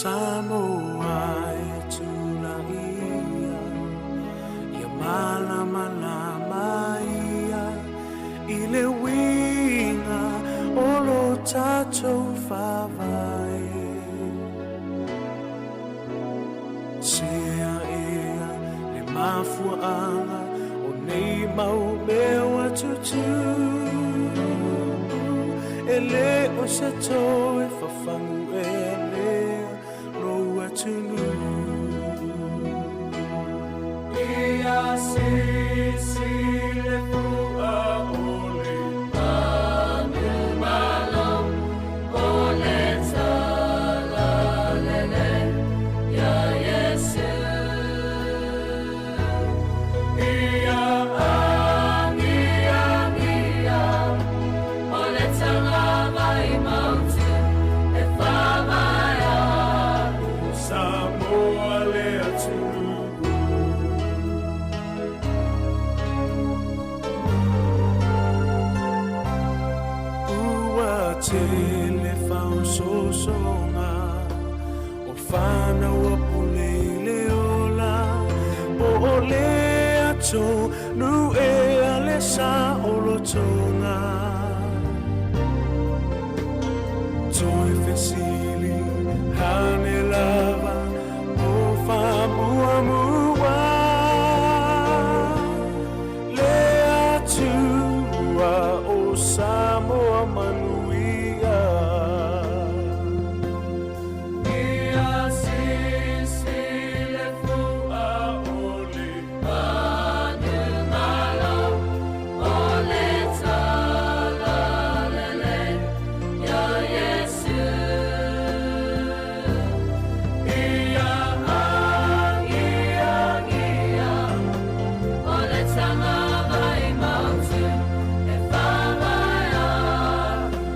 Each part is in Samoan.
Samoa e tulaia, ia malamalama ia i le uiga o lo tatou faavae. Sea ea le mafuaaga o nei mau mea ua tutupu, e le o se toe fafagu ea lea lou atunuu. Ia sisi le fua o le Manumalo o le talalelei iā Iesu. Ia agiagia o le tagavai mautu e faavae ai. Samoa le atunuu. Ua tele faaosoosoga o fanau ua pule i le ola, po o le atonu ea le saolotoga. Toe fesili ane lava o faamuamua le Atua o Samoa manuia. Ia sisi le fua o le Manumalo o le talalelei iā Iesu. Ia agiagia o le tagavai mautu e faavae ai.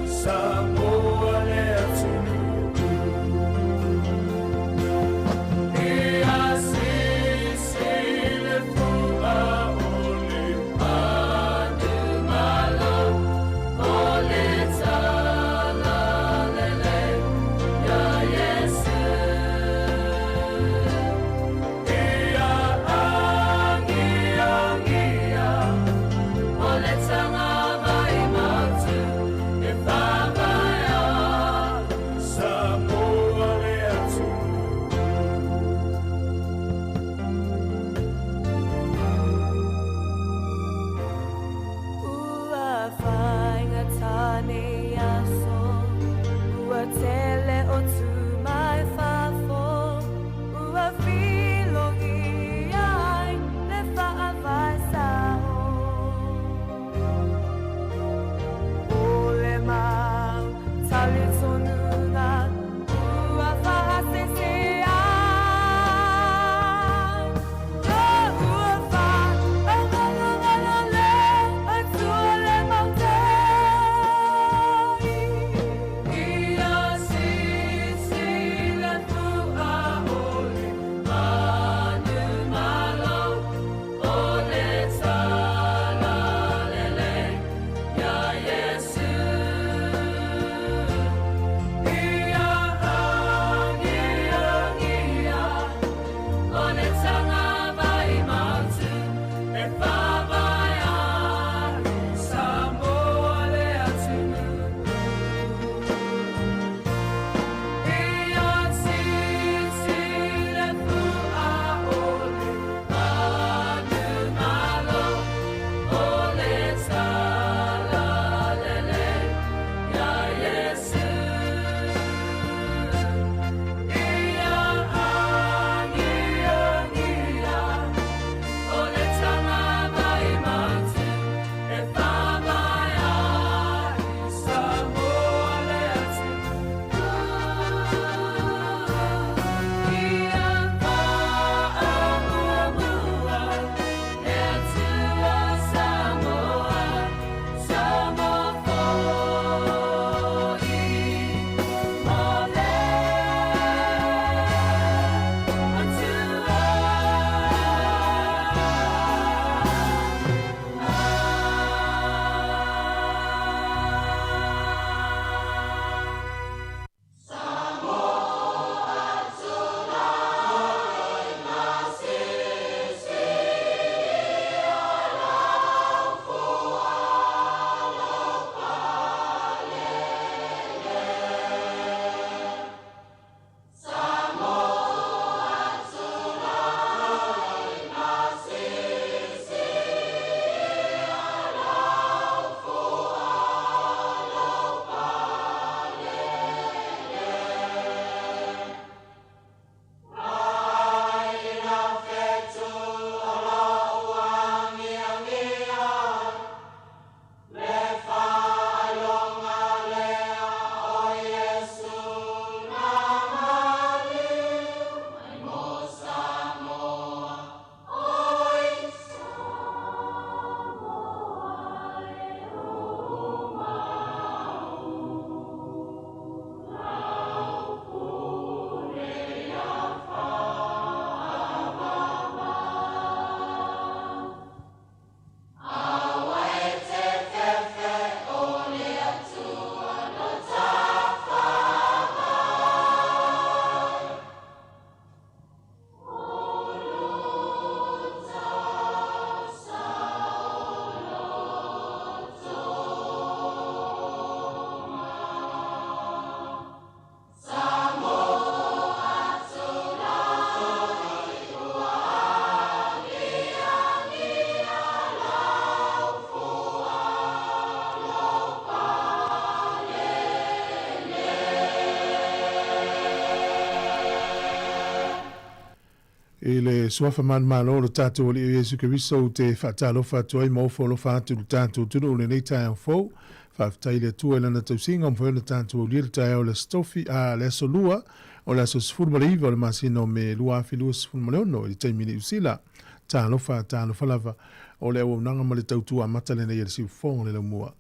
I le Suafa manumalo o lo tatou Alii o Iesu Keriso ou te faatalofa atu ai ma ofo alofa atu i lo tatou atunuu i lenei taeao fou. Faafetai i le Atua i Lana tausiga ua mafai ona tatou aulia le taeao o le Aso Tofi, a, le Aso Lua o le aso 19 o le masina o Me 2026 i le taimi i Niu Sila. Talofa, talofa lava. O le auaunaga ma le tautua amata lenei a le Siufofoga o le Laumua.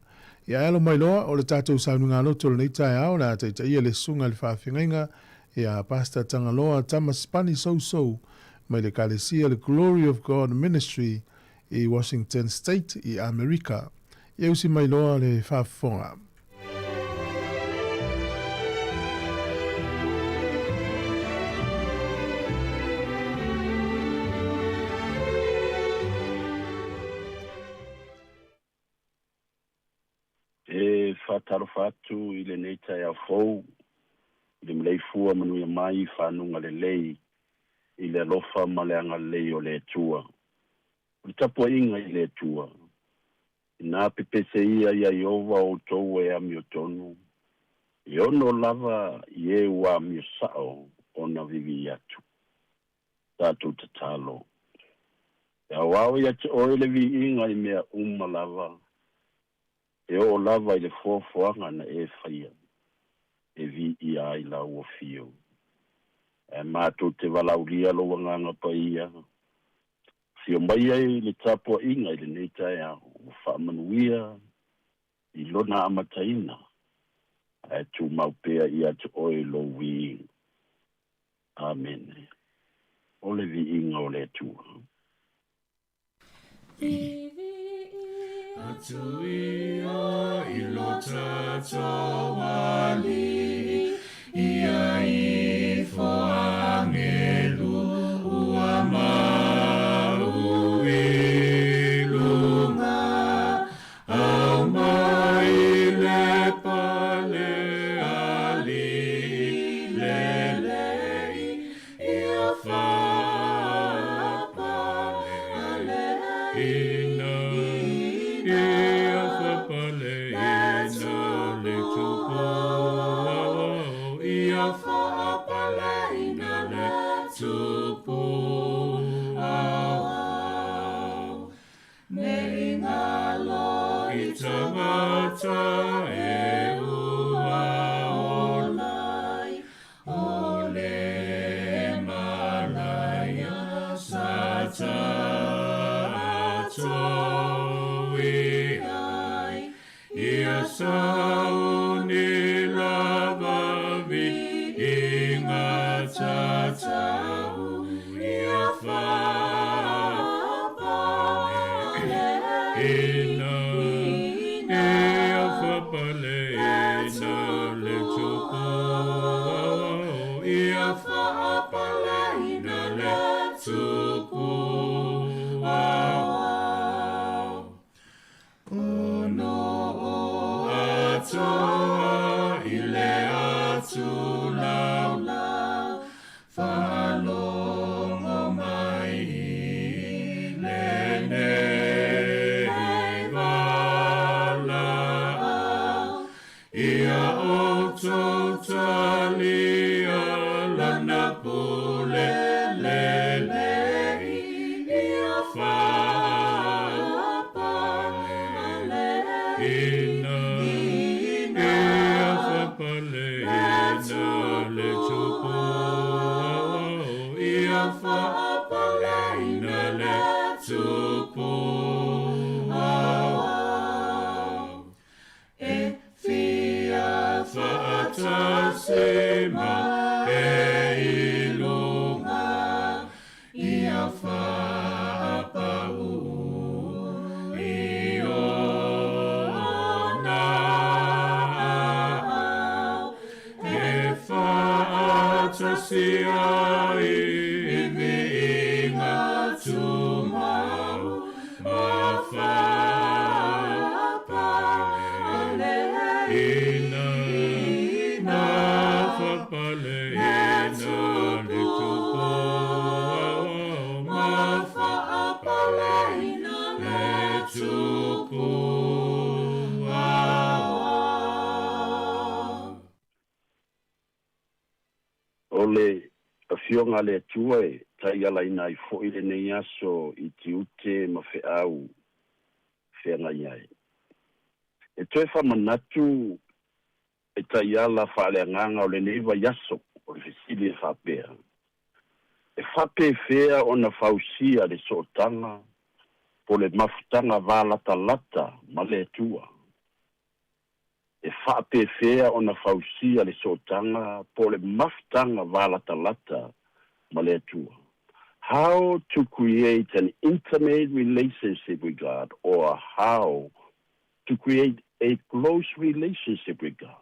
Ia e alo mai loa o le tatou sauniga loto i lenei taeao o le a taitaia le Susuga i le Faafeagaiga ia Pastor Tagaloa Tama Sipani Sousou mai le Ekalesia le Glory of God Ministry i Washington State i Amerika. Ia usi mai loa le faafofoga. E faatalofa atu i lenei taeao fou i le maleifua manuia mai i fanuga lelei i le alofa ma le agalelei o le Atua. O le tapuaiga i le Atua, inā pepese ia iā Ieova outou e amiotonu, e ono lava i e ua amio sa'o ona vivii atu. Tatou tatalo. E aoao ia te oe le viiga i mea uma lava, e oo lava i le foafoaga na e faia e viia ai lau afio. Ae matou te valaaulia lou Agaga Paia, afio mai ai i le tapuaiga i lenei taeao ua faamanuia i lona amataina, ae tumau pea ia te oe lou viiga. Amene. O le viiga o le Atua. Atu ia i lo tatou Alii, ia ifo agelu ua mau i luga, aumai le pale alii lelei, ia faapaleina, ia faapaleina le Tupu, ia faapaleina le Tupu. Ne i ngalo i tangata e ua olai, o le malaia sa tatou i ai, ia sauni lava viiga tatau, ia faapaleina, ia faapaleina le Tupu, ia faapaleina le Tupu. Ono o atoa i le atu laulau, faalogo mai i lenei valaau, ia outou talia lana pule lelei, ia faapaleina, ia faapaleina le Tupu, ia faapaleina le Tupu. E fia faatasi ma e i luga, ia faapau i ona aao, e faatasi ai i viiga tumau, ma faapaleina, ma faapaleina le Tupu, ma faapaleina le Tupu. O le Afioga a le Atua e taialaina ai fo'i lenei aso i tiute ma fe'au feagai ai. E toe faamanatu e taiala faaleagaga o lenei vaiaso o le fesili e faapea, e faapefea ona fausia le sootaga po le mafutaga valatalata ma le Atua. E faapefea ona fausia le sootaga po le mafutaga valatalata ma le Atua. How to create an intimate relationship with God, or how to create a close relationship with God.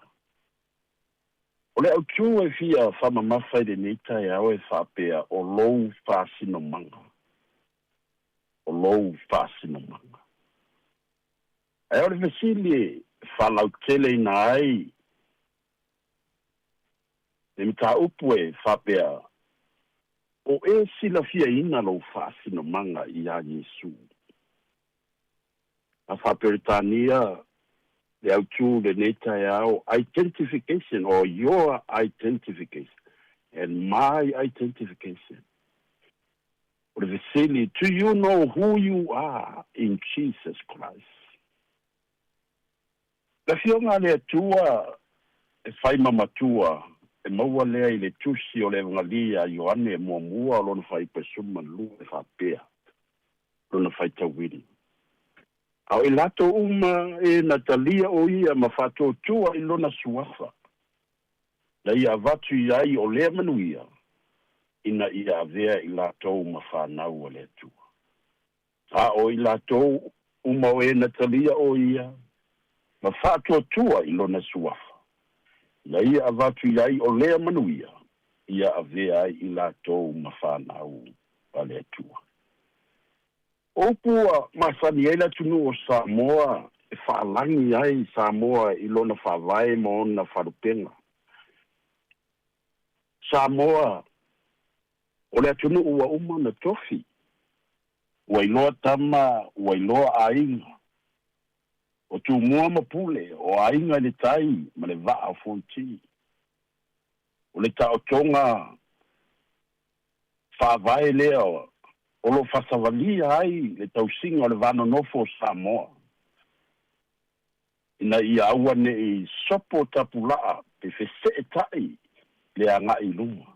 O le autū e fia faamamafa i lenei taeao e faapea o lou faasinomaga. O lou faasinomaga. Ae o le fesili e faalauteleina ai le mataupu e faapea, o e silafiaina lou faasinomaga iā Iesu. A faaperetania le autū lenei taeao, identification or your identification and my identification. O le fesili, do you know who you are in Jesus Christ? Le Afioga a le Atua e fai ma matua e maua lea i le Tusi o le Evagalii a Ioane Muamua o lona fuaiupu e 12 e faapea lona faitauina. A o i latou uma e na talia o ia ma faatuatua i lona suafa, na ia avatu i ai o lea manuia, ina ia avea i latou ma fanau a le Atua. A o i latou uma o e na talia o ia ma faatuatua i lona suafa, na ia avatu i ai o lea manuia, ia avea ai i latou ma fanau a le Atua. O upu ua masani ai le atunuu o Samoa e faalagi ai Samoa i lona faavae ma ona falupega. Samoa o le atunuu ua uma ona tofi, ua iloa tama, ua iloa aiga, o Tumua ma Pule, o aiga i le tai ma le vaa o Fonoti. O le taotoga faavae lea o lo faasavalia ai le tausiga o le vanonofo o Samoa, ina ia aua ne'i sopo tapulaa pe fese'eta'i le aga'i i luma.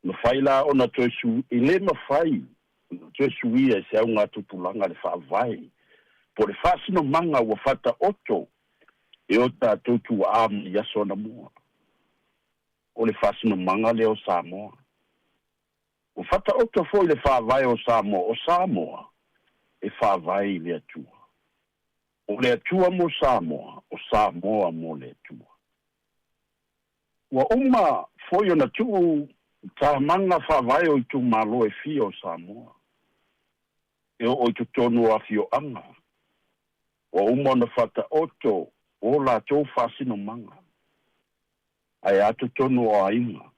Mafai la ona toe su, e le mafai ona toe suia e se augatupulaga le faavae po le faasinomaga ua faataoto e o tatou tuaa mai aso anamua. O le faasinomaga lea o Samoa. Ua faataoto foi le faavae o Samoa, o Samoa e faavae i le Atua. O le Atua mo Samoa, o Samoa mo le Atua. Ua uma foi ona tuu tamaga faavae o itumalo e fia o Samoa. E oo i totonu o afioaga, ua uma ona faataoto o latou faasinomaga, ae a totonu o aiga.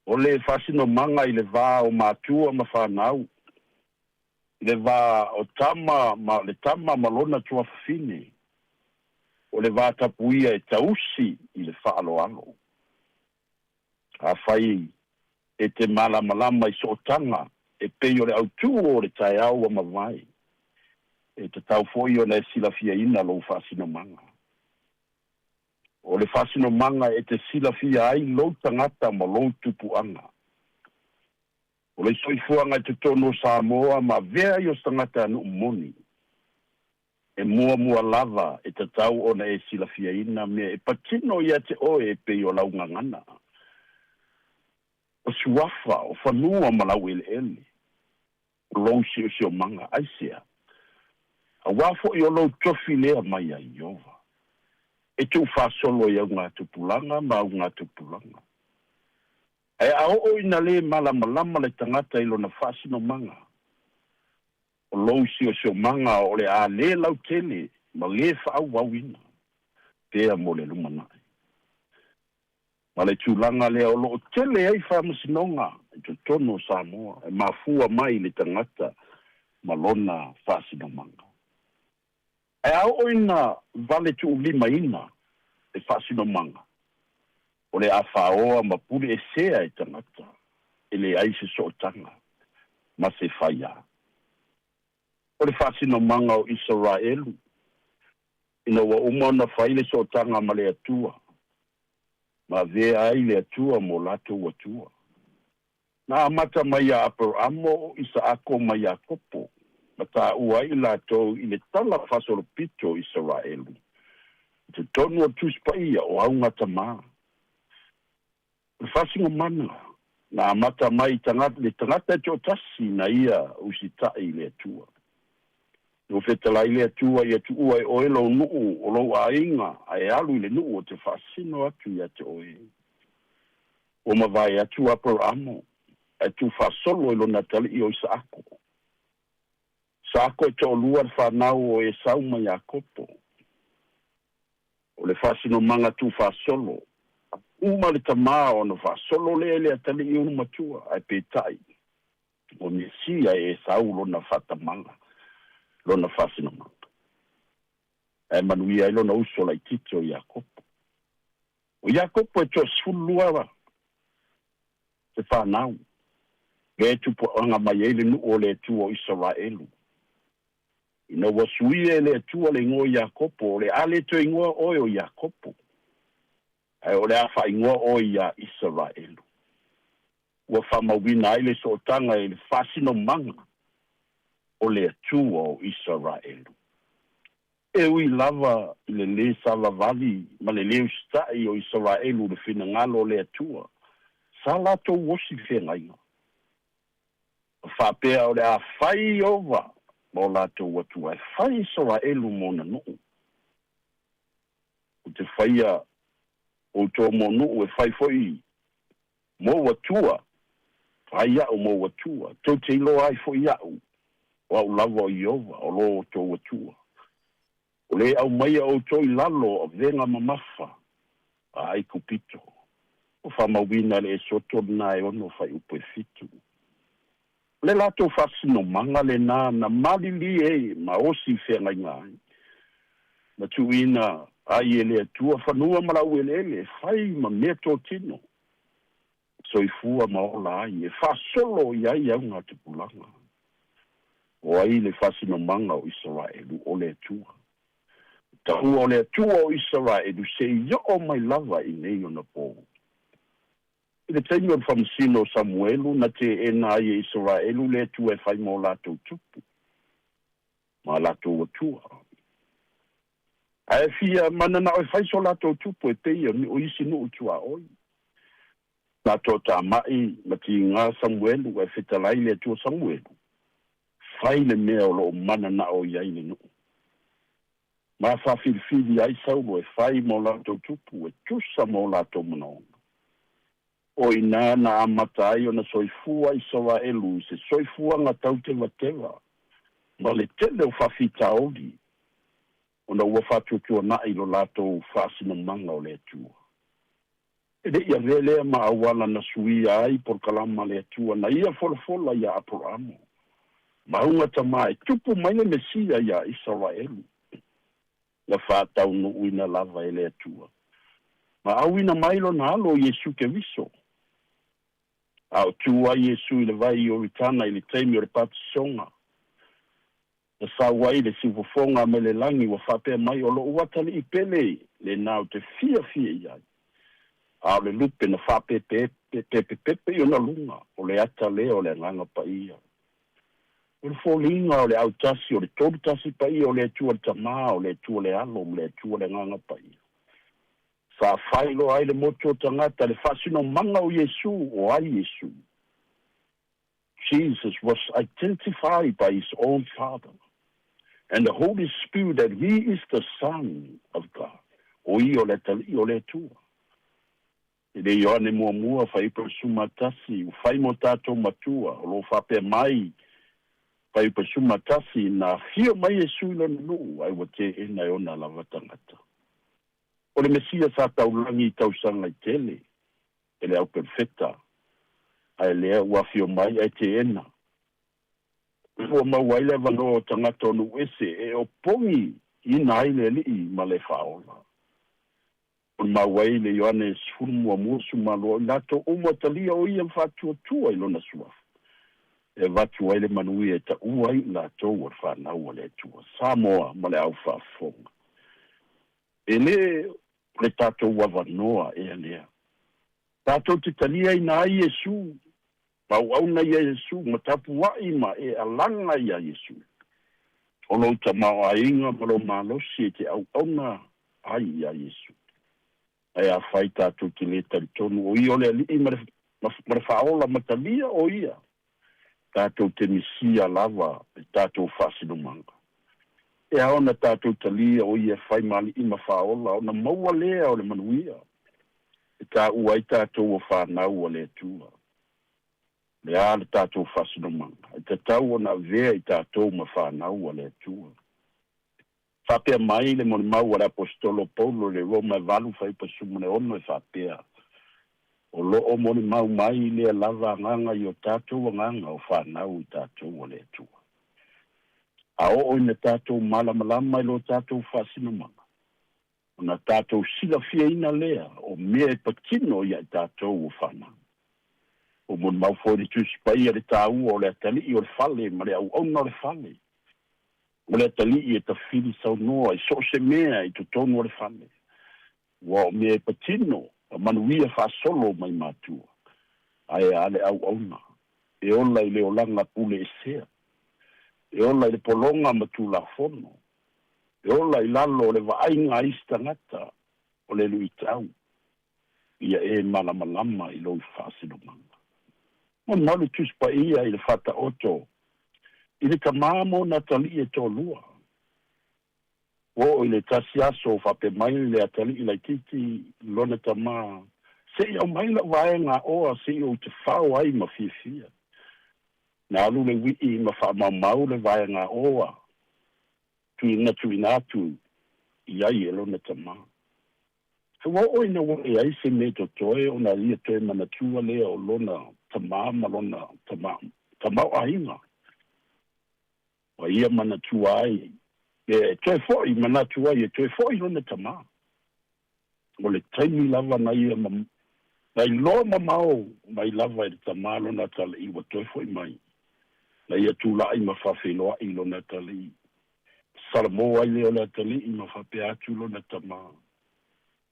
O le faasinomaga i le va o matua ma fanau, i le va o tama ma le tama ma lona tuafafine, o le va tapuia e tausi i le faaaloalo. Afai e te malamalama i sootaga e pei o le autū o le taeao ua mavae, e tatau foi ona e silafiaina lou faasinomaga. O le faasinomaga e te silafia ai lou tagata ma lou tupuaga. O le soifuaga i totonu o Samoa ma avea ai o se tagatanuu moni, e muamua lava e tatau ona e silafiaina mea e patino ia te oe e pei o lau gagana, o suafa, o fanua ma lau eleele, o lou siosiomaga, aisea? Auā foi o lou tofi lea mai a Ieova, e tuufaasolo i augatupulaga ma augatupulaga. Ae a oo ina lē malamalama le tagata i lona faasinomaga, o lou siosiomaga o le a lē lautele ma lē faaauauina pea mo le lumanai. Ma le tulaga lea o loo tele ai faamasinoga i totonu o Samoa e mafua mai i le tagata ma lona faasinomaga. Ae a oo ina vale tuulimaina le faasinomaga, O le a fāoa ma pule esea e tagata e leai se sootaga ma se faiā. O le faasinomaga o Isaraelu ina ua uma ona fai le sootaga ma le Atua ma avea ai le Atua mo latou Atua. Na amata mai iā Aperamo o Isaako ma Iakopo ma taua ai i latou i le tala faasolopito o Isaraelu i totonu o le Tusi Paia o Augatamā. O le faasinomaga na amata mai i tagata le tagata e toatasi na ia usitai i le Atua. Ua fetalai le Atua ia tuua e oe lou nuu o lou aiga ae alu i le nuu o te faasino atu ia te oe. Ua mavae atu Aperamo ae tuufaasolo i lona atalii o Isaako. Isaako e toalua le fanau o Esau ma Iakopo. O le faasinomaga tuufaasolo, uma le tamā ona faasolo lea i le atalii ulumatua, ae peitai ua misia e Esau lona faatamaga, lona faasinomaga, ae manuia ai lona uso laitiiti o Iakopo. O Iakopo e toasefululua se fanau, lea e tupuaga mai ai le nuu o le Atua o Isaraelu. Ina ua suia e le Atua le igoa o Iakopo, o le a le toe igoa oe o Iakopo, ae o le a faaigoa oe iā Isaraelu. Ua faamauina ai le sootaga i le faasinomaga o le Atua o Isaraelu. E ui lava i le lē savavali ma le lē usitai o Isaraelu i le finagalo o le Atua, sa latou osi feagaiga ma faapea o le a fai Ieova ma o latou Atua e fai Isaraelu mo ona nuu. Ou te faia outou mo nuu e fai foi mou Atua, fai aʻu mou Atua, tou te iloa ai foi aʻu, o au lava o Ieova, o lo outou Atua, o le aumaia outou i lalo o avega mamafa a Aikupito. Ua faamauina e le Esoto lenā e 6 fuaiupu e 7. O le latou faasinomaga lenā na malilie ma osi feagaiga ai, na tuuina ai e le Atua fanua ma laueleele e fai ma meatotino, soifua ma ola ai, e faasolo i ai augatupulaga. O ai le faasinomaga o Isaraelu? O le Atua. Taua o le Atua o Isaraelu seia oo mai lava i nei onapō. I le taimi o le faamasino o Samuelu na teena ai e Isaraelu le Atua e fai mo latou tupu ma latou Atua, ae fia mananao e fai so latou tupu e pei o isi nuu tuaoi. Na toatamai ma tigā Samuelu ae fetalai le Atua, Samuelu, fai le mea o loo mananao i ai le nuu. Ma faafilifili ai Saulo e fai mo latou tupu e tusa mo latou manaoga. O inā na amata ai ona soifua Isaraelu i se soifuaga tautevateva ma le tele o faafitauli, ona ua faatuatuana'i lo latou faasinomaga o le Atua. E le'i avea lea ma auala na suia ai polokalama le Atua na ia folafola iā Aperamo ma augatamā e tupu mai le Mesia iā Isaraelu. Na faataunuuina lava e le Atua ma auina mai lona Alo Iesu Keriso. A o tu ai Iesu i le vai Ioritana i le taimi o le patisoga, na sau ai le siufofoga mai le lagi ua faapea mai, O loʻu atalii pele lenā ou te fiafia i ai. A o le lupe na faapepepepepepe i ona luga, o le ata lea o le Agaga Paia. O le foliga o le autasi o le tolu tasi paia o le Atua le Tamā, o le Atua le Alo ma le Atua le Agaga Paia. Sa faailoa ai le motu o tagata le faasinomaga o Iesu. O ai Iesu? Jesus was identified by his own Father and the Holy Spirit that he is the Son of God. O ia o le Atalii o le Atua. I le Ioane muamua fuaiupu 11, ua fai mo tatou matua, o loo faapea mai fuaiupu 11, na afio mai Iesu i lona nuu, ae ua teena e ona lava tagata. O le Mesia sa taulagi i tausaga i tele e le auperofeta, ae lea ua afio mai ae teena. Ua maua ai le avanoa o tagata o nuu ese e opogiina ai le Alii ma le Faaola. Molimau ai le Ioane 11 12, o i latou uma talia o ia ma faatuatua i lona suafa, e avatu ai le manuia e taua ai i latou o le fanau a le Atua. Samoa ma le au faafofoga. E lē o le tatou avanoa ea lea. Tatou te taliaina ai Iesu, ma auauna ia Iesu, ma tapua'i ma e alaga iā Iesu. O lou tamaoaiga ma lou malosi e te auauna ai iā Iesu. Ae afai tatou te lē talitonu o Ia o le Alii ma le ma le Faaola ma talia o Ia, tatou te misia lava le tatou faasinomaga. E ao ona tatou talia o Ia e fai ma Alii ma Faaola ona maua lea o le manuia e taua ai tatou o fanau a le Atua. O le a le tatou faasinomaga e tatau ona avea i tatou ma fanau a le Atua? Faapea mai le molimau a le Aposetolo o Paulo i le Roma e 8 fuaiupu 16 e faapea, O lo o molimau mai lea lava agaga i o tatou agaga o fanau i tatou a le Atua. A oo ina tatou malamalama i lo tatou faasinomaga, ona tatou silafiaina lea o mea e patino ia i tatou o fanau. Ua molimau foi le Tusi Paia i le taua o le atalii o le fale ma le auauna o le fale. O le atalii e tafili saunoa i so o se mea i totonu o le fale, ua o mea e patino ma manuia faasolo mai matua. Ae a le auauna, e ola i le olaga pule esea, e ola i le pologa ma tulafono, e ola i lalo o le vaaiga a isi tagata o le luitau, ia e malamalama i lou faasinomaga. Molimau le Tusi Paia i le Faataoto i le tama ma ona atalii e toalua. Ua oo i le tasi aso faapea mai le atalii laitiiti lona tama, Se i aumai lau vaega aoa se i ou tafao ai ma fiafia. Na alu le uii ma faamaumau le vaega aoa na tuuina atu i ai e lona tama. Ua oo ina ua leai se mea totoe ona ia toe manatua lea o lona tama ma lona tama tamaoaiga. Ua ia manatua ai e toe fo'i manatu ai e toe fo'i lona tama. O le taimi lava na ia na iloa mamao mai lava e le tama lona atalii ua toe fo'i mai. Na ia tula'i ma faafeiloa'i lona atalii. Salamo ai lea o le atalii ma faapea atu lona tama.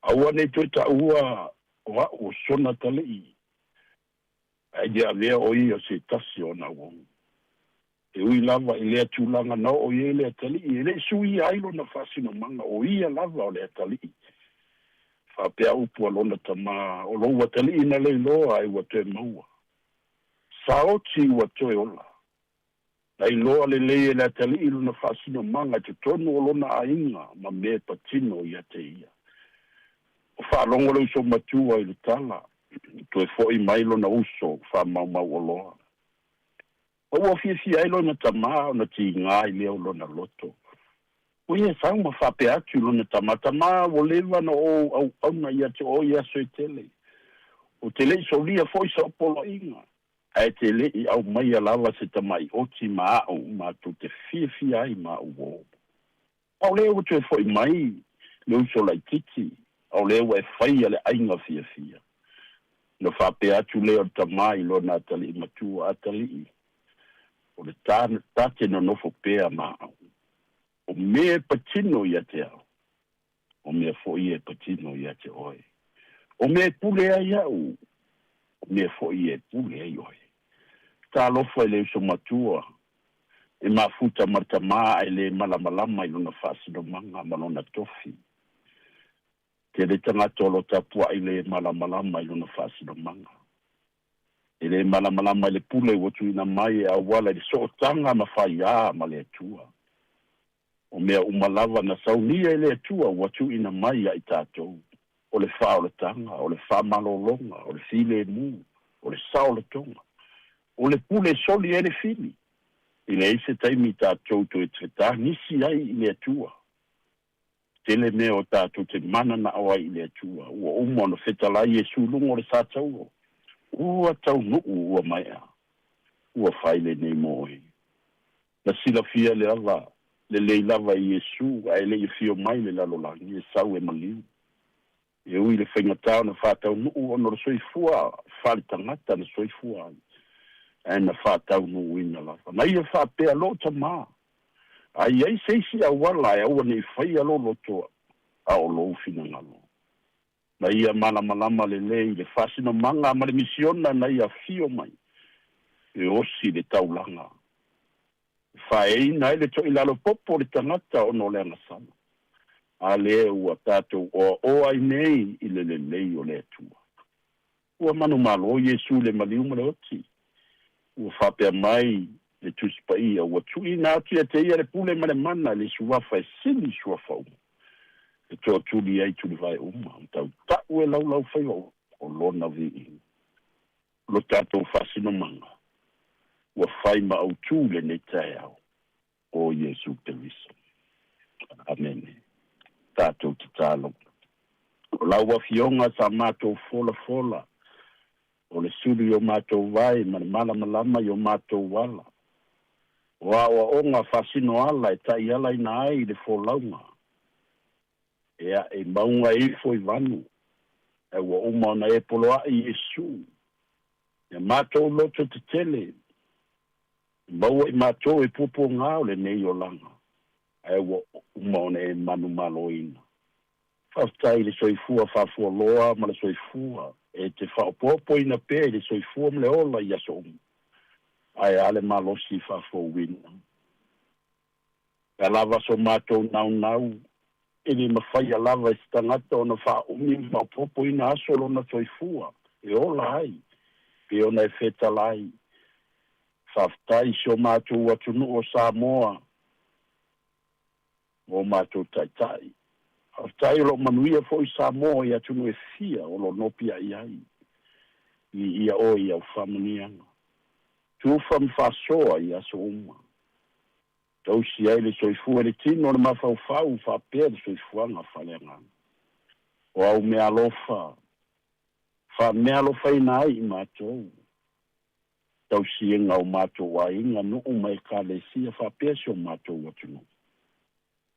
Aua ne i toe taua o a'u o sona atalii, ae ia avea o ia o se tasi o ona auauna. E ui lava i lea tulaga na oo i ai le atalii, e le i suia ai lona faasinomaga, o ia lava o le atalii. Faapea upu a lona tama, O lou atalii na leiloa ae ua toe maua. Saoti ua toe ola. Na iloa lelei e le atalii lona faasinomaga i totonu o lona aiga ma mea e patino ia te ia. Ua faalogo le uso matua i le tala, toe fo'i mai lona uso faamaumau oloa. Ma ua fiafia ai lona tama ona tiga ai lea o lona loto. Ua ia sau ma faapea atu i lona tama, Tama, ua leva ona ou auauna ia te oe i aso e tele. Ou te le i solia foi sau poloaiga. Ae te le i aumaia lava se tamai oti ma a'u matou te fiafia ai ma a'u uō. A o lea ua toe fo'i mai le uso laitiiti, a o lea ua e faia le aiga fiafia. Ona faapea atu lea o le tama i lona atalii matua, Atalii, o le ta, ta te nonofo pea ma a'u. O mea e patino ia te au, o mea foi e patino ia te oe. O mea e pule ai a'u, o mea foi e pule ai oe. Talofa i le uso matua e mafuta ma le tama ae le malamalama i lona faasinomaga ma lona tofi. Tele tagata o lo tapua'i le malamalama i lona faasinomaga. E le malamalama i le pule ua tuuina mai e auala i le sootaga ma faiā ma le Atua. O mea uma lava na saunia e le Atua ua tuuina mai ia i tatou, o le faaolataga, o le faamalologa, o le filemu, o le saolotoga, o le pule e soli ai le fili, i leai se taimi tatou toe fetagisi ai i le Atua. Tele mea o tatou te mananao ai i le Atua, ua uma ona fetalai Iesu i luga o le sa tauro, ua taunuu ua maea, ua fai lenei mo oe. Na silafia lava lelei lava e Iesu ae le i afio mai le lalolagi e sau e maliu. E ui i le faigata ona faataunuu ona o le soifua faaletagata na soifua ai, ae na faataunuuina lava. Na ia faapea, Lou Tamā, a i ai se isi auala e aua ne i faia lou loto a o lou finagalo. Na ia malamalama lelei i le faasinomaga ma le misiona na ia afio mai e osi le taulaga, e faaeaina ai le toilalopopo o le tagata ona o le agasala, a lea ua tatou oaoa ai nei i le lelei o le Atua. Ua manumalo Iesu i le maliu ma le oti. Ua faapea mai le Tusi Paia, Ua tuuina atu ia te ia le pule ma le mana i le suafa e sili suafa uma, e toatuli ai tulivae uma, ma tautau e laulaufaiva uma o lona viiga. Lo tatou faasinomaga ua fai ma autu i lenei taeao, o Iesu Keriso. Amene. Tatou tatalo. O lau Afioga sa matou folafola, o le sulu i o matou vae ma le malamalama i o matou ala. O aoaoga faasino ala e taialaina ai le folauga. E ae i mauga e ifo i vanu, ae ua uma ona e poloai Iesu. Ia matou loto tetele, e maua i matou e puapuaga o lenei olaga, ae ua uma ona e manumaloina. Faafetai i le soifua faafualoa ma le soifua e te faaopoopoina pea i le soifua ma le ola i aso uma, ae a le malosi faafouina. Pe a lava so matou naunau, e le mafaia lava e se tagata ona faaumi ma faaopoopoina aso lona soifua e ola ai, pei ona e fetala ai. Faafetai i si o matou atunuu o Samoa ma o matou taitai. Faafetai o lo o manuia foi Samoa i atunuu e fia o lo o nopiai ai. Viia oe i au faamanuiaga. Tufa ma faasoa i aso uma. Tausi ai le soifua i le tino o le mafaufau faapea le soifuaga faaleagaga. O au meaalofa, faameaalofaina ai i matou. Tausiga o matou aiga, nuu ma ekalesia faapea si o matou atunuu.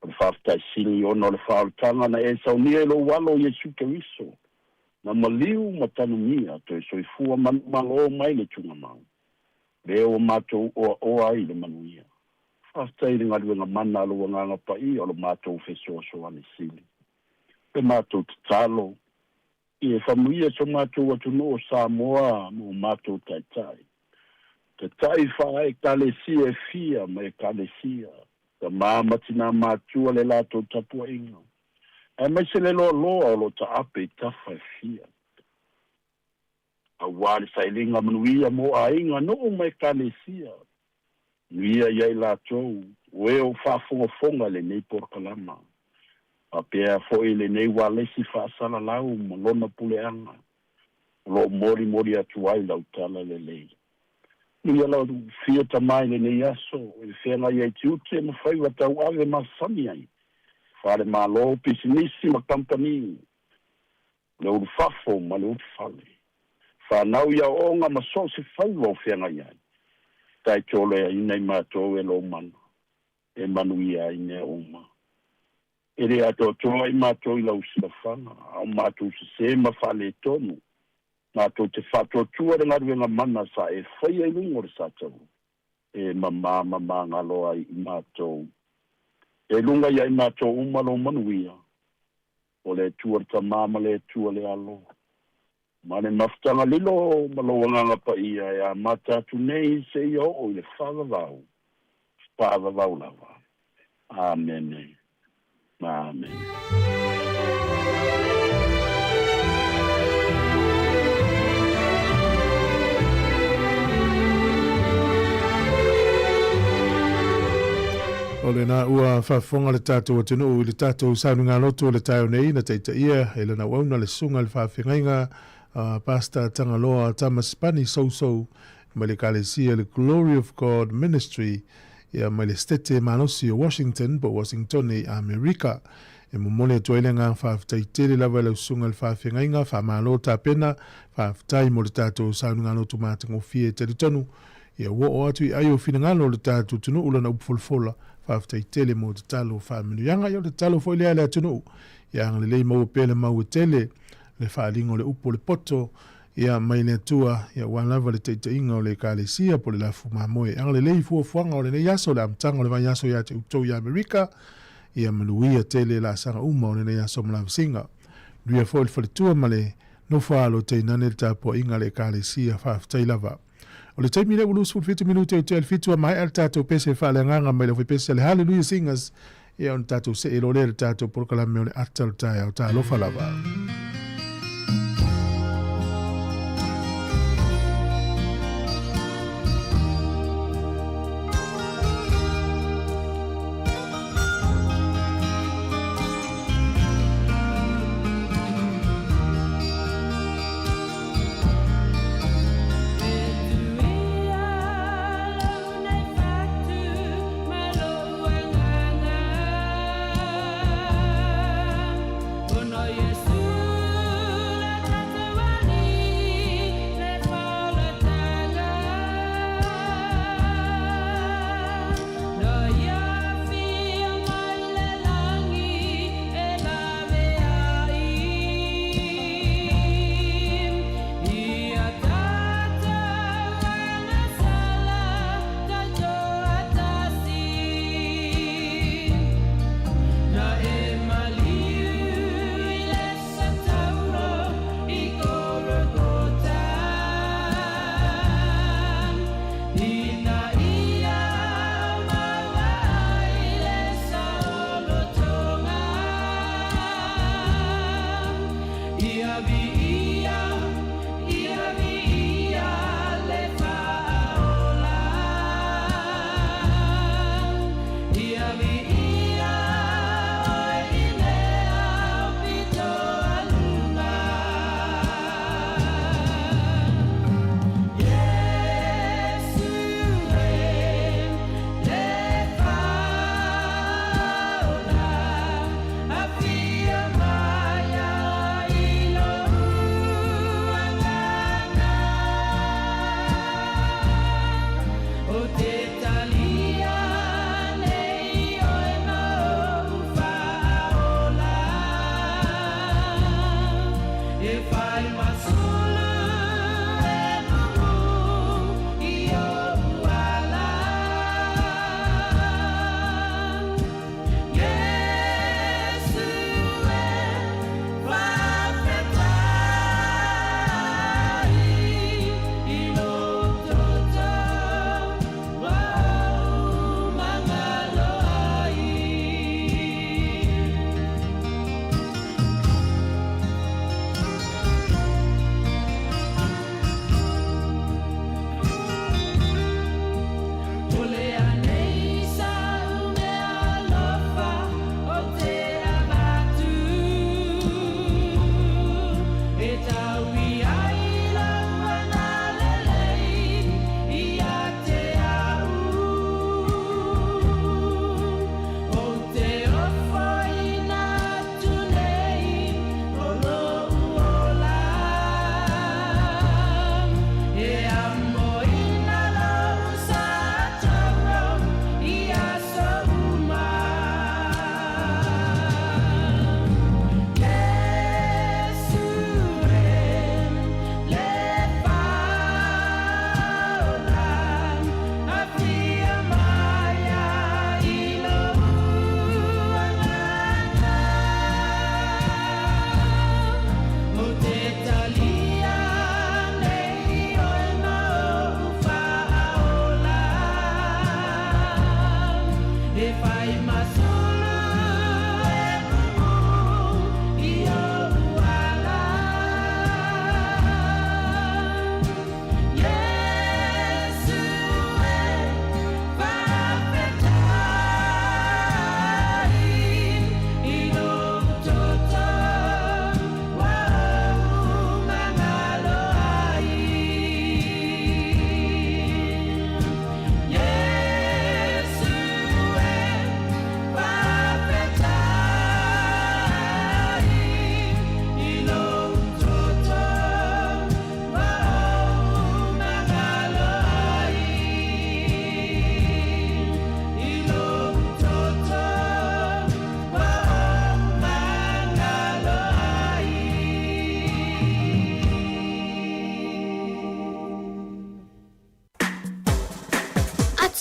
O le faafetai sili ona o le faaolataga na e saunia i lou Alo Iesu Keriso, na maliu ma tanumia toe soifua manumalo mai le tugamau, lea ua matou oaoa ai i le manuia. Faafetai i le galuega mana a lou Agaga Paia o lo matou fesoasoani sili. Le matou tatalo, Ia famuia so matou atunuu o Samoa ma o matou taitai. Taitai faa-Ekalesia e fia ma Ekalesia, tama ma tinā matua le latou tapuaiga, aemaise le loaloa o lo o taape i tafa e fia. Aua le sailiga manuia mo aiga, nuu ma Ekalesia, Manuia ia i latou o e o faafogafoga i lenei polokalama, faapea foi lenei ualesi faasalalau ma lona puleaga o lo o molimoli atu ai lau tala lelei. Manuia lau fia tama i lenei aso e feagai ai tiute ma faiva tauave masani ai fale malo, pisinisi ma kamupani, le ulufafo ma le ulufale, fanau i aoaoga ma so o se faiva o feagai ai, taitoleaina i matou e lou mana, e manuia ai mea uma. E le atoatoa i matou i lau silafaga, a o matou sese ma faaletonu, matou te faatuatua le galuega mana sa e faia i luga o le sataua, e mamā ma magalo ai i matou. E luga ia i matou uma lou manuia, O le Atua le Tama ma le Atua le Alo, ma le mafutaga lilo ma lou Agaga Paia e amata atu nei seia oo i le faavavau, faavavau lava. Amene. Ma amene. O lena ua faafofoga le tatou atunuu i le tatou saunigaloto i le taeao nei na taitaia e lana auauna le Susuga i le Faafeagaiga a Pastor Tagaloa Thomas Pani Sousou mai le Ekalesia le Glory of God Ministry ia mai le Setete Malosi o Washington po o Uasingitone i Amerika. E momoli atu ai le agaga faafetai tele lava i lau Susuga i le Faafeagaiga, faamalo tapena, faafetai mo le tatou saunigaloto matagofie e talitonu Ia ua oo atu i ai o finagalo o le tatou atunuu lana upu folafola. Faafetai tele mo tatalo faamanuiaga. Ia o le tatalo foi lea a le atunuu, ia agalelei maua pea le mau e tele le faaaliga o le upu o le poto ia mai le Atua, ia aua lava le taitaiga o le Ekalesia po o le lafu mamoe. Agalelei i fuafuaga o lenei aso, le amataga o le vaiaso ia te outou i Amerika, ia manuia tele laasaga uma o lenei aso ma lavasiga. Manuia foi le faletua ma le nofo alo tainane le tapuaiga a le Ekalesia. Faafetai lava. O le taimi lea ua 27 minute o tea i le 7 ua maea le tatou pese faaleagaga mai le aufaipese a le Hallelujah Singers, ia ona tatou see loa lea i le tatou polokalame o le ata o le taeao. Talofa lava.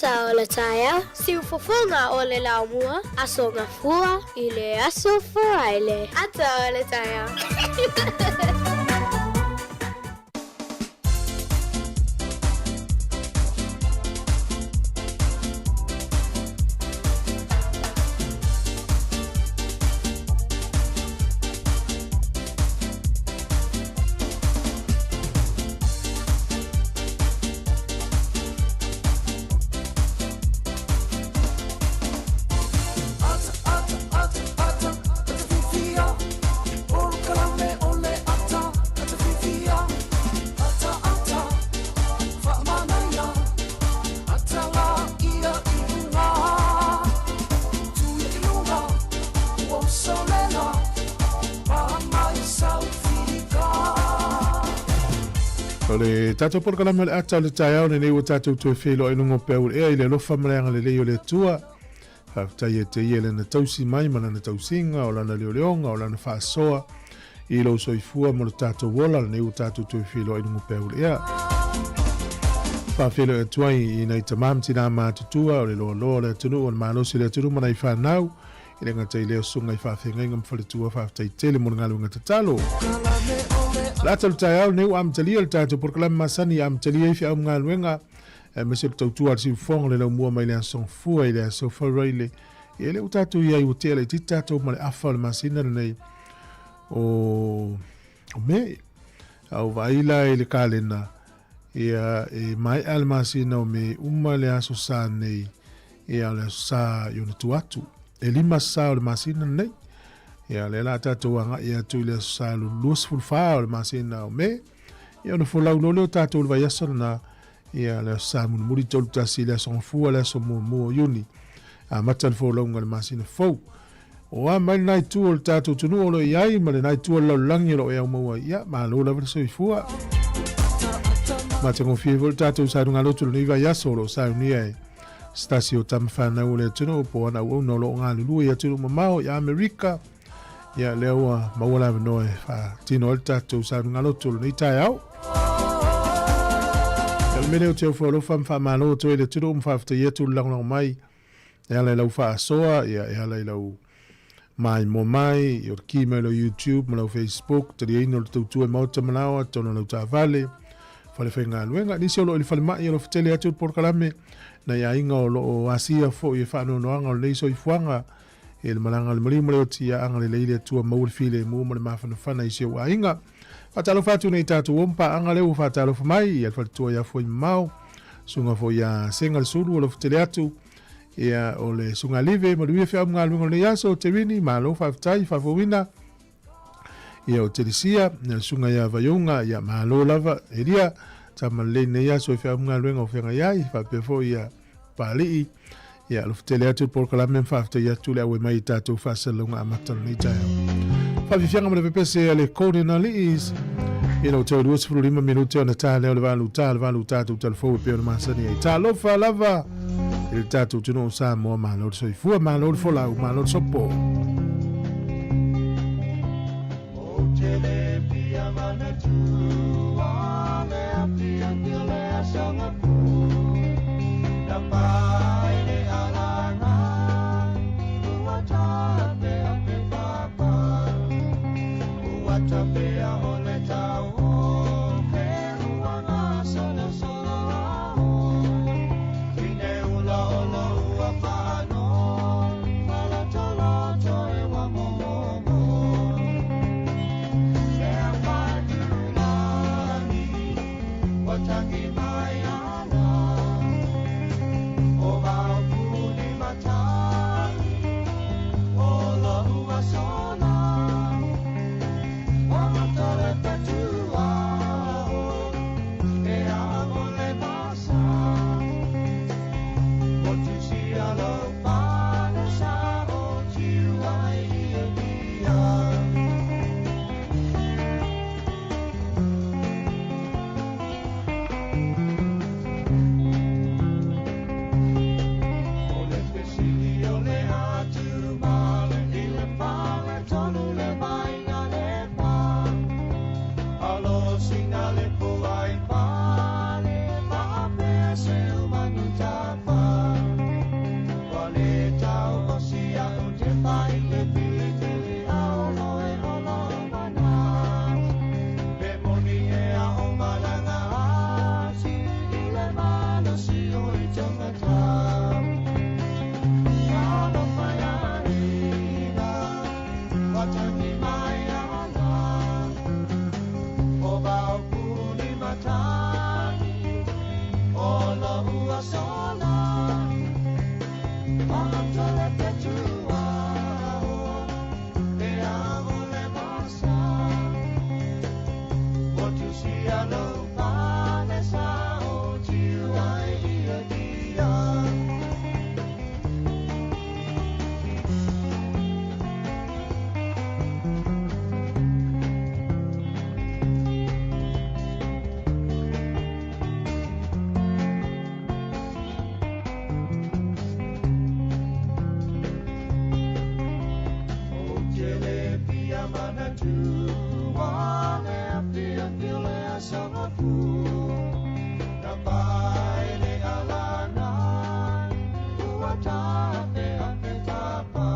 Ata o le taeao, siufofoga o le laumua, Aso Gafua i le Aso Faraile. Ata o le taeao. O le tatou polokalame o le ata o le taeao lenei ua tatou toe feiloai luga o peau ea i le alofa ma le agalelei o le Atua. Faafetai ia te ia i lana tausi mai ma lana tausiga, o lana leoleoga, o lana faasoa i lou soifua ma lo tatou ola lenei ua tatou toe feiloai luga o peau ea. Faafeiloai atu ai i nai tamā ma tinā matutua o le loaloa o le atunuu, o le malosi o le atunuu ma nai fanau, E le gata i lea o susuga i faafeagaiga ma faletua, faafetai tele mo le galuega tatalo. O le ata o le taeao lenei ua amatalia le tatou polokalame masani e amatalia ai feau ma galuega aemaise o le tautua a le siufofoga o le laumua mai le Aso Gafua i le Aso Faraile. Ia lea ua tatou i ai ua tea laitiiti tatou ma le afa o le masina lenei o Me. A ua vaai la i le kalena, ia e maea le masina o Me uma le Aso Sa nei, ia o le Aso Sa i ona tua atu. E 5 sa o le masina lenei. Ia lea la tatou agai atu i le Aso Sa 24 o le masina o Me. Ia ona folau loa lea o tatou i le vaiaso lena, ia le Aso Sa mulimuli 31 le Aso Gafua le aso muamua o Iuni. Amata le folauga i le masina fou. O a mai lena itu o le tatou atunuu o lo o i ai ma lena itu o le lalolagi o lo o e aumaua ai, ia, malo lava le soifua. Matagofie foi le tatou saluga-lotu i lenei vaiaso o lo o saunia e se tasi o tama fanau o le atunuu po o ana auauna o lo o galulue i atunuu mamao i Amerika. Ia, lea ua maua le avanoa e faatino ai le tatou saluga-lotu o lenei taeao. Ia, o le mea lea ou te ofo alofa ma faamalo atu ai i le atunuu ma faafetai atu le lagolago mai E ala i lau faasoa, ia, e ala i lau maimoa mai, i o le ki mai o lau YouTube ma lau Facebook, taliaina o le tautua i maota manaoa, totonu o lau taavale, fale faigaluega. Nisi o lo o i le falemai o lo o fetele atu le polokalame, nai aiga o lo o asia foi e faanoanoaga o lenei soifuaga, i le malaga a le maliu ma le oti, ia agalelei le Atua maua le filemu ma le mafanafana i si ou aiga. Faatalofa atu nei tatou o ma paaga lea ua faatalofa mai ia le faletua ia Fuaimamao, susuga foi ia Sega le Sulu o lo o fetele atu, ia o le susuga Live manuia feau ma galuega o lenei aso, Terini, malo faafetai faafouina, ia o Telesia, ia le susuga ia Vaiouga, ia malo lava, Elia, tama lelei lenei aso i feau ma galuega o feagai ai, faapea foi ia Papalii, ia alofa tele atu le polokalame ma faafetai atu le auai mai i tatou faasalalauga amata o lenei taeao. Faafiafiaga ma le pepese a le Golden Aliis. Ina ua toe 25 minute ona ta lea o le valu ta, le valu tatou talafou e pei ona masani ai. Talofa lava i le tatou atunuu o Samoa, malo le soifua, malo le folau, malo le sopo. Ou te le fia manatu a le afiafi o le aso gapu Na pai le alaga ua tapea pe papa Ua tapea o le tau o he ua gasolosolo ao I ne ula o lo ua faano Malotoloto e ua momomo Sea patulani ua taki mai ana O maupuni matagi o lo ua sola Ua matale Watangi mai ana O vaopuni matagi O lou asola Magatole petua E amo le masa O tusia lou pane sa O tiu ai ia dia. O te le fia manatua le fia fia le asoga fu na pai le alanga ua tafe a fe tapa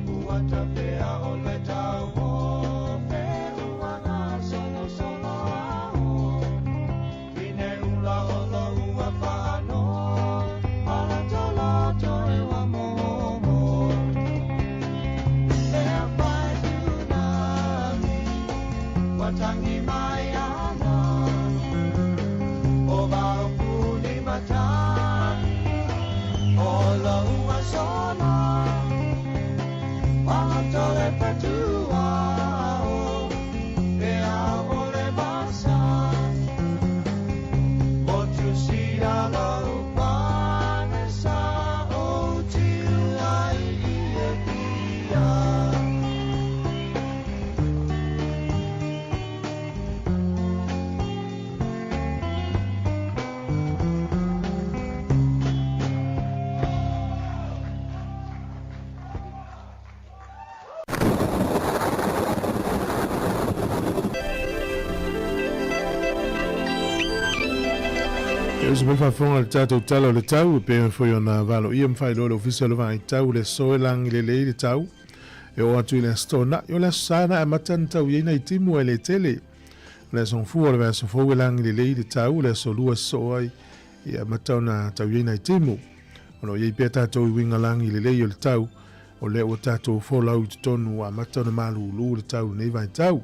ua tafe a o le tau o fe ua ngā solo solo ao ine ula o lo ua whaano ala toloto e wa momo. Ea whai tsunami, watangi mai ana, o vaopuni matagi, o lou asola, wagatole petua o, e ao le masa, motu sia lou pane sa o tiu ai ia dia. E uso mai faafofoga le tatou tala o le tau e pei foi ona valoia ma faailoa le ofisa o le vaitau le aso e lagi lelei le tau e oo atu i le aso tona'i. O le aso sa na amata ona tau i ai nai timu ae le tele. O le aso gafua o le vaiaso fou e lagi lelei le tau, o le aso lua e sosoo ai e amata ona tau i ai nai timu. O lo o i ai pea tatou i uiga lagi lelei o le tau, o lea ua tatou folau i totonu ua amata ona malūlū le tau i lenei vaitau.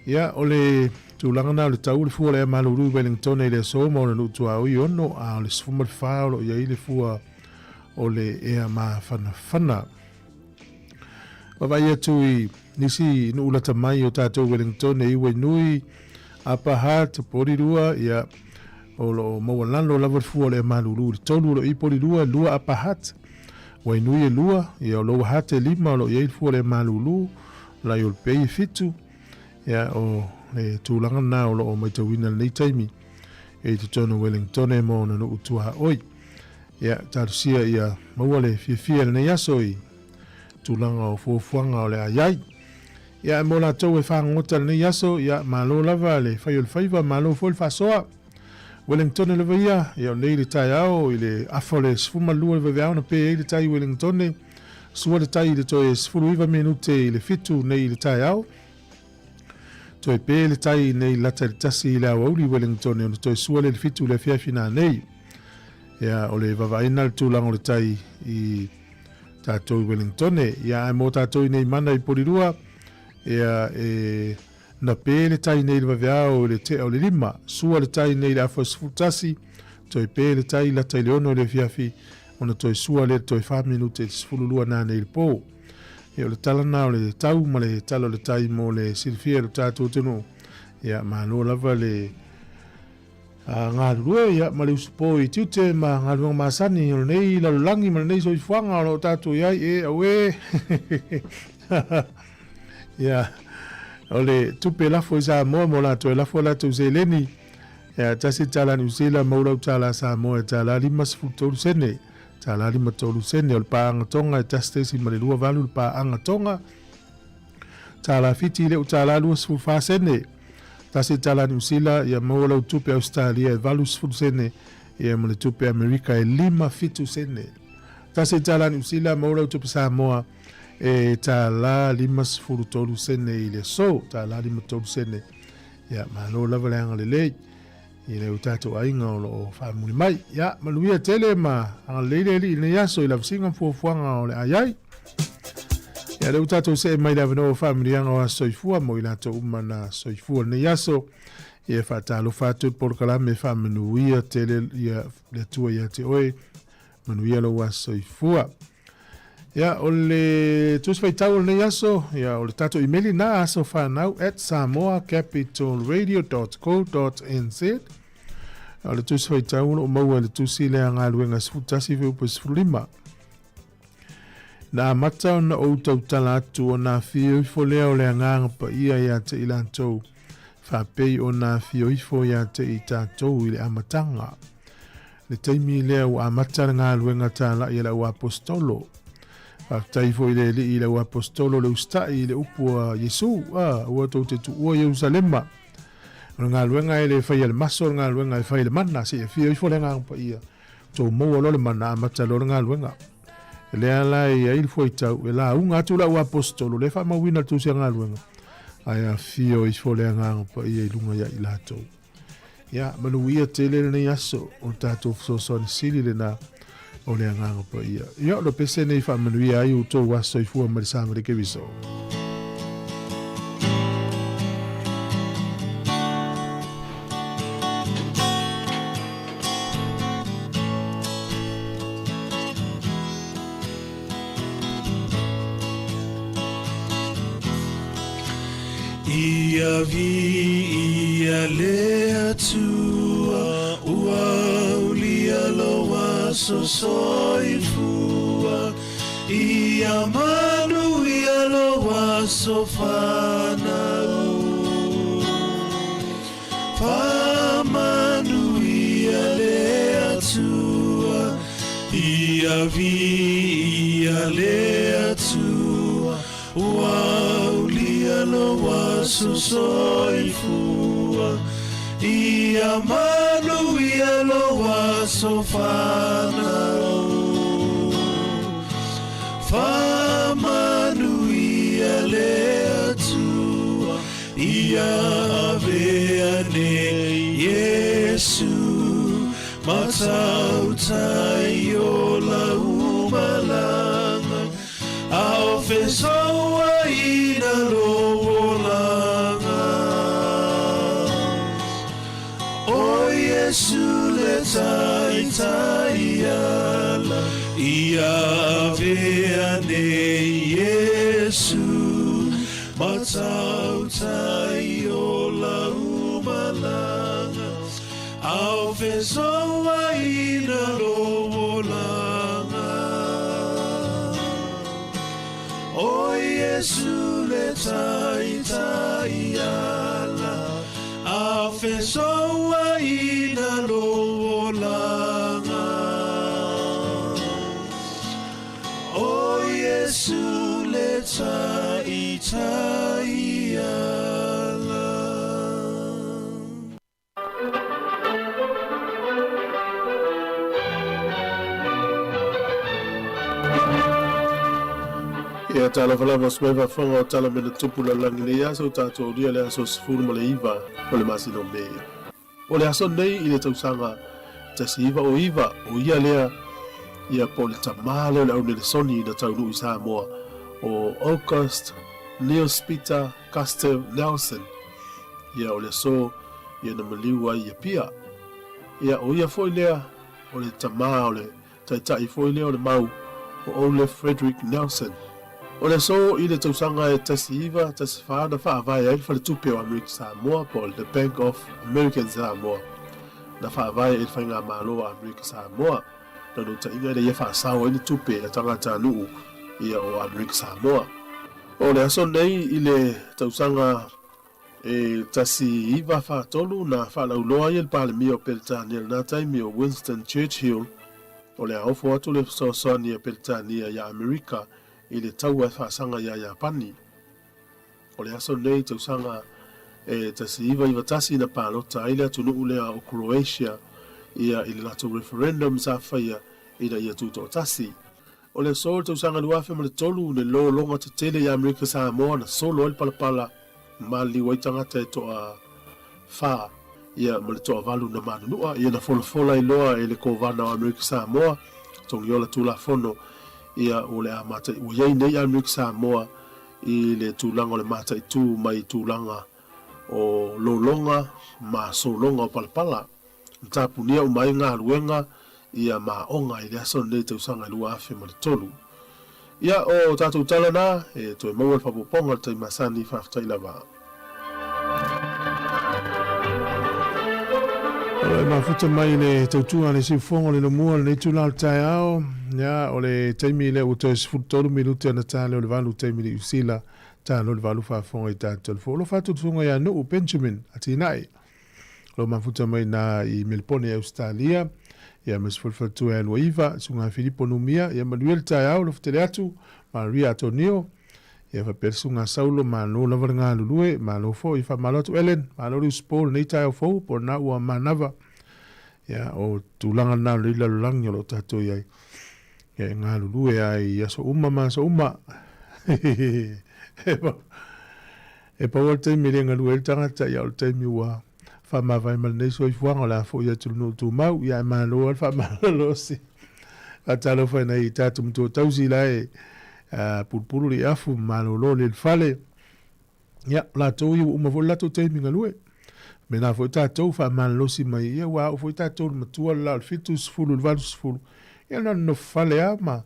Ia, o le tulaga na o le tau o le fua o le ea malūlū i Wellingtone i le aso ma ona nuu tuaoi e ono, a o le 14 o lo o i ai le fua o le ea mafanafana. Vaavaai atu i nisi nuu lata mai o tatou Wellingtone i Wainui, Upper Hutt, Porirua, ia, o lo o maualalo lava le fua o le ea malūlū i le tolu o lo o i Porirua, lua Upper Hutt, Wainui e lua, ia o Lower Hutt e lima o lo o i ai le fua o le ea malūlū, Lyall Bay e fitu, ia o le tulaga lena o lo o maitauina i lenei taimi e i totonu o Wellingtone ma ona nuu tuaoi. Ia, talosia ia maua le fiafia i lenei aso i tulaga o fuafuaga o le a i ai. Ia, ae mo latou e fagogota i lenei aso, ia, malo lava le fai o le faiva, malo foi le faasoa. Wellingtone lava ia, ia o nei le taeao i le afa o le 12 le vaveao na pe ai le tai i Wellingtone, sua le tai i le toe 19 minute i le fitu nei i le taeao. Toe pe le tai nei lata i le tasi i le aoauli i Wellingtone ona toe sua le le fitu i le afiafi nanei. Ia, o le vavaina le tulaga o le tai i tatou i Wellingtone. Ia, ae mo tatou i nei mana i Porirua, ia, e Na pē le tai nei i le vaveao i le tea o le lima, sua le tai nei i le afa o le 11, toe pē le tai lata i le ono i le afiafi, ona toe sua lea le toe wha minute i le 12 nanei i le pō. Ia, o le tala na o le tau ma le tala o le tai mo le silafia e lo tatou atunuu. Ia, malo lava le a galulue ia ma le usupo i tiute ma galuega masani o lenei lalolagi ma lenei soifuaga o lo o tatou i ai e auē. Ia, o le tupe lafo i Samoa mo latou e lafo a latou seleni, ia, tasi tala Niu Sila mau lau tala Samoa e tala 53 sene, tala 53 sene. O le paaga Tonga e 1.28 le paaga Tonga, Tala Fiti i leu tala 24 sene. Tasi tala Niu Sila, ia maua lau tupe Ausetalia e 80 sene, ia ma le tupe Amerika e 57 sene. Tasi tala Niu Sila, maua lau tupe Samoa e tala 53 sene i le aso, tala 53 sene. Ia, malo lava le agalelei i le tatou aiga o lo o faamuli mai. Ia, manuia tele ma agalelei le Alii i lenei aso i lavasiga ma fuafuaga o le a i ai. Ia lea ua tatou see mai le avanoa o faamanuiaga o aso soifua mo i latou uma na soifua lenei aso. Ia faatalofa atu le polokalame e faamanuia tele ia le Atua ia te oe. Manuia lou aso soifua. Ia, o le tusi faitau o lenei aso, ia, o le tatou imeli na asofanau@samoacapitalradio.co.nz. O le tusi faitau o lo o maua i le tusi lea galuega 11 fuaiupu 15. Na amata ona ou tautala atu ona afio ifo lea o le Agaga Paia ia te i latou, faapei ona afio ifo ia te i tatou i le amataga. Le taimi lea ua amata le galuega talai a le auaposetolo. Faafetai foi i le Alii i le auaposetolo le usitai i le upu a Iesu, a, aua tou te tuua Ierusalema. O le galuega e le faia e le maso, o le galuega e fai e le mana, se i afio ifo le Agaga Paia, tou maua loa le mana, amata loa le galuega. E lea la e i ai le fuaitau, e lauga atu le auaposetolo, lea e faamauina le tusi a galuega, ae afio ifo le Agaga Paia i luga ia i latou. Ia, manuia tele lenei aso, o le tatou fesoasoani sili lena o le Agaga Paia. Ia, o le pese nei faamanuia ai outou aso soifua ma le sa ma le Keriso. Ia viia le Atua, ua aulia lou aso soifua. Ia manuia lou aso fanau. Faamanuia le Atua, ia viia le Atua, Ua aulia lou aso soifua, Ia manuia lou aso fanau. Faamanuia le Atua, Ia avea nei Iesu, Matautai o lau malaga, A o fesouaina lou olaga. O Iesu le Taitai ala, Ia avea nei Iesu, Matautai o lau malaga, A o fesouaina lou olaga. O Iesu le Taitai ala, A o fesouaina lou olaga. O Iesu le Taitai ala. Ia talofa lava se mai faafofoga o tala mea na tupu lalolagi nei aso tatou aulia le aso 19 o le masina o Me. O le aso nei i le tausaga 1909 o ia lea ia po o le tamā lea o le au Nelesoni na taunuu i Samoa o August Niels Peter Gustav Nelson. Ia o le aso ia na maliu ai i Apia. Ia o ia foi lea o le tamā o le taitai foi lea o le mau o Olaf Frederick Nelson. O le aso i le tausaga e 1914 na faavae ai le Faletupe o Amerika Samoa po o le The Bank of American Samoa. Na faavae e le Faigamalo a Amerika Samoa. Naunautaiga ina ia faasao ai ni tupe a tagatanuu ia o Amerika Samoa. O le aso nei i le tausaga E 1943 na faalauiloa ai e le Palemia o Peretania i lena taimi o Winston Churchill, o le a ofo atu le fesoasoani a Peretania iā Amerika i le taua e faasaga iā Iapani. O le aso lenei i tausaga e 1991 na palota ai le atunuu lea o Croatia ia i le latou referendum sa faia ina ia tutoatasi. O le aso o le tausaga 2003 le lologa tetele i Amerika Samoa na solo ai le palapala na maliliu ai tagata e toa fa ia ma le toavalu na manunua ia na folafola ai loa e le Kovana o Amerika Samoa Togiola Tulafono Ia, o le a matai, ua i ai nei Amerika Samoa i le tulaga o le mataitu mai tulaga o lologa ma sologa o palapala. Na tapunia uma ai galuega ia ma aoga i le aso lenei tausaga e 2003. Ia, o tatou tala na, e toe maua le faaopoopoga i le taimi masani, faafetai lava. O lo o e mafuta mai le tautua a le siufofoga o le lomua o lenei itula o le taeao. Ia, o le taimi lea ua toe 13 minute ona ta lea o le 8 taimi i le Iusila, ta loa le 8 faafofoga i tatou le fou. Alofa atu le susuga ia Nuu Benjamin Atinae. O lo o mafuta mai na i Melebone i Ausetalia. Ia, ma se foi le faletua ia Luaiva, susuga Filipo Numia. Ia, manuia le taeao, alofa tele atu, Maria Atonio. Ia faapea le susuga Saulo, malo lava le galulue, malo foi, faamalo atu Ellen, malo le usupo lenei taeao fou, po o lena ua manava. Ia, o tulaga lena o lenei lalolagi o lo o tatou i ai. Ia, e galulue lava i aso uma ma aso uma. E pau lava le taimi e le galue ai le tagata, ia o le taimi ua faamavae ma lenei soifuaga, o le a foi atu i le nuu tumau, ia ae malo lava le faamalolosi. Faatalofa i nai tatou matua tausi la e pulupulu le afu ma malolo le fale. Ia, o latou ia ua uma foi le latou taimi galue. Mena foi tatou faamalolosi mai, ia ua oo foi tatou i le matua le la o le 70 i le 80, ia na nonofo fale lava ma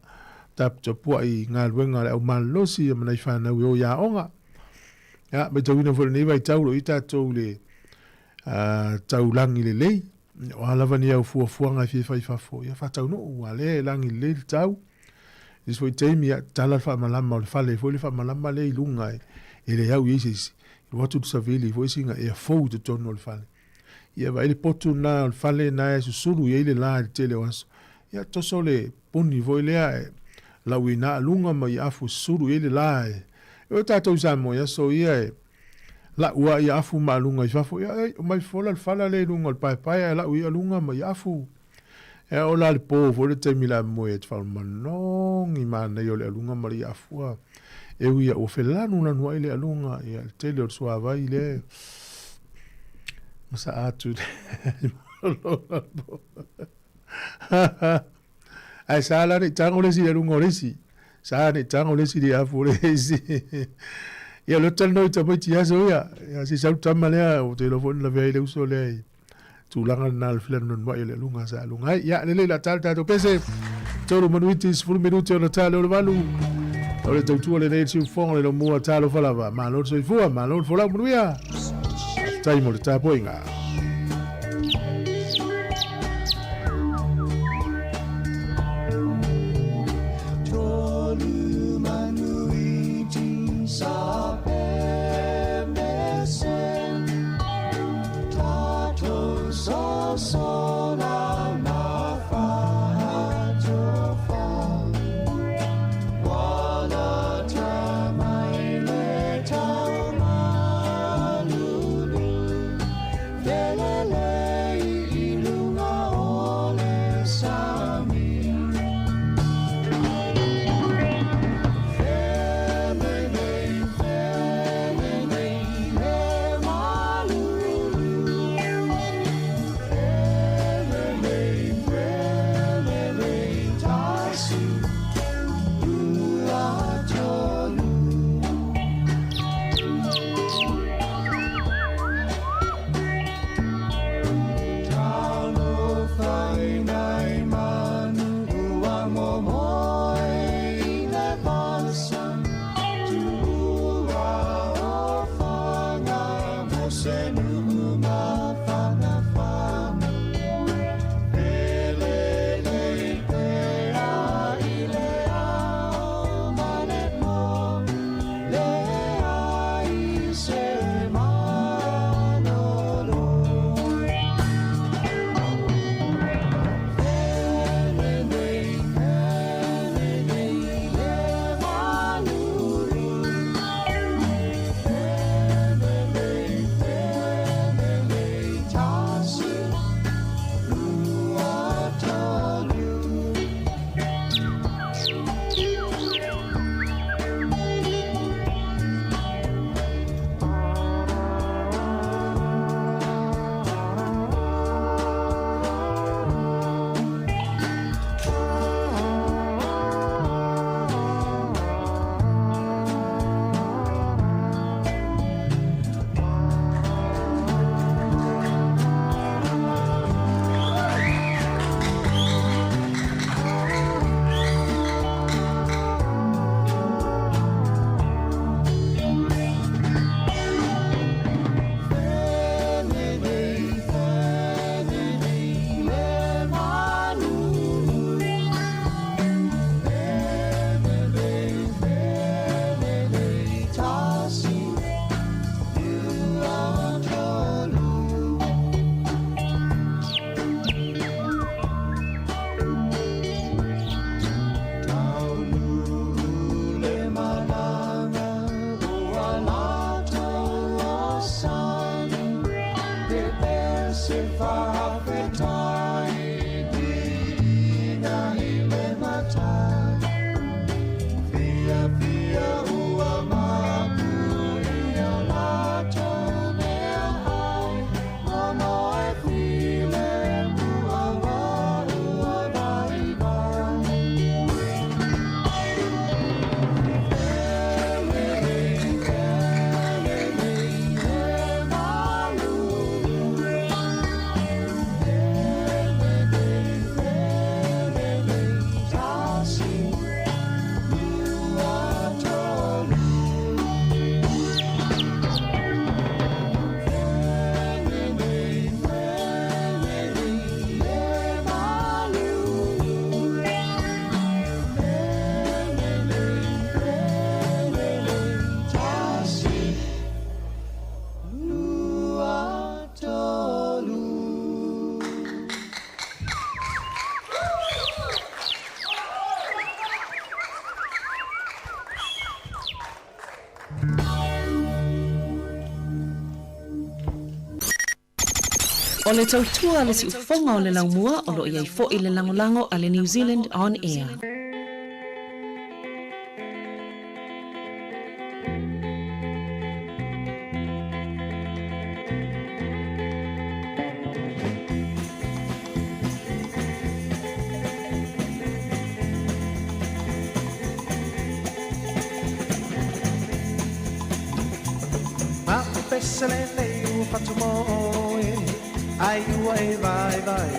taputapuai i galuega a le au malolosi ia ma nai fanau e o i aoga. Ia, matauina foi i lenei vaitau o lo o i ai tatou i le taulagi lelei. O a lava ni au fuafuaga e fia fai i fafo, ia faataunuu, aua o lea e lagi lelei le tau. I isi foi taimi, ia tatala le faamalama o le fale foi le faamalama lea i luga e le au i ai se isi. Alu atu le savili foi sina ea fou i totonu o le fale. Ia vaai le potu lena o le fale lena e susulu i ai le la i le tele o aso. Ia toso le puni foi lea e lau i na luga ma ia afu e susulu i ai le la e. E o tatou i Samoa i aso ia e lau lava ia afu ma aluga i fafo. Ia ei, omai fola le fala lea i luga o le paepae ae lau i aluga ma ia afu. E o la le po foi le taimi la moe e te whaumanogi manaia o le aluga ma le afu a. E ui ia ua felanulanu ai le aluga, ia le tele o le suavai le ma sa atu Ae sa la nei tago le isi i aluga o le isi. Sa nei tago le isi i le afu o le isi. Ia o lea talanoa i tamaiti i aso ia. Ia se sau tama lea, ou te iloa foi na lavea ai le uso lea i tulaga lena o le felanulanuai o le aluga sa aluga ai. Ia, lelei la tala tatou pese. Tolu manuiti, 10 minute ona tala o le valu. O le tautua lenei le siufofoga le lomua talofa lava. Malo le soifua, malo le folau manuia. Faafetai mo le tapuaiga. O le tautua a le siufofoga o le laumua o lo o i ai foi le lagolago a le New Zealand On Air. Ma o pese lenei ua fatu mo oe, Ai ua e vaivai,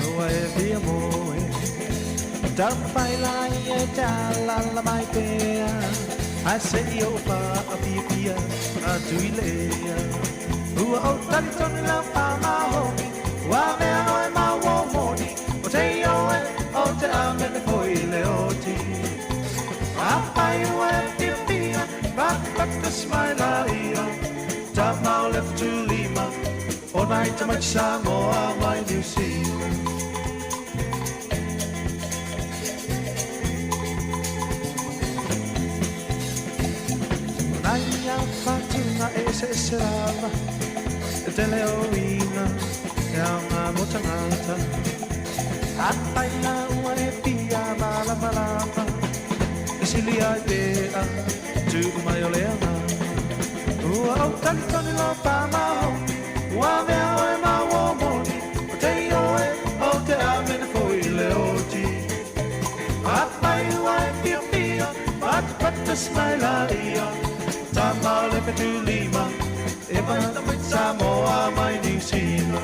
ua e fia moe. Taumafai laia e te alaala mai pea, Ae se i ou faapiapia atu i le ea. Ua ou talitonu lau faamaoni, Ua avea oe ma uo moni, O te ioe, o te amene foi i le oti. Afai ua e fiafia, Patapata mai laia, Tama o le fetulima, O nai tamaiti Samoa mai Niu Sila. O nai fatunga eseese lava, E tele o uiga, e aoga mo tagata. Afai la ua e fia malamalama, E sili ai pea, tuu mai o le agaga. Ua ou talitonu lau faamaoni, Ua avea oe ma uo moni, O te ioe, o te amene foi i le oti. Afai ua e fiafia, Patapata mai laia, Tama o le fetulima, E mai Samoa mai Niu Sila.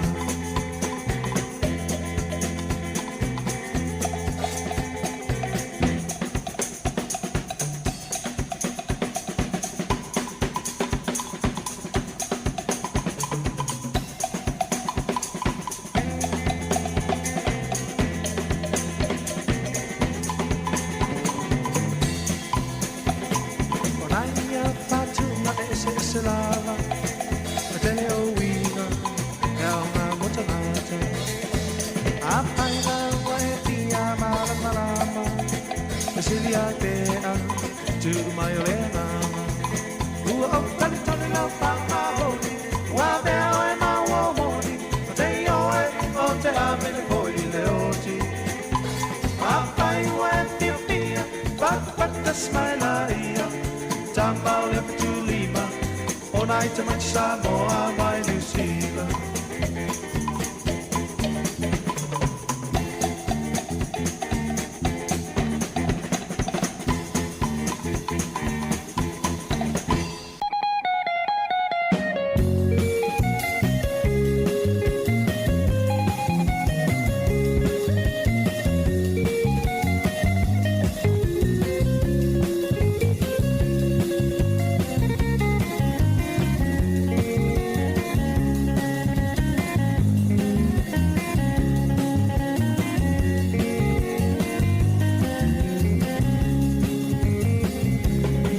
O nai fatunga eseese lava, E tele o uiga, e aoga mo tagata. Afai la ua e fia malamalama, E sili ai pea, tuu mai o le agaga. Ua ou talitonu lau faamaoni, Ua avea oe ma uo moni, O te ioe, o te amene foi i le oti. Afai ua e fiafia, Patapata mai laia, Tama o le fetulima, O nai tamaiti Samoa mai Niu Sila.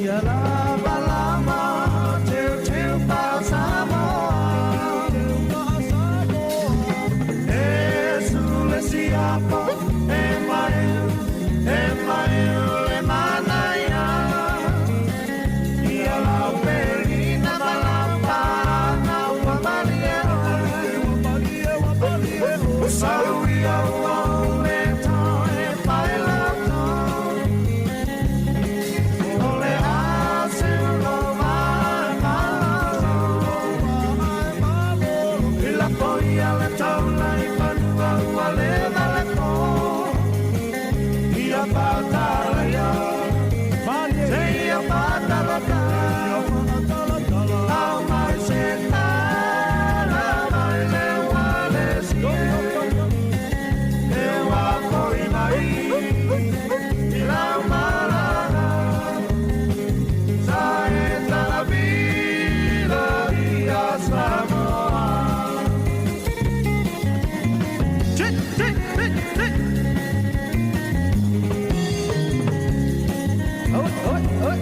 Ia lava lama, teuteu faa-Samoa. E su le siapo, e mai, e mai le manaia. Ia lau pelina ma lau paga ua malie oe. Sau ia ua ou le toe failoto. O le asu lo mai malo. I lako ia le taula i fanua ua leva le po. Ia whātala ia, te ia whātala Au mai se tala mai le wale sie. E wā foi mai, i lau malala. Sa e tala vila ia Samoa. Tit, tit, tit, tit. Oi, oi, oi.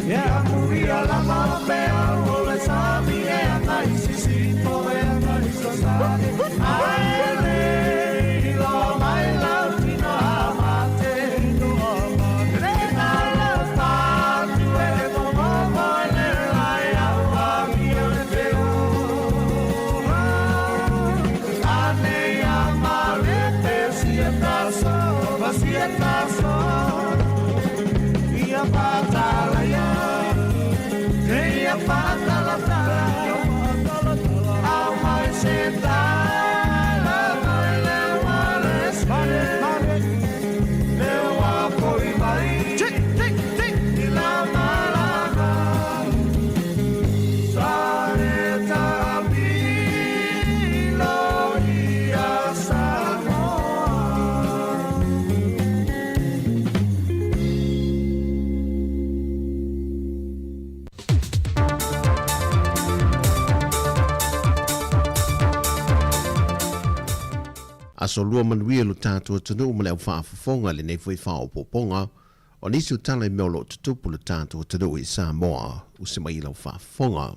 Ia muia lama o pea o le sami e agai sisifo e agai sasae. Ae le iloa mai lau tino a mate. Le na lau fatu e momomo e le lai au. Aso Lua manuia lo tatou atunuu ma le au faafofoga i lenei foi faaopoopoga o nisi o tala i mea o lo o tutupu i lo tatou atunuu i Samoa. Usi mai i lau faafofoga.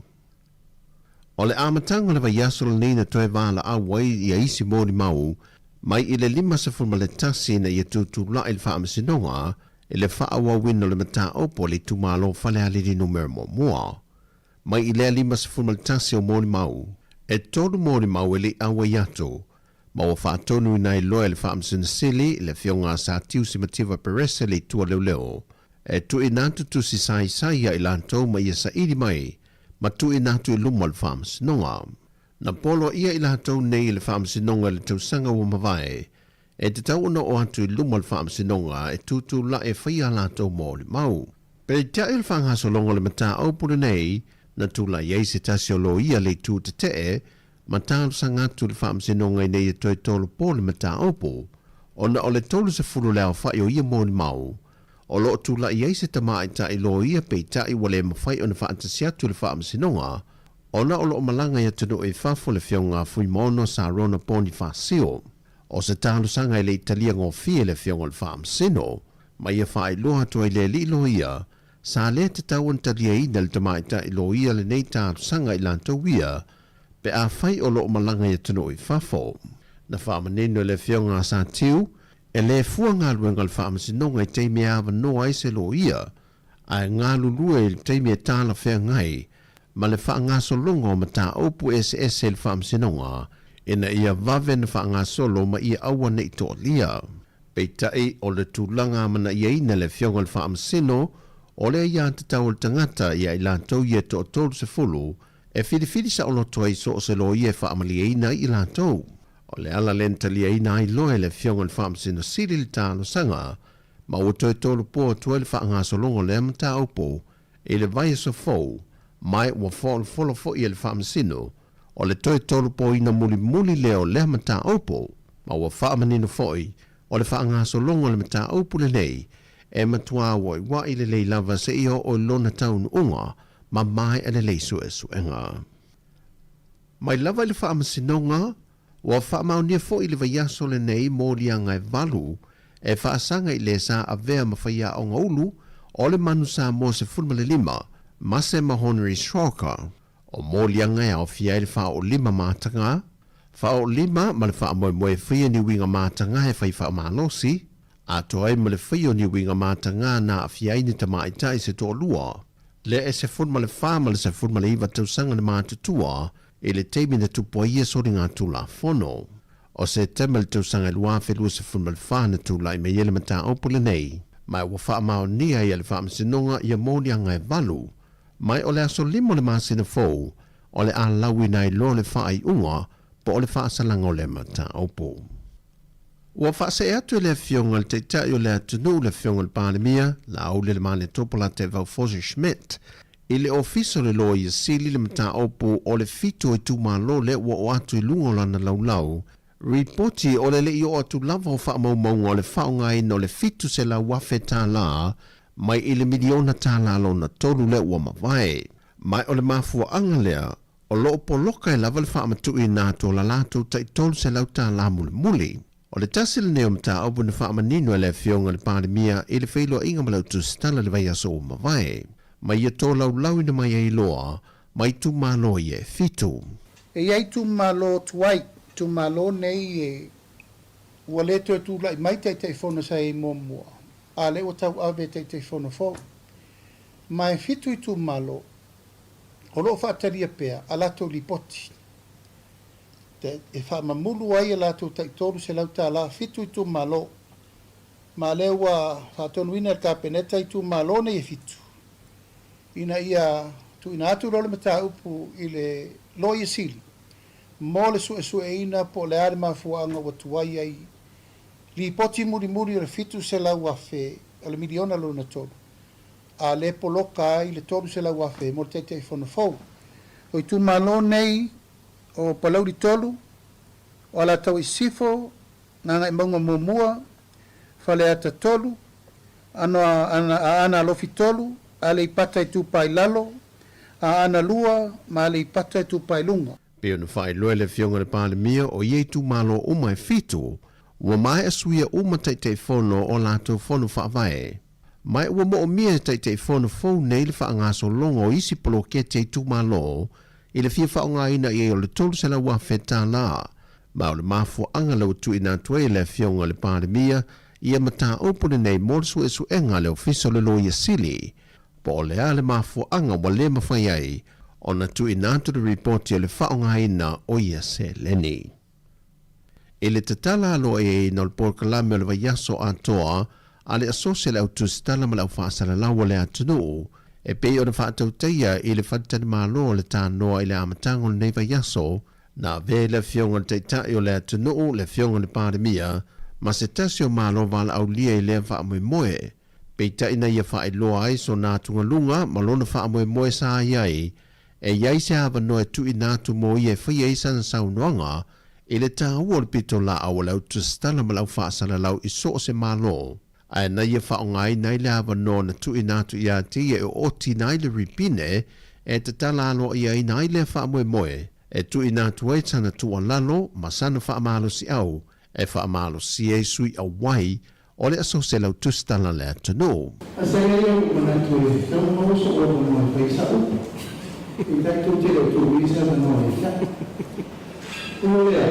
O le amataga o le vaiaso lenei na toe valaau ai ia isi molimau mai i le 51 ina ia tutulai le Faamasinoga i le faaauauina o le mataupu a le itumalo Falealili Numera Muamua. Mai i lea 51 o molimau, e tolu molimau e le i auai atu, ma ua faatonuina ai loa e le Faamasino Sili, le Afioga a Satiu Simativa Perese le Itu a Leoleo, e tuuina atu tusi saisai ia i latou ma ia saili mai ma tuuina atu i luma o le Faamasinoga. Na poloaia i latou nei e le Faamasinoga i le tausaga ua mavae, e tatau ona oo atu i luma o le Faamasinoga e tutulai e faia a latou molimau. Peitai o le faagasologa o le mataupu lenei, na tulai ai se tasi o loia le itu tetee ma talosaga atu i le Faamasinoga ina ia toe tolopo le mataupu, ona o le 30 le aofai o ia molimau o lo o tulai ai se tamaitai loia peitai ua le mafai ona faatasi atu i le Faamasinoga ona o lo o malaga i atunuu i fafo le Afioga a Fuimaono Sarona Ponifasio. O se talosaga e le i talia gofie e le Afioga o le Faamasino, ma ia faailoa atu ai le alii loia, sa le tatau ona taliaina le tamaitai loia lenei talosaga i latou ia pe afai o lo o malaga i atunuu i fafo. Na faamanino e le Afioga a Satiu, e le fua galuega a le Faamasinoga i taimi e avanoa ai se loia, ae galulue i le taimi e talafeagai ma le faagasologa o mataupu eseese i le Faamasinoga ina ia vave ona faagasolo ma ia aua ne i toalia. Peitai, o le tulaga amanaiaina e le Afioga i le Faamasino, o le aiatatau a le tagata ia i latou ia e toa-30 e filifili saoloto ai so o se loia e faamalieina ai i latou. O le ala lea na taliaina ai loa e le Afioga i le Faamasino Sili le talosaga ma ua toe tolopo atu ai le faagasologa o lea mataupu i le vaiaso fou ma ua folofolo foi e le Faamasino o le toe tolopoina mulimuli lea o lea mataupu ma ua faamanino foi o le faagasologa o le mataupu lenei e matuā ua'iua'i lelei lava seia oo i lona taunuuga ma maea lelei suesuega. Mai lava i le Faamasinoga, ua faamaonia foi i le vaiaso lenei moliaga e valu e faasaga i le sa avea ma faiaoga ulu o le Manu Samoa 15, Mase ma Honori Schrocker. O moliaga e aofia ai le faaoolima mataga, faaoolima ma le faamoemoe e faia ni uiga mataga e fai faamalosi, atoa ai ma le faia o ni uiga mataga na aafia ai ni tamaitai se toalua, lea e 14 ma le 19 tausaga le matutua i le taimi na tupu ai ia soligatulafono. O Setema i le tausaga 2024 na tulai mai ai le mataupu lenei, ma ua faamaonia ai e le Faamasinoga ia moliaga e valu mai o le aso lima o le masina fou o le a lauina ai loa le faaiuga po o le faasalaga o lea mataupu. Ua faasee atu e le Afioga i le Taitai o le atunuu le Afioga i le Palemia, Laaulialemalietopo Lateevau Fosi Schmidt, i le Ofisa o le Loia Sili le mataupu o le fitu o itumalo lea ua oo atu i luga o lana laulau Ripoti o le le i oo atu lava o faamaumauga o le faaaogaina o le $700,000 mai i le miliona tala lona tolu lea ua mavae. Ma o le mafuaaga lea o lo o poloka ai lava le faamatuuina atu o la latou tai $300 mulimuli. O le tasi lenei o mataupu na faamanino e le Afioga i le Palemia i le feiloaiga ma le Autusitala i le vaiaso ua mavae, ma ia tolaulaauina mai ai loa ma itumalo ia e fitu. E i ai itumalo tuai, itumalo nei e ua le toe tulai mai Taitaifono sa i ai muamua, a lea ua tauave e Taitaifono fou. Ma e fitu itumalo o lo o faatalia pea a latou lipoti e faamamulu ai a latou tai $300, fitu itumalo. Ma lea ua faatonuina e le Kapeneta itumalo nei e fitu ina ia tuuina atu loa le mataupu i le Loia Sili mo le suesueina po o le a le mafuaaga ua tuai ai lipoti mulimuli o le 700,000 o le miliona lona tolu a le poloka ai le 300,000 mo le Taitaifono fou. O itumalo nei o Palauli 3, o Alataua i Sisifo, Gagaemauga 1, Faleata 3, Aana Alofi 3, Aleipata Itupa i Lalo, Aana 2 ma Aleipata Itupa i Luga. Pei ona faailoa e le Afioga i le Palemia o ia itumalo uma e fitu. Ua maea suia uma Taitaifono o latou fono faavae. Ma ua moomia e Taitaifono fou nei le faagasologa o isi poloketi a itumalo i le fia faaaogaina i ai o le $300,000. Ma o le mafuaaga lea ua tuuina atu ai e le Afioga i le Palemia ia mataupu lenei mo le suesuega a le Ofisa o le Loia Sili, po o le a le mafuaaga ua le mafai ai ona tuuina atu le ripoti o le faaaogaina o ia seleni. I le tatala aloaiaina o le polokalame o le vaiaso atoa a le Asosi a le Au Tusitala ma le Au Faasalalau o le atunuu, e pei ona faatautaia i le faletalimalo o le Tanoa i le amataga o lenei vaiaso, na avea i le Afioga i le Taitai o le atunuu, le Afioga i le Palemia, ma se tasi o Malo valaaulia i lea faamoemoe. Peitai na ia faailoa ai sona atugaluga ma lona faamoemoe sa i ai, e i ai se avanoa e tuuina atu mo ia e faia ai sana saunoaga i le taua o le pitolaau a le au tusitala ma le au faasalalau i so o se Malo, ae na ia faaaogaina ai le avanoa na tuuina atu ia te ia e ootina ai le ripine e tatala aloaiaina ai lea faamoemoe e tuuina atu ai sana tuualalo ma sana faamalosiau e faamalosia ai sui auai o le aso se lau tusitala le atunuu. Ae sa i ai ou manatu e tatau ona maua sou avanoa e fai ai sau upu. Peitai tou te le o tuu i se avanoa ia te au. Ua lea,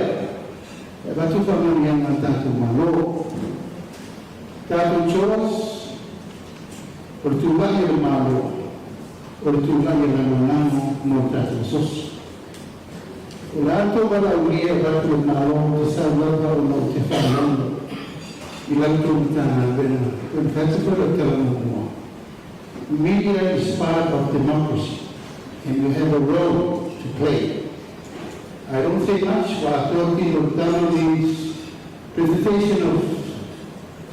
e avatu faamanuiaga a le tatou Malo. Tatou chores, o le tulai o le Malo, o le tulai e lagolago mo le tatou asosi. O le a tou valaaulia e avatu e le Malo ou te sau lava ona ou te faalogo i la outou Matagaluega e mafai atu foi lau tala muamua. Media is part of democracy and you have a role to play. I don't say much ua atoa tino le tala means presentation of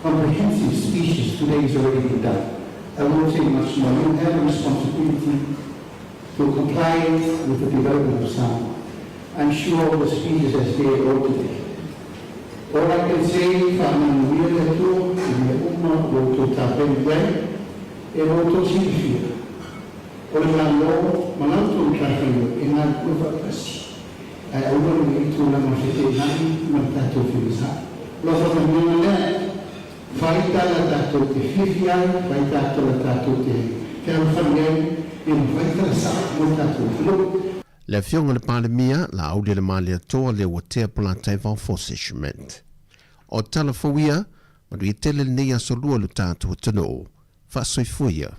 comprehensive speeches today is already been done. I won't say much more. You have a responsibility to comply with the development of Samoa. I'm sure all the speeches has there all today. All I can say, faamanuia le Atua i mea uma ua outou tapena i ai, e ua outou silafia, o le Malo ma la outou matafaioi e galulue faatasi, ae aua ne i tulaga o feteenai ma le tatou fegasa. O lau faamanuiaga lea, fai tala tatou te fiafia ai, fai tala tatou te fealofani ai, ia ma fai tala sao mo le tatou atunuu. Le Afioga i le Palemia, Laaulialemalietoa Leuatea Polataivao Fosi Schmidt. O tala fou ia, manuia tele lenei aso lua i lo tatou atunuu. Faasoifua ia.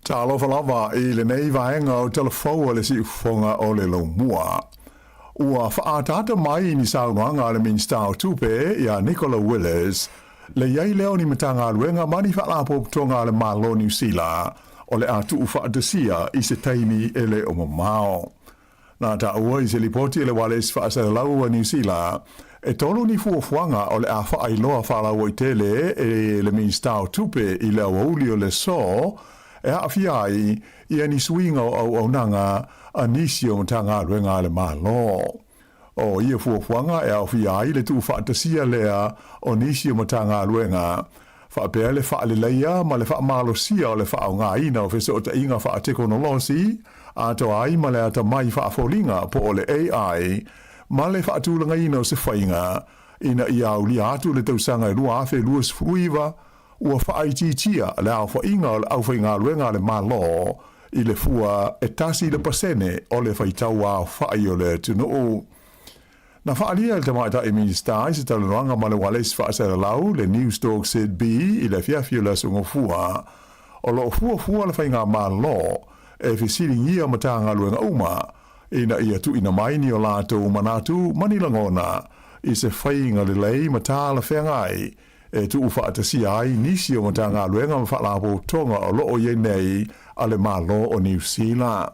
Talofa lava i lenei vaega o tala fou a le siufofoga o le Laumua. Ua faaataata mai ni saunoaga a le Minisita o Tupe ia Nicola Willis, le i ai lea o ni Matagaluega ma ni Faalapotopotoga a le Malo o Niu Sila o le a tuufaatasia i se taimi e le o mamao. Na taua i se lipoti a le Ualesi Faasalalau a Niu Sila, e tolu ni fuafuaga o le a faailoa faalauaitele e le Minisita o Tupe i le aoauli o le aso e aafia ai ia ni suiga o auaunaga a nisi o Matagaluega a le Malo. O ia fuafuaga e aofia ai le tuufaatasia lea o nisi o Matagaluega, faapea le faaleleia ma le faamalosia o le faaaogaina o fesootaiga faatekonolosi, atoa ai ma le atamai faafoliga po o le AI, ma le faatulagaina o se faiga ina ia aulia atu le tausaga e 2029 ua faaitiitia le aofaiga o le aufaigaluega a le Malo i le fua e 1% o le faitau aofai o le atunuu. Na faaalia e le Tamaitai Minisita i se talanoaga ma le ualesi faasalalau le Newstalk ZB i le afiafi o le Aso Gafua, o lo o fuafua le faigamalo e fesiligia Matagaluega uma ina ia tuuina mai ni o latou manatu ma ni lagona i se faiga lelei ma talafeagai e tuufaatasia ai nisi o Matagaluega ma Faalapotopotoga o lo o i ai nei a le Malo o Niu Sila.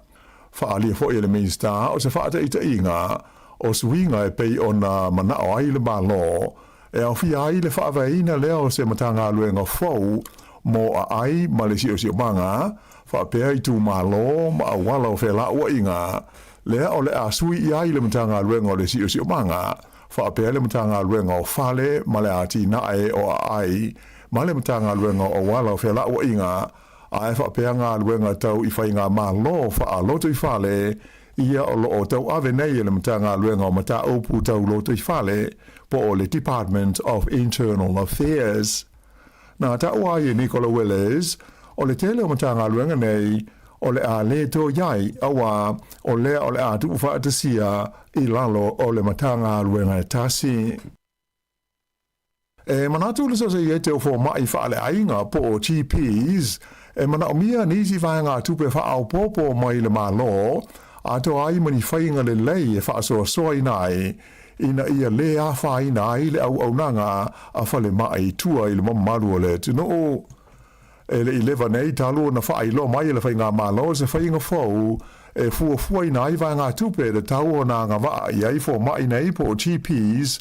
Faaalia foi e le Minisita o se faataitaiga o suiga e pei ona manao ai le Malo e aofia ai le faavaeina lea o se Matagaluega fou mo aai ma le siosiomaga, faapea itumalo ma auala o felauaiga, lea o le a sui i ai le Matagaluega o le Siosiomaga, faapea le Matagaluega o Fale ma le Atinae o Aai ma le Matagaluega o Auala o Felauaiga, ae faapea galuega tau i faigamalo faalotoifale ia o lo o tauave nei e le Matagaluega o Mataupu Tau Lotoifale po o le Department of Internal Affairs. Na taua ai e Nicola Willis, o le tele o Matagaluega nei o le a lē toe i ai, auā o lea o le a tuufaatasia i lalo o le Matagaluega e tasi. E manatu le Sosaiete o Fomai Faaleaiga po o GPs, e manaomia nisi vaegatupe faaopoopo mai le Malo atoa ai ma ni faiga lelei e faasoasoaina ai ina ia lē afaina ai le auaunaga a falemai i tua i le mamalu o le atunuu. E le i leva nei talu ona faailoa mai e le Faigamalo se faiga fou e fuafuaina ai vaegatupe e tatau ona agavaa i ai fomai nei po o GPs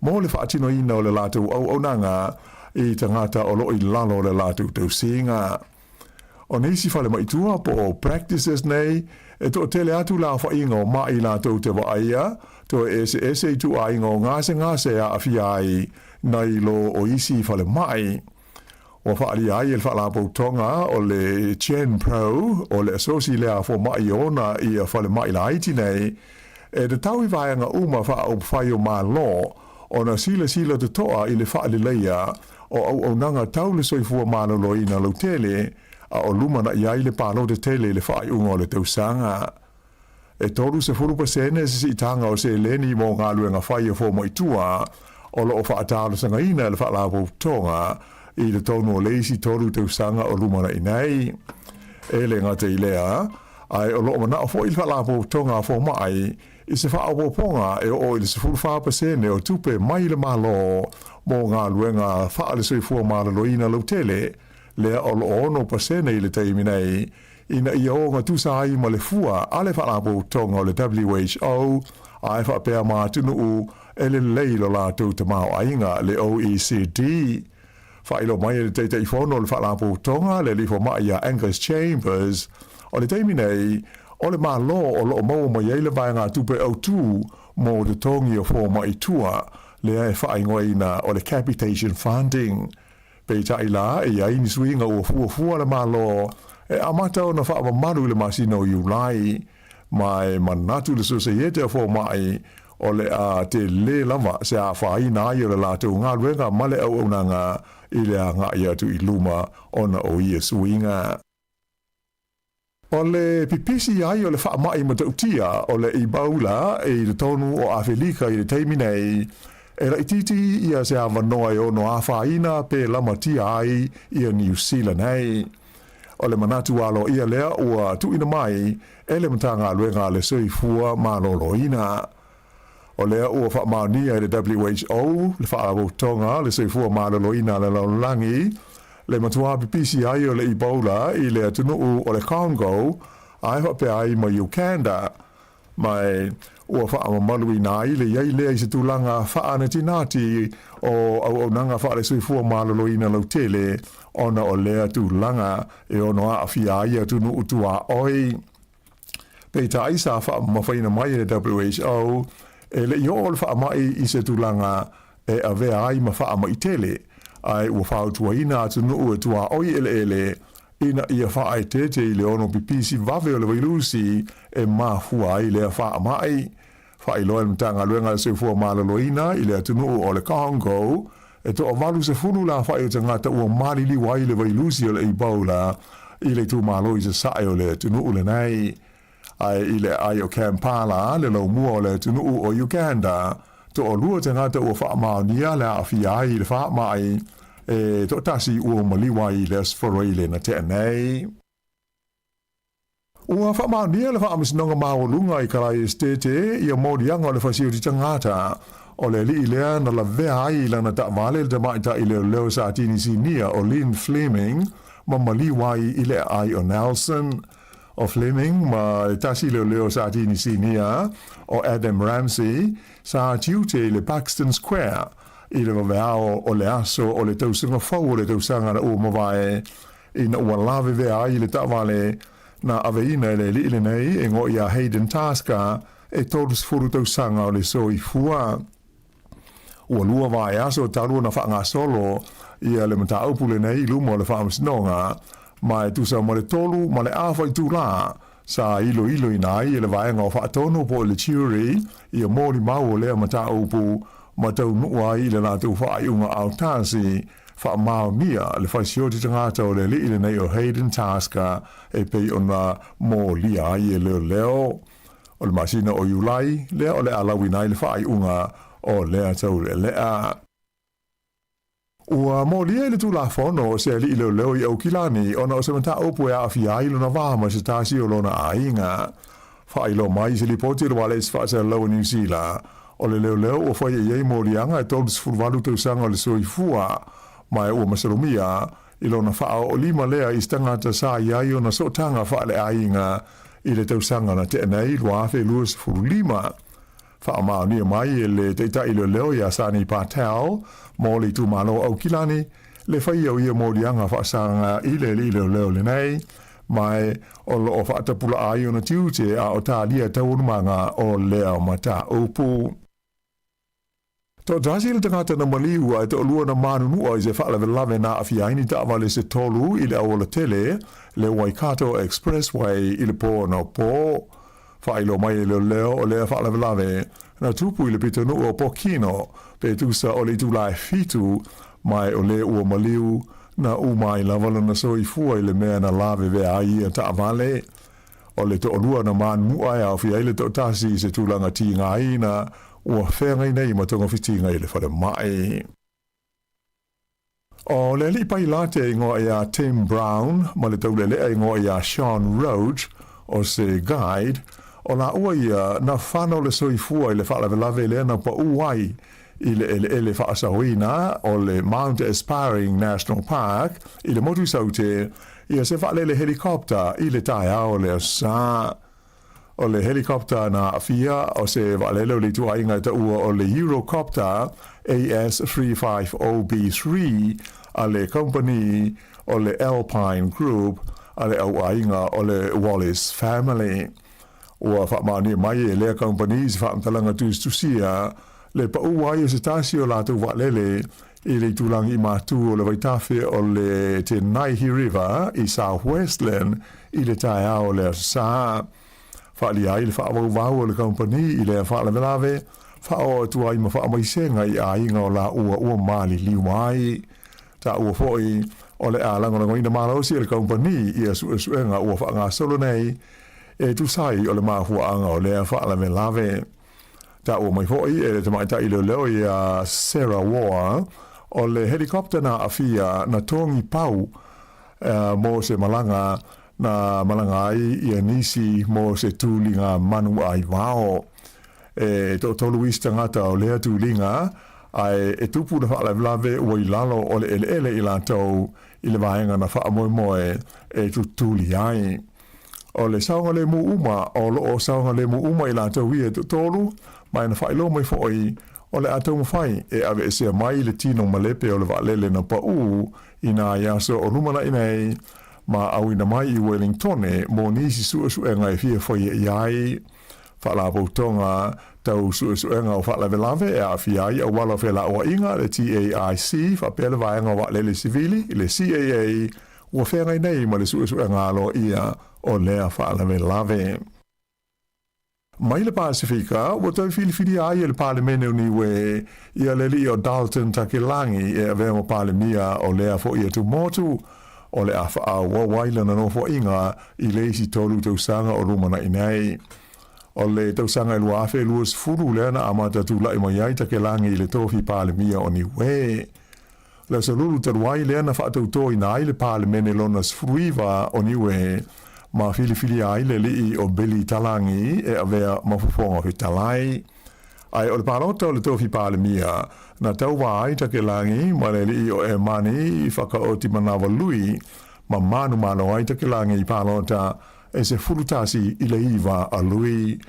mo le faatinoina o le latou auaunaga i tagata o lo o i lalo o le latou tausiga. O nisi falemai tua po o practices nei e toatele atu le aofaiga o maʻi latou te vaaia, toe eseese ituaiga o gasegase e aafia ai nai lo o isi falemai. Ua faaalia ai e le Faalapotopotoga o le GenPro o le asosi lea a fomai e ona ia falemai laiti nei, e tatau i vaega uma faaupufai o Malo ona silasila totoa i le faaleleia o auaunaga tau le soifua maloloina lautele a o lumanai ai le palota tele i le faaiuga o le tausaga. E 30% se siitaga o seleni mo galuega fai a fomai tua o lo o faatalosagaina e le Faalapotopotoga i totonu o le isi tolu tausaga o lumanai nei. E le gata i lea, ae o lo o manao foi le Faalapotopotoga a Fomai i se faaopoopoga e oo i le 14% o tupe mai le Malo mo galuega faale-soifua maloloina lautele, lea o lo o 6% i le taimi nei, ina ia ogatusa ai ma le fua a le Faalapotopotoga o le WHO ae faapea ma atunuu e lelei lo latou tamaoaiga, le OECD. Faailoa mai e le Taitaifono o le Faalapotopotoga, le Alii Fomai ia Angus Chambers, o le taimi nei, o le Malo o lo o maua mai ai le vaegatupe autū mo totogi o fomai tua, lea e faaigoaina o le capitation funding. Peitai la, e i ai ni suiga ua fuafua le Malo e amata ona faamamalu i le masina o Iulai, ma e manatu le Sosaiete o Fomai o le a telē lava se afaina ai o le latou galuega ma le auaunaga i le agai atu i luma ona o ia suiga. O le pipisi ai o le faamai matautia o le Ebola i totonu o Afelika i le taimi nei, e laitiiti ia se avanoa e ono afaina pe lamatia ai ia Niu Sila nei. O le manatu aloaia lea ua tuuina mai e le Matagaluega a le Soifua Maloloina. O lea ua faamaonia e le WHO, le Faalapotopotoga le Soifua Maloloina a le Lalolagi, le matua pipisi ai o le Ebola i le atunuu o le Congo ae faapea ai ma Uganda. Ma ua faamamaluina ai le i ai lea i se tulaga faanatinati o auaunaga faale-soifua maloloina lautele ona o lea tulaga e ono aafia ai atunuu tuaoi. Peitai sa faamamafaina mai e le WHO e le i oo le faamai i se tulaga e avea ai ma faamai tele, ae ua fautuaina atunuu e tuaoi eleele ina ia faaeteete i le ono pipisi vave o le vailusi e mafua ai lea faamai. Faailoa e le Matagaluega a le Soifua Maloloina i le atunuu o le Congo, e toa-80 le aofai o tagata ua maliliu ai le vailusi o le Ebola i le itumalo i sasae o le atunuu lenei. Ae i le aai o Kampala, le laumua o le atunuu o Uganda, toalua tagata ua faamaonia le aafia ai i le faamai, e toatasi ua maliu ai i le Aso Faraile na tea nei. Ua faamaonia le Faamasinoga Maualuga i Kalaesetete ia moliaga o le fasioti tagata o le alii lea na lavea ai i lana taavale le tamaitai leoleo sa Tinisinia o Lynn Fleming ma maliu ai i le aai o Nelson. O Fleming ma le tasi leoleo sa Tinisinia o Adam Ramsey sa tiute i le Buxton Square. i le vaveao o le aso o le tausaga fou o le tausaga na ua mavae ina ua lavevea ai le taavale na aveina e le alii lenei e igoa ia Hayden Tasker e 30 tausaga o le soifua. Ua lua vaiaso talu ona faagasolo ia le mataupu lenei i luma o le Faamasinoga, ma e tusa ma le tolu ma le afa itulā sa iloiloina ai e le Vaega o Faatonu po o le Jury ia molimau o lea mataupu ma taunuu ai i le latou faaiuga aotasi faamaonia le fasioti tagata o le alii lenei o Hayden Tasker e pei ona molia ai e leoleo. O le masina o Iulai lea o le a lauina ai le faaiuga o lea taulealea. Ua molia i le Tulafono o se alii leoleo i Aukilani ona o se mataupu e aafia ai lona va ma se tasi o lona aiga. Faailoa mai i se lipoti a le Ualesi Faasalalau a Niu Sila, o le leoleo ua faia i ai moliaga e 38 tausaga o le soifua, ma e ua masalomia i lona faaoolima lea i se tagata sa i ai ona sootaga faaleaiga i le tausaga na tea nei 2025. Faamaonia mai e le Taitai Leoleo ia Sani Patel mo le itumalo o Aukilani le faia o ia moliaga faasaga i le alii leoleo lenei, ma e o lo o faatapulaa ai ona tiute a o talia taualumaga o lea mataupu. Toatasi le tagata na maliu ae toalua na manunua i se faalavelave na aafia ai ni taavale se tolu i le auala tele, le Waikato Expressway i le po anapo. Faailoa mai e leoleo o lea faalavelave na tupu i le pitonuu o Pokino pe tusa o le itula e fitu, ma e o le ua maliu na uma ai lava lona soifua i le mea na lavevea ai ia taavale. O le toalua na manunua e aofia ai le toatasi i se tulaga tigaina ua feagai nei ma togafitiga i le falemai. O le alii pailate e igoa ia Tim Brown ma le taulealea e igoa ia Sean Roach o se guide, o laua ia na fano le soifua i le faalavelave lea na paū ai i le eleele faasaoina o le Mount Aspiring National Park i le Motu Saute ia se vaalele helicopter i le taeao o le Aso Sa. O le helicopter na aafia o se vaalele o le ituaiga e taua o le Eurocopter AS350B3 a le kamupani o le Alpine Group a le auaiga o le Wallis Family. Ua faamaonia mai e lea kamupani se faamatalaga tusitusia le paū ai o se tasi o latou vaalele i le itulagi i matu o le vaitafe o le Te Naihi River i South Westland i le taeao o le Aso Sa. Faaalia ai le faavauvau o le kamupani i lea faalavelave, faaoo atu ai ma faamaisega i aiga o laua ua maliliu ai. Taua foi o le a lagolagoina malosi e le kamupani ia suesuega ua faagasolo nei e tusa ai o le mafuaaga o lea faalavelave. Taua mai foi e le tamaitai leoleo ia Sarah Warr, o le helicopter na aafia na togi pau mo se malaga na malaga ai ia nisi mo se tuliga manu aivao. E toatolu isi tagata o lea tuliga, ae e tupu le faalavelave ua i lalo o le eleele i latou i le vaega na faamoemoe e tutuli ai. O le saogalemu uma o lo o saogalemu uma i latou ia e toatolu, ma e na faailoa mai foi o le a taumafai e aveesea mai le tino malepe o le vaalele na paū i nā aso o lumanai nei ma auina mai i Wellingtone mo nisi suesuega e fia faia i ai. Faalapotopotoga tau suesuega o faalavelave e aafia ai auala o felauaiga, le TAIC, faapea le Vaega o Vaalele Sivili, le CAA, ua feagai nei ma le suesuega aloaia o lea faalavelave. Mai le Pasifika, ua toe filifilia ai e le Palemene o Niue ia le alii o Dalton Takelagi e avea ma Palemia o lea foi atumotu, o le a faaauau ai lana nofoaiga i le isi tolu tausaga o lumanai nei. O le tausaga e 2020 lea na amata tulai mai ai Takelagi i le tofi Palemia o Niue. Le aso lulu talu ai lea na faatautoina ai le Palemene lona 19 o Niue ma filifilia ai le alii o Billy Talagi e avea ma fofoga fetalai. Ae o le palota o le tofi Palemia na tauva ai Takelagi ma le alii o Emani Fakaotimanawa-Lui ma manumalo ai Takelagi i palota e 11 i le 9 a Lui.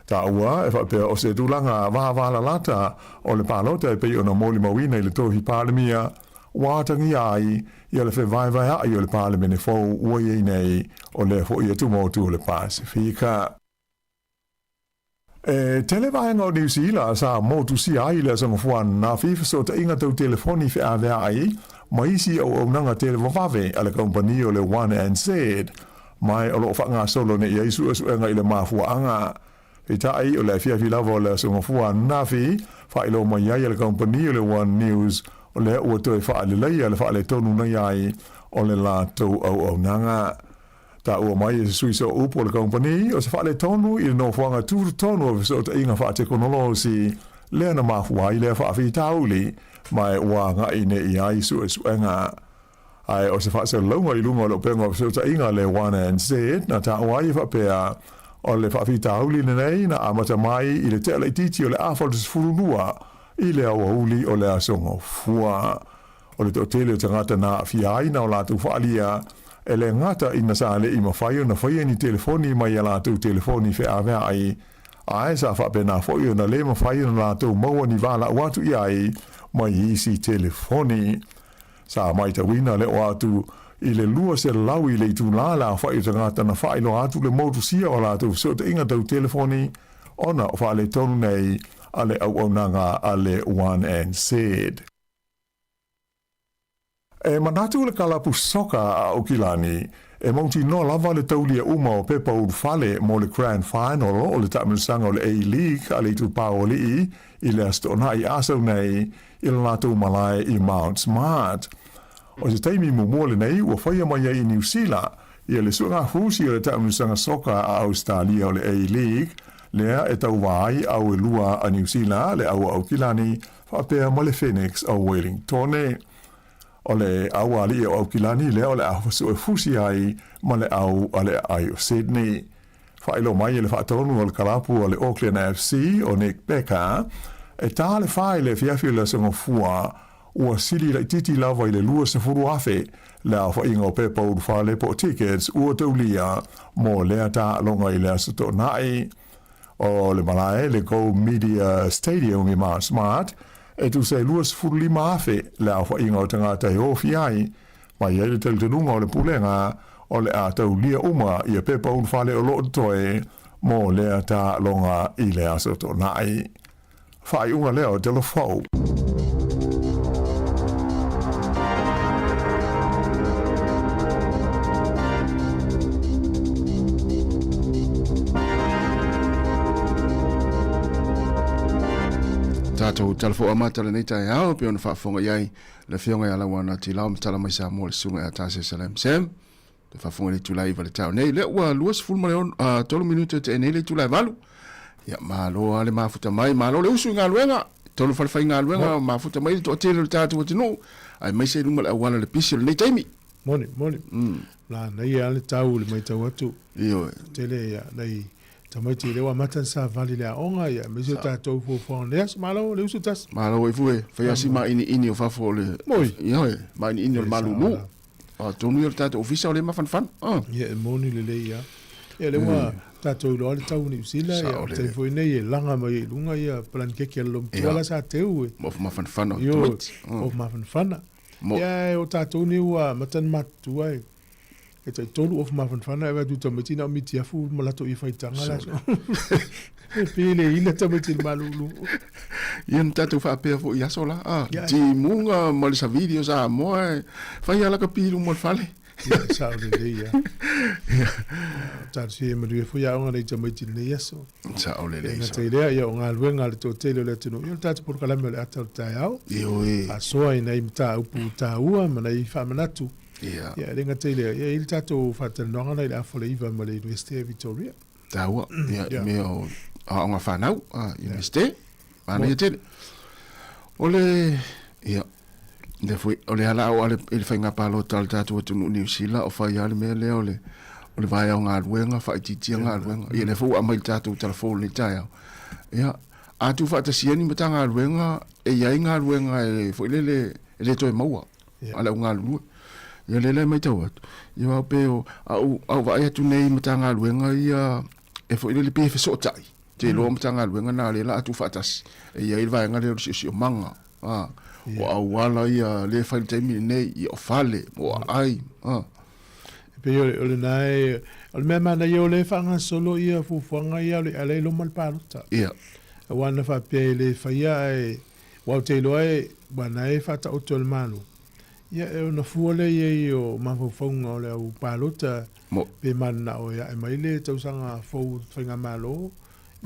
Taua e faapea o se tulaga vavalalata o le palota e pei ona molimauina i le tofi Palemia ua atagia ai ia le fevaevaea'i o le Palemene fou ua i ai nei o lea foi atumotu o le Pasefika. E tele vaega o Niu Sila sa motusia ai le Aso Gafua ananafi i fesootaiga tau telefoni feaveai ma isi auaunaga televavave a le kamupani o le One NZ, ma o lo o faagasolo nei ai suesuega i le mafuaaga. Peitai, o le afiafi lava o le Aso Gafua ananafi, faailoa mai ai e le kamupani o le One News o lea ua toe faaleleia le faaletonu nei ai o le latou auaunaga. Taua mai e se sui sooupu o le kamupani, o se faaletonu i le nofoaga tutotonu o fesootaiga faatekonolosi lea na mafua ai lea faafitauli, ma e ua agai nei i ai suesuega. Ae o se faasalalauga i luga o le upega o fesootaiga le One NZ na taua ai e faapea, o le faafitauli lenei na amata mai i le tea laitiiti o le a82 i le aoauli o le Aso Gafua. O le toatele o tagata na aafia ai na o latou faaalia, e le gata ina sa le i mafai ona faia ni telefoni mai a latou telefoni feaveai, ae sa faapena foi ona le mafai ona latou maua ni valaau atu i ai mai isi telefoni. Sa matauina le oo atu i le 200 i le itula le aofai o tagata na faailoa atu le motusia o a latou fesootaiga tau telefoni ona o faaletonu nei a le auaunaga a le One NZ. E manatu le kalapu soka a Aukilani, e mautinoa lava le taulia uma o pepa ulufale mo le Grand Final o le taamilosaga o le A-League a le Itupa o Alii i le Aso Toonai asau nei i le latou malae i Mount Smart. O se taimi muamua lenei ua faia mai ai i Niu Sila ia le suegafusi o le taamilosaga soka a Ausetalia o le A-League, lea e tauva ai au e lua a Niu Sila, le au a Aukilani faapea ma le Phoenix o Wellingtone. O le au aliʻi o Aukilani lea o le a suefusi ai ma le au a le aai o Sydney. Faailoa mai e le faatonu o le kalapu a le Auckland FC o Nick Becker, e ta le fa i le afiafi o le Aso Gafua, ua sili laitiiti lava i le 20,000 le aofaiga o pepa ulufale po o tickets ua taulia mo lea taaloga i le Aso Toonai. O le malae le Go Media Stadium i Mount Smart, e tusa e 25,000 le aofaiga o tagata e ofi ai, ma i ai le talitonuga o le Pulega o le a taulia uma ia pepa ulufale o lo o totoe mo lea taaloga i le Aso Toonai. Faaiuga lea o Tala Fou. Tatou talafou amata lenei taeao pei ona faafofoga i ai le Afioga ia Lauana Tilao ma tala mai Samoa le Susuga ia Tase Salem Sam. Te faafofoga i le itula 9 le taeao nei. Lea ua 23 minute te nei le itula e 8. Ia malo lava le mafuta mai, malo le usu i galuega. Tolu falefaigaluega mafuta mai le toatele o le tatou atunuu, aemaise i luma o le auala o le pisi o lenei taimi. Moni, moni. La nei a le tau le maitau atu. Ioe. Tele ia nei tamaiti lea ua amata ona savali le aoga ia aemaise o tatou fuafuaga o lenei aso. Malo le usu tasi. Malo ai fue, fai asi mainiini o fafo o le. Moi. Ioe, mainiini o le malulu. Atonu ia o le tatou ofisa o lea e mafanafana. Ia e moni lelei lava. Ia lea ua tatou iloa le tau o Niu Sila, ia o le taimi foi nei e laga mai ai i luga ia palanikeke a le lomtua la sa teu e. Mo mafanafana o tamaiti. Io, o mafanafana. Ia o tatou nei ua amata ona matutua e e tai tolu ofu mafanafana ae vaai atu i tamaiti na o mitiafu ma latou ia faitaga la. E pele ina tamaiti i le malulu. Ia na tatou faapea foi i aso la. Ah, timuga ma le savili o Samoa e fai ala ka pi luma o le fale. Ia, sao lelei ia. Ia. Talosia ia manuia foi aoga nei tamaiti i lenei aso. Sao lelei. E gata i lea, ia o galuega a le toatele o le atunuu, ia o le tatou polokalame o le ata o le taeao. Ioe. Faasoa i nai mataupu taua ma nai faamanatu. Ia. Ia e le gata i lea, ia e i ai le tatou faatalanoaga la i le afa o le 9 ma le Iunivesite o Victoria. Taua, ia, i mea o aoga fanau, Iunivesite, manaia tele. O le, ia, lea foi, o le ala au i le faiga palota a le tatou atunuu Niu Sila, o fai lava le mea lea o le, o le vaea o galuega, faaitiitia galuega. Ia, lea foi ua aumai i le tatou Tala Fou i lenei taeao. Ia, a tuufaatasia ni Matagaluega, e i ai galuega e, foi lele, e le toe maua. a le au galulue. Ia lea la e matau atu, ia aua pei o au, au vaai atu nei i Matagaluega ia e foi lele pei e fesootai. Te iloa Matagaluega na lea o le a tuufaatasi, e i ai le vaega lea o le siosiomaga, a, o auala ia lea e fai i le taimi lenei, ia o fale, o aai, a. E pei o lena e, o le mea manaia o lea e faagasolo ia fuafuaga ia o le ala i loma le palota. Ia. Aua na faapea e le faia ae, aua ou te iloa e, aua na e faataoto e le Malo, ia e ona fua lea i ai o mafaufauga o le au palota pe mananao e ae mai le tausaga fou o le faigamalo,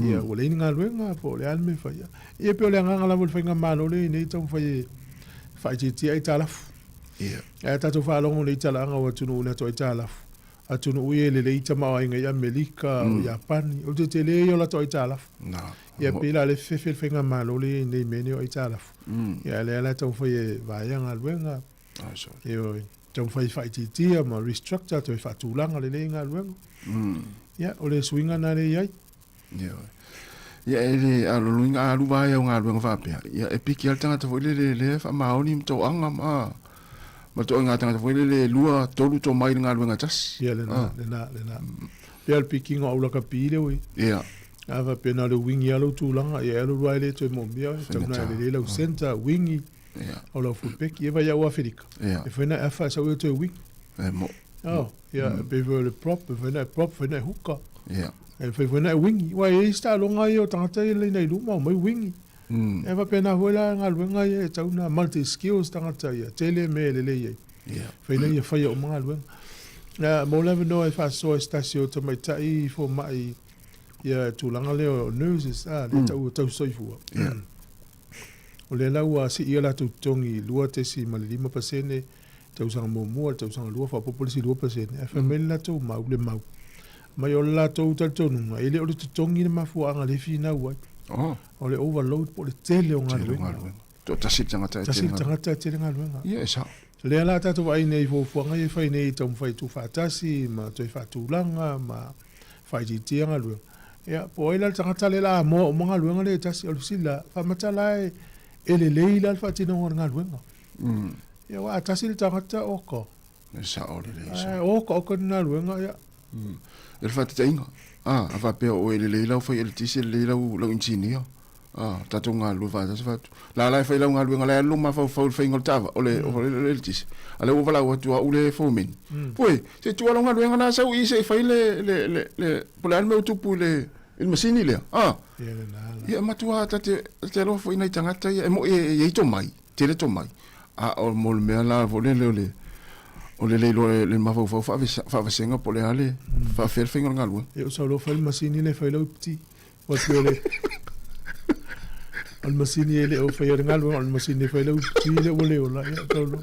ia ua leai ni galuega po o le a le mea e faia. Ia e pei o le agaga lava o le faigamalo lea i nei taumafai e faaitiitia aitalafu. Ae a tatou faalogo nei i talaaga o atunuu i latou aitalafu, atunuu ia e lelei tamaoaiga i Amerika, o Iapani, o le tetele ia o latou aitalafu. Ia pei la o lea e fefefe le faigamalo lea i ai nei i mea nei o aitalafu. Ia a o lea la e taumafai e vaea galuega, ioe, taumafai e faaitiitia ma restructure, toe faatulaga lelei galuega. Ia, o le suiga lena lea e i ai. Ioe. Ia e le a lona uiga a alu vae au galuega faapea, ia e piki lava le tagata foi lele lea e faamaoni ma toaga ma ma toaiga tagata foi lele e lua, tolu tomai i le galuega e tasi. Ia lena, lena, lena. Pei o le pikiga o aulakapi lea ua i. Ia. A faapea na o le wingi lava lou tulaga, ia e alu alu lava e le toe moomia oe, tau na e lelei lau centre, wingi, o lau full-back. Ia vaai au Aferika, e fai na e afa e sau ia toe wingi. E mo. Oh, ia, e pei foi o le prop, e fai na e prop, fai na e hooker. Ia. E fai foi na e wingi. Ua e i ai si taaloga ia o tagata ia laina i luma, omai wingi. E faapena foi la galuega ia e tau na multi skills tagata ia, tele mea e lelei ai. Ia. Fai na ia faia uma galuega. Ia, mo le avanoa e faasoa i se tasi o tamaitai fomai ia tulaga lea o nurses, a, lea tau o tausisoifua. Ia. O lea la ua sii a latou totogi i 2.5% tausaga muamua, le tausaga lua faaopoopo le isi 2%, ae fai mai le latou mau, le mau mai o le latou talitonuga, e le o le totogi le mafuaaga lea e finau ai. Oh. O le overload po o le tele o galuega. Toatasi le tagata e tele galuega. Tasi le tagata e tele galuega. Ia, e sao. Lea la tatou vaai nei i fuafuaga ia e fai nei e taumafai e tuufaatasi ma toe faatulaga ma faaitiitia galuega. Ia, po o ai la le tagata lea o le a amoa uma galuega lea e tasi? O le fesili la, faamata la e lelei la le faatinoga o le galuega? Ia, aua a tasi le tagata, oka. E sao lelei. Ae oka oka ni galuega, ia. E le faataitaiga, a, a faapea o oe e lelei lau fai eletise, lelei lau, lau inisinia, a, tatou galulue faatasi fatu. La la e fai lau galuega, la e alu lou mafaufau i le faiga o le taava, o le, o le eletise. A lea ua valaau atu au le fomeni. Pue, se i tuu lava lau galuega na sau i i se i fai le, le, le, le, po o le a le mea ua tupu i le, i le masini lea, a. Ia lena la. Ia, e matua ta te, ta te alofa foi i nai tagata ia, e moi e i ai tomai. Tele tomai, a o mo le mea la foi lele o le o le le iloa e le mafaufau faavasega po o le a le faafefea le faiga o le galuega. Ia o sau loa fai le masini lea e fai lau pti. Ua pei o le o le masini e le o faia le galuega, o le masini e fai lau pti lea ua le ola. Ia tau loa.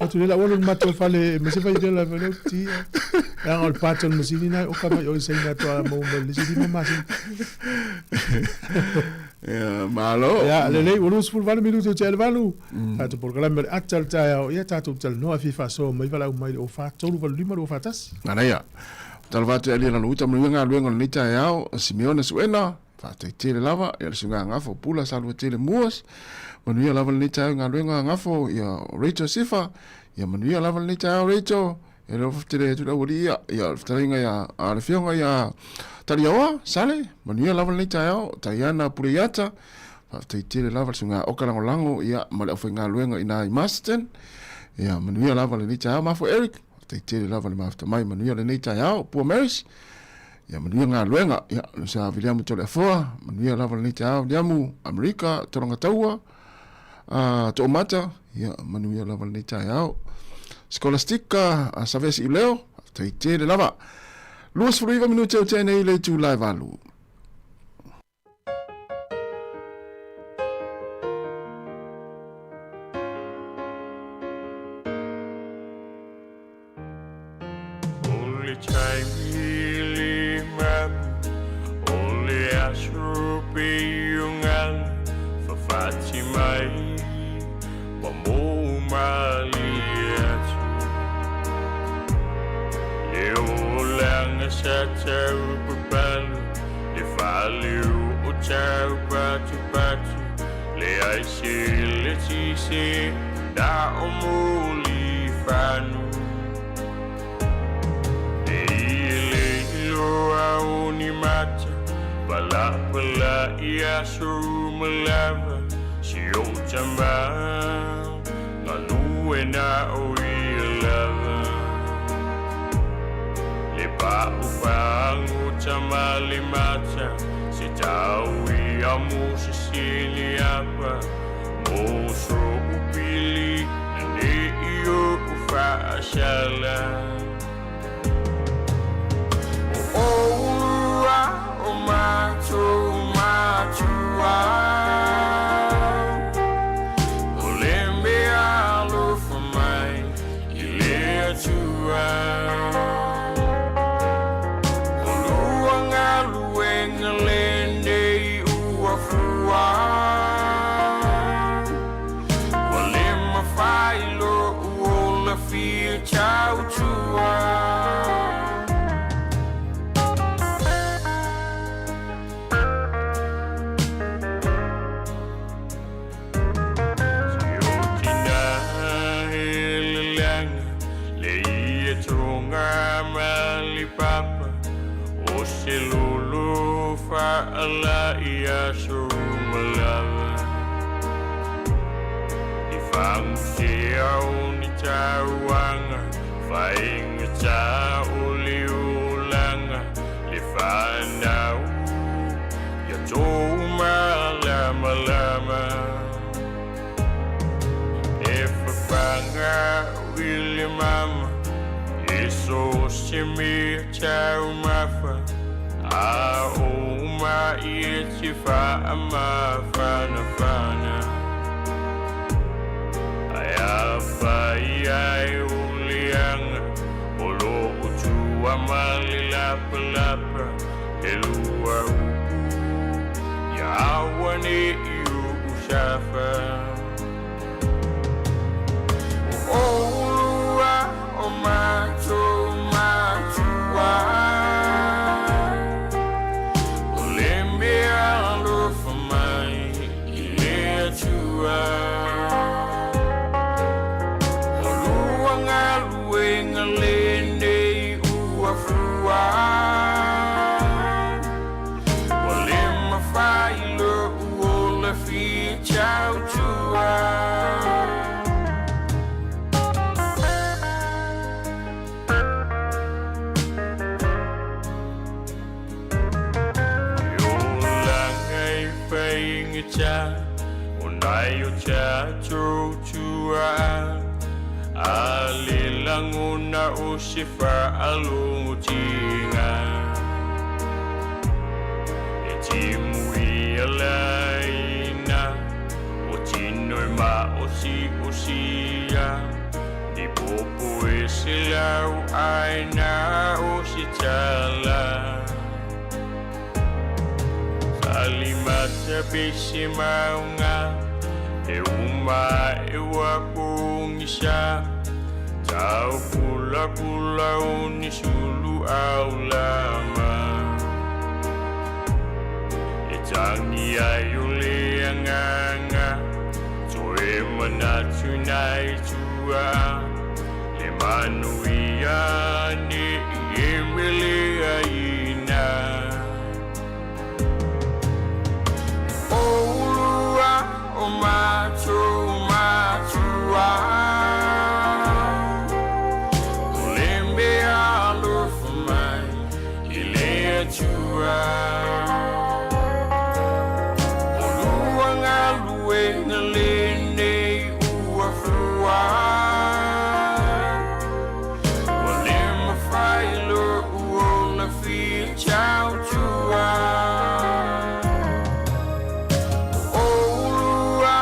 Atu le la ua le matou fale ma se fai tela fai lau pti. Leaga o le part o le masini na e oka mai o i Saina atoa maua mai le isi 5 masina. Ia, malo. Ia, lelei, ua 28 minute o tea le valu. Tatou polokalame o le ata o le taeao. Ia, tatou talanoa e fia faasoa mai valaau mai le 04 385 241. Manaia. Talofa atu e alia lalo uta manuia galuega o lenei taeao. Simeona Suena, faafetai tele lava. Ia le suiga Gafo Pula Salua tele Muas. Manuia lava lenei taeao i galuega Gafo. Ia Rachel Sifa. Ia manuia lava lenei taeao Rachel. E le tele atu le aualii ia, ia le fetalaiga ia a le afioga ia Taliaoa Sale, manuia lava lenei taeao, Taiana Puleiata, faafetai tele lava le suiga oka lagolago ia ma le aufaigaluega i ina i Masterton, ia manuia lava lenei taeao, Mafua Eric, faafetai tele lava le mafuta mai, manuia lenei taeao, Pua Marys, ia manuia galuega, ia le sa Viliamu Toleafoa, manuia lava lenei taeao, Viliamu, Amerika, Tologataua, a Toomata, ia manuia lava lenei taeao. Scholastica a Savesi Uleo, faafetai tele lava. 29 minute o tea nei le itula e valu. O le taimi le mamu, o le aso pei o galu fafati mai, ma mou malie atu. Le olaga sa tau papalu, le faaleu o tau patupatu, le ai se le tise na o mulifanu. E i le iloa o ni mata, Palapala ia sumalava si o tama Ngalue na o ia lava Le pau pangu tama le mata Se tau ia mo se sili apa Mo so upili Ne i o ufaasala O olua o matu matua O le mea alofa mai i le Atua O lua galuega lenei ua fua Ua le mafai lo'u ola fia tautua Siotina heleleaga le ia toga ma le papa O se lolo faala ia somalava I fagusea o ni tauaga Faigata o le olaga Le fanau Ia tou malamalama E fafaga i le mama E so se mea taumafa A o mai e te faamafanafana Ae afai ai o leaga O loo tua ma le lapalapa E lua upu Ia aua nei u'u safa O olua o matou matua O le mea alofa mai i le Atua O lua galuega lenei ua fua Ua le mafai lo'u ola fia tautua E olaga e faigata O nai o tatou tuaa A le lagona o se faalogotiga E timu ia laina O tino e maosi'osia Ni popo e se lau aina o se tala Salimata pe se mauga E uma e ua pogisa Tau pulapula o ni sulu aulama E tagi ai o le agaga Toe manatu nai tua Le manuia nei e meleaina O olua o matou matua O le mea alofa mai i le Atua O lua galuega lenei ua fua Ua le mafai lo'u ola fia tautua O olua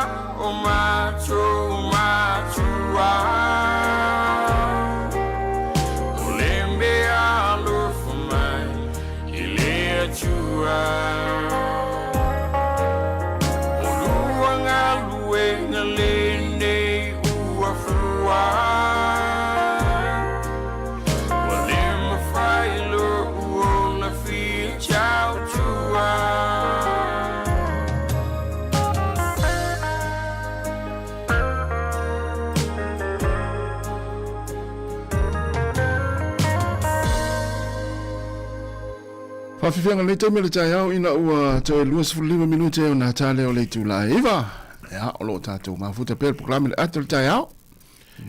Mafifiaga lenei taimi o le taeao ina ua toe 25 minute ona ta lea o le itula e 9. Ia, o lo o tatou mafuta pea le polokalame le ata o le taeao.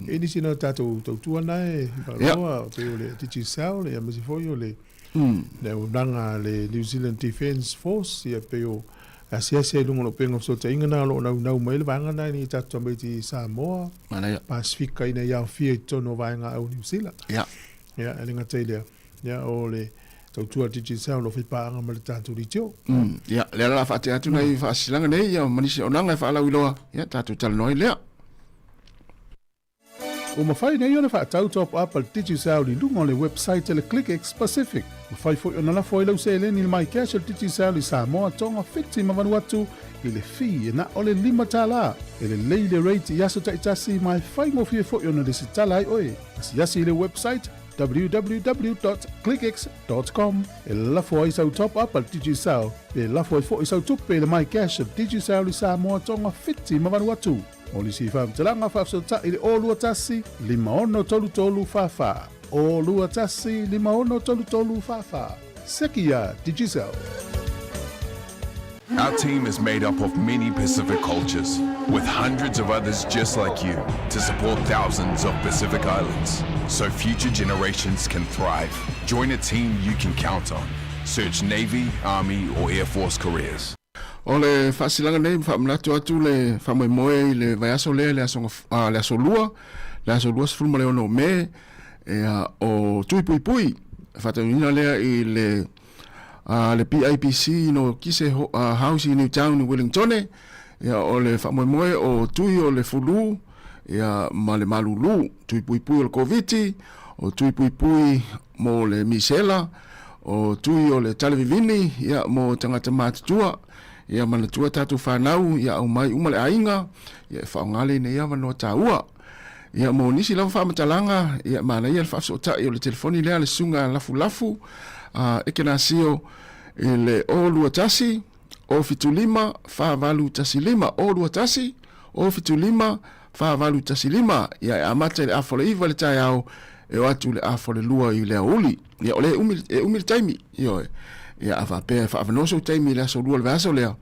E nisi na tatou tautua na e faaloa pei o le Digicel ia aemaise foi o le le auaunaga a le New Zealand Defence Force ia pei o asiasi ai i luga o le upega o fesootaiga na o lo o naunau mai le vaega na ina ia tatou tamaiti i Samoa, Pasefika ina ia aofia i totonu o vaega au Niu Sila. Ia, e le gata i lea, ia o le tautua a le Digicel o lo o faipaaga ma le tatou Litio. Ia, lea la faatea atu nai faasilaga nei ia ma nisi auaunaga e faalauiloa, ia tatou talanoa ai lea. Ua mafai nei ona faatau top up a le Digicel i luga o le website a le ClickX Pacific. Mafai foi ona lafo ai lau seleni i le MyCash a le Digicel i Samoa, Tonga, Fiti ma Vanuatu i le fee e na o le $5. E lelei le rate i aso taitasi ma e faigofie foi ona lesitala ai oe. Asiasi i le website www.clickx.com e lafo ai sau top up a le Digicel pe lafo ai foi sau tupe i le MyCash a le Digicel i Samoa, Tonga, Fiti ma Vanuatu. Mo nisi faamatalaga faafesootai i le 021 5633 44. 021 5633 44. Seki iā Digicel. Our team is made up of many Pacific cultures, with hundreds of others just like you to support thousands of Pacific Islands so future generations can thrive. Join a team you can count on. Search Navy, Army, or Air Force careers. O le faasilaga nei ma faamanatu atu le faamoemoe i le vaiaso lea i le aso, le aso lua, le aso 26 o Me, ea, o Tui Puipui, faataunuuina lea i le, le PIPC no Kise House i Newtown i Wellingtone, ea, o le faamoemoe o Tui o le Fulu, ea, ma le Malulu, Tui Puipui o le Koviti, o Tui Puipui mo le Misela, o Tui o le Talevivini, ia, mo tagata matutua, ia, manatua tatou fanau, ia, aumai uma le aiga, ia, e faaaoga lenei avanoa taua. Ia, mo nisi lava faamatalaga, ia, manaia le faafesootai o le telefoni lea a le Susuga Lafulafu, a Ekenasio i le 021 075 4815, 021 075 4815, ia, e amata i le afa o le 9 i le taeao, e o atu i le afa o le 2 i le aoauli. Ia, o lea e umi, e umi le taimi, ioe. Ia, a faapea e faaavanoa sou taimi i le aso lua o le vaiaso lea,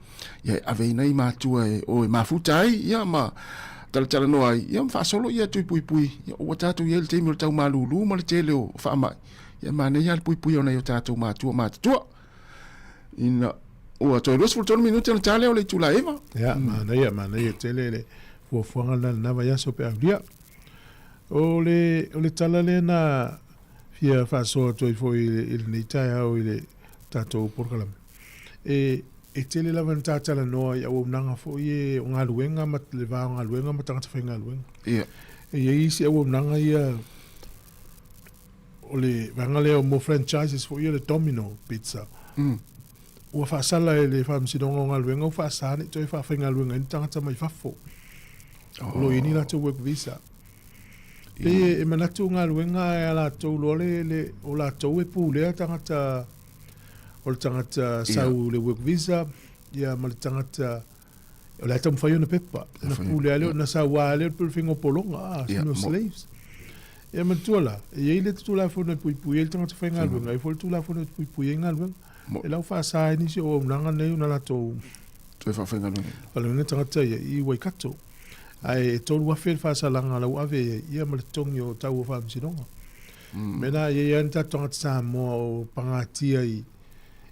ia, e ave ai nai matua e o e mafuta ai, ia, ma talatalanoa ai, ia, ma faasolo ia tui puipui. Ia, ua tatou i ai i le taimi o le tau malūlū ma le tele o faamai, ia, e manaia lava le puipuia o nai o tatou matua matutua. Ina ua toe 23 minute ona ta lea o le itula e 9. Ia, manaia, manaia tele le fuafuaga lena i lena vaiaso pe aulia. O le, o le tala lea na fia faasoa atu ai foi i lenei taeao i le tatou polokalame. E, e tele lava ina ta talanoa i auaunaga foi e o galuega ma le va o galuega ma tagata faigaluega. Ia. E i ai isi auaunaga ia o le vaega lea mo franchises foi ia le Domino Pizza. Ua faasala e le Faamasinoga o Galuega ua faasa ne i toe faafaigaluega ai ni tagata mai fafo. O lo o i ai ni latou work visa. Pei e manatu o galuega ae a latou loa le, le, o latou e pulea tagata, o le tagata sau le work visa, ia ma le tagata, o le a taumafai ona pepa, ona pulea lea, ona saua lea pei o le faiga o pologa, ah, no slaves. Ia manatua la, e i ai le Tulafono e puipui ai le tagata faigaluega, e i ai foi le Tulafono e puipui ai galuega. E lau faasa ai nisi o auaunaga nei ona latou toe faafaigaluega. Faigaluega tagata ia i Waikato. Ae e 3,000 le faasalaga lau ave i ai, ia ma le totogi o tau o faamasinoga. Mm. Mena e i ai lava ni tatou tagata Samoa o pagatia i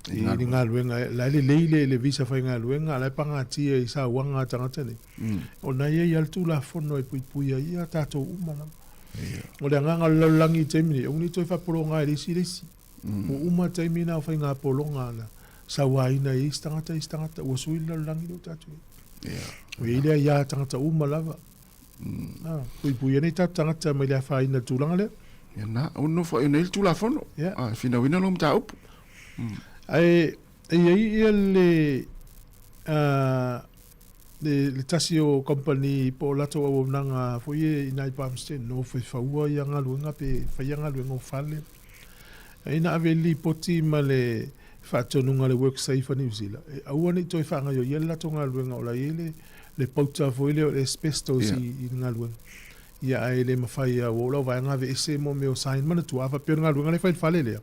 i ni galuega, la e lelei le, le visa faigaluega, a la e pagatia i sauaga a tagata nei. Mm. O na i ai lava le Tulafono e puipui ai ia tatou uma lava. Yeah. O le agaga o le lalolagi i taimi nei, aua ne i toe faapologa ai le isi i le isi. Mm. Ua uma taimi na o faiga pologa na sauaina e isi tagata isi tagata, ua sui le lalolagi lea ua tatou i ai. Yeah. Ua i ai le aia tagata uma lava. Ah, puipui ai nei tatou tagata mai le afaina i le tulaga lea. Ia na, ua nofo ai nei le Tulafono. Yeah. Ah, e finauina lou mataupu. Ae e i ai ia le, ah, le, le tasi o company po o latou auaunaga foi e i ina i Palmerston, nofo e faua ia galuega pe faia galuega o fale. Ai na ave le lipoti ma le faatonuga a le WorkSafe a Niu Sila, e aua ne i toe faagaioia le latou galuega o la e i ai le, le pauta foi lea o le asbestos i, i le galuega. Ia ae le mafai lava, ua oo lau vaega aveese mo mea o sign. Manatua, a faapea o le galuega lea e fai i le fale lea,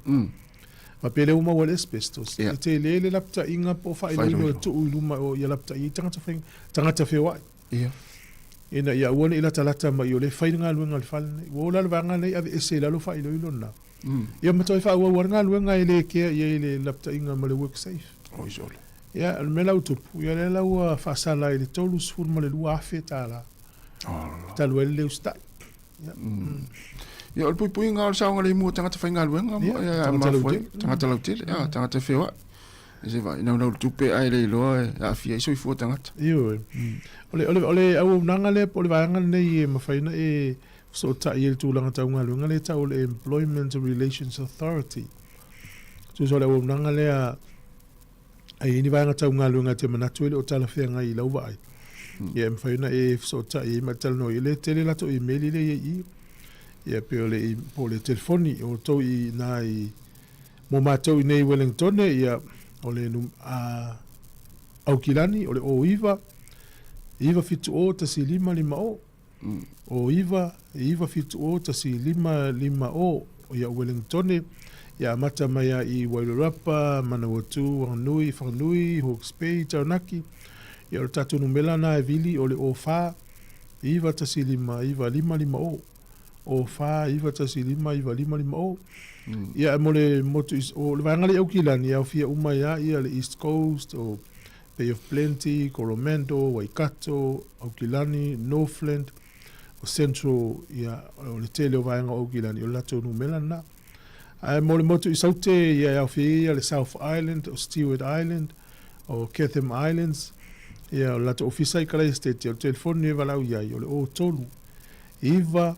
Faapea lea ua maua ai le asbestos, e tele le lapataiga po o faailoilo e tuu i luma o ia lapatai ai tagata fai, tagata feoai. Ia. Ina ia aua ne i latalata mai o lea e fai le galuega a le fale lenei. Ua oo la le vaega lenei aveese i lalo faailoilo lena. Ia ma toe faaauau lava le galuega e le kea i ai le lapataiga ma le WorkSafe. Oi sole. Ia, o le mea la ua tupu, ia lea la ua faasala i le $32,000. Talu ai le le usitai. Ia. Ia, o le puipuiga o le saogalemu o tagata faigaluega, Ia, tagata lautele. Tagata lautele, ia, tagata feoai. E se vaai, naunau le tupe ae le iloa e aafia ai soifua tagata. Ioe. O le, o le, o le auaunaga lea po o le vaega lenei e mafai ona e fesootai ai i le tulaga tau galuega lea e tau o le Employment Relations Authority. Tusa o le auaunaga lea a i ai ni vaega tau galuega e te manatu e le o talafeagai i lau vaai, ia e mafai ona e fesootai ai ma e talanoa i ai. O lea e tele latou imeli lea e i ai i i, ia pe o le po o le telefoni o outou i ina i mo matou i nei i Wellingtone, ia o le a Aukilani o le 09 970 1550. O 9 9 7 0 1 5 5 0 ia Wellingtone, ia amata mai a i Wairarapa, Manawatu, Wanganui, Whanganui, Hawke's Bay, Taranaki. Ia o le tatou numera na e vili o le 0 4 9 1 5 9 5 5 0. 0 4 9 1 5 9 5 5 0. Ia mo le motu o le vaega lea i Aukilani, e aofia uma ai lava ia le East Coast, o Bay of Plenty, Coromandel, Waikato, Aukilani, Northland, o Central, ia, o le tele o vaega o Aukilani, o le latou numera lena. Ae mo le motu i Saute, ia e aofia ai ia le South Island, o Stewart Island, o Chatham Islands, ia o le latou ofisa i Kalaesetete, o le telefoni e valaau i ai, o le 03 9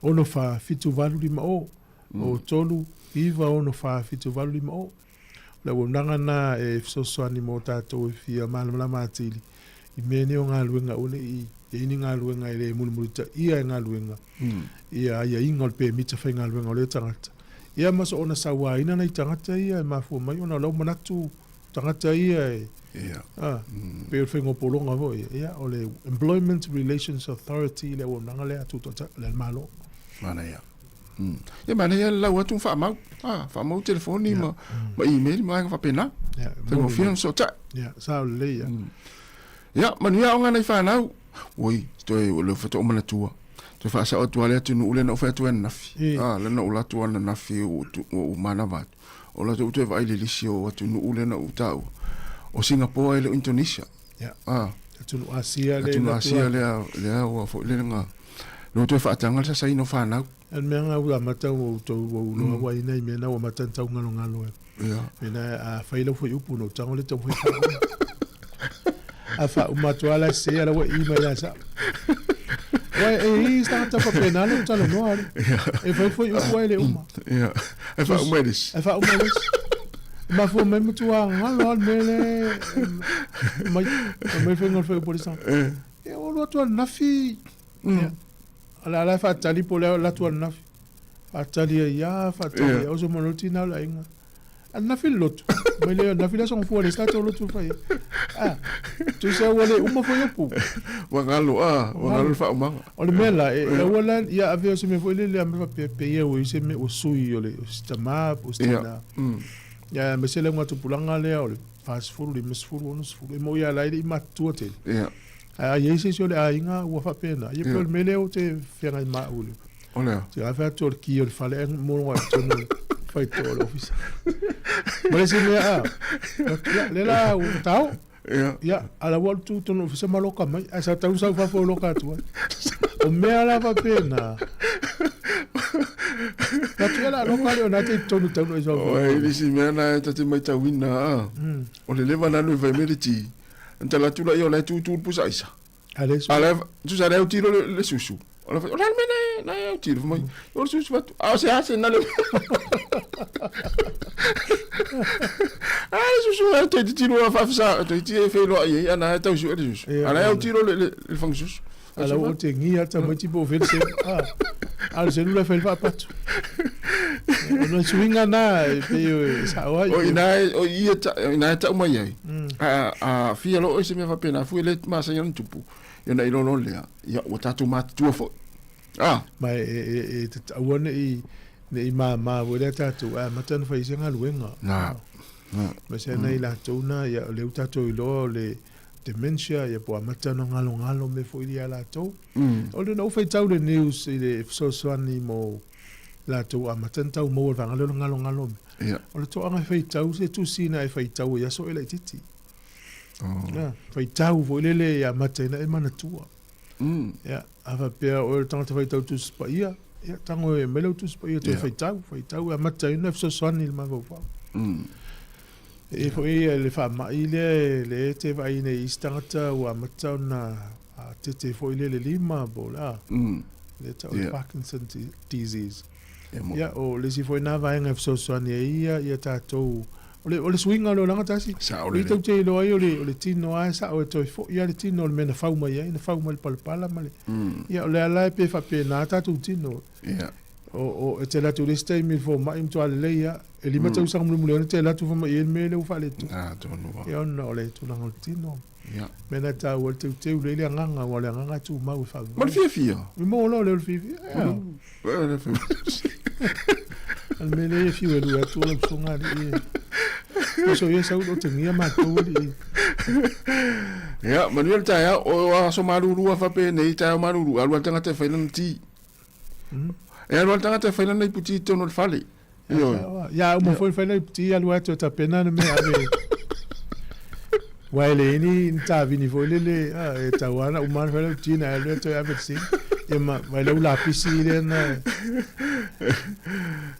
6 4 7 8 5 0, 03 9 6 4 7 8 5 0. O le auaunaga lena e fesoasoani mo tatou e fia malamalama atili i mea nei o galuega aua ne i i ai ni galuega e le mulimulitaia e galuega ia aiaiga o le pemita faigaluega o lea tagata. Ia ma soona sauaina nai tagata ia e mafua mai ona o lau manatu tagata ia e a pei o le faiga o pologa foi ia o le Employment Relations Authority le auaunaga lea a tutoatasi le Malo. Manaia. Ia manaia le lau atu ma faamau, a, faamau telefoni ma, ma email ma vaega faapena. Ia, Faigofie ona fesootai. Ia, sao lelei ia. Ia, manuia aoga nai fanau. Oi, toe o lea faatoa ou manatua. Toe faasao atu lava le atunuu lea na ou fai atu ai ananafi. A, lea na ou alu atu ananafi ua ou manava atu. O la ou toe vaai i le lisi o atunuu lea na ou taua. O Singapore e le o Indonesia. Ia. A. Atunuu Asia lea. Atunuu Asia lea, lea ua foi lea nga. Lea ua toe faataga le sasaina o fanau. O le mea nga ua amata ua outou ua ou iloa ua i nai mea na ua amata ona taugalogalo e. Ia. Mena a fai lau fuaiupu ona ou tago lea taumafai faauma. A faauma atu lava la e sese a la ua i mai ia sao. Uai e i ai se tagata faapena lou talanoa alii. E fai fuaiupu ae le uma. Ia. Ae faauma e le isi. Ae faauma e le isi. E mafua mai matua galo lava le mea lea mai mai faiga o le fuaiupu a le isi tagata. Ia ua alu atu ananafi. Ia. A la la e faatali po o le a alu atu ananafi. Faatali ai lava, faatali ai. Oso mai loa le tina o le aiga. Ananafi le lotu. Mai le ananafi le aso gafua le isi tatou lotu e fai ai. Ah, tusa ua le uma foi upu. Ua galo, ah, ua galo le faaumaga. O le mea la, e aua la, ia ave o se mea foi lele a mea faapea, pei e ua i ai se mea ua sui o le o si tama po o si tina. Ia, aemaise le augatupulaga lea o le 40, 50, 60, e moni lava la e le i matutua tele. Ae a i ai se isi o le aiga ua faapena, ia pei o le mea lea ou te feagai ma au i le. O le a? Te afe atu o le ki o le fale ae mologa i totonu o le faitotoa o le ofisa. Ma le isi mea, a, ia, lea la ua tao. Ia. Ia, a la ua alu tu i totonu o le ofisa ma loka mai, ae sa tau sau fafo e loka atu ai. O mea la faapena. Atu ia la loka le o na te i totonu tau no i sau. Oi, le isi mea na e ta te matauina, a, o le leva na alu e fai mai le ti. Ona tala atu laia o la e tutu le pusa aisa. A le A la tusa le autilo le, le susu. O la o la le mea na e autilo mai. O le susu fatu. A o se ase na le. A le susu e te tiro a faafisa te ti e feiloai ai ana e tau sue le susu. A la e autilo le le, le fangu susu. A la ua te ngia tamaiti po o fea le selu. A, a o le selu la e fai le faapatu. O nai suiga na e pei e sao ai. O ina e, o ia ta, o ina e tau mai ai. A, a fia loa oe se mea faapena, fua e le masani ona tupu. Ia ona iloa loa lea, ia ua tatou matutua foi. A. Ma e, e, e, e tatau ane i, Ne i māmā foi lea tatou ae amata ona fai ai se galuega. Na. Na. Aemaise lava nai latou na, ia, o lea ua tatou iloa o le dementia, ia, po o amata ona galogalo mea foi ia latou. O le na ou faitau i le news i le fesoasoani mo latou ua amata ona tau maua i le vaega lea o le galogalo mea. Ia. O le toaga e faitau, se tusi na e faitau ai aso e laitiiti. Oh. Ia, faitau foi lele e amata ai ona e manatua. Ia. Ia, a faapea o oe o le tagata faitau Tusi Paia, ia, tago e aumai lau Tusi Paia toe Ia. faitau, faitau e amata ai ona fesoasoani i le mafaufau. E i ai foi le faamai lea, lea e te vaai nei i isi tagata ua amata ona tete foi lele lima po o le a, lea e tau o le Parkinson disease. Ia mo. Ia, o le isi foi lena vaega e fesoasoani ai ia, ia tatou, o le, o le suiga o le olaga tasi. Sao O i lelei. tou te iloa ai o le, o le tino lava e sao e toe foi lava le tino o le mea na fau mai ai, na fau mai le palapala ma le, ia o le ala e pe faapena tatou tino. Ia. O, o, e te alu atu i le isi taimi i le fomai matua lelei lava. E 5 tausaga mulimuli ane te alu atu fai mai i ai le mea lea ua faaletonu. Ah, tonu lava. Ia ona o le tulaga o le tino. Ia. Mea na taua le teuteu lelei le agaga, aua o le agaga e tumau e faavavau. Ma le fiafia. E maua loa lea o le fiafia. Ia. O le mea lea e fiu e lui atu o lau usoga alii e. Oso ia sau o tegia matou alii. Ia, manuia le taeao, o aso malulu lava faapenei, taeao malulu, alu lava le tagata e fai lana ti. E alu lava le tagata e fai lana iputi i totonu o le fale. Ioe. Ia, uma foi fai lana iputi, alu atu e tapena le mea ave. Ua e leai ni tavini foi lele, e tau lava ona uma ona fai lau iputi ona e alu lea toe ave i le sini. Ia ma ma lau lapisi lea na. E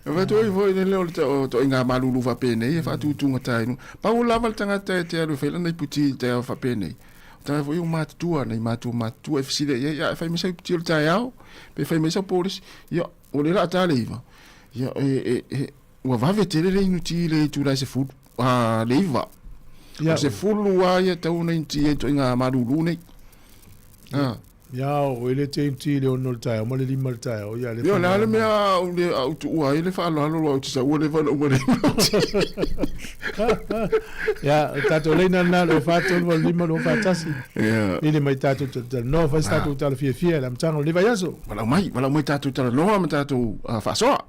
fai atu ai foi lele o le toaiga malulu faapenei e faatutugata ai luga. Pau lava le tagata e te alu e fai lana iputi i le taeao faapenei, o tagata foi ia ua matutua, nai matua matutua e fesili i ai, a e fai mai sau iputi o le taeao, pe fai mai sau polisi, ia, ua le laa ta le iva, ia, e, e, e, ua vave tele le inuti i le itula e sefulu, a, le iva. O le sefulu lava ia e tatau ona inuti ai ituaiga malulu nei. A. Ia, o oe le te inuti i le 6 o le taeao ma le 5 o le taeao, ia le Ia, o le a le mea a ou le, a ou tuua ai le faaaloalo loa ou te sau ua leva ona uma le inuti. Ia, o le tatou laina lena, 2 4 3 8 5 2 4 1. Ia. Lili mai tatou talanoa, fai se tatou tala fiafia i le amataga o lenei vaiaso. Valaau mai, valaau mai tatou talanoa ma tatou faasoa.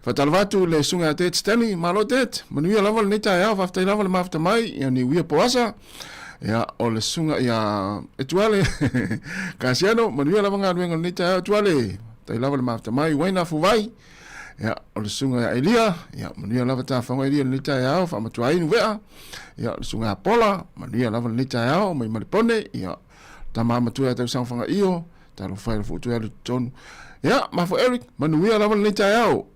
Faatalofa atu i le susuga ia Ted Stanley, malo Ted, manuia lava lenei taeao, faafetai lava le mafuta mai, ia niuia poasa, ia o le susuga ia Etuale Kasiano, manuia lava galuega o lenei taeao Etuale, faafetai lava le mafuta mai, Uaina Fuvai, ia o le susuga ia Elia, ia manuia lava tafaga Elia lenei taeao, faamatuainu vea, ia o le susuga ia Pola, manuia lava lenei taeao, mai Malepone, ia tama matua ia Tausaga Fagaio, Talofa e le futu e alu i totonu. Ia, mafua Eric, manuia lava lenei taeao.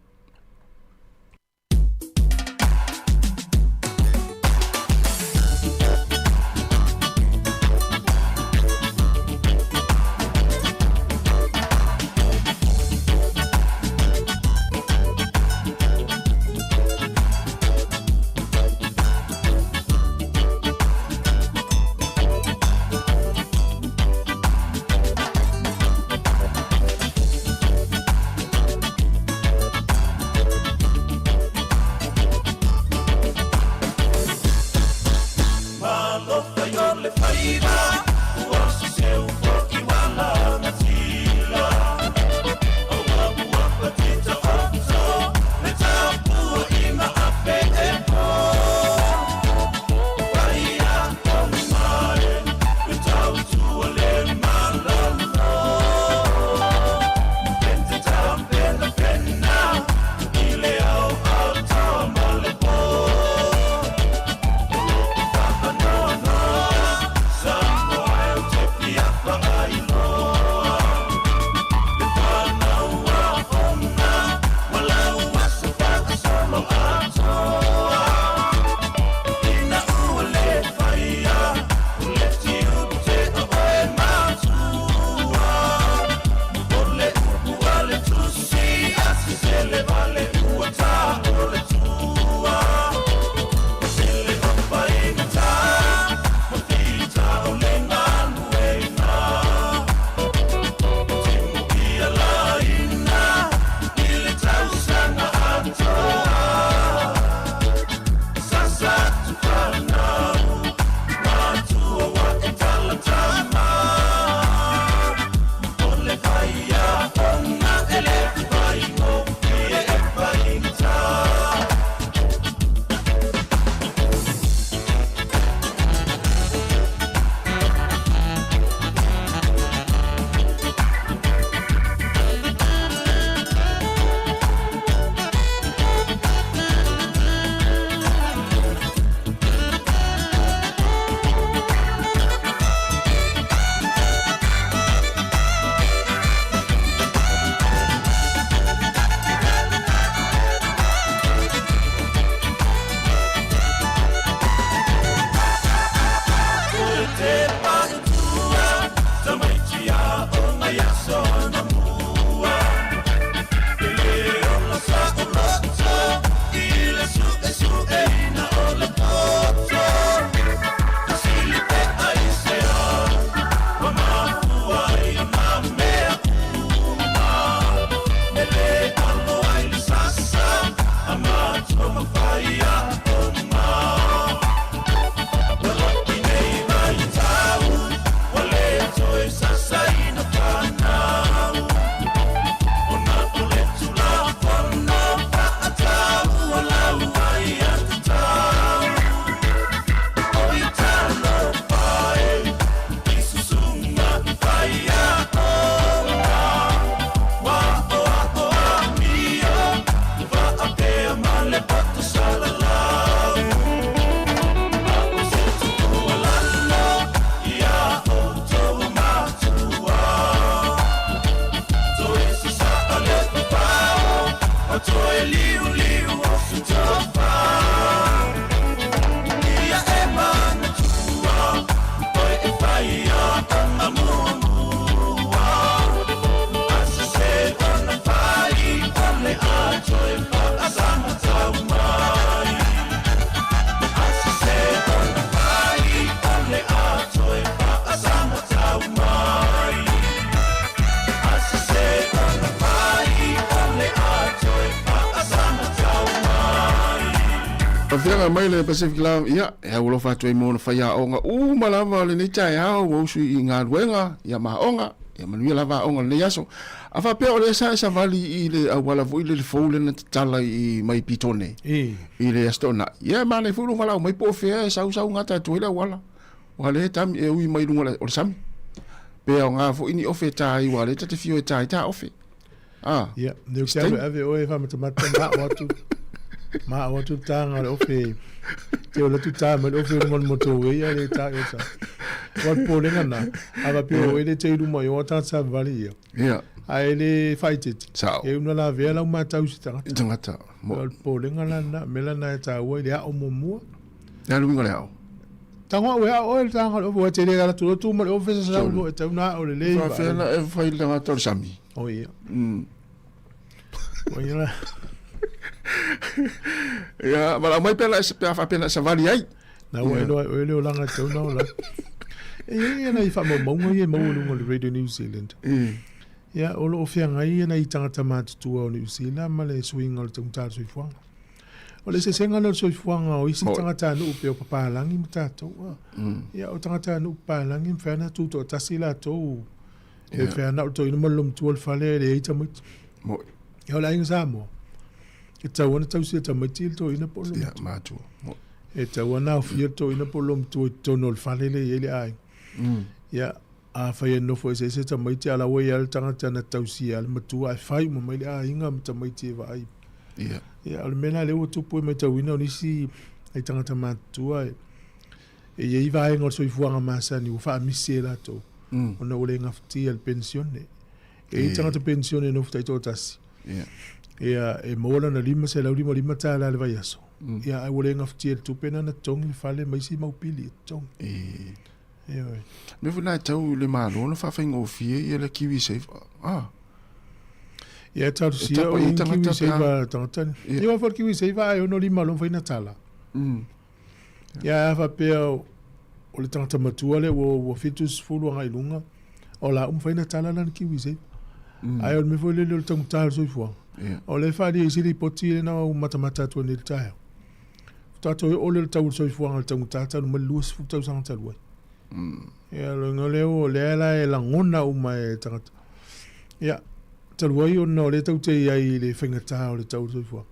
Faafeaga mai le Pacific Love, ia, e aualofa atu ai mo ona faiaoga uma lava o lenei taeao ua usu i galuega, ia ma aoga, ia manuia lava aoga o lenei aso. A faapea o lea sa e savali i le auala foi lele fou lea na tatala i mai Petone i le Aso Toonai, ia e manaia foi lou valaau mai po o fea e sau sau gata atu ai le auala. Aua o lea e tami, e ui mai luga o le sami. Pe aoga foi ni ofe e ta ai, aua o lea ta te fio e ta ai ta ofe. Ah. Ia, ne te ave ave oe whamatamata ma o atu. Ma o atu tānga le ofe. Te o latu tā mai le ofe runga le moto e ia le tā o sa. Wa pōlenga nā. Ava pio o ele te iru mai o tā sa vali ia. Ia. A ele whaitete. Sao. E una la vea lau mātau si tangata. Tangata. Mo. O le pōlenga la nā, mela nā e tā ua i le ao mua. Le alu inga le ao. Tango au e ao oe le tānga le ofe, ua te le ala tu tu ma le ofe sa sa e tau nā o le lei. Whawhea na e whai le tangata o le sami. O ia. O ia la. Ia, ma lau mai pela e pe a whapena sa vali ai. Na ua eloa e oe le olanga tau na ola. E ia ia na i whaamaumauga ia e maua i luga o le Radio New Zealand. Ia, o lo o feagai ia na i tagata matutua o New Zealand ma le suiga o le taugata o le soifuaga. O le eseesega lea o le soifuaga o isi tagatanuu pei o papalagi ma tatou. Ia, o tagatanuu papalagi e mafai ona tutoatasi latou. E mafai ona o le toeaina ma le loomatua le fale e leai tamaiti. Ia, o le aiga Samoa, e tatau ona tausi e tamaiti le toeaina po o le loomatua. E tatau ona aofia le toeaina po o le loomatua i totonu o le fale lea e i ai le aiga. Ia, afai e nofo eseese tamaiti, a o la ua i ai le tagata na tausia le matua ae fai uma mai le aiga ma tamaiti e vaai. Ia, o le mea la lea ua tupu e matauina o nisi ai tagata matutua e e i ai vaega o le soifuaga masani ua faamisi e latou ona ua le gafatia le penisione. E i ai tagata penisione e nofo taitoatasi, ia, e maua lana $555 i le vaiaso, ia, ae ua le gafatia e le tupe lena ona totogi le fale ma isi mau pili e totogi. Ioe. Mea foi na e tau i le Malo ona faafaigofie ia le KiwiSave. Ah. Ia e talusia o i KiwiSave a tagata ni. Ia wa foi le KiwiSave a e ono lima loa mafai ona tala. Ia a faapea o le tagata matua lea ua 70 agai i luga, o la ua mafai ona tala lana KiwiSave. Ae o le mea foi lele o le taugata o le soifuaga. O lea e faaalia i isi lipoti lena ua matamata atu ai nei i le taeao. Faatoa toe oo lea o le tau o le soifuaga i le taugata talu mai le 20 tausaga talu ai. Ia, o le uiga lea o lea la e lagona uma e tagata. Ia, talu ai ona o lea tatou te i ai i le faigata o le tau o le soifuaga,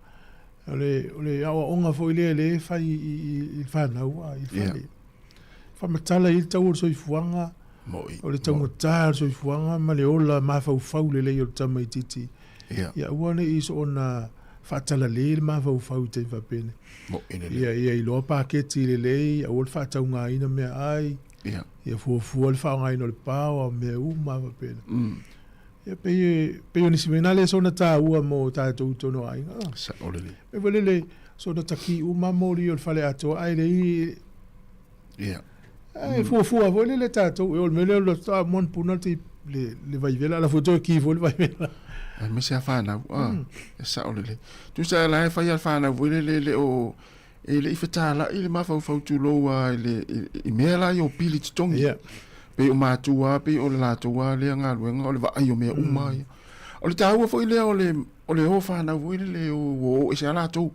o le, o le aoaoga foi lea lea e fai i, i, i le fanau, a, i le fale. Yeah. Faamatala i le tau o le soifuaga, Mo'i, o le taugata o le soifuaga ma le ola mafaufau lelei o le tamaitiiti. Yeah. Ia aua ne i soona faatalale le mafaufau i taimi faapena. Mo'i lelei. Ia, ia iloa paketi lelei, aua le faataugaina meaai. Yeah. Ia fuafua le faaaogaina o le pao a mea uma faapena. Ia pei e, pei o nisi mea na lea soona taua mo tatou i totonu o aiga. Sao lelei. Mea foi lele, soona taki uma moli o le fale atoa ae leai. Yeah. Ae fuafua foi lele tatou, e o le mea lea o le a mon puna te le le vaivela la foi toe ki foi le vaivela. Aemaise a whanau, ah, e sao lelei. Tusa la e whai a whanau foi lele le o e le i fetāla'i le mafaufau tulou a i le i mea la i o pili totogi. Yeah. Pei o matua, pei o le latou a lea galuega o le vaai o mea uma ia. O le taua foi lea o le o le o whanau foi lele o o ese a latou.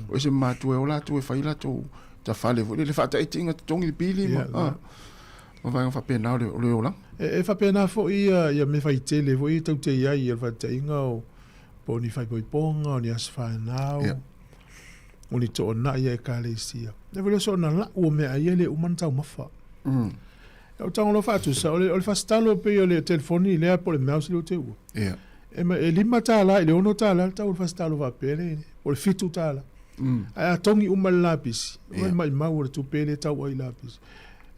O ese matua e o latou e whai latou ta fale foi lele faataitiga totogi le pili ma Yeah, ma vaega faapena o le o le olaga. E faapena foi ia ia mea faitele foi e tatou te i ai i le faataitaiga o po o ni faaipoipoga, o ni aso fanau, Yeah. o ni toonai a ekalesia. E foi le soona lau o meaai ia e le uma ona taumafa. E o tago loa faatusa, o le, o le fasitalo pei o le telefoni lea po o le mouse lea ou te uua. Yeah. E, ma, e $5 i le $6 le tau o le fasitalo faapea le, po o le $7. Ae a togi uma le lapisi, yeah. o le maimau o le tupe le tau ai lapisi.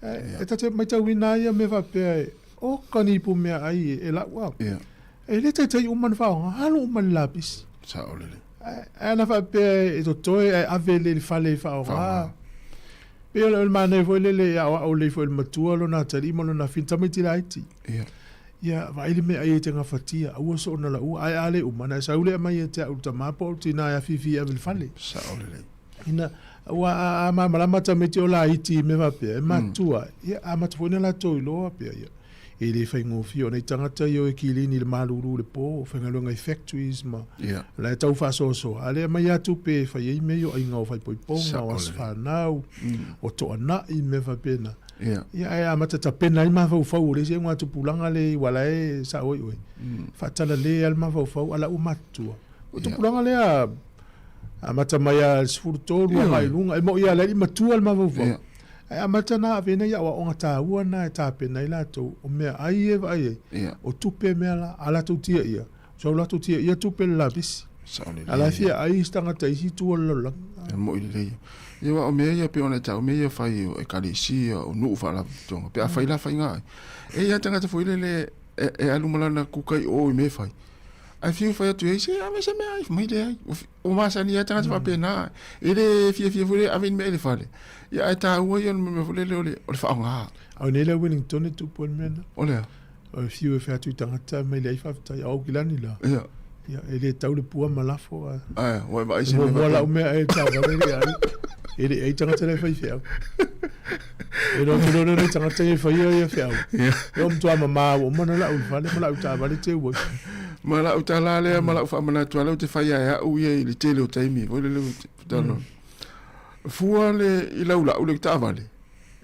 E, yeah. e ta te matauina ai ia mea faapea e, o ka ni ipu meaai e, e lau au. Yeah. E le taitai uma ona faaaoga, alu uma i le lapisi. Sao lelei. Ae ana faapea e totoe ae ave le fale e faaaoga. Pei o le manaia foi lele e aoao lelei foi e le matua lona atalii ma lona afine, tamaiti laiti. Ia. Ia, vaai le meaai e te gafatia, aua soona laua, ae a le uma, ona e sau lea mai ia te au le tama po o le tina e afifi e ave i le fale. Sao lelei. Ina, aua a, a malamalama tamaiti o laiti i mea faapea, e matua, ia amata foi ona latou iloa pea ia. E le faigofie o nei tagata ia o e kilini i le malulu i le po, o faigaluega i factories ma la e tau faasoasoa, a o lea e aumai lava tupe e fai ai mea ia o aiga o faaipoipoga, o aso fanau, o toanai ma mea faapena. Ia ae amata tapena ai mafaufau o le isi augatupulaga lea i aua o la e sao ai oe, faatalale lava le mafaufau a o la ua matutua. O le tupulaga lea amata mai lava i le 13 agai i luga, e moni lava o la e le i matua le mafaufau, ae amata ona ave nai aoaoga taua na e tapena ai latou, o meaai ia e vaai ai, o tupe mea la, a latou tiaia, Sau latou tiaia tupe le lapisi. A la e fia ai isi tagata i isi itu o le lalolagi. E mo'i lelei. Ia aua o mea ia pei ona e tau, o mea ia fai o ekalesia, o nuu faalapotopotoga, pe a fai la faiga ai. E i ai tagata foi lele e, e alu ma lana kuka i o i mea e fai. Ae fiu fai atu i ai, se ave se mea ai, mai leai. Ua masani lava tagata faapena. E le fiafia foi lele ave ni mea i le fale. Ia ae taua ia o le mea foi lele o le, o le faaaoga. A o nei la Wellington e tupu ai le mea lena. O le a? O le fiu e fai atu i tagata mai leai faafetai, a o kilani la. Ia. Ia, e le tau le pua ma lafo. A. Ae, ua e vaai se mea. Muamua lau mea e taavale le ai. E le ai tagata le fai feau. E lo te lona nei tagata e fai ia feau. E o mtua mama o mana lau i fale ma lau taavale te ua. Ma lau tala lea ma lau faamanatu a lea ou te fai ai au ia i le tele o taimi foi lele ou te tala. Fua le i lau lau le taavale.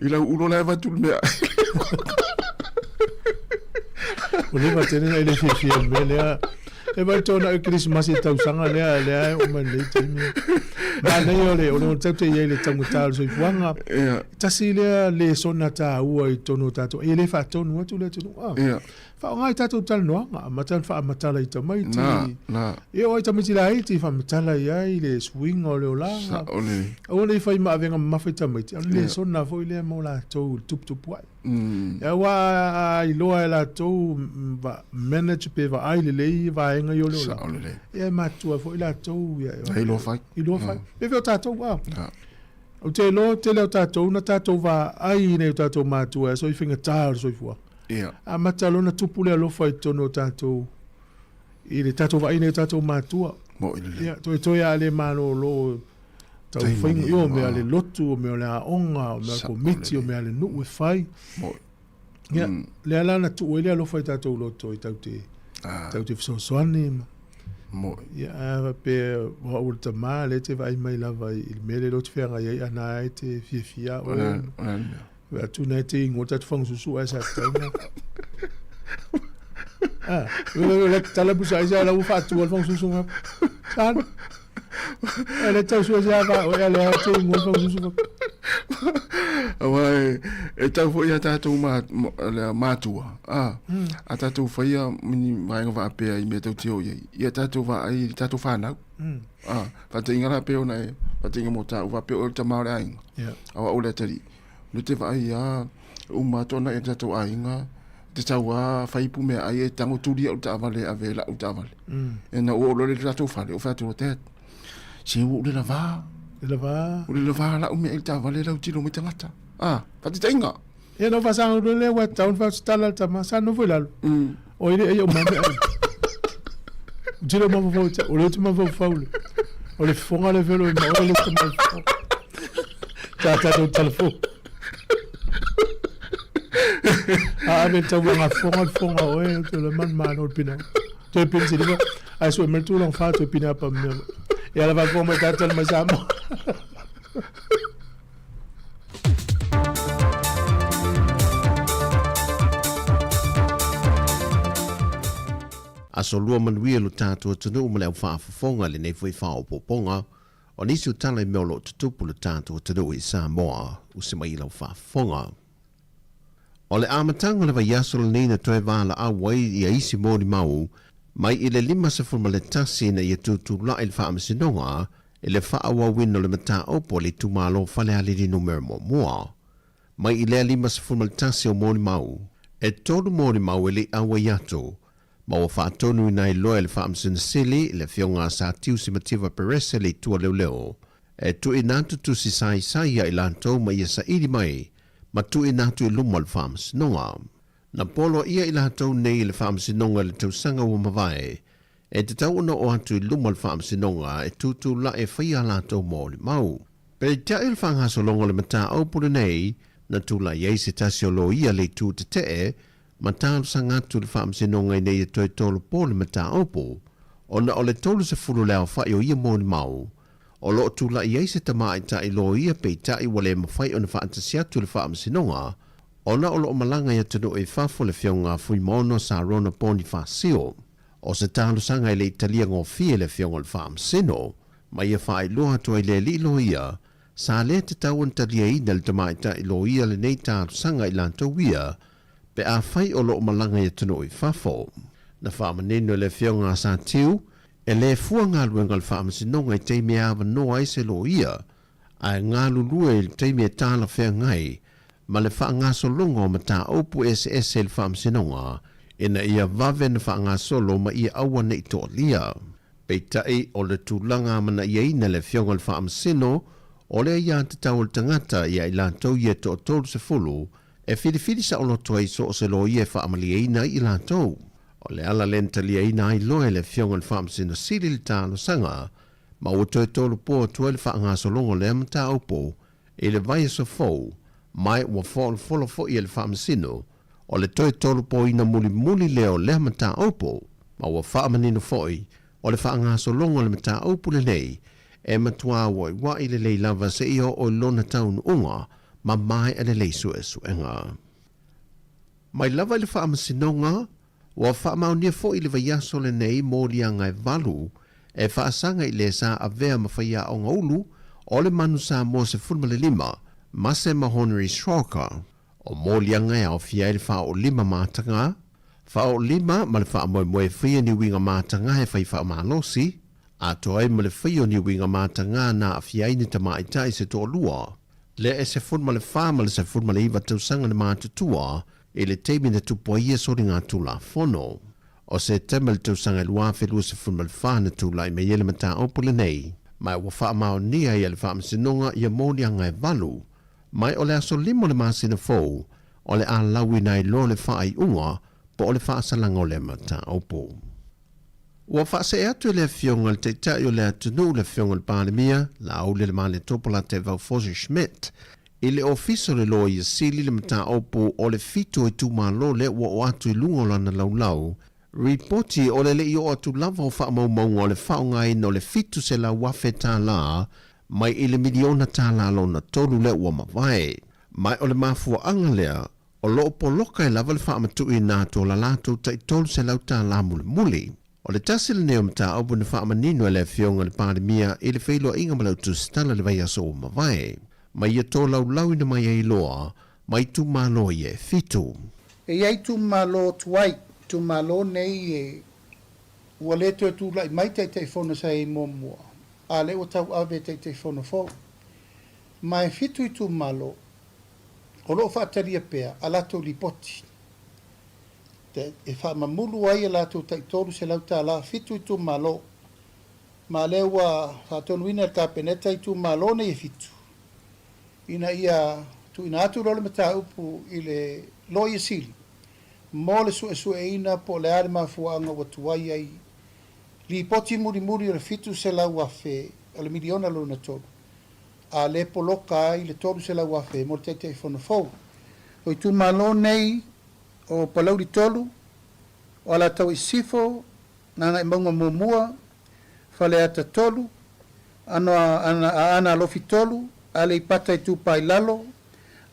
I lau ulo la e avatu le mea. Ua leva tele na e le fiafia i le mea lea. E vai tona i Kerisimasi i tausaga lea, lea e oo mai lenei taimi. Manaia o le, o le tatou te i ai i le taugata o le soifuaga. Yeah. Tasi lea lesona taua i totonu o tatou, e le faatonu atu le atunuu. Ah. Yeah. Faaaoga i tatou talanoaga, amata ona faamatala i tamaiti. Na, na. E oo ai tamaiti laiti faamatala i ai le suiga o le olaga. Sao lelei. Aua ne i fai ma avega mamafa i tamaiti, a o le lesona foi lea mo latou i le tuputupu ae. Aua a iloa e latou va manage pe vaai lelei vaega ia o le olaga. Sao lelei. Ia e matutua foi latou. Ia, e iloa fai. Iloa fai. Pe fai o tatou, a. Ou te iloa tele o tatou na tatou vaai i nai o tatou matua e aso i faigata o le soifuaga. Ia. Amata loa ona tupu le alofa i totonu o tatou, i le tatou vaaiga i o tatou matua. Mo'i lelei. Ia, toetoe a le malolo tau faiga, io, o mea a le lotu, o mea o le aoga, o mea a le komiti, o mea a le nuu e fai. Mo'i. Ia, lea la na tuu ai le alofa i tatou loto i tau te, tau te fesoasoani ma. Mo'i. Ia, a faapea o au o le tama, lea e te vaai mai lava i le mea lea e te feagai ai, a na e te fiafia oe. O le a le mea? Vaai atu na e te ingoa tatou fagasusu ae sa tatau na. Ah, le tala pusa ai sa la ua faatua le fagasusu nga. Sa E le tau sua se ava o e le a te ingoa fagasusu nga. Aua e, e tau foi a tatou ma, le matua, a, a tatou faia ni vaega faapea i mea tau te o i ai, ia tatou vaai i tatou whanau. A, whatainga la pe ona e, whatainga mō tāu, whapea o le tama o le aiga. Yeah. Aua o le atari. No te vaai a, uma atu ana i tatou aiga, te tau a whaipu mea ai e tango turi au taavale ave lau taavale. E na o le tatou fale, o whaatu o te, se o le lava. Le lava. O le lava lau mea i taavale lau tilo mai tangata. A, whatitainga. Ia no whasanga le le wa taun whautala le tama, sa nofo i lalo. O ile ai o mame ai. Tilo mafafau te, o le utu mafaufau le. O le fofoga le velo i ma o le tama fofoga. Tā tātou telefo. A ave tau nga fofoga le fofoga o e, te le man malo le pina. Toe pina se liva, ai sue mele tūlang wha toe pina pa mea. E ala wha mai tātou mai Samoa. Aso lua manuia lo tatou atunuu ma le au faafofoga i lenei foi faaopoopoga o nisi o tala i mea o lo o tutupu lo tatou atunuu i Samoa. Usi mai i lau faafofoga. O le amataga o le vaiaso lenei na toe valaau ai ia isi molimau mai i le 51 ina ia tutulai le Faamasinoga i le faaauauina o le mataupu a le itumalo Falealili Numera Muamua. Mai i lea 51 o molimau, e tolu molimau e le i auai atu, ma ua faatonuina ai loa e le Faamasino Sili, le Afioga a Sir Tiusi Mativa Perese le Itu a Leoleo, e tuuina atu tusi saisai ia i latou ma ia saili mai ma tuuina atu i luma o le Faamasinoga. Na poloa ia i latou nei i le Faamasinoga i le tausaga ua mavae, e tatau ona oo atu i luma o le Faamasinoga e tutulai e faia a latou molimau. Peitai o le faagasologa o le mataupu lenei, na tulai ai se tasi o loia le itu tetee, ma talosaga atu i le Faamasinoga ina ia toe tolopo le mataupu, ona o le 30 le aofa'i o ia molimau o lo o tula'i ai se tamaitai loia peitai ua le mafai ona faatasi atu i le Faamasinoga ona o lo o malaga i atunuu i fafo le Afioga a Fuimaono Sarona Ponifasio. O se talosaga e le i talia gofie e le Afioga i le Faamasino, ma ia faailoa atu ai le alii loia, sa le tatau ona taliaina e le tamaitai loia lenei talosaga i latou ia pe afai o lo o malaga i atunuu i fafo. Na faamanino e le Afioga a Satiu, e le fua galuega a le Faamasinoga i taimi e avanoa ai se loia, ae galulue i le taimi e talafeagai ma le faagasologa o mataupu eseese i le Faamasinoga ina ia vave ona faagasolo ma ia aua ne i toalia. Peitai, o le tulaga amanaiaina e le Afioga i le Faamasino, o le aiatatau a le tagata ia i latou ia e toa-30 e filifili saoloto ai so o se loia e faamalieina ai i latou. O le ala lea na taliaina ai loa e le Afioga i le Faamasino Sili le talosaga ma ua toe tolopo atu ai le faagasologa o lea mataupu i le vaiaso fou ma ua folafolo foi e le Faamasino o le toe tolopoina mulimuli lea o lea mataupu ma ua faamanino foi o le faagasologa o le mataupu lenei e matuā ua'iua'i lelei lava seia oo i lona taunuuga ma maea lelei suesuega. Mai lava i le Faamasinoga, ua faamaonia foi i le vaiaso lenei moliaga e valu e faasaga i le sa avea ma faiaoga ulu o le Manu Samoa 15, Mase Mahonri Sroka. O moliaga e aofia ai le faaoolima matagā, faaoolima ma le faamoemoe e faia ni uiga matagā e fai faamalosi, atoa ai ma le faia o ni uiga matagā na aafia ai ni tamaitai se toalua, lea e 14 ma le 19 tausaga le matutua i le taimi na tupu ai ia soligatulafono. O Setema i le tausaga e 2024 na tulai mai ai le mataupu lenei, ma ua faamaonia ai e le Faamasinoga ia moliaga e valu, mai o le aso 5 o le masina fou o le a lauina ai loa le faaiuga po o le faasalaga o lea mataupu. Ua faasee atu e le Afioga i le Taitai o le atunuu le Afioga i le Palemia, Laauli Alemaletopo Latevau Fosi Schmidt, i le Ofisa o le Loia Sili le mataupu o le 7 o itumalo lea ua oo atu i luga o lana laulau Ripoti o le le i oo atu lava o faamaumauga o le faaaogaina o le $700,000 mai i le miliona tala lona tolu lea ua mavae. Ma o le mafuaaga lea o lo o poloka ai lava le faamatuuina atu o la latou tai $300 mulimuli. O le tasi lenei o mataupu na faamanino e le Afioga i le Palemia i le feiloaiga ma le autusitala i le vaiaso ua mavae, ma ia tolaulaauina mai ai loa ma itumalo ia e fitu. E i ai itumalo tuai, itumalo nei e ua le toe tula'i mai Taitaifono sa i ai muamua, a lea ua tauave e Taitaifono fou. Ma e fitu itumalo o lo o faatalia pea a latou lipoti e faamamulu ai a latou tai $300, fitu itumalo. Ma lea ua faatonuina e le Kapeneta itumalo nei e fitu ina ia tuuina atu loa le mataupu i le Loia Sili mo le suesueina po o le a le mafuaaga ua tuai ai lipoti mulimuli o le 700,000 o le miliona lona tolu, a le poloka ai le 300,000 mo le Taitaifono fou. O itumalo nei o Palauli 3, o Alataua i Sisifo, Gagaemauga 1, Faleata 3, Aana Alofi 3, Aleipata Itupa i Lalo,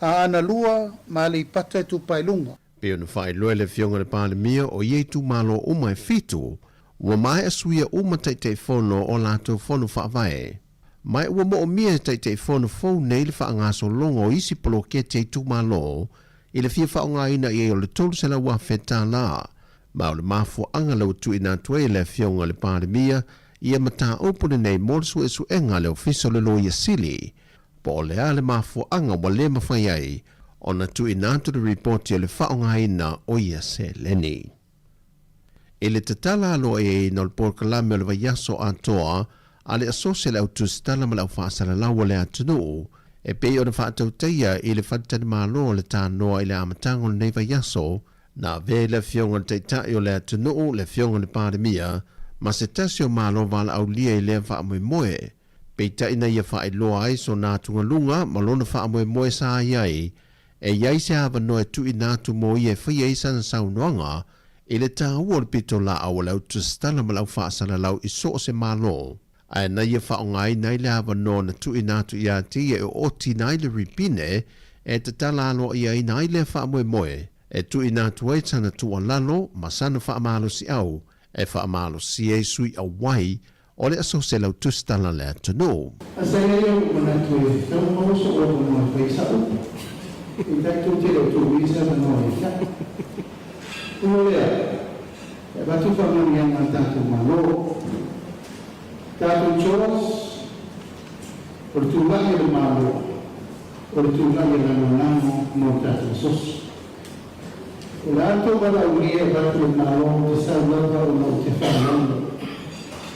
Aana 2 ma Aleipata Itupa i Luga. Pei ona faailoa e le Afioga i le Palemia o ia itumalo uma e fitu, ua maea suia uma Taitaifono o latou fono faavae. Ma ua moomia e Taitaifono fou nei le faagasologa o isi poloketi a itumalo i le fia faaaogaina i ai o le $300,000 ma o le mafuaaga lea ua tuuina atu ai e le Afioga i le Palemia ia mataupu lenei mo le suesuega a le Ofisa o le Loia Sili po o le a le mafuaaga ua le mafai ai ona tuuina atu le ripoti o le faaaogaina o ia seleni. I le tatala aloaiaina o le polokalame o le vaiaso atoa a le Asosi a le Au Tusitala ma le Au Faasalalau o le Atunuu e pei ona faatautaia i le faletalimalo o le Tanoa i le amataga o lenei vaiaso, na avea i le Afioga i le Taitai o le atunuu, le Afioga i le Palemia, ma se tasi o Malo valaaulia i lea faamoemoe. Peitai na ia faailoa ai sona atugaluga ma lona faamoemoe sa i ai. e i ai se avanoa e tuuina atu mo ia e faia ai sana saunoaga i le taua o le pitolaau a le au tusitala ma le au faasalalau i so o se Malo, ae na ia faaaogaina ai le avanoa na tuuina atu ia te ia e otina ai le ripine e tatala aloaiaina ai lea faamoemoe e tuuina atu ai sana tuualalo ma sana faamalosiau e faamalosia ai sui auai o le aso 100 tusitala a le atunuu. A sa i ai ou manatu e tatau ona maua sou avanoa e fai ai sa'u upu, peitai tou te le o tuuina se avanoa ia te a'u. Ua lea, e avatu faamanuiaga a le tatou Malo. Tatou chores, o le tula'i o le Malo, o le tula'i e lagolago mo le tatou asosi. O le a tou valaaulia e avatu e le Malo ou te sau lava ona ou te faalogologo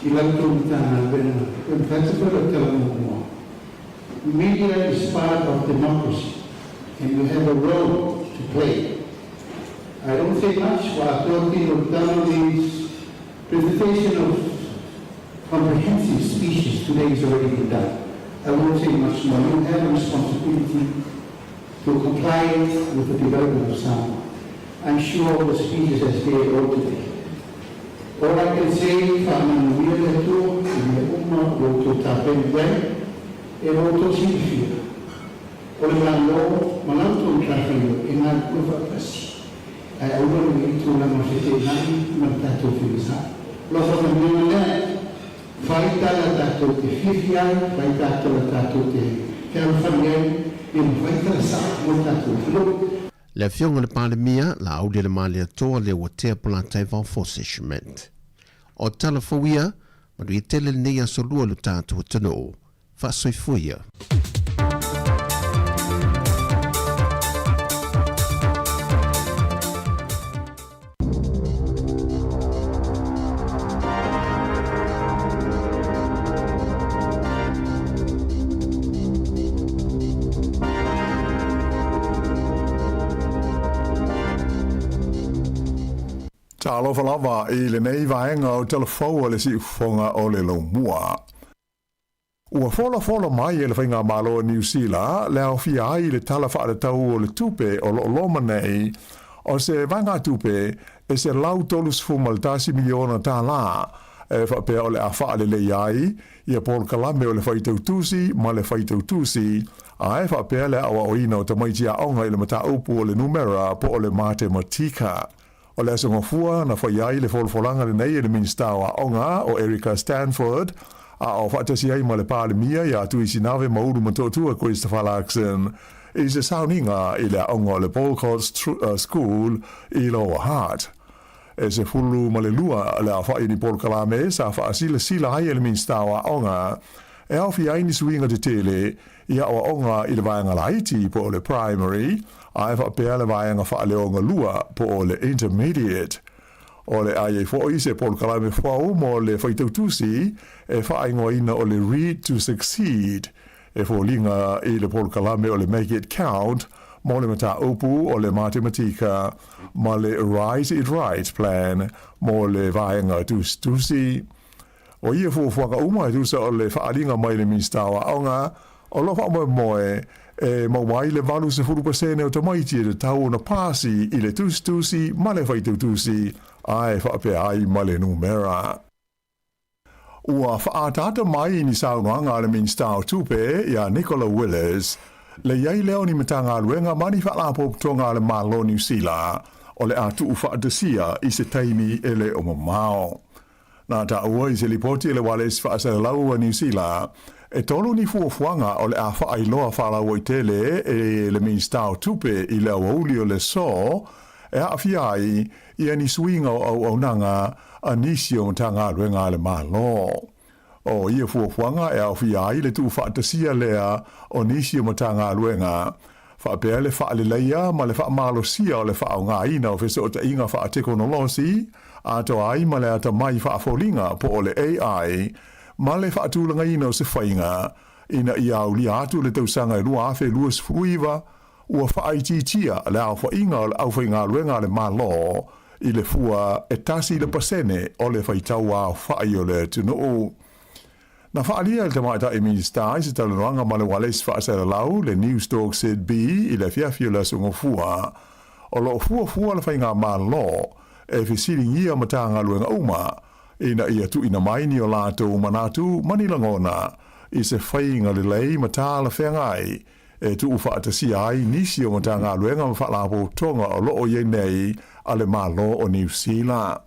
i la outou Matagaluega e mafai atu foi lau tala muamua. Media is part of democracy and you have a role to play. I don't say much ua atoa tino o le tala means presentation of comprehensive speeches today is already been done. I won't say much more. You have a responsibility to comply with the development of Samoa. I'm sure all the speeches are here all today. All I can say, faamanuia le Atua i mea uma ua outou tapena i ai, e ua outou silafia, o le Malo ma la outou matafaioi e galulue faatasi, ae aua ne i tulaga o feteenai ma le tatou fevasaai. O lau faamanuiaga lea, fai tala tatou te fiafia ai, fai tala tatou te fealofani ai, ia ma fai tala sao mo le tatou atunuu. Le Afioga i le Palemia, Laaulialemalietoa Leuatea Polataivao Fosi Schmidt. O tala fou ia, manuia tele lenei aso lua i lo tatou atunuu. Faasoifua ia. Talofa lava i lenei vaega o Tala Fou a le Siufofoga o le Laumua. Ua folafola mai e le Faigamalo a Niu Sila le aofia ai le Tala Faatatau o le Tupe o lo o loma nei o se vaegatupe e $131 miliona tālā e faapea o le a faaleleia ai ia polokalame o le faitautusi ma le faitautusi ae faapea le aoaoina o tamaiti aoga i le mataupu o le numera po o le matematika. O le Aso Gafua na fai ai le folafolaga lenei e le Minisita o Aoga o Erica Stanford, a o faatasi ai ma le Palemia ia Tuisinave Maulu Motootua Christopher Luxon i se sauniga i le aoga o le Boulcott School i Lower Hutt. E 12 le aofai o ni polokalame sa faasilasila ai e le Minisita o Aoga e aofia ai ni suiga tetele i aoaoga i le vaega laiti po o le primary ae faapea le vaega faaleogalua po o le intermediate. O le a i ai foi se polokalame fou mo le faitautusi e faaigoaina o le Read to Succeed e foliga i le polokalame o le Make It Count mo le mataupu o le matematika ma le Rise It Right Plan mo le vaega tusitusi. O ia fuafuaga uma e tusa o le faaaliga mai le Minisita o Aoga, o lo o faamoemoe e maua ai le 80% o tamaiti e tatau ona pasi i le tusitusi ma le faitautusi ae faapea ai ma le numera. Ua faaataata mai ni saunoaga a le Minisita o Tupe ia Nicola Willis, le i ai lea o ni Matagaluega ma ni Faalapotopotoga a le Malo o Niu Sila o le a tuufaatasia i se taimi e le o mamao. Na taua i se lipoti e le Ualesi Faasalalau a Niu Sila, e tolu ni fuafuaga o le a faailoa faalauaitele e le Minisita o Tupe i le aoauli o le aso e aafia ai ia ni suiga o auaunaga a nisi o Matagaluega a le Malo. O ia fuafuaga e aofia ai le tuufaatasia lea o nisi o Matagaluega, faapea le faaleleia ma le faamalosia o le faaaogaina o fesootaiga faatekonolosi atoa ai ma le atamai faafoliga po o le AI ma le faatulagaina o se faiga ina ia aulia atu le tausaga e 2029 ua faaitiitia le aofaiga o le aufaigaluega a le Malo i le fua e 1% o le faitau aofai o le atunuu. Na faaalia e le Tamaitai Minisita i se talanoaga ma le ualesi faasalalau le Newstalk ZB i le afiafi o le Aso Gafua, o lo o fuafua le Faigamalo e fesiligia Matagaluega uma ina ia tuuina mai ni o latou manatu ma ni lagona i se faiga lelei ma talafeagai e tuufaatasia ai nisi o Matagaluega ma Faalapotopotoga o lo o i ai nei a le Malo o Niu Sila.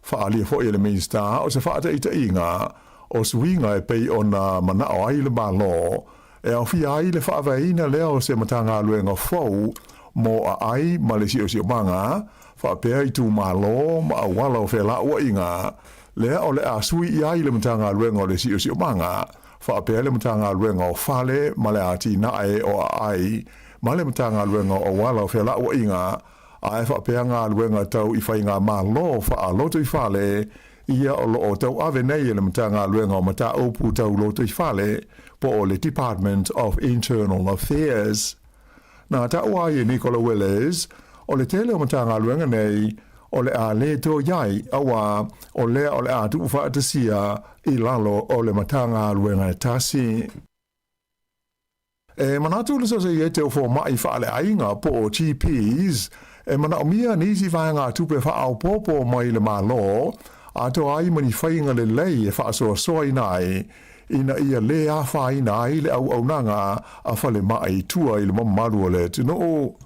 Faaalia foi e le Minisita o se faataitaiga o suiga e pei ona manao ai le Malo e aofia ai le faavaeina lea o se Matagaluega fou mo aai ma le siosiomaga, faapea itumalo ma auala o felauaiga, lea o le a sui i ai le Matagaluega o le Siosiomaga, faapea le Matagaluega o Fale ma le Atinae o Aai ma le Matagaluega o Auala o Felauaiga, ae faapea galuega tau i faigamalo faalotoifale ia o lo o tauave nei e le Matagaluega o Mataupu Tau Lotoifale po o le Department of Internal Affairs. Na taua ai e Nicola Willis, o le tele o Matagaluega nei o le a le toe i ai auā o lea o le a tuufaatasia i lalo o le Matagaluega e tasi. E manatu le Sosaiete o Fomai Faaleaiga po o GPs e manaomia nisi vaegatupe faaopoopo mai le Malo atoa ai ma ni faiga lelei e faasoasoaina ai ina ia lē afaina ai le auaunaga a falemai i tua i le mamalu o le atunuu.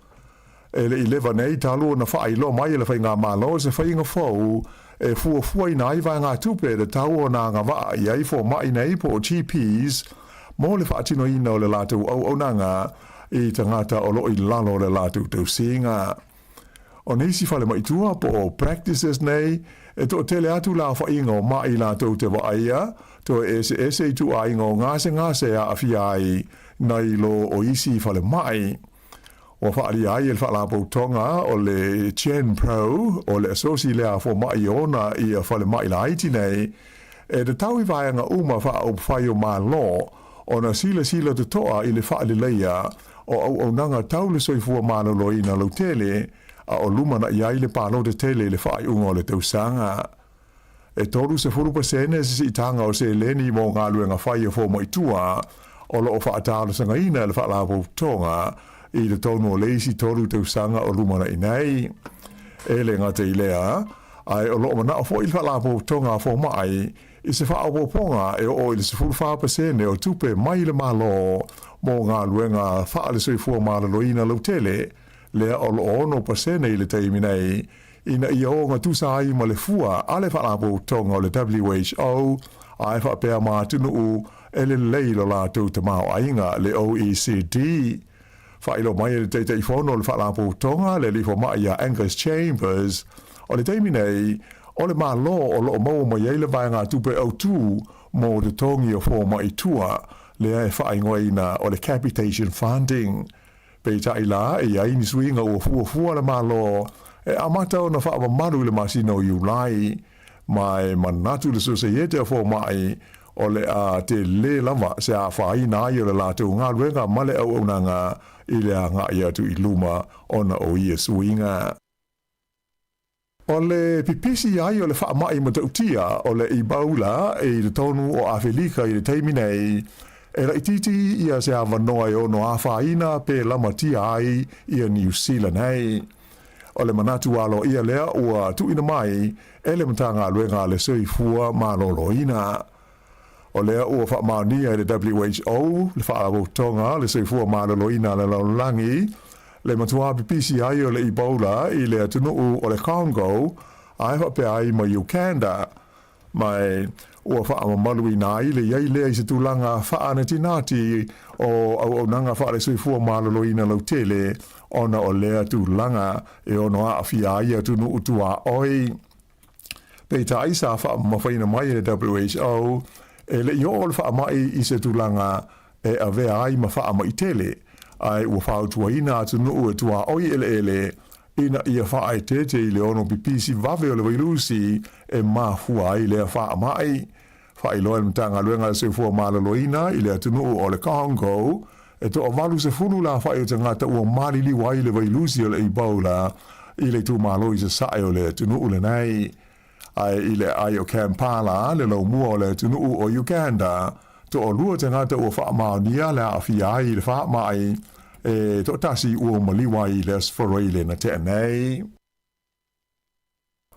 E le i leva nei talu ona faailoa mai e le Faigamalo se faiga fou e fuafuaina ai vaegatupe e tatau ona agavaa i ai fomai nei po o GPs mo le faatinoina o le latou auaunaga i tagata o lo o i lalo o le latou tausiga. O nisi falemai tua po o practices nei e toatele atu le aofaiga o mai latou te vaaia, toe eseese ituaiga o gasegase e aafia ai nai lo o isi falemai. Ua faaalia ai e le Faalapotopotoga o le GenPro o le asosi lea a fomai e ona ia falemai laiti nei, e tatau i vaega uma faaupufai o Malo ona silasila totoa i le faaleleia o auaunaga tau le soifua maloloina lautele a o lumanai ai le palota tele i le faaiuga o le tausaga. E 30% se siitaga o seleni mo galuega fai a fomai tua o lo o faatalosagaina e le Faalapotopotoga i totonu o le isi tolu tausaga o lumanai nei. E le gata i lea, ae o lo o manao foi le Faalapotopotoga a Fomai i se faaopoopoga e oo i le 14% o tupe mai le Malo mo galuega faale-soifua maloloina lautele, lea o lo o 6% i le taimi nei, ina ia ogatusa ai ma le fua a le Faalapotopotoga o le WHO ae faapea ma atunuu e lelei lo latou tamaoaiga, le OECD. Faailoa mai e le Taitaifono o le Faalapotopotoga, le Alii Fomai ia Angus Chambers, o le taimi nei, o le Malo o lo o maua mai ai le vaegatupe autū mo totogi o fomai tua, lea e faaigoaina o le capitation funding. Peitai la, e i ai ni suiga ua fuafua le Malo e amata ona faamamalu i le masina o Iulai, ma e manatu le Sosaiete a Fomai o le a telē lava se afaina ai o le latou galuega ma le auaunaga i le agai atu i luma ona o ia suiga. O le pipisi ai o le faamai matautia o le Ebola i totonu o Afelika i le taimi nei, e laitiiti ia se avanoa e ono afaina pe lamatia ai ia Niu Sila nei. O le manatu aloaia lea ua tuuina mai e le Matagaluega a le Soifua Maloloina. O lea ua faamaonia e le WHO, le Faalapotopotoga o le Soifua Maloloina a le Lalolagi, le matua pipisi ai o le Ebola i le atunuu o le Congo ae faapea ai ma Uganda. Ma ua faamamaluina ai le i ai lea i se tulaga faanatinati o auaunaga faale-soifua maloloina lautele ona o lea tulaga e ono aafia ai atunuu tuaoi. Peitai sa faamamafaina mai e le WHO, e le i oo le faamai i se tulaga e avea ai ma faamai tele, ae ua fautuaina atunuu e tuaoi eleele ina ia faaeteete i le ono pipisi vave o le vailusi e mafua ai lea faamai. Faailoa e le Matagaluega a le Soifua Maloloina i le atunuu o le Congo, e toa 80 le aofai o tagata ua maliliu ai le vailusi o le Ebola i le itumalo i sasae o le atunuu lenei. Ae i le aai o Kampala, le laumua o le atunuu o Uganda, toalua tagata ua faamaonia le aafia ai i le faamai, e toatasi ua maliu ai i le Aso Faraile na tea nei.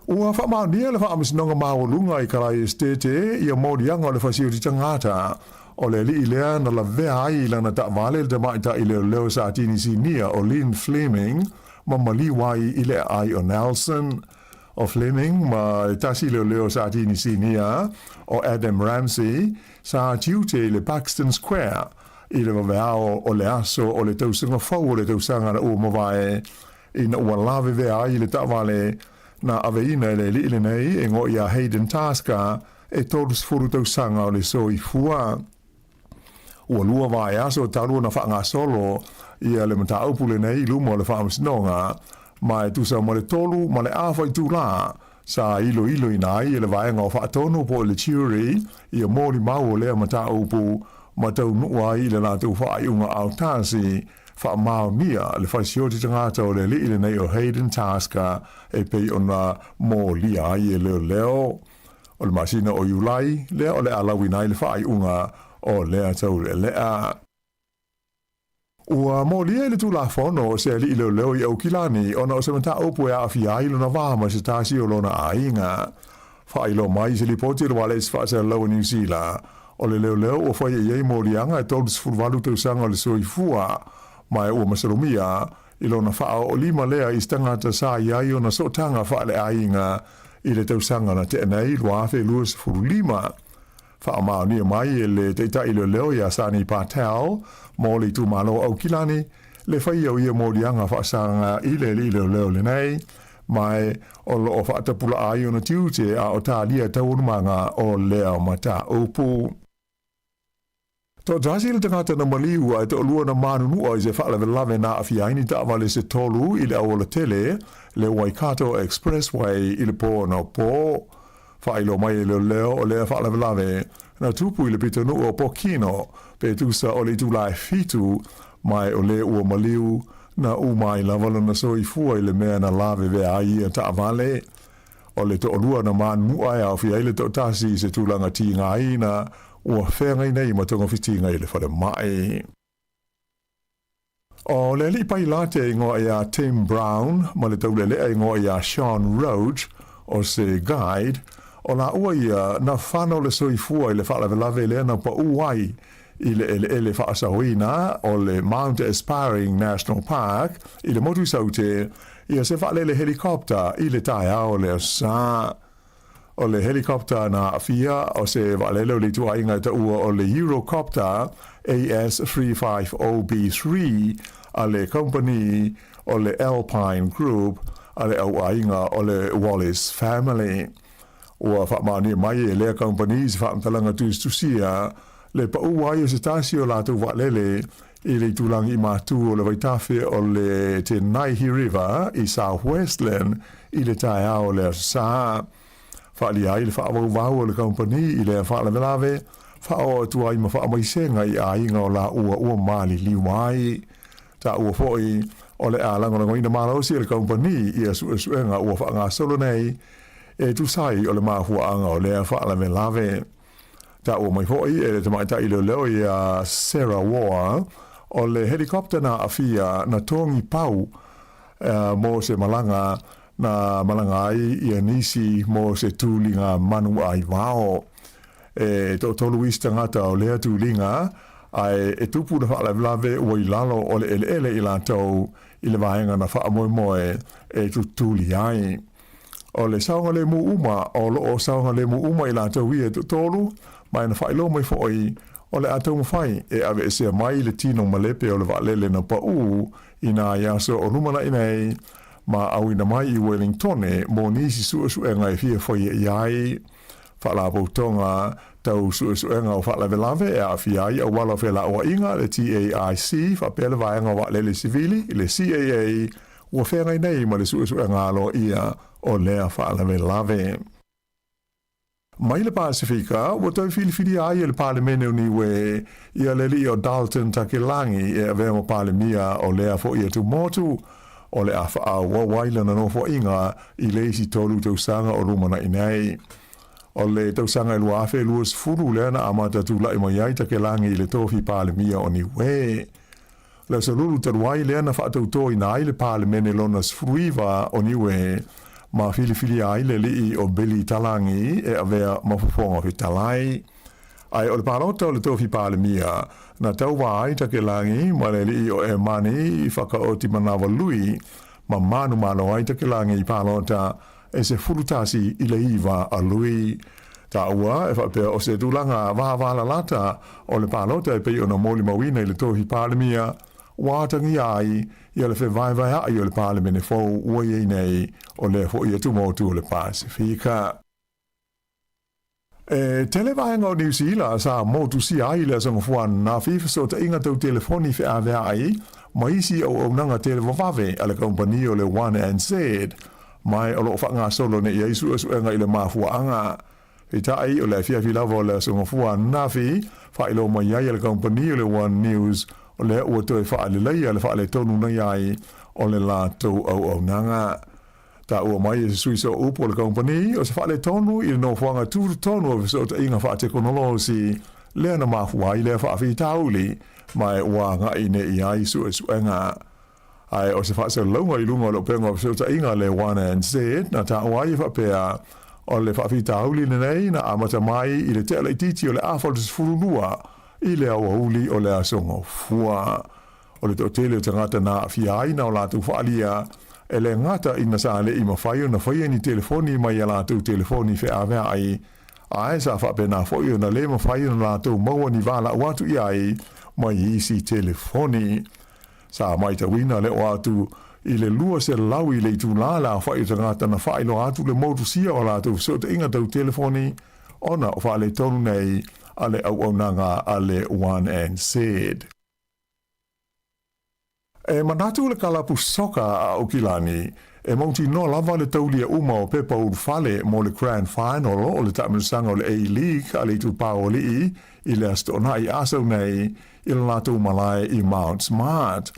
Ua faamaonia e le Faamasinoga Maualuga i Kalae Esetete ia moliaga o le fasioti tagata o le alii lea na lavea ai i lana taavale le tamaitai leoleo sa tinisinia o Lynn Fleming ma maliu ai i le aai o Nelson. O Fleming ma le tasi leoleo sa tinisinia o Adam Ramsey sa tiute i le Buxton Square i le vaveao o le aso o le tausaga fou o le tausaga na ua mavae ina ua lavevea ai le taavale na aveina e le alii lenei e goa iā Hayden Tasker e 30 tausaga o le soifua. Ua lua vaiaso talu ona faagasolo ia le mataupu lenei i luma o le Faamasinoga, ma e tusa ma le tolu ma le afa itulā sa iloiloina ai e le vaega o faatonu po o le jury ia molimau o lea mataupu ma taunuu ai i le latou faaiuga aotasi faamaonia le fasioti tagata o le alii lenei o Hayden Tasker e pei ona molia ai e leoleo. O le masina o Iulai lea o le a lauina ai le faaiuga o lea taulealea. Ua molia i le Tulafono o se alii leoleo i Aukilani ona o se mataupu e aafia ai lona va ma se tasi o lona aiga. Faailoa mai i se lipoti a le Ualesi Faasalalau a Niu Sila, o le leoleo ua faia i ai moliaga e 38 tausaga o le soifua, ma e ua masalomia i lona faaoolima lea i se tagata sa i ai ona sootaga faaleaiga i le tausaga na tea nei 2025. Faamaonia mai e le Taitai Leoleo iā Sani Patel mo le itumalo o Aukilani le faia o ia moliaga faasaga i le alii leoleo lenei, ma e o lo o faatapulaa ai ona tiute a o talia taualumaga o lea mataupu. Toatasi le tagata na maliu ae toalua na manunua i se faalavelave na aafia ai ni taavale se tolu i le auala tele, le Waikato Expressway i le pō anapo. Faailoa mai e leoleo o lea faalavelave na tupu i le pitonuu o Pokino pe tusa o le itulā e fitu, ma e o le ua maliu na uma ai lava lona soifua i le mea na lavevea ai ia taavale. O le toalua na manunua e aofia ai le toatasi i se tulaga tigaina ua feagai nei ma togafitiga i le falemai. O le alii pailate e igoa iā Tim Brown ma le taulealea e igoa iā Sean Roach o se guide, o lāua ia na fano le soifua i le faalavelave lea na paʻū ai i le eleele faasaoina o le Mount Aspiring National Park i le motu Saute ia se vaalele helicopter i le taeao o le Aso Sa. O le helicopter na aafia o se vaalele o le ituaiga e taua o le Eurocopter AS350B3 a le kamupani o le Alpine Group a le auaiga o le Wallis Family. Ua faamaonia mai e lea kamupani se faamatalaga tusitusia le paʻū ai o se tasi o latou vaalele i le itulagi i matū o le vaitafe o le Te Naihi River i South Westland i le taeao o le Aso Sa. Faaalia ai le faavauvau o le kamupani i lea faalavelave, faaoo atu ai ma faamaisega i aiga o laua ua maliliu ai. Taua foi o le a lagolagoina malosi e le kamupani ia suesuega ua faagasolo nei e tusa ai o le mafuaaga o lea faalavelave. Taua mai foi e le tamaitai leoleo ia Sarah Warr o le helicopter na aafia na togi pau mo se malaga na malaga ai ia nisi mo se tuliga manu aivao. E toatolu isi tagata o lea tuliga, ae e tupu le faalavelave ua i lalo o le eleele i latou i le vaega na faamoemoe e tutuli ai. O le saogalemu uma o lo o saogalemu uma i latou ia e toatolu, ma e na faailoa mai foi o le a taumafai e aveesea mai le tino malepe o le vaalele na paʻū i nā aso o lumanai nei ma auina mai i Wellingtone mo nisi suesuega e fia faia i ai. Faalapotopotoga tau suesuega o faalavelave e aafia ai auala o felauaiga, le TAIC, faapea le vaega o vaalele sivili, le CAA, ua feagai nei ma le suesuega aloaia o lea faalavelave. Mai le Pasefika, ua toe filifilia ai e le Palemene o Niue ia le alii o Dalton Takelagi e avea ma Palemia o lea foi atumotu. o le a faaauau ai lana nofoaiga i le isi 3 tausaga o lumanaʻi nei. O le tausaga e 2020 lea na amata tulaʻi mai ai Takelagi i le tofi Palemia o Niue. O le aso lulu talu ai lea na faatautoina ai le Palemene lona 19 o Niue ma filifilia ai le alii o Billy Talagi e avea ma fofoga fetalai. Ae o le palota o le tofi Palemia na tauvā ai Takelagi ma le alii o Emani Whakaoti Manawanui ma manumalo ai Takelagi i palota e 11 i le 9 a Lui. Taua e faapea o se tulaga vavalalata o le palota e pei ona molimauina i le tofi Palemia ua atagia ai ia le fevaevaeaʻi o le Palemene fou ua i ai nei o lea foʻi atumotu o le Pasifika. E tele vaega o Niu Sila sa motusia ai le aso gafua ananafi i fesootaiga tau telefoni feaveaʻai ma isi auaunaga televavave a le kamupani o le One NZ, ma o loo faagasolo nei ai suesuega i le mafuaaga. Peitai, o le afiafi lava o le aso gafua ananafi, faailoa mai ai e le kamupani o le One News o lea ua toe faaleleia le faaletonu nei ai o le latou auaunaga. Taua mai e se sui sooupu o le kamupani o se faaletonu i le nofoaga tutotonu o fesootaiga faatekonolosi lea na mafua ai lea faafitauli ma e ua agai nei i ai suesuega. Ae o se faasalalauga i luga o le upega o fesootaiga le One NZ na taua ai e faapea o le faafitauli lenei na amata mai i le tea laitiiti o le 8:12 i le aoauli o le aso Gafua. O le toatele o tagata na aafia ai na o latou faaalia e le gata ina sa leʻi mafai ona faia ni telefoni mai a latou telefoni feaveaʻai, ae sa faapena foʻi ona lē mafai ona latou maua ni valaau atu i ai mai isi telefoni. Sa matauina le oo atu i le 200 i le itulā le aofaʻi o tagata na faailoa atu le motusia o latou fesootaiga tau telefoni ona o faaletonu nei a le auaunaga a le One NZ. E manatu le kalapu soka a Aukilani e mautinoa lava le taulia uma o pepa ulufale mo le Grand Final o le taamilosaga o le A-League a le Itupa o Alii i le Aso Toonai Asau nei i le latou malae i Mount Smart.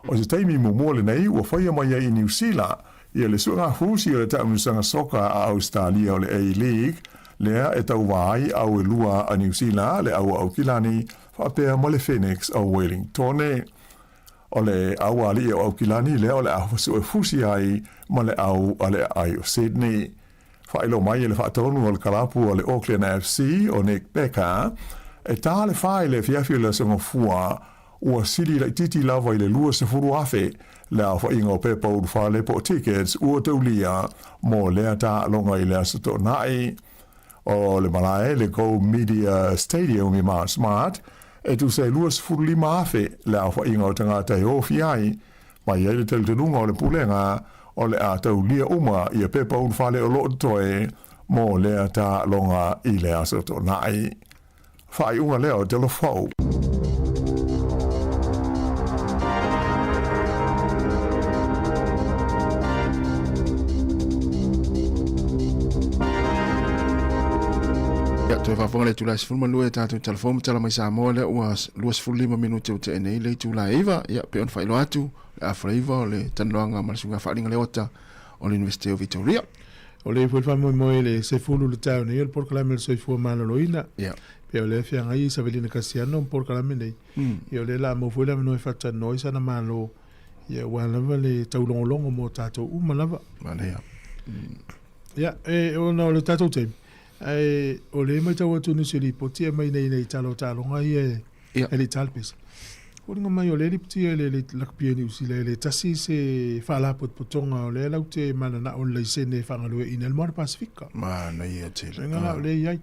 O se taimi muamua lenei ua faia mai ai i Niu Sila ia le suegafusi o le taamilosaga soka a Ausetalia o le A-League lea e tauvā ai au e lua a Niu Sila le au a Aukilani faapea ma le Phoenix o Wellingtone. O le au alii o Aukilani lea o le a suefusi ai ma le au a le aai o Sydney. Faailoa mai e le faatonu o le kalapu o le Auckland FC o Nick Becker, e tā le 4 i le afiafi o le aso Gafua, ua sili laitiiti lava i le 20,000 le aofaiga o pepa ulufale po o tickets ua taulia mo lea taaloga i le aso Toonai. O le malae le Go Media Stadium i Mount Smart, e tusa e 25,000 le aofaiga o tagata e ofi ai, ma i ai le talitonuga o le pulega o le a taulia uma ia pepa ulufale o loo totoe mo lea taaloga i le aso Toonai. Faaiuga lea o Tala Fou. Ia, toe faafofoga le itula e 12 e tatou talafou ma tala mai Samoa lea ua 25 minute ua tea nei le itula e 9. Ia, pei ona faailoa atu, le afa 9 o le talanoaga ma le suiga faaaliga Leota o le Universite o Victoria. O le foi le faamoemoe le 10 le taeao nei o le polokalame o le soifua maloloina. Pei o lea e feagai i Savelina Kasiano ma polokalame nei. Ia o lea o le a maua foi le avanoa e faatalanoa ai sana malo, ia aua lava le taulogologo mo tatou uma lava. Manaia. Ia, e, ona o le tatou taimi, ae o lea e matau atu i nisi o lipoti e aumai nei nei tala o taaloga ia e, e le i ta le pesa. Foliga mai o lea e lipotia e le Lakapi a Niu Sila e le tasi se faalapotopotoga o lea latou te mananao i le laisene e faagalueaiina ai le Moana Pasifika. Manaia tele. Faiga la o lea e i ai.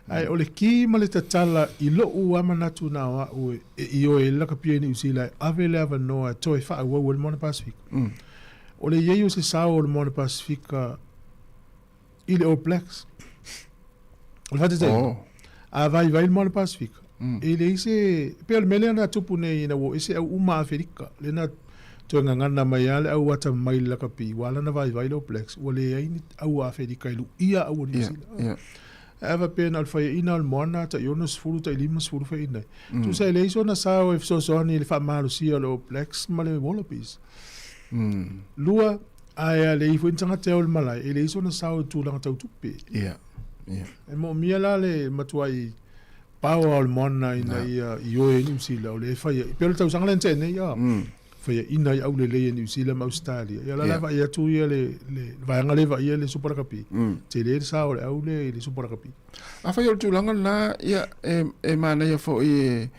Ae o le ki ma le tatala i lou lava manatu na o au e ioe ai le lakapi a Niu Sila e ave le avanoa e toe faaauau ai le Moana Pasifika. O le i ai o se sao o le Moana Pasifika i le All Blacks. O le faataitaiga, a vaivai le Moana Pasifika, e leai se... pei o le mea lea na tupu nei ina ua o ese au uma a Aferika, lea na toe gagana mai lava le au atamamai i le lakapi, ua ala ona vaivai le All Blacks, ua leai ni au a Aferika e luia au a Niu Sila. Ae a faapea na o le faiaina o le moana tai 60 tai 50 faiaina ai. Tusa e leai sona sao e fesoasoani i le faamalosia o le All Blacks ma le Wallabies. Lua, ae a leai foi ni tagata e o i le malae, e leai sona sao i tulaga tau tupe. Ia, ia. E moomia la le matuai power o le moana ina ia ioe ai Niu Sila, o lea e fai ai. E pei o le tausaga lea na tea nei, a, faiaina ai aulelei e Niu Sila ma Ausetalia. Ia o la e vaai atu ia le vaega lea e vaaia le Supa Rakapi, tele le sao o le au lea i le Supa Rakapi. Afai o le tulaga lena, ia, e manaia foi e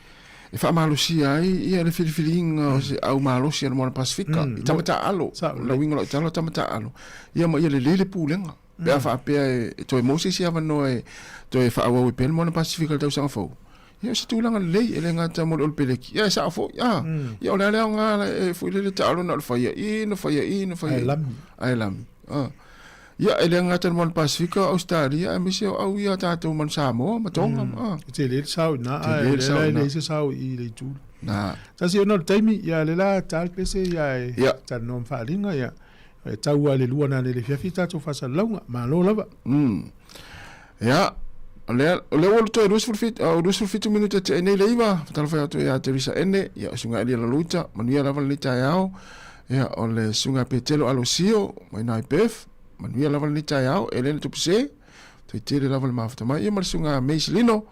e faamalosia ai ia le filifiliga o se au malosi a le Moana Pasefika i tama taaalo. O le uiga o lau tala o tama taaalo. Ia ma ia lelei le pulega. Pe a faapea e toe maua se isi avanoa e toe faaauau ai pea le Moana Pasefika i le tausaga fou, ia o se tulaga lelei e le gata mo le Olopeleki, ia e sao foi. A, ia o le a le aoga e foi lele taaalo na o le faia i na faia i na faia i. Ae lami. Ae lami. A. Ia, e le gata i le Moana Pasefika, o Ausetalia, aemaise o au ia tatou ma Samoa ma Tonga. E tele le sao i ina, ae Tele le sao o lea i la e ina. leai se sao i le itu. Na. Tasi ona o le taimi, ia lea la ta le pese ia e Ia. talanoa ma faaaliga, ia e tau lava i le 2 nanei i le afiafi tatou faasalalauga. Malo lava. Ia, o lea, o lea ua toe 27, o 27 minute tea nei le 9, faatalofa atu ia Teresa Ene, ia o Susuga Elia Laluita, manuia lava lenei taeao. Ia, o le Susuga Petelo Alosio, mai nai Perth, manuia lava lenei taeao, Elena Tupuse, toe tele lava le mafuta mai, ia ma le Susuga Mace Lino,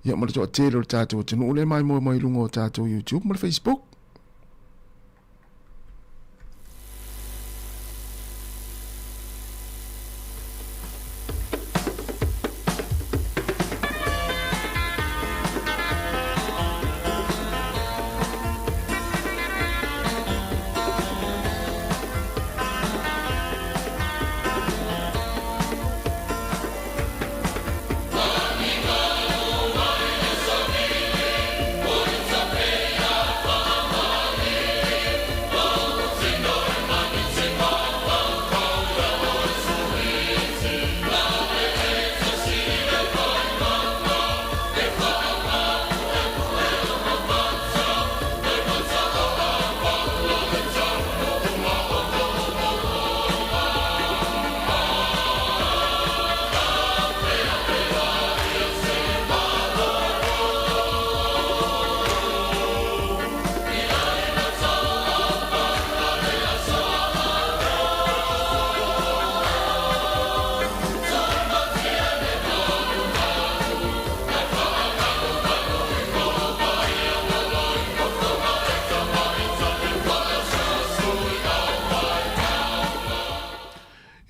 ia ma le toatele o le tatou atunuu lea e maimoa mai i luga o tatou YouTube ma le Facebook.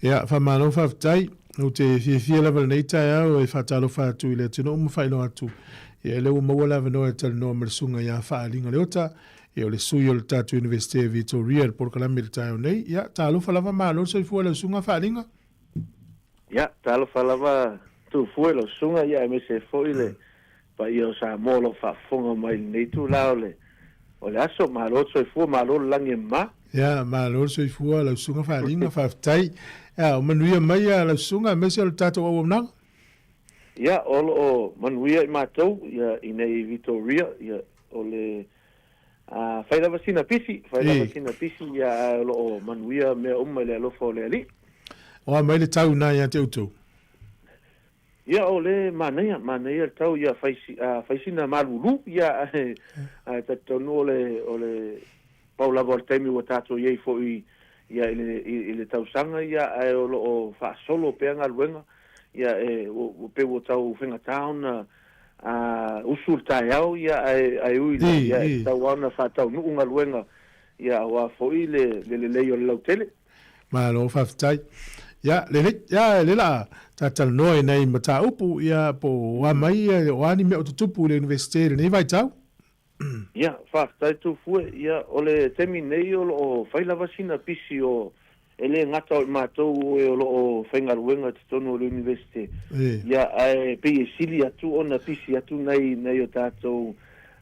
Ia, faamalo faafetai. Ou te fiafia lava i lenei taeao e faatalofa atu i le atunuu ma faailoa atu. Ia, lea ua maua le avanoa e talanoa ma le susuga ia Faaaliga Leota, ia o le sui o le tatou Iunivesite Victoria i le polokalame i le taeao nei. Ia, talofa lava, malo le soifua i lau susuga Faaaliga. Ia, talofa lava Tufue i lau susuga, ia aemaise foi le paia o Samoa o lo o faafofoga mai i lenei itula o le o le aso. Malo le soifua, malo le lagi e mama. Ia, malo le soifua lau susuga Faaaliga, faafetai. Ia, o manuia mai lau susuga aemaise o le tatou auaunaga. Ia, o lo o manuia i matou ia i nei Victoria, ia o le a fai lava sina pisi, fai lava sina pisi ia ae o lo o manuia mea uma i le alofa o le Alii. O a mai le tau ina ia te outou? Ia o le manaia, manaia le tau ia fai fai sina malulu ia ae ae talitonu o le o le pau lava o le taimi ua tatou i ai foi ia i le i le tausaga ia ae o lo o faasolo pea galuega ia e ua pei ua tau faigata ona usu le taeao ia ae ae ui lea ia e tatau lava ona faataunuu galuega ia aua foi le le lelei o le lautele. Malo faafetai. Ia, lelei, ia, lea la ta talanoa i nai mataupu, ia, po o a mai, ia, o a ni mea o tutupu i le Iunivesite i lenei vaitau? Ia, faafetai Tufue. Ia, o le taimi nei o lo o fai lava sina pisi o, e le gata o i matou o e o lo o faigaluega i totonu o le Iunivesite, ia, ae pei e sili atu ona pisi atu nai, nai o tatou,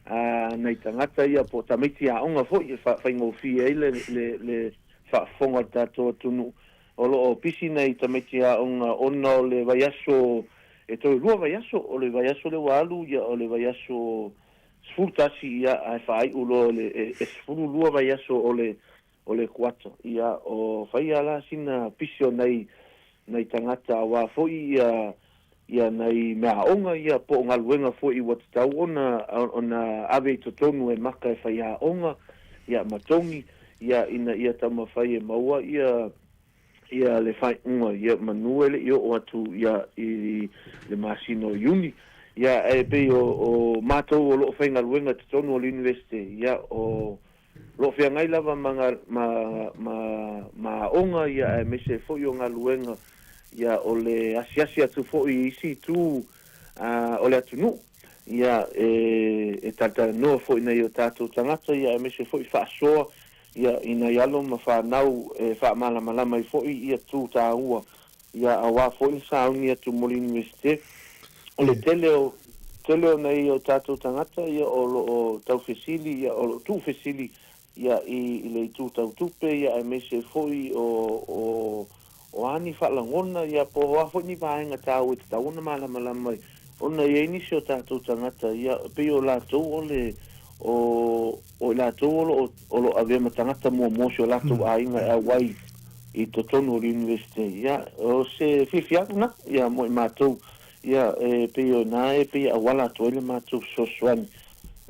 a, nai tagata ia po o tamaiti aoga foi e faigofie ai le, le, le faafofoga a le tatou atunuu. O lo o pisi nai tamaiti aoga ona o le vaiaso, e toe lua vaiaso, o le vaiaso lea ua alu, ia, o le vaiaso 11, ia, ae faaiu loa i le, e 12 vaiaso o le, o le kuata. Ia, o fai lava la sina pisi o nai, nai tagata aua foi ia, ia nai meaaoga ia po o galuega foi ua tatau ona, ona ave i totonu e maka e faiaoga, ia, ma togi. ia, ina ia taumafai e maua ia ia le faaiuga, ia, manu e le i oo atu ia i le masina o Iuni. Ia, ae pei o o matou o lo o faigaluega i totonu o le Iunivesite, ia, o lo o feagai lava ma ma ma ma aoga, ia, aemaise foi o galuega, ia, o le asiasi atu foi i isi itu o le atunuu, ia, e e talatalanoa foi i nai o tatou tagata, ia, aemaise foi faasoa, ia, i nai alo ma fanau e faamalamalama ai foi ia itu taua, ia, aua foi le sauni atu mo le Iunivesite. O le tele o, tele o nai o tatou tagata, ia, o lo o taufesili, ia, o lo o tuufesili, ia, i, i le itu tau tupe, ia, aemaise foi o, o, o a ni faalagona, ia, po o a foi ni vaega taua e tatau ona malamalama ai, ona e i ai nisi o tatou tagata, ia, e pei o latou o le, o, o i latou o lo o, o lo o avea ma tagata muamua o si o latou aiga e auai i totonu o le Iunivesite. Ia, o se fiafiaga lena, ia, mo i matou, ia, e pei o ina e pei e auala atu ai le matou fesoasoani,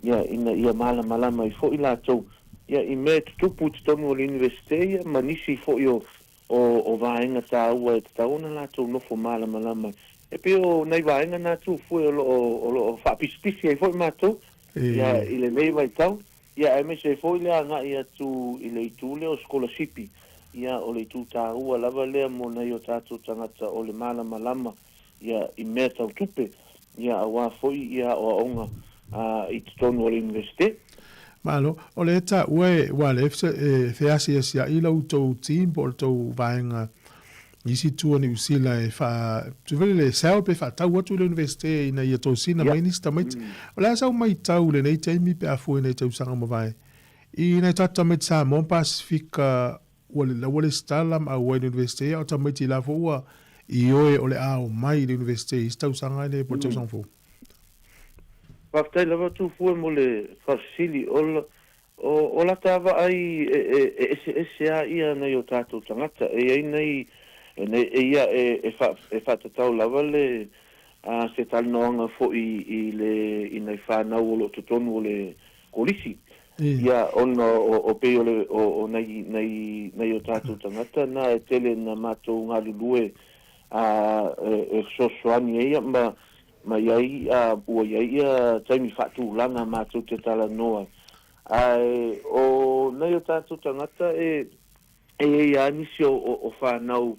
ia, ina ia malamalama ai foi latou, ia, i mea e tutupu i totonu o le Iunivesite, ia, ma nisi foi o, o vaega taua e tatau ona latou nofo malamalama ai. E pei o nai vaega na Tufue o lo o, o lo o faapisipisi ai foi matou, ia, i lenei vaitau, ia, aemaise ai foi le agai atu i le itu lea o sikolasipi, ia, o le itu taua lava lea mo nai o tatou tagata o le malamalama, ia, i mea tau tupe, ia, aua foi ia aoaoga i totonu o le Iunivesite. Malo. O lea e taua e, ua lea e feasiasia'i la outou team po o le tou vaega i isi itu o Niu Sila e faa, tu le sell pe faatau atu i le Iunivesite ina ia tosina mai nisi tamaiti. O le a sau maitau i lenei taimi pe a fua i nai tausaga ua mavae i nai tatou tamaiti Samoa ma Pasifika ua le ua lesitala ma auai i le Iunivesite a o tamaiti la foi ua ioe o le a omai i le Iunivesite i isi tausaga nei po o le tausaga fou. Faafetai lava Tufue mo le faafesili. O o lata vaai e eseese a ia nai o tatou tagata. E i ai nai e ia e faatatau lava le se talanoaga foi i le i nai fanau o lo o totonu o le Kolisi. Ia ona o pei o le o nai nai nai o tatou tagata na e tele na matou galulue e fesoasoani ai ma ma i ai ua i ai ia taimi faatulaga matou te talanoa ai. Ae o nai o tatou tagata e e i ai lava nisi o fanau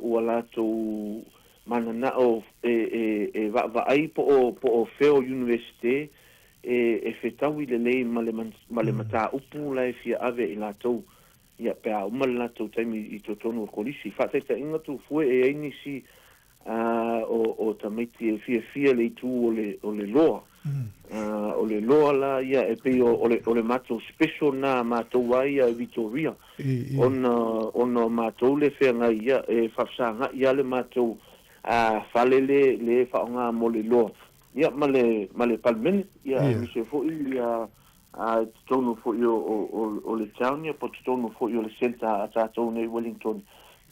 ua latou mananao e vaavaai po o po o fea o Iunivesite e fetaui lelei ma le ma le mataupu la e fia ave i latou ia pe a uma le latou taimi i totonu o le kolisi. Faataitaiga Tufue e i ai nisi o tamaiti e fiafia le itu o le o le loa. O le loa la ia e pei o le o le matou special na matou a ia i Vitoria ona ona o matou le feagai ia e faafesaga'i a le matou fale le le faaaoga mo le loa ia ma le ma le Palemene ia aemaise foi ia A i totonu foi o le town ia po o totonu foi o le centre a tatou nei i Wellington,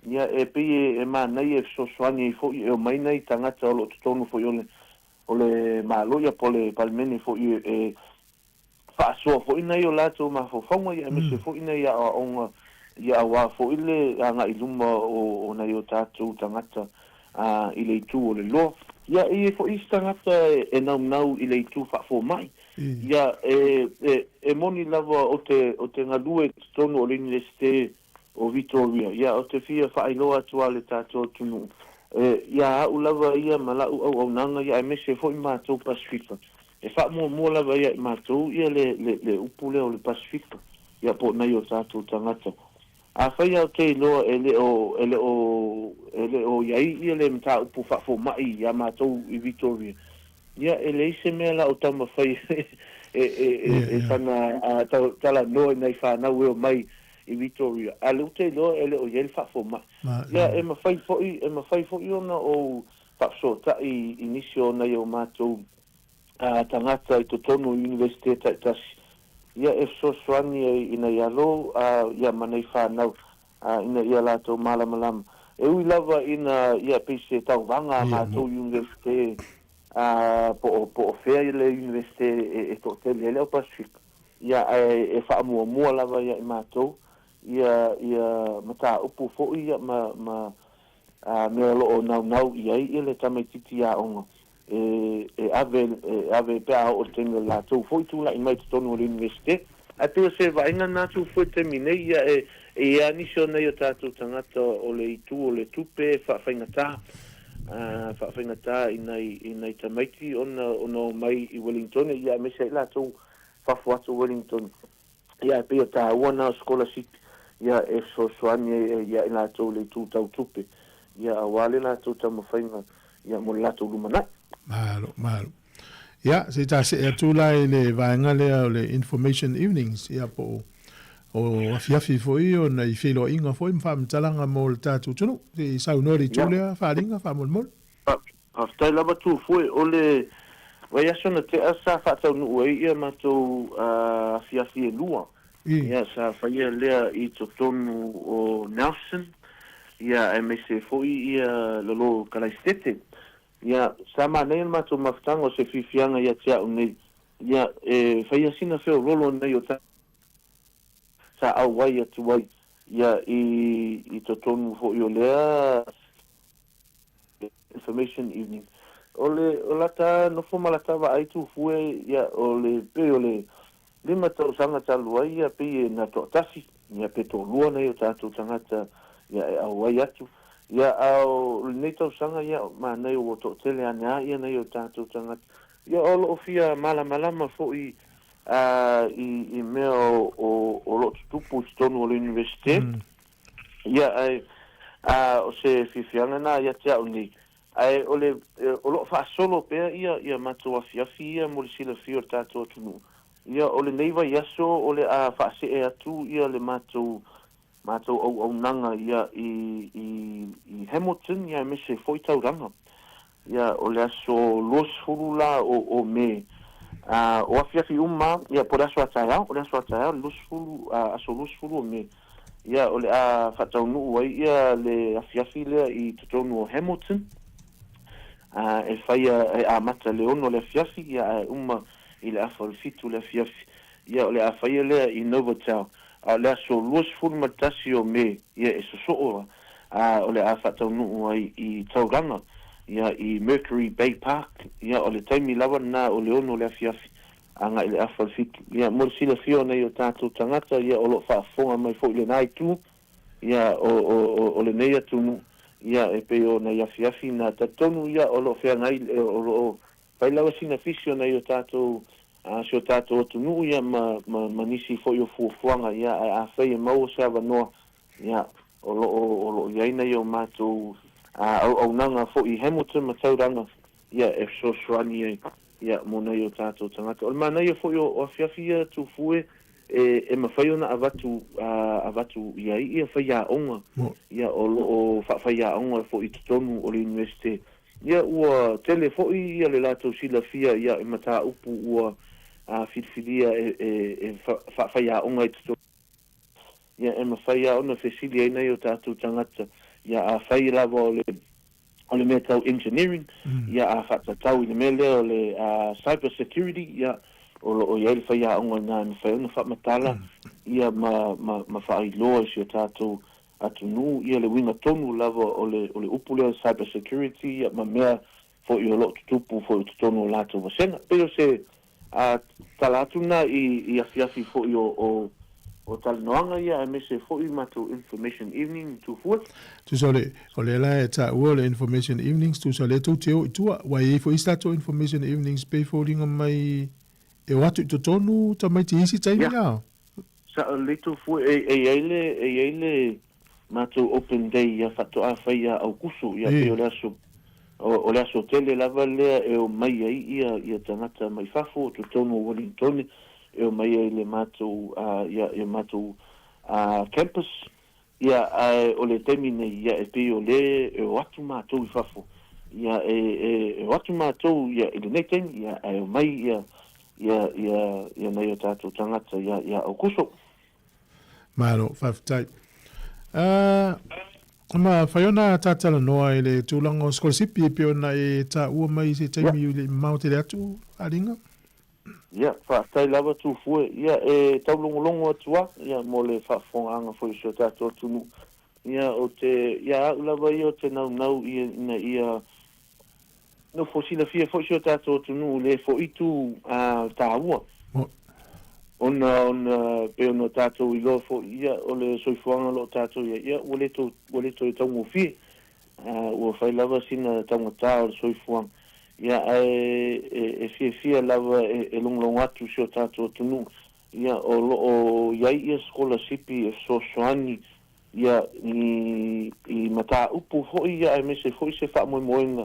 ia e pei e manaia e fesoasoani ai foi e omai nai tagata o lo o totonu foi o le o le Malo ia po o le Palemene foi e faasoa foi nai o latou mafaufauga ia aemaise foi nai aoaoga ia aua foi le agai i luma o nai o tatou tagata i le itu o le loa. Ia e i ai foi isi tagata e naunau i le itu faafomai Ia, e, e, e moni lava o te, o te galue i totonu o le Iunivesite o Vitoria. Ia, ou te fia faailoa atu lava le tatou atunuu, e, iā a'u lava ia ma la'u auaunaga, ia aemaise foi matou Pasifika. E faamuamua lava ia i matou ia le, le, le upu lea o le Pasifika, ia po o nai o tatou tagata. Afai lava ou te iloa e le o, e le o, e le o i ai ia le mataupu faafoma'i iā matou i Vitoria, Ia, e leai se mea la o taumafai e sana talanoa i nai fanau e omai i Vitoria, a o lea ou te iloa e le o i ai le faafomai. Ia, e mafai foi, e mafai foi ona ou faafesootai i nisi o nai o matou tagata i totonu o Iunivesite taitasi, ia, e fesoasoani ai i nai alo, ia, ma nai fanau ina ia latou malamalama. E ui lava ina ia pei se tauvaga a matou Iunivesite po o po o fea le Iunivesite e toatele ai le au Pasifika. Ia, ae e faamuamua lava ia i matou ia ia mataupu foi ia ma ma mea o lo o naunau i ai ia le tamaitiiti aoga e e ave e ave pe a oo i le taimi o le latou foi tulai mai i totonu o le Iunivesite. Ae pei o se vaaiga na atu foi i le taimi nei, ia e e i ai lava nisi o nai o tatou tagata o le itu o le tupe e faafaigata, faafaigata i nai i nai tamaiti ona ona omai i Wellington, ia aemaise ai latou fafo atu o Wellington. Ia e pei o taua na o sikolasipi ia e fesoasoani ai ia i latou i le itu tau tupe ia aua le latou taumafaiga ia mo le latou lumanai. Malo, malo. Ia, se i ta see atu la i le vaega lea o le Information Evenings, ia po o o afiafi foi ona i feiloaiga foi ma faamatalaga mo le tatou atunuu. Se i saunoa i le itu lea, faaaliga, faamolemole. Faafetai lava Tufue, o le vaiaso na tea sa faataunuu ai ia matou afiafi e lua, ia sa faia lea i totonu o Nelson, ia aemaise foi ia lalo Kalaisitete. Ia sa manaia le matou mafutaga o se fiafiaga ia te au nei, ia e faia sina feololo nei o sa auai atu ai ia i totonu foi o lea Information Evening. O le o lata nofo ma lata vaai Tufue ia o le pei o le lima tausaga talu ai ia pei e na toatasi ia pe toalua nai o tatou tagata ia e auai atu ia a o lenei tausaga ia manaia ua toatele ane a ia nai o tatou tagata ia o loo fia malamalama foi a i i mea o o o loo tutupu i totonu o le Universite. Ia, ae, a, o se fiafiaga lena ia te au nei. Ae o le, o lo o faasolo pea ia, ia matou afiafi ia mo le silafia o le tatou atunuu. Ia, o lenei vaiaso o le a faasee atu ia le matou, matou auaunaga ia i, i, i Hamilton, ia aemaise foi Tauranga. Ia, o le aso 20 la o, o Me, a, o afiafi uma, ia, po o le aso a taeao, o le aso a taeao, le 20, a, aso 20 o Me, ia, o le a faataunuu ai ia le afiafi lea i totonu o Hamilton, a, e faia, e amata i le 6 o le afiafi, ia, ae uma i le afa o le 7 o le afiafi. Ia, o le a faia lea i Novotel, a o le aso 21 o Me, ia, e sosoo a o le a faataunuu ai i Tauranga, ia, i Mercury Bay Park, ia, o le taimi lava lena o le 6 o le afiafi agai i le afa o le 7. Ia, mo le silafia o nai o tatou tagata, ia, o lo o faafofoga mai foi i lena itu, ia, o, o, o, o lenei atunuu, ia, e pei o nai afiafi na talitonu, ia, o lo o feagai, o lo o fai lava sina pisi o nai o tatou, a si o tatou atunuu, ia, ma, ma, ma nisi foi o fuafuaga, ia, ae afai e maua se avanoa, Ia, o lo o, o lo o i ai nei o matou auaunaga foi i Hamilton ma Tauranga, ia, e fesoasoani ai, ia, mo nai o tatou tagata. O le manaia foi o, o afiafi ia Tufue, e, e mafai ona avatu, avatu i ai ia faiaoga, ia, o lo o faafaiaoga foi i totonu o le Iunivesite. Ia, ua tele foi ia le latou silafia ia i mataupu ua filifilia e, e, e faafaiaoga i totonu. Ia, e mafai lava ona fesili ai nai o tatou tagata, ia, afai lava o le, o le mea tau engineering, ia, a faatatau i le mea lea o le cyber security, ia, o lo o i ai le faiaoga i ina e mafai ona faamatala, ia, ma, ma, ma faailoa i si o tatou atunuu, ia, le uiga tonu lava o le, o le upu lea o le cyber security, ia, ma mea foi o lo o tutupu foi i totonu o latou vasega. E pei o se tala atu lena i afiafi foi o o talanoaga ia aemaise foi matou information evening i Tufue. Tusa o le, o lea la e taua o le information evenings, tusa o lea tou te o i tua, ua i ai foi isi tatou information evenings pei foliga mai e o atu i totonu tamaiti i isi taimi la? Sao lelei Tufue, e i ai le, e i ai le matou open day ia faatoa fai ia Aukuso ia pei o le aso o le aso tele lava lea e omai ai ia ia tagata mai fafo o totonu o Wellingtone e omai ai le matou ia ia matou campus ia ae o le taimi nei ia e pei o le e o atu matou i fafo ia e e e o atu matou ia i lenei taimi ia ae omai ia ia ia ia nai o tatou tagata ia ia Aukuso. Malo, faafetai. Uh, ma whai ona tātalanoa i le tūlanga o sikolasipi e pei ona e tāua mai i se taimi i le mamao tele atu, Alinga? Ia, faafetai lava Tufue. Ia, e taulogologo atu a, ia, mo le faafofogaaga foi o si o tatou atunuu. Ia, ou te, ia au lava ia ou te naunau ia, ina ia nofo silafia foi si o tatou atunuu i le foitu a taua. Ona, ona, pei ona tatou iloa foi, ia, o le soifuaga o lo o tatou i ai, ia, ua le tou, ua le toe taugofie. Ua fai lava sina taugata o le soifuaga, ia, ae e fiafia lava e logologo atu si o tatou atunuu, ia, o lo o i ai ia sikolasipi e fesoasoani ia i i mataupu foi ia aemaise foi se faamoemoega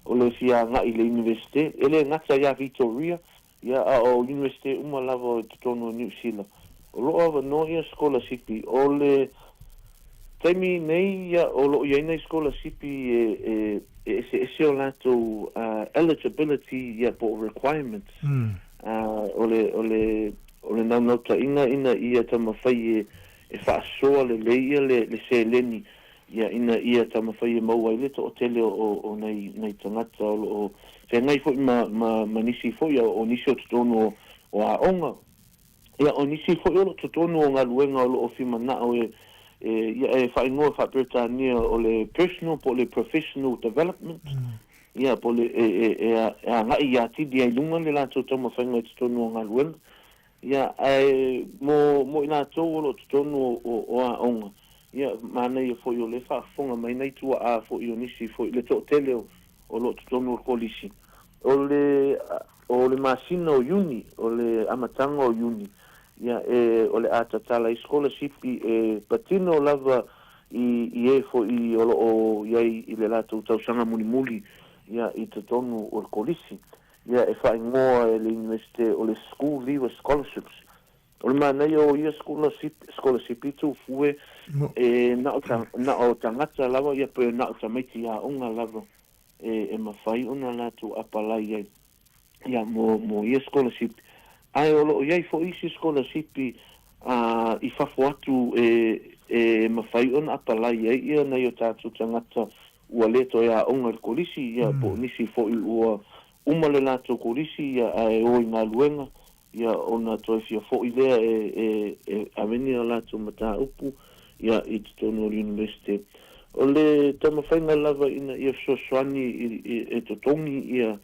o le fia agai i le Iunivesite. E le gata ia Vitoria, ia a o Iunivesite uma lava i totonu o Niu Sila. O lo o avanoa ia sikolasipi. O le taimi nei ia o lo o i ai nai sikolasipi e e e eseese o latou eligibility ia po o requirements. O le o le o le naunautaiga ina ia taumafai e e faasoa lelei ia le le seleni ia ina ia taumafai e maua ai le toatele o o nai nai tagata o lo o feagai foi ma ma ma nisi foi o nisi o totonu o o aoga. Ia o nisi foi o lo o totonu o galuega o lo o fia manao e e ia e faaigoa faa-Peretania o le personal po o le professional development ia po o le e e e agai atili ai i luga le latou taumafaiga i totonu o galuega. Ia, ae mo, mo i latou o lo o totonu o, o, o aoga, ia, manaia foi o lea e faafofoga mai nai tuaa foi o nisi foi, le toatele o, o lo o totonu o le kolisi. O le, o le masina o Iuni, o le amataga o Iuni, ia, e, o le a tatala ai sikolasipi e patino lava i, i e foi o lo o i ai i le latou tausaga mulimuli, ia, i totonu o le kolisi. Ia e faaigoa e le Iunivesite o le School Leaver Scholarships. O le manaia o ia sikolasipi tufue e na o na o tagata lava ia pe na o tamaiti aoga lava e e mafai ona latou apalai ai ia mo mo ia sikolasipi. Ae o lo o i ai foi isi sikolasipi a i fafo atu e e mafai ona apalai ai ia nai o tatou tagata ua le toe aoga i le kolisi, ia, po o nisi foi ua uma le latou kolisi, ia, ae o i galuega, ia, ona toe fia foi lea e, e, e ave ni a latou mataupu, ia, i totonu o le Iunivesite. O le taumafaiga lava ina ia fesoasoani i, i, e totogi ia,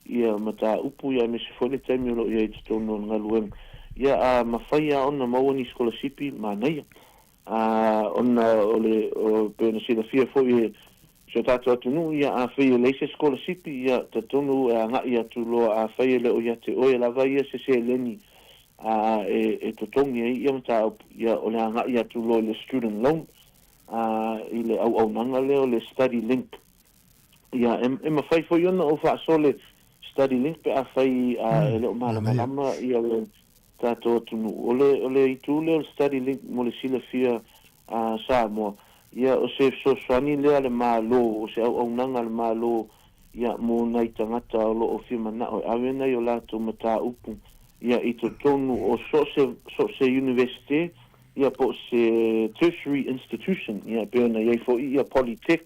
ia mataupu, ia, aemaise foi le taimi o lo o i ai i totonu o le galuega. Ia, a mafai lava ona maua ni sikolasipi, manaia. Ā, ona o le, o, pei ona silafia foi e si o tatou atunuu, ia, afai e leai se sikolasipi, ia, talitonu e agai atu loa, afai e le o ia te oe lava ia se seleni, ā, e, e totogi ai ia mataupu, ia, o le agai atu loa i le student loan, ā, i le auaunaga lea o le study link. Ia, e, e mafai foi ona ou faasoa le study link pe afai, ā, e le o malamalama ia le tatou atunuu. O le, o le itu lea o le study link mo le silafia a Samoa, ia o se fesoasoani lea a le Malo, o se auaunaga a le Malo, ia mo nai tagata o lo o fia manao e ave nai o latou mataupu, ia i totonu o so o se, so o se Universite, ia po o se tertiary institution, ia pei ona i ai foi ia Polytech,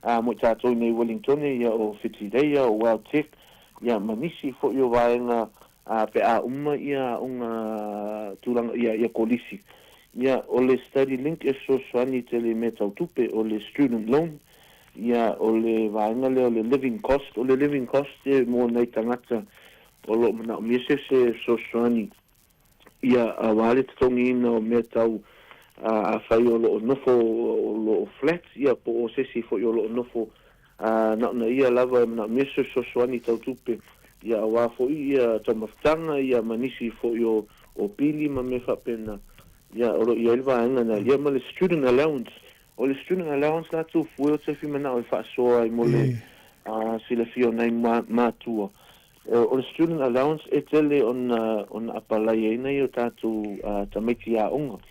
a mo i tatou i nei Wellingtone, ia o Whitireia, o WelTec, ia ma nisi foi o vaega A pe a uma ia aoga tulaga ia ia kolisi, ia o le study link e fesoasoani tele i mea tau tupe, o le student loan, ia o le vaega lea o le living cost, o le living cost e mo nai tagata o lo o manaomia se se fesoasoani ia aua le totogiina o mea tau afai o lo o nofo o lo o flat ia po o se isi foi o lo o nofo Ā, na ona ia lava e manaomia se fesoasoani tau tupe, ia aua foi ia taumafataga, ia ma nisi foi o, o pili ma mea faapena, ia o lo o i ai le vaega lena, ia ma le student allowance. O le student allowance la Tufue o te manao e faasoa ai mo le silafia o nai matua. O le student allowance e tele ona, ona apalai ai nai o tatou tamaiti aoga.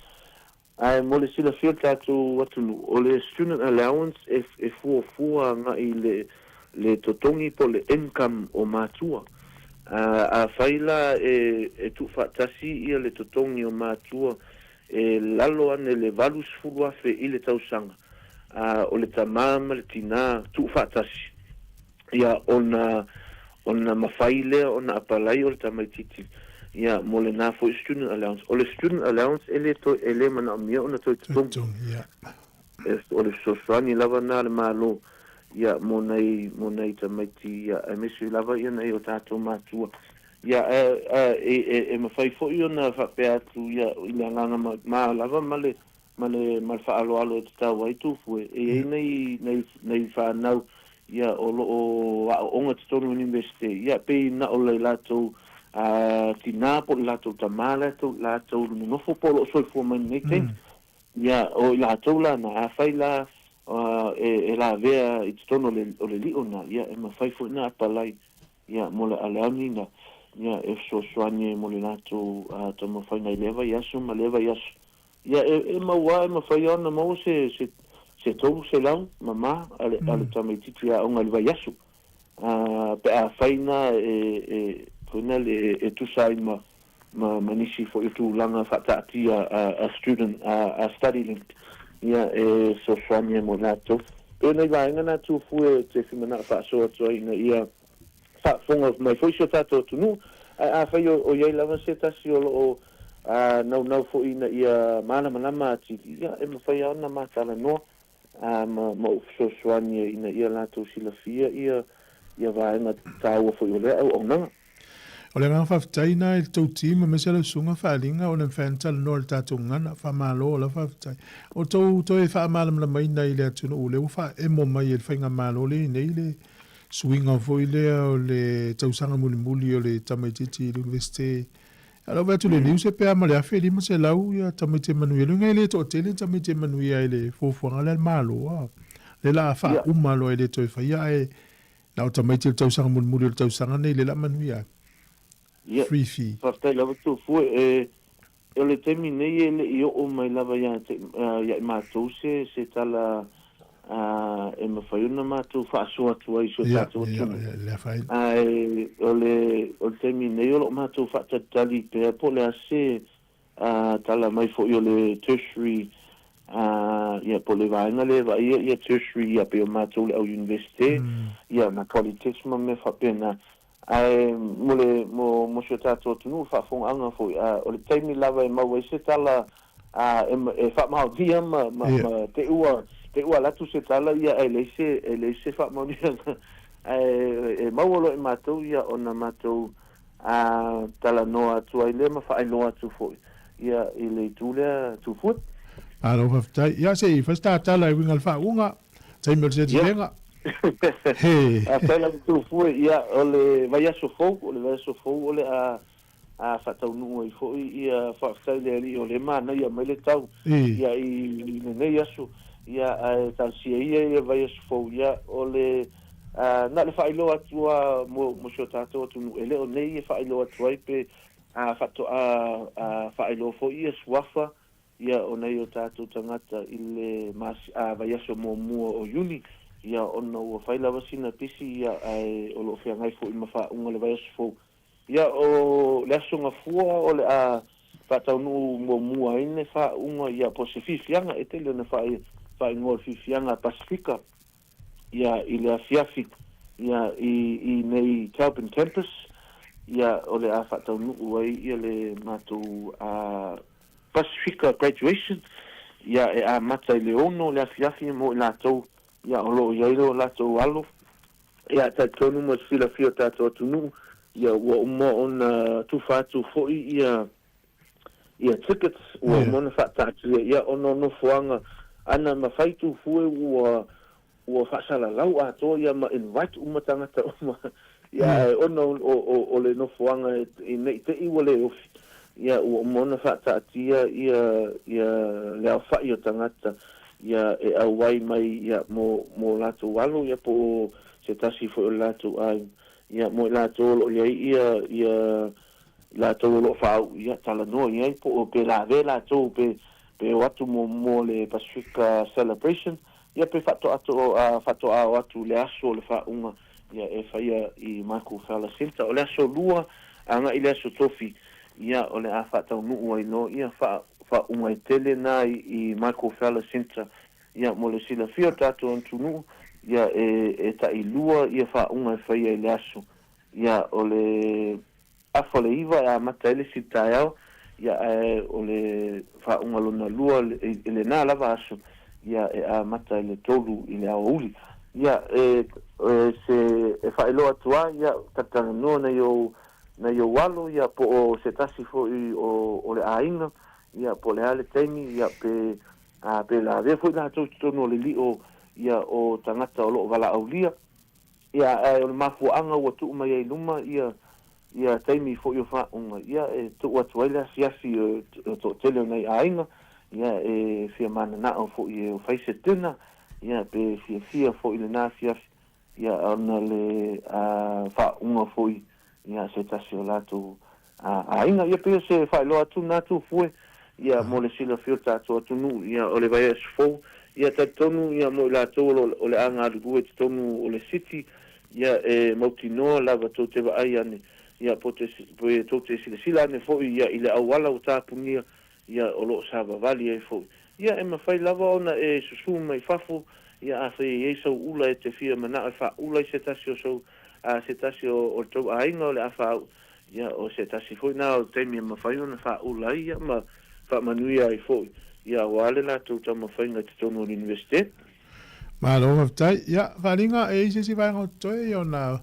Ae mo le silafia o le tatou atunuu, o le student allowance e e fuafua agai i le le totogi po o le income o matua. A afai la e e tuufaatasi ia le totogi o matua e lalo ane le 80,000 i le tausaga, a o le tama ma le tina tuufaatasi, ia ona. Ona mafai lea ona apalai o le tamaitiiti, ia, mo lena foi student allowance. O le student allowance e le toe, e le manaomia ona toe totogi. E, o le fesoasoani lava na a le Malo, ia, mo nai, mo nai tamaiti, ia, aemaise lava ia nai o tatou matua. Ia, ae, ae, e, e, e mafai foi ona faapea atu, ia, i le agaga ma, ma lava ma le, ma le, ma le faaaloalo e tatau ai Tufue. E i ai nai, nai, nai fanau, ia, o lo o aoaoga i totonu o le Iunivesite, ia, pei na o le latou, a, tinā po o le latou tamā latou, latou nonofo po o lo o soifua mai i lenei taimi. Ia, o i latou la na, afai la, a, e, e lavea i totonu o le, o le lio na, ia, e mafai foi na apalai, ia, mo le aleani na, ia, e fesoasoani ai mo le latou, a, taumafaiga i lea vaiaso ma lea vaiaso. Ia, e, e mau lava, e mafai lava ona maua se, se, se 300 mamā a le, a le tamaitiiti aoga i le vaiaso, a, pe afai na e, e, foi na le, e tusa ai ma, ma, ma nisi foi o tulaga faataatia a, a student, a, a StudyLink, ia, e fesoasoani ai mo i latou. Pei o nai vaega na Tufue e te fimanao faasoa atu ai ina ia faafofoga mai foi si o tatou atunuu, ae afai o i ai lava se tasi o lo o naunau foi ina ia malamalama atili, ia, e mafai lava ona ma talanoa ma ou fesoasoani ina ia latou silafia ia vaega taua foi o lea auaunaga. O le agaga faafetai na i le tou team aemaise lau susuga Faaliga ona e mafai ona talanoa i le tatou gagana. Faamalo lava faafetai. O tou toe faamalamalamaina i le atunuu lea ua faaemo mai e le faigamalo lea i nei le suiga foi lea o le tausaga mulimuli o le tamaitiiti i le Iunivesite. A o lau vaai atu i le news e pe a ma le 1500 ia tamaiti e manuia. Lona uiga e le toatele ni tamaiti e manuia i le fuafuaga lea a le Malo a. Lea la a faauma loa e le toe faia ae na o tamaiti o le tausaga mulimuli o le tausaga nei lea la a manuia ai. Ia, Free fee. faafetai lava Tofua. E, o le taimi nei e le i oo mai lava ia te, ia i matou se, se tala a, e mafai ona matou faasoa atu ai i si o Ia, tatou ia, atunuu. ia, le afaina. Ae o le, o le taimi nei o lo o matou faatalitali pea po o le a se a, tala mai foi o le tertiary, a, ia, po o le vaega lea e vaaia ia tertiary, ia, pei o matou le au Iunivesite, ia, ma Polytechs ma mea faapena. Ae mo le, mo, mo si o tatou atunuu, faafofogaaga foi, a, o le taimi lava e maua ai se tala, a, e, e faamaonia ma, ma, Ia. ma te i ua, te i ua alu atu se tala, ia, ae leai se, e leai se faamaoniaga. Ae e maua loa e matou, ia, ona matou, a, talanoa atu ai lea ma faailoa atu foi, ia, i le itu lea Tufue. Malo faafetai. Ia, se i fai se tatala e uiga i le faauuga. Taimi o le Ia. setilega. He. Faafetai lava Tufue. Ia, o le vaiaso fou, o le vaiaso fou o le a a faataunuu ai foi ia faafetai i le Alii o lea e manaia mai le tau I. ia i lenei aso. Ia, ae talosia ia ia vaiaso fou. Ia, o le a na o le faailoa atu lava mo mo si o tatou atunuu, e le o nei e faailoa atu ai pe a faatoa a faailoa foi ia suafa Ia, o nai o tatou tagata i le masi, a, vaiaso muamua o Iuni, ia, ona ua fai lava sina pisi, ia, ae o lo o feagai foi ma faauga le vaiaso fou. Ia, o le Aso Gafua o le a faataunuu muamua ai le faauga, ia, po o se fiafiaga, e tele ona faaigoa o le fiafiaga a Pasifika, ia, i le afiafi, ia, i, i nei Kelburn Campus, ia, o le a faataunuu ai, ia, le matou, a, Pasifika Graduation, ia e amata i le 6 le afiafi mo i latou ia o lo o i ai lo latou alo. Ia talitonu mo se silafia o tatou atunuu, ia ua uma ona tufa atu foi ia ia tickets, ua uma ona faataatia ia ona o nofoaga ana ma fai tufue ua Ua faasalalau atoa ia ma invite uma tagata uma ia ae ona o le nofoaga ne i te i ua le ofi ia ua uma ona faataatia ia ia le aofai o tagata ia e auai mai ia mo mo latou alo ia po o se tasi foi o le latou aiga ia mo i latou o lo o i ai ia ia latou o lo o faauu ia talanoa i ai po o pe lavea latou pe pe o atu mo mo le Pasifika Celebration Ia pe faatoa o atu i le aso o le faauga ia e faia i Michael Fowler Centre. O le aso Lua agai i le aso Tofi, ia o le a faataunuu ai loa ia faauga e tele na i Michael Fowler Centre. Ia mo le silafia o le tatou atunuu, ia e tailua ia faauga e faia i le aso. Ia, o le afa o le 9 e amata ai le isi taeao, ia ae o le faauga lona lua i lena lava aso, ia e amata i le 3 i le aoauli. Ia, e se e faailoa atu lava, ia, talatalanoa nai ou nai ou alo, ia, po o se tasi foi o o le aiga, ia, po o le a le taimi, ia, pe a pe lavea foi latou i totonu o le lio, ia, o tagata o lo o valaaulia. Ia, ae o le mafuaaga ua tuu mai ai i luma ia ia taimi foi o faauga, ia, e tuu atu ai le asiasi o le toatele o nai aiga, ia, e fia mananao foi e fai se dinner, ia, pe fiafia foi i lena afiafi, ia, ona le faauga foi, ia, se tasi o latou aiga. Ia, pei o se faailoa atu lena Tufue, ia, mo le silafia o le tatou atunuu, ia, o le vaiaso fou, ia, talitonu, ia, mo i latou o lo o le a galulue i totonu o le city, ia, e mautinoa lava tou te vaai ane, ia, po te, pe tou te silasila ane foi, ia, i le auala ua tapunia, ia, o lo o savavali ai foi. Ia, e mafai lava ona e susu mai fafo, ia, afai e i ai sau ula e te fia manao e faaula i se tasi o sou, a se tasi o, o le tou aiga o le a faauu, ia, o se tasi foi na o taimi e mafai ona faaula ai, ia, ma faamanuia ai foi, ia, aua le latou taumafaiga i totonu o le Iunivesite. Malo faafetai. Ia, Faaaliga, e i ai se isi vaega o totoe, ia, ona,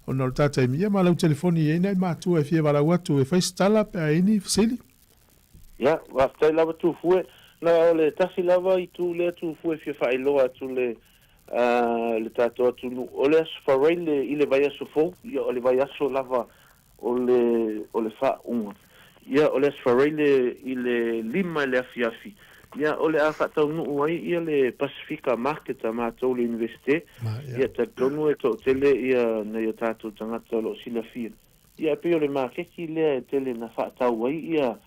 ona o le ta taimi, ia, ma lau telefoni e i ai nai matua e fia valaau atu e fai se tala pe a i ai ni fesili. Ia, faafetai lava Tufue. Na o le tasi lava itu lea Tufue e fia faailoa atu le le tatou atunuu. O le Aso Faraile i le vaiaso fou, ia o le vaiaso lava o le o le faauga. Ia o le Aso Faraile i le 5 i le afiafi, ia o le a faataunuu ai ia le Pasifika Market a matou i le Iunivesite. Ia talitonu e toatele ia nai o tatou tagata o lo o silafia. Ia e pei o le maketi lea e tele na faatau ai ia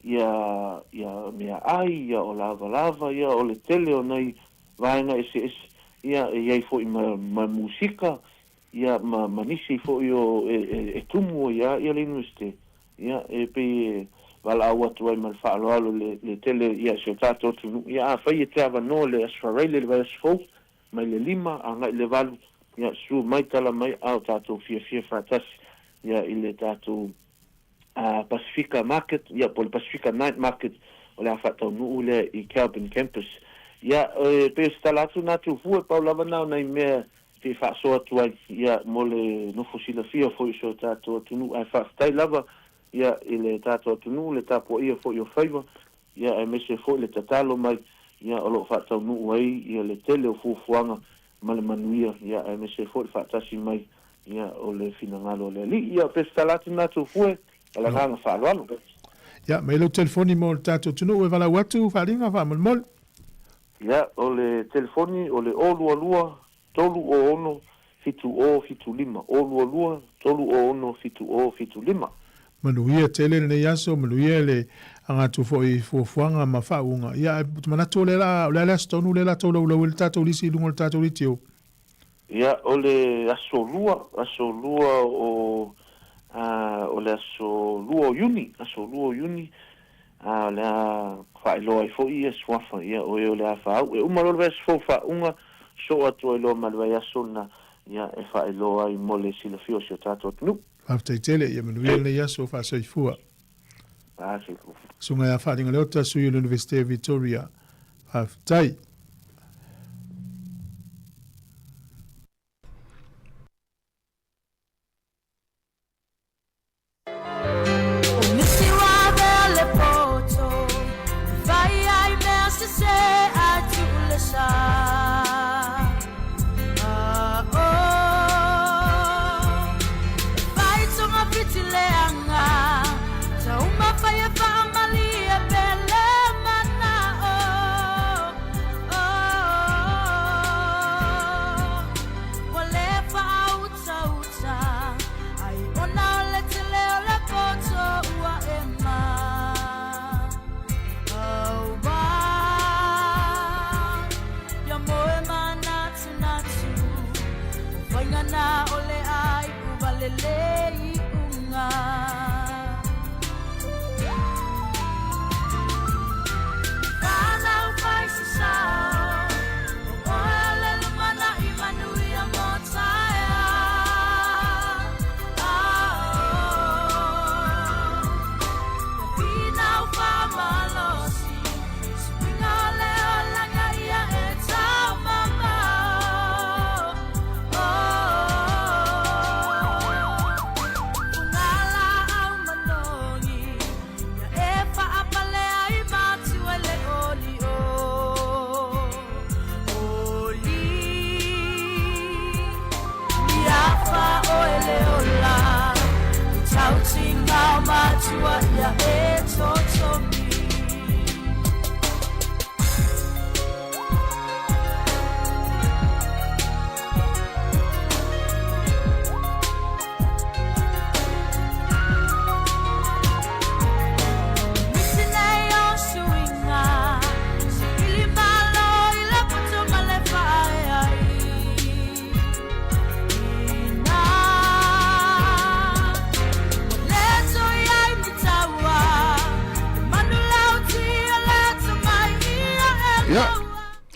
ia ia meaai, ia o lavalava, ia o le tele o nai vaega eseese, ia e i ai foi ma ma musika, ia ma ma nisi foi o e e e tumu ai a ia le Iunivesite, ia e pei e valaau atu ai ma le faaaloalo le le tele ia si o tatou atunuu. Ia afai e te avanoa le Aso Faraile le vaiaso fou, mai le 5 agai le 8, ia susu mai tala mai a o tatou fiafia faatasi ia i le tatou Pasifika Market ia po o le Pasifika Night Market o le a faataunuu lea i Kelburn Campus. Ia e pei o se tala atu na Tufue pau lava na o nai mea fia faasoa atu ai ia mo le nofo silafia foi o si o tatou atunuu ae faafetai lava ia i le tatou atunuu le tapuaia foi o faiva ia aemaise foi le tatalo mai, ia o lo o faataunuu ai ia le tele o fuafuaga ma le manuia, ia aemaise foi le faatasi mai, ia o le finagalo o le Alii. Ia pe se tala atu lena Tufue, ma le agaga faaaloalo. Ia, mai lau telefoni mo le tatou atunuu e valaau atu, Faaliga, faamolemole. Ia, o le telefoni o le 022 306 7075, 022 306 7075. Manuia tele lenei aso, manuia le aga atu foi i fuafuaga ma faauuga. Ia, ae ou te manatu o lea la, o le a le aso tonu lea la tolaulau ai le tatou lisi i luga o le tatou leitio? Ia, o le aso lua, aso lua o, a, o le aso lua o Iuni, aso lua o Iuni, a, o le a faailoa ai foi ia suafa, ia, o e o le a faauu. E uma loa le vaiaso fou faauuga, soo atu ai loa ma le vaiaso lena, ia, e faailoa ai mo le silafia o si o tatou atunuu. Faafetai tele, ia manuia lenei aso, faasoifua. Faasoifua. Susuga ia Faaligaleota, sui o le Iunivesite o Victoria. Faafetai.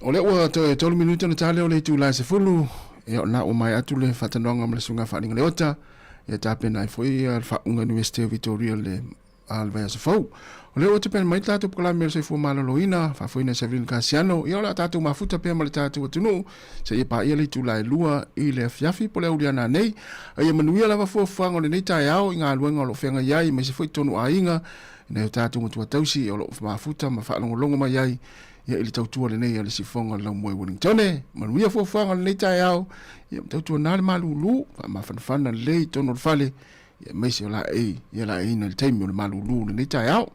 O lea ua toe 3 minute ona ta lea o le itula e 10, ia o lena ua maea atu le faatalanoaga ma le Susuga Faaligaleota, ia tapena ai foi le faauuga Iunivesite o Vitoria le a le vaiaso fou. O lea ua tapena mai le tatou polokalame o le soifua maloloina, faafoeina e Severino Kasiano, ia o le a tatou mafuta pea ma le tatou atunuu, seia paia le itula e 2 i le afiafi po o le auli a nanei. A ia manuia lava fuafuaga o lenei taeao i galuega o lo o feagai ai, aemaise foi totonu o aiga, i nai o tatou matua tausi o lo o mafuta ma faalogologo mai ai ia i le tautua lenei a le Sifoga o le Laumua i Wellingtone. Manuia fuafuaga o lenei taeao, ia ma tautuana le malulu, faamafanafana lelei i totonu o le fale, ia aemaise o laei, ia laeiina i le taimi o le malulu o lenei taeao.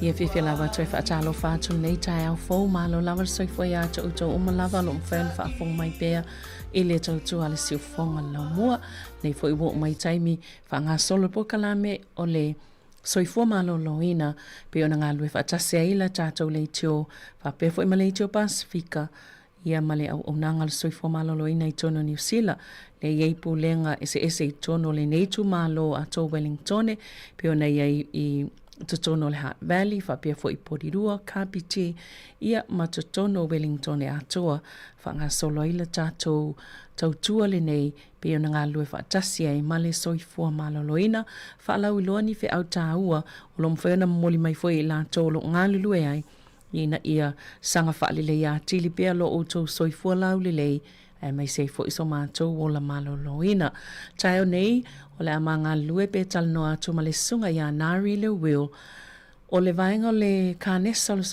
Ia fiafia lava atu e faatalofa atu lenei taeao fou, malo lava le soifua iā te outou uma lava o lo o mafai ona faafofoga mai pea i le tautua a le siufofoga le laumua. Nei foi ua oo mai taimi faagasolo le polokalame o le Soifua Maloloina pei ona galulue faatasi ai la tatou leitio faapea foi ma leitio Pasefika ia ma le auaunaga o le soifua maloloina i totonu o Niu Sila, lea e i ai pulega eseese i totonu o lenei itumalo atoa Wellingtone, pei ona i ai i totonu o le Hutt Valley, faapea foi i Porirua, Kapiti, ia ma totonu o Wellingtone atoa, faagasolo ai le tatou tautua lenei pei ona galulue faatasi ai ma le soifua maloloina, faalauiloa ni feau taua o lo o mafai ona momoli mai foi e i latou o lo o galulue ai ina ia saga faaleleia atili pea lo outou soifua laulelei, aemaise ai foi so matou ola maloloina. Taeao nei, o le a ma galulue pe talanoa atu ma le Susuga ia Nari Leuil, o le vaega o le Kanesa o le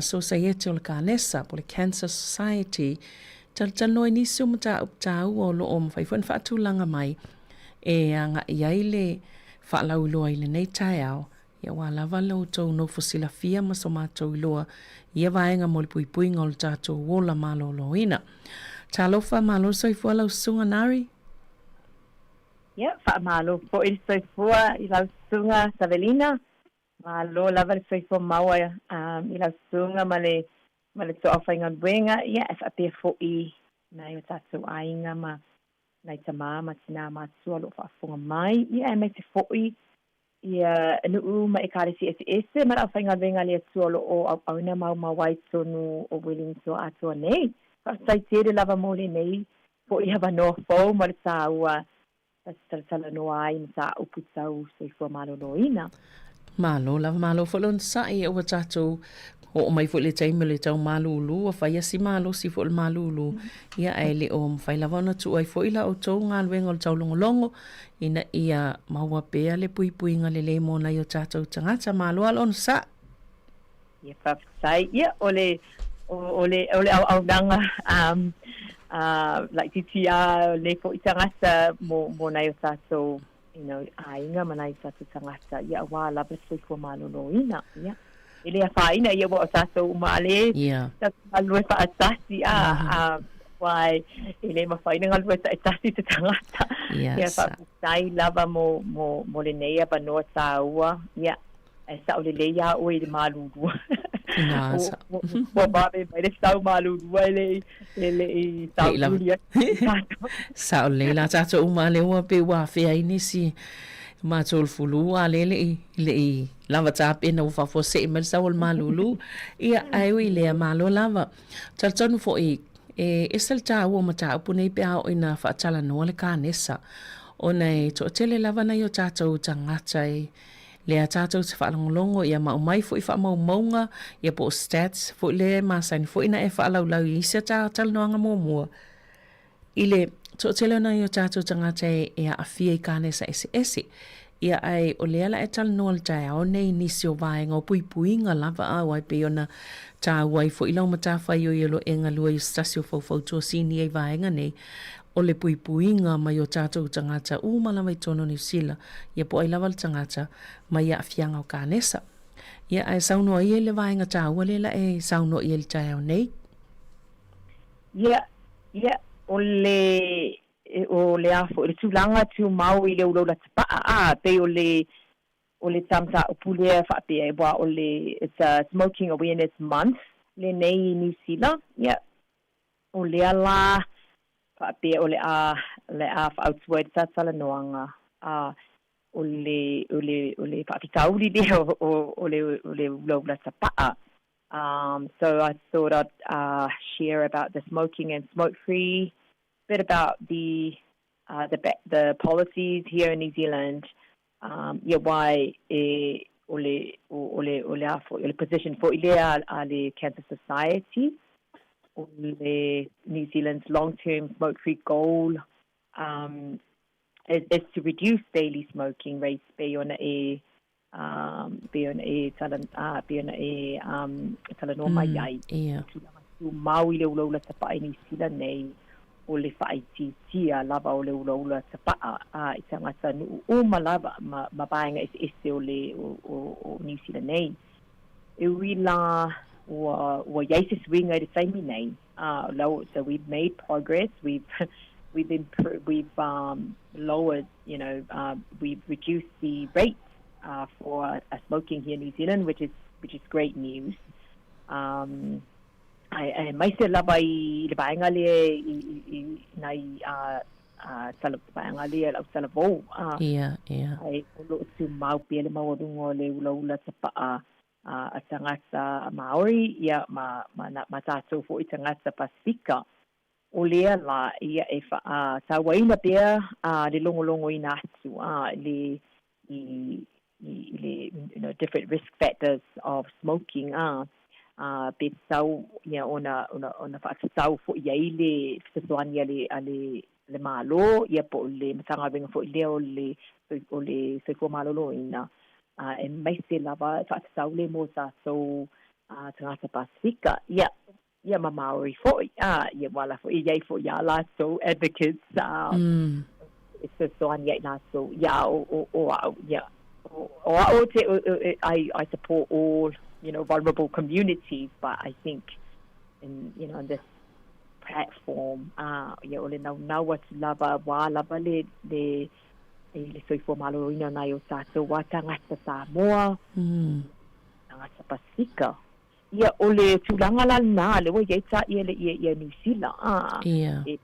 Sosaiete o le Kanesa, po o le Cancer Society, talatalanoa i nisi o mataupu taua o lo o mafai foi ona faatulaga mai e agai ai le faalauiloa i lenei taeao. Ia aua lava lo outou nofo silafia ma so matou iloa i ia vaega mo le puipuiga o le tatou ola maloloina. Talofa, malo le soifua lau Susuga Nari. Ia, faamalo foi le soifua i lau Susuga Savelina. Malo lava le soifua maua i lau Susuga ma le ma le toa faigaluega, ia e faapea foi nai o tatou aiga ma nai tamā ma tinā matua o lo o faafofoga mai, ia aemaise foi ia nuu ma Ekalesia eseese ma le aufaigaluega a le Atua o lo o auauna maumau ai totonu o Wellington atoa nei. Faafetai tele lava mo lenei foʻi avanoa fou ma le taua ta te talatalanoa ai i mataupu tau soifua maloloina. Malo lava, malo foi le onosai, ua tatou oo mai foi i le taimi o le tau malulu, ua fai lava si malosi foi o le malulu, ia ae le o mafai lava ona tuu ai foi la outou galuega o le taulogologo ina ia maua pea le puipuiga lelei mo nai o tatou tagata. Malo lava le onosai. Ia faafetai. Ia, o le, o le, o le auaunaga um, uh, laitiiti a o lenei foi tagata mo, mo nai o tatou you know, aiga ma nai o tatou tagata, ia aua lava le soifua maloloina. Ia. E le afaina ia ua o tatou uma a le tatou galulue faatasi a, a aua e le mafai ona galulue taitasi se tagata. Ia faafetai lava mo, mo, mo lenei avanoa taua. Ia, ae sao lelei lava oe i le malulua. Ina sa. Ua vave mai le sau malulua e le i, e le i sautuli atu. Sao lelei la tatou uma lea ua pei ua afea ai nisi matou le fulu a lea le i lava tapena ua faafuasei mai le sau o le malulu. Ia, ae ui i lea, malo lava. Talitonu foi, e ese le taua o mataupu nei pe a oo ina faatalanoa le kanesa, ona e toatele lava nai o tatou tagata e lea tatou te faalogologo ia ma aumai foi faamaumauga ia po o stats foi lea e masani foi ona e faalaulau i isi a talanoaga muamua i le toatele o nai o tatou tagata e aafia i kanesa eseese. Ia ae o lea la e talanoa i le taeao nei i nisi o vaega o puipuiga lava a aua e pei ona taua ai foi lau matafaioi o lo o e galue i se tasi o faufautua sinia i vaega nei o le puipuiga mai o tatou tagata uma lava i totonu o Niu Sila, ia po o ai lava le tagata mai aafiaga o kanesa. Ia ae saunoa ia i le vaega taua lea la e saunoa i ai i le taeao nei. Ia, ia, o le, o le a foi, le tulaga tumau i le ulaula tapaa, a, pei o le, o le mataupu lea faapea, aua o le, it's a Smoking Awareness Month lenei i Niu Sila, ia, o lea la faapea o le a, le a faaautu ai le talatalanoaga, a, o le, o le, o le faafitauli lea o, o, o le, o le ulaula tapaa. So I thought I'd uh, share about the smoking and smoke-free, bit about the, uh, the, the policies here in New Zealand, um, ia why e o le, o, o le, o le a foi, o le position foi lea a le Cancer Society, o le New Zealand's long-term smoke-free goal um, is, is to reduce daily smoking rates pei ona e pei ona e tala, pei ona e talanoa mai ai. Ia. Tulaga tumau i le ulaula tapaa i Niu Sila nei, o le faaitiitia lava o le ulaula tapaa i tagata nuu uma lava ma, ma vaega eseese o le o, o, o Niu Sila nei. E ui la ua ua i ai se suiga i le taimi nei, a so we've made progress, we've we've improved, we've um, lowered, you know, we've reduced the rate for smoking here in New Zealand, which is which is great news. Um, aemaise lava i le vaega lea i, i, i nai tala, vaega lea lau talavou. Ia, ia. Ae o lo o tumau pea le maualuga o le ulaula tapa'a a tagata Māori, ia, ma, ma, ma tātou foi tagata Pasifika. O lea la, ia, e faatauaina pea le logologoina atu le, i, i, i le, you know, different risk factors of smoking, a, pe tatau ia, ona, ona, ona faatatau foi i ai le fesoasoani a le, a le, le Malo, ia, po o le Matagaluega foi lea o le, o le Soifua Maloloina, aemaise lava e faatatau lea mo tātou tagata Pasifika, ia, ia ma Māori foi, a, ia ua ala foi e i ai foi iā latou advocates, a, e fesoasoani ai latou, ia, o, o, o au, ia, o, o au te, o, o, I, I support all, you know, vulnerable communities, but I think in, you know, in this platform, a, ia, o le naunau atu lava, auā lava le, le, i le soifua maloloina o nai o tātou a tagata Samoa, tagata Pasifika. Ia, o le tulaga la lena, lea ua i ai ta ia le ia ia Niu Sila, a. Ia. E,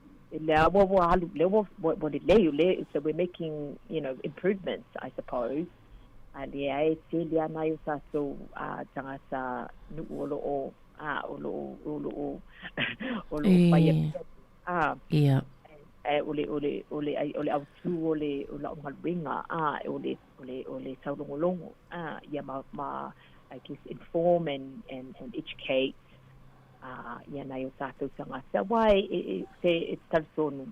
lea ua ua alu, lea ua ua, ua lelei, o lea, so we're making, you know, improvements, I suppose. A lea e tele lava nai o tātou a, tagata nuu o lo o, a, o lo o, o lo o, o lo o faia E. a. Ia. E, o le, o le, o le, o le autū o le, o lau galuega, a, o le, o le, o le taulogologo, a, ia ma, ma, I guess, inform and, and, and educate, a, ia nai o tātou tagata. Aua e, e, e, te, e te talitonu,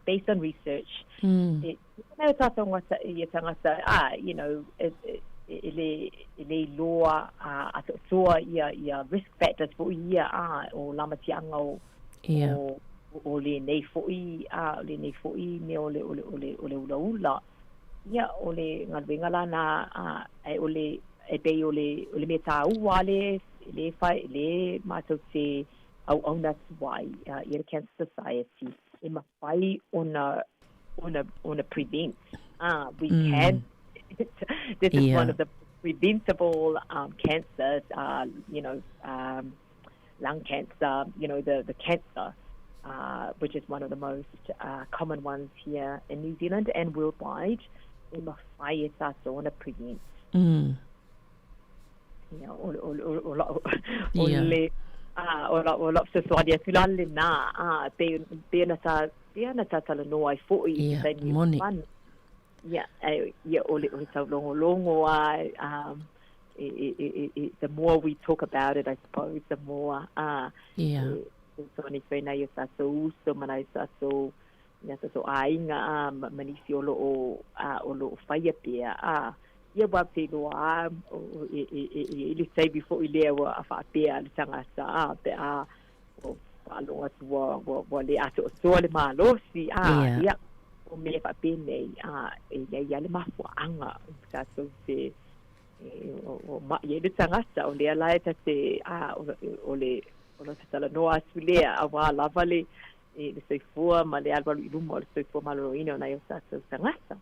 based on research, e, nai o tātou ngata, ia tagata, a, you know, e, e, e le, e le iloa a, atoatoa ia, ia risk factors foi ia, a, o lamatiaga o, Ia. o, o lenei foi, a, o lenei foi mea o le, o le, o le, o le ulaula. Ia, o le galuega la na, a, ae o le, e pei o le, o le mea tāua le, le whai, le mātou te auauna atu ai, ia le Cancer Society, e mawhai ona, ona, ona prevent. We can, this is one of the preventable cancers, you know, lung cancer, you know, the, the cancer, which is one of the most common ones here in New Zealand and worldwide. E mawhai e tātou ona prevent. Ia, o, o, o, o, o, o le, a, o la, o la fesoasoani atu la lenā, a, pe, pe ana tā, pe ana tā talanoa ai foi i Ia, te taimi o moni. fana. Ia, e, ia, o le, o le taulogologo a, um, e, e, e, e, the more we talk about it, I suppose, the more, a, Ia. e, e fesoasoani ai nai o tātou uso ma nai o tātou, nai o tātou aiga, a, ma, ma nisi o lo o, a, o lo o faia pea, a, ia ua te iloa a, o, o, e, e, e, e, i le taimi foi lea ua faapea le tagata, a, pe a, ua faalogo atu ua, ua, ua le atoatoa le malosi, a, Ia. ia, o mea faapenei, a, e i ai lava le mafuaaga tatou te, e, o, o ma'i ai le tagata, o lea la e ta te, a, o, o le, o le talanoa atu lea, auā lava le, e, le soifua ma le alualu i luma o le soifua maloloina o nai o tatou tagata.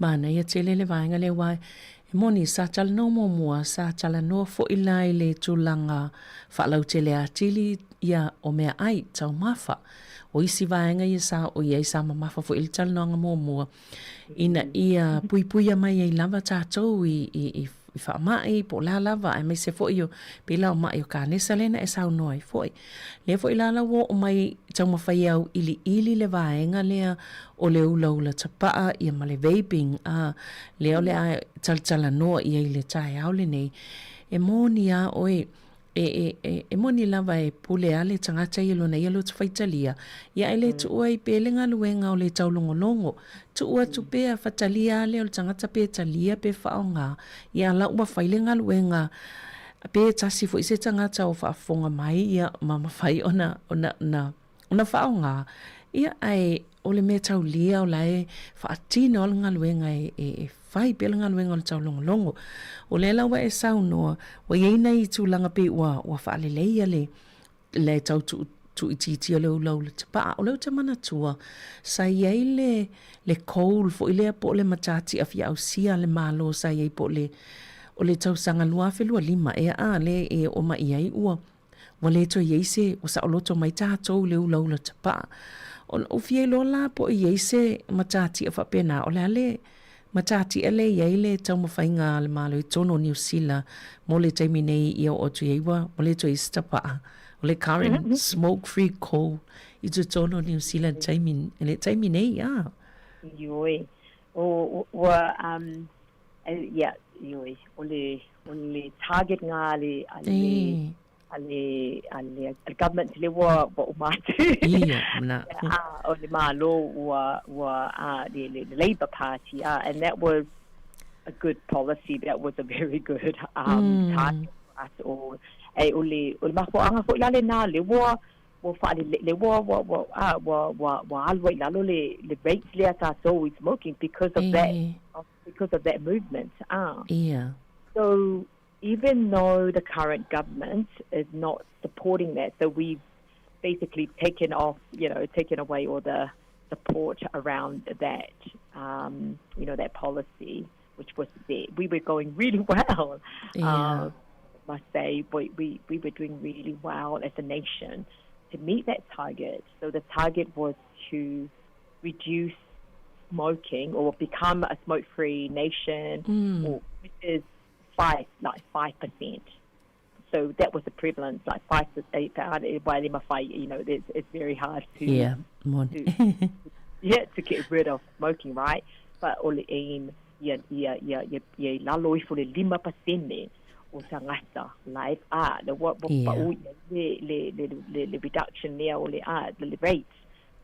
Manaia tele le vaega lea aua e moni sa talanoa muamua, sa talanoa foi la i le tulaga faalautele atili ia o meaai taumafa. O isi vaega ia sa oo i ai sa mamafa foi i le talanoaga muamua ina ia puipuia mai ai lava tatou i, i, i i faamai po o le a lava aemaise foi o pei la o maʻi o kanesa lea na e saunoa ai foi. Lea foi la la ua oo mai taumafai e auiliili le vaega lea o le ulaula tapaa ia ma le vaping a lea o le a talatalanoa i ai i le taeao lenei. E moni a oe E, e, e, e moni lava e pule a le tagata ia lona ia loto faitalia, ia e le tuua ai pea le galuega o le taulogologo. Tuu atu pea, fatalia a lea o le tagata pe talia pe faaaoga, ia a la ua fai le galuega pe tasi foi se tagata o faafofoga mai ia ma mafai ona, ona, ona, ona faaaoga, ia ae o le mea taulia o la e faatino a le galuega e, e, e. fai pea le galuega o le taulogologo. O lea la ua e saunoa, ua i ai nai tulaga pei ua, ua faaleleia le, le tau tuu, tuuitiitia o le ulaula tapaa. O lea ou te manatua, sa i ai le, le coal foi lea po o le matatia fia ausia a le Malo sa i ai po o le, o le tausaga 2025 ea a, lea e oo mai i ai ua, ua le toe i ai se, ua saoloto mai tatou i le ulaula tapaa. Ona ou fia iloa la po o i ai se matatia faapena, o le a le matatia lea e i ai le taumafaiga a le Malo i totonu o Niu Sila mo le taimi nei ia oo atu i ai ua le toe i ai se tapaa, o le current smoke free coal i totonu o Niu Sila i le taimi, i le taimi nei, a. Ioe. O, ua, um, ia, ioe, o le, o le target ngā a le, a le, a le, a le, a le government le ua, ua uma atu. Ia, na. A, o le Malo ua, ua, a, le, le, le Labour Party, a, and that was a good policy, that was a very good um, target for us all. E, o le, o le mafuaanga foi la lenā, le ua, ua faalele, le ua, ua, ua, a, ua, ua, ua alu ai i lalo le, le rate lea a tātou i smoking because of that, because of that movement. Ah. Yeah. So even though the current government is not supporting that, so we've basically taken off, you know, taken away all the support around that, um, you know, that policy, which was there. We were going really well. Yeah. must say, we, we, we were doing really well as a nation to meet that target. So the target was to reduce smoking or become a smoke-free nation, mm. or, which is five, like 5%. So that was the prevalence, like 5 to 8, you know, it's, it's very hard to, yeah, to, yeah, to get rid of smoking, right? But o le aim, ia, ia, ia, ia, ia i lalo ifo le 5% o tagata live a, le wa, wa, yeah. pa, le, le, le, le, le reduction lea o le a, le rate.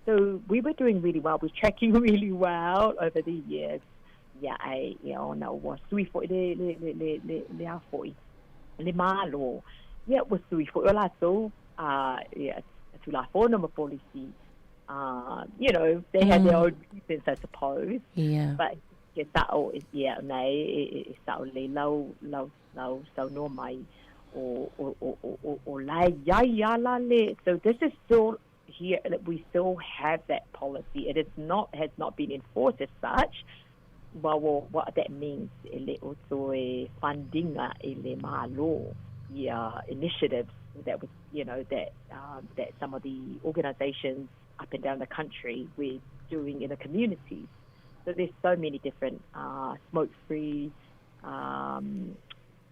So we were doing really well. We were tracking really well over the years. Ia, ai, ia, ona ua sui foi le, le, le, le, le, le a foi, le Malo. Ia, ua sui foi o latou, uh, ia, Tulafono ma polisi. Uh, you know, they had their own reasons, I suppose. Yeah. But ke sa'o, ia, nei, e, e, e sa'o lelei lau, lau, lau saunoa mai o, o, o, o, o, o la e iai a la le. So this is still here that we still have that policy. It is not has not been enforced as such. Well, well what that means e le o toe fundinga e le Malo ia initiatives that was you know that um, that some of the organizations up and down the country were doing in the communities. So there's so many different uh, smoke-free um,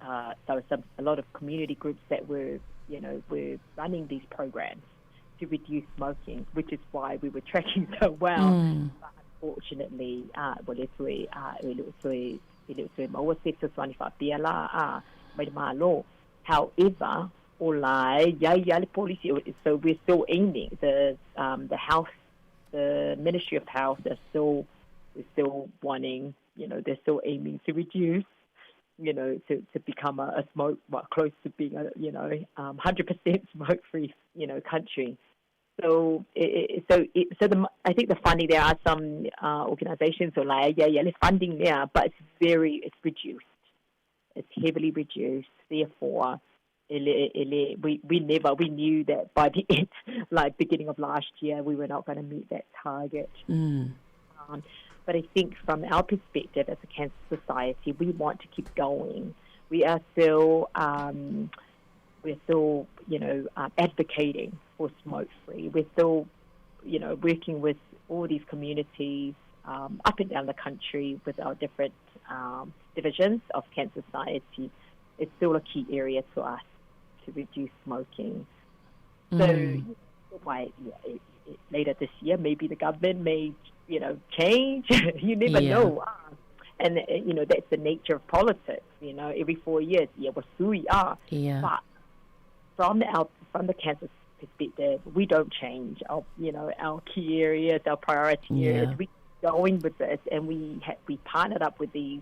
uh, so some, a lot of community groups that were, you know, were running these programs to reduce smoking, which is why we were tracking so well. But unfortunately, uh, ua le toe, uh, e le o toe, e le o toe maua se fesoasoani faapea la, uh, mai le Malo. However, o la e iai ia le polisi, so we're still aiming, the, um, the health, the Ministry of Health are still, we're still wanting, you know, they're still aiming to reduce you know, to, to become a, a smoke, well, close to being a, you know, um, 100% smoke-free, you know, country. So, it, so, it, so the, I think the funding, there are some uh, organizations who are like, yeah, yeah, there's funding there, but it's very, it's reduced. It's heavily reduced. Therefore, we, we never, we knew that by the end, like beginning of last year, we were not going to meet that target. Um, but I think from our perspective as a cancer society, we want to keep going. We are still, um, we're still, you know, um, advocating for smoke free. We're still, you know, working with all these communities um, up and down the country with our different um, divisions of Cancer Society. It's still a key area to us to reduce smoking. So why yeah, it, it, later this year, maybe the government may, you know, change. you never Yeah. know. Ah. And, you know, that's the nature of politics, you know, every four years, yeah, well, sui, ah. Yeah. But from our, from the cancer perspective, we don't change our, you know, our key areas, our priority areas. Yeah. We keep going with this, and we ha- we partnered up with these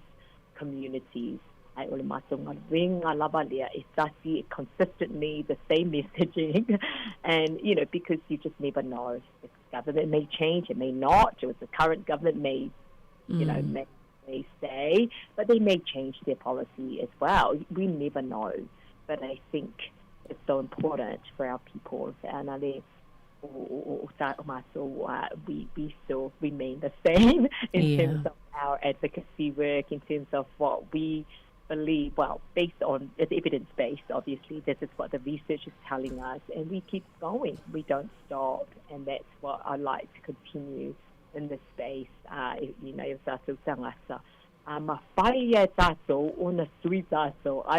communities. Ai o le matou galuega lava lea e tasi consistently the same messaging and you know because you just never know the government may change it may not or the current government may you know may they say, but they may change their policy as well. We never know. But I think it's so important for our people. We still remain the same in terms of our advocacy work, in terms of what we believe, well, based on, it's evidence-based, obviously, this is what the research is telling us, and we keep going. We don't stop, and that's what I like to continue in this space. You know, I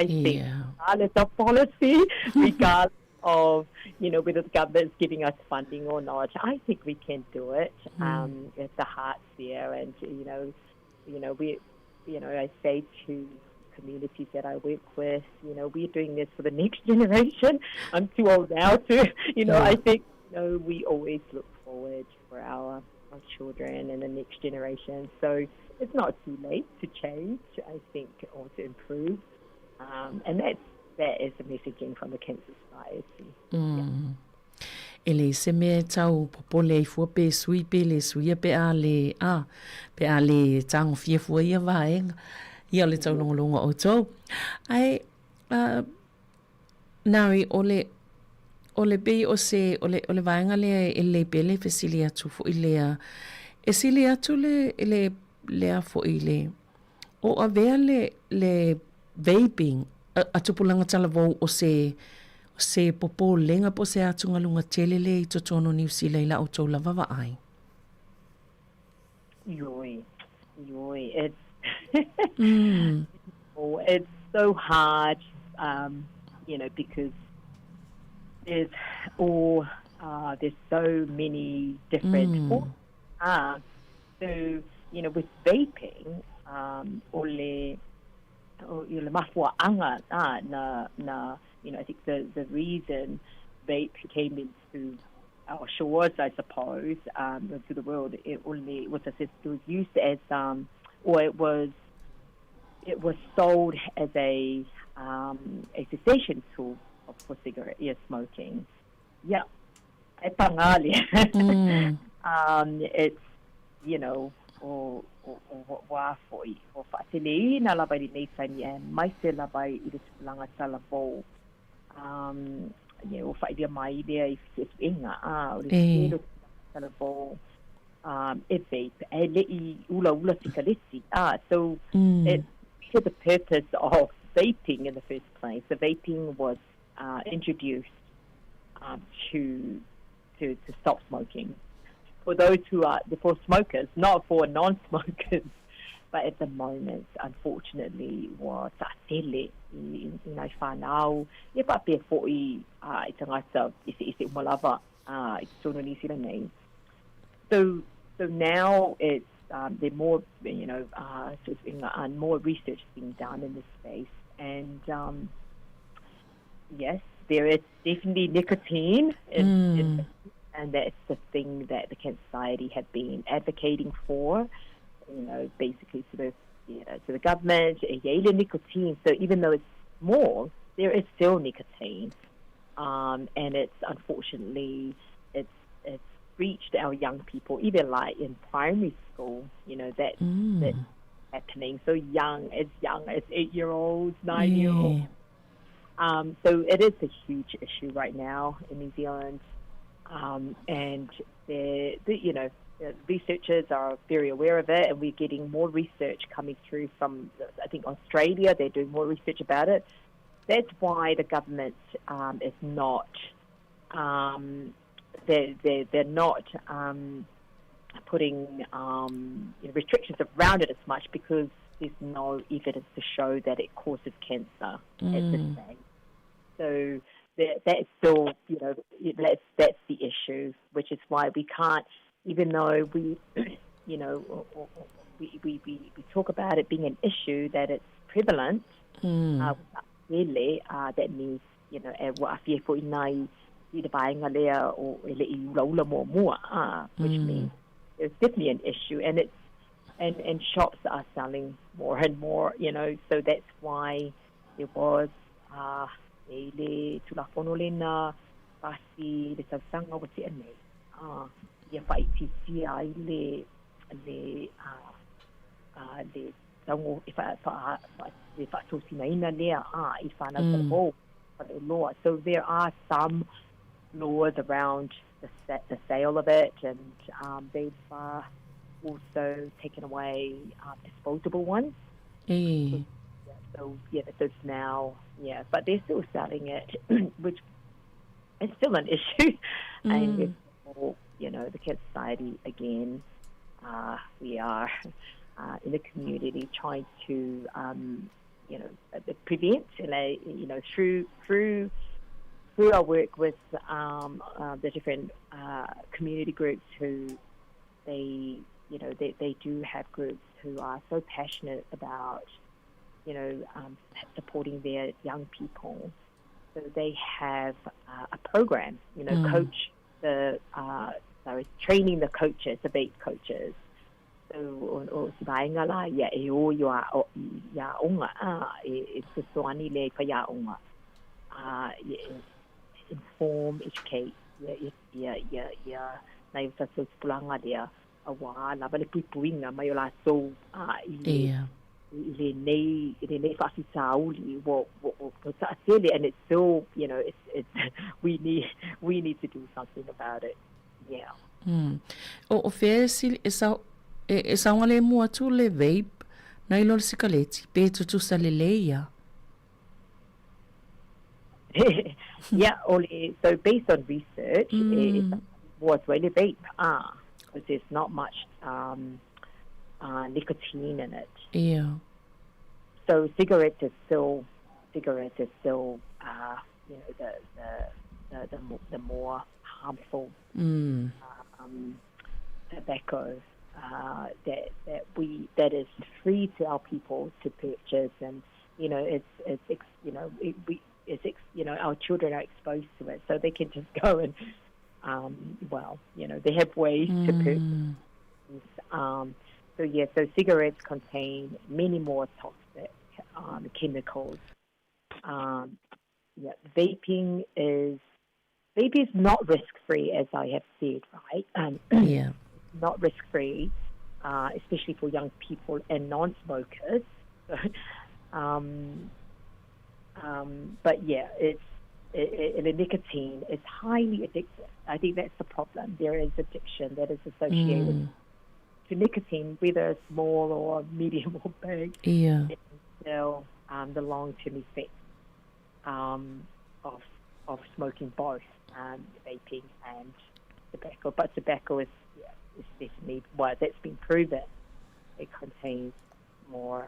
think regardless of policy, regardless of, you know, whether the government is giving us funding or not, I think we can do it. If the heart's there, and, you know, we, you know, I say to communities that I work with, you know, we're doing this for the next generation. I'm too old now to, you know, I think, you know, we always look forward for our children and the next generation. So it's not too late to change, I think, or to improve. And that is the messaging from the Cancer Society. E le se mea e tau popole ai fua pe sui pe le suia pe a le a pe a le tagofia fua ia vaega ia o le taulogologo a outou. Ae Nari, o le o le pei o se o le o le vaega lea e lelei pea le fesili atu foi lea e sili atu le le lea foi le o avea le le vaping a tupulaga talavou o se se popolega po o se atugaluga tele lea i totonu o Niu Sila i la outou lava vaai? Ioe, ioe, it's it's so hard, you know, because there's all there's so many different forms. So, you know, with vaping, o le o le mafua'aga na, you know, I think the reason vape came into our shores, I suppose, to the world, it only was it was used as or it was sold as a cessation tool for cigarette smoking. Yeah, e pangali. It's, you know, o wā foi, o whaateleina lava i lenei taimi e maise lava i le tupulaga talavou. Ia ua faailia mai lea i fesuesuega o le tele o tupulaga talavou e vape ae le i ulaula sikaleti. So it for the purpose of vaping in the first place. The vaping was introduced to stop smoking for those who are for smokers, not for non-smokers. But at the moment, unfortunately, ua taatele i nai whanau, ia faapea foi i tagata eseese uma lava i totonu o Niu Sila nei. So now it's there more, you know, and more research being done in this space. And yes, there is definitely nicotine in and that's the thing that the Cancer Society have been advocating for, you know, basically to the, you know, to the government, e i ai le nicotine. So even though it's small, there is still nicotine. And it's unfortunately, it's reached our young people, even like in primary school, you know, that's happening. So young as 8-year-olds, 9-year-olds. So it is a huge issue right now in New Zealand. And the you know, the researchers are very aware of it, and we're getting more research coming through from, I think, Australia. They're doing more research about it. That's why the government is not, they're not putting you know, restrictions around it as much, because there's no evidence to show that it causes cancer at this stage. So that's still, you know, that's the issue, which is why we can't, even though we, you know, we talk about it being an issue, that it's prevalent, really, that means, you know, e ua afia foi nai i le vaega lea o e le i ulaula muamua, which means it's definitely an issue, and it's and shops are selling more and more, you know, so that's why there was e le tulafono lena pasi le tausaga ua tea nei, ia faaitiitia ai le le taugo e le fa'atosinaina lea a i fanau talavou faleoloa. So there are some laws around the sale of it, and they've also taken away disposable ones. So yeah, so it's now, yeah, but they're still selling it, which is still an issue. And it's all, you know, the Cancer Society again, we are in the community trying to, you know, prevent, and you know, through our work with the different community groups who they, you know, they do have groups who are so passionate about, you know, supporting their young people. So they have a program, you know, coach the, training the coaches, the vape coaches. So, o si vaenga la, ia e o ia onga, e fesoani le pa ia onga. Inform, educate, ia, nai o tatou tupulaga lea, a wā lava le puipuiga mai o latou i lenei fa'afitauli ua ta'atele, and it's still, you know, it's we need to do something about it. Yeah. O fea e saoga le mua atu le vape nai lo le sikaleti pe tutusa lelei ia? Yeah, so based on research, it was really vape, because there's not much nicotine in it. Yeah. So cigarettes is still, you know, the more harmful tobacco that is free to our people to purchase, and you know, it's you know, you know, our children are exposed to it, so they can just go and well, you know, they have ways to purchase. So yeah, so cigarettes contain many more toxic chemicals. Yeah, vaping is not risk-free, as I have said, right? Yeah, not risk-free, especially for young people and non-smokers. But yeah, the nicotine is highly addictive. I think that's the problem. There is addiction that is associated to nicotine, whether small or medium or big. Yeah. It's still the long-term effects of smoking both vaping and tobacco. But tobacco is definitely, well, that's been proven. It contains more,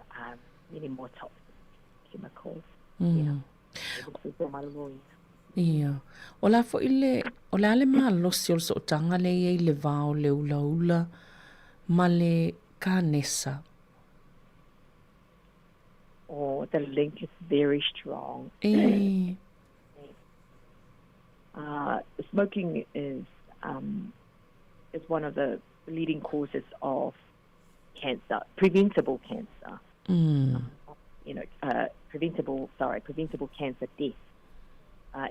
many more toxic chemicals. Yeah. Ia. O la foi le, o le ale malosi o le so'otaga le ia i le vao le ulaula ma le kanesa. Oh, the link is very strong. Smoking is one of the leading causes of cancer, preventable cancer. You know, preventable cancer death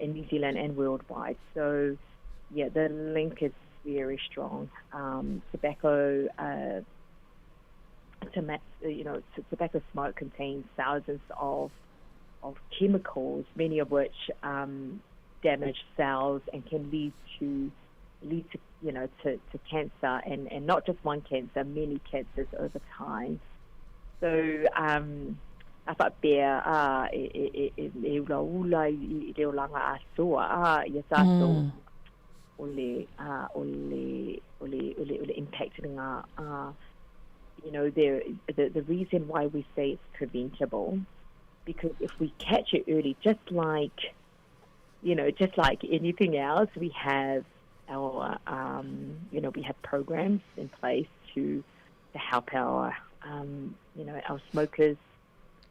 in New Zealand and worldwide. So, yeah, the link is very strong. Tobacco, tobacco smoke contains thousands of chemicals, many of which damage cells and can lead to you know, to cancer, and not just one cancer, many cancers over time. So, a whapea e ula ula i reo langa asoa ia tātou o le impact ngā, you know, the reason why we say it's preventable, because if we catch it early, just like anything else, we have our you know, we have programs in place to help our you know, our smokers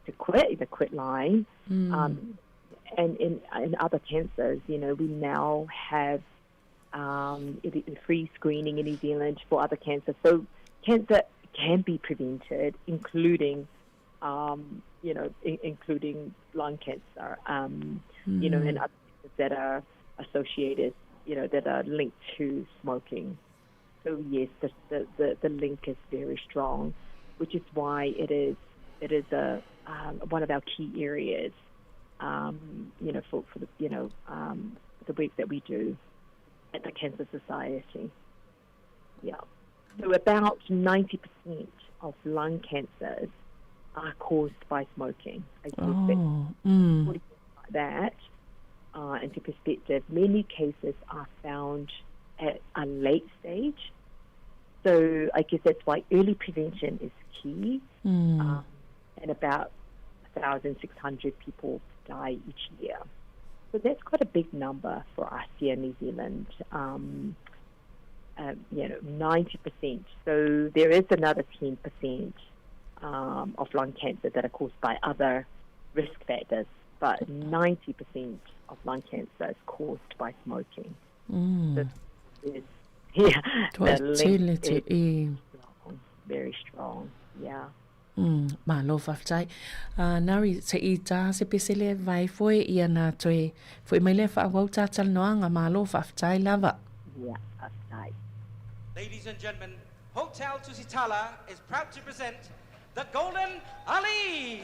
to quit, the quit line. And in other cancers, you know, we now have free screening in New Zealand for other cancers. So cancer can be prevented, including, you know, including lung cancer, you know, and other cancers that are associated, you know, that are linked to smoking. So yes, the link is very strong. which is why it is it is a one of our key areas, you know, for, for the, you know, the work that we do at the Cancer Society. Yeah. So about 90% of lung cancers are caused by smoking. I guess oh, mm. Like that into perspective, many cases are found at a late stage. So I guess that's why early prevention is key. And about 1,600 people die each year. So that's quite a big number for us here in New Zealand. You know, 90%. So there is another 10% of lung cancer that are caused by other risk factors, but 90% of lung cancer is caused by smoking. So it's, yeah, the link is strong, very strong, yeah. Malo faafetai. Nari, se i tā se pesele vai foe ia nā toe foi mai lea whaawau tātalanoanga, malo faafetai lava. Yeah, faafetai. Ladies and gentlemen, Hotel Tusitala is proud to present the Golden Alis!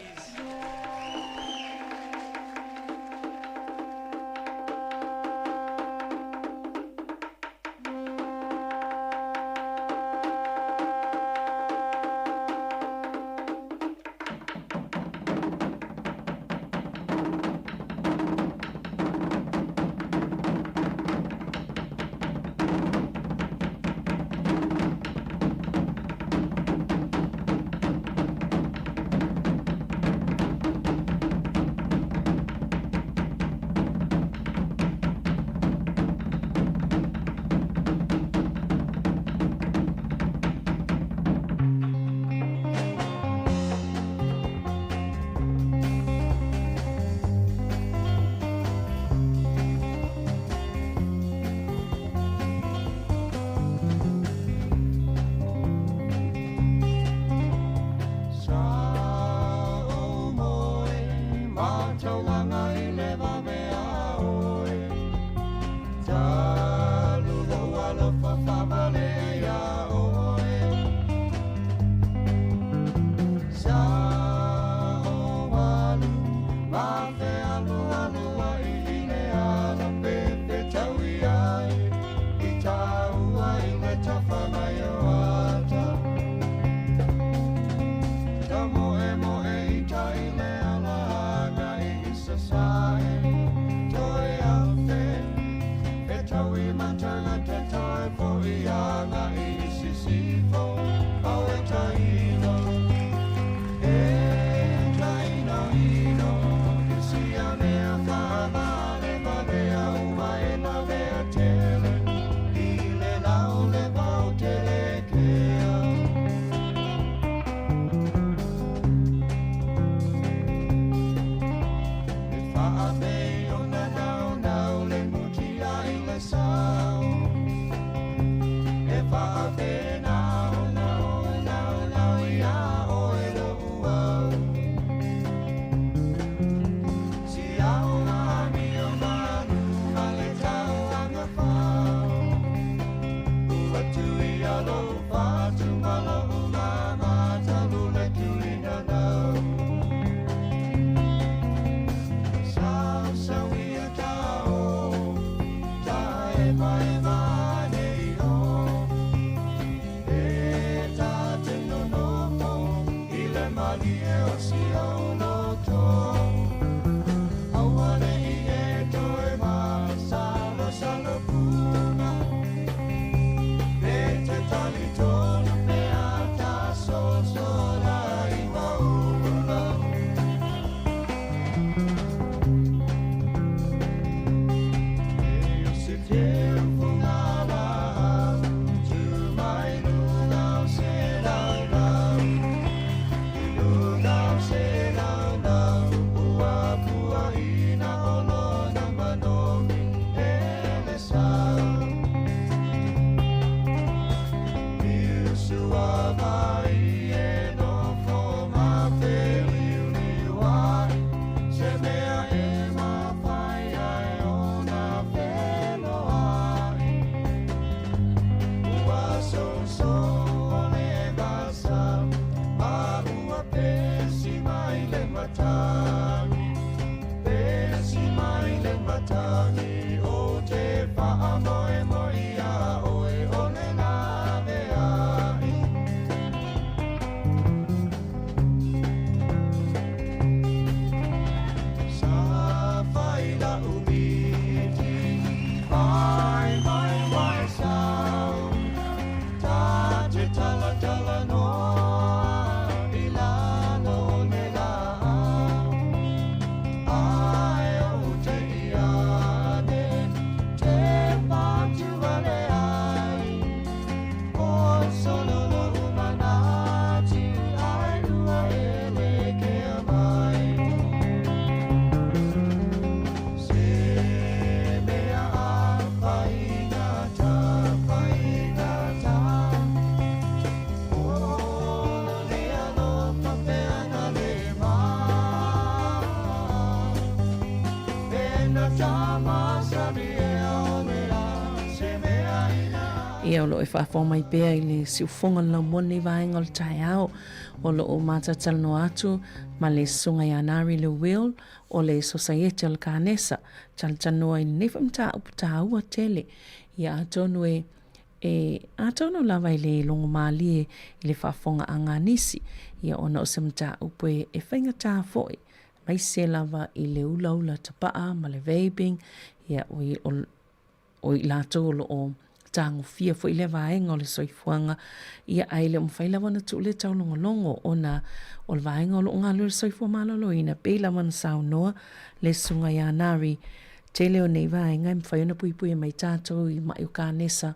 Ia, o lo o e faafofoga mai pea i le siufofoga o le laumua lenei vaega o le taeao. O lo o matatalanoa atu ma le Susuga ia Nari Lewil o le Sosaiete o le Kanesa, talatalanoa i lenei foi mataupu taua tele. Ia, atonu e, e, atonu lava e le logomalie i le faafofogaaga a nisi, ia ona o se mataupu e, e faigata foi, aemaise lava i le ulaula tapaa ma le vaping, ia, o, o, o i latou o lo o tagofia foi lea vaega o le soifuaga, ia ae le o mafai lava ona tuu lea taulogologo ona o le vaega o lo o galulue le soifua maloloina, pei lava ona saunoa le Susuga ia Nari, tele o nei vaega e mafai ona puipuia mai tatou i ma'i o kanesa,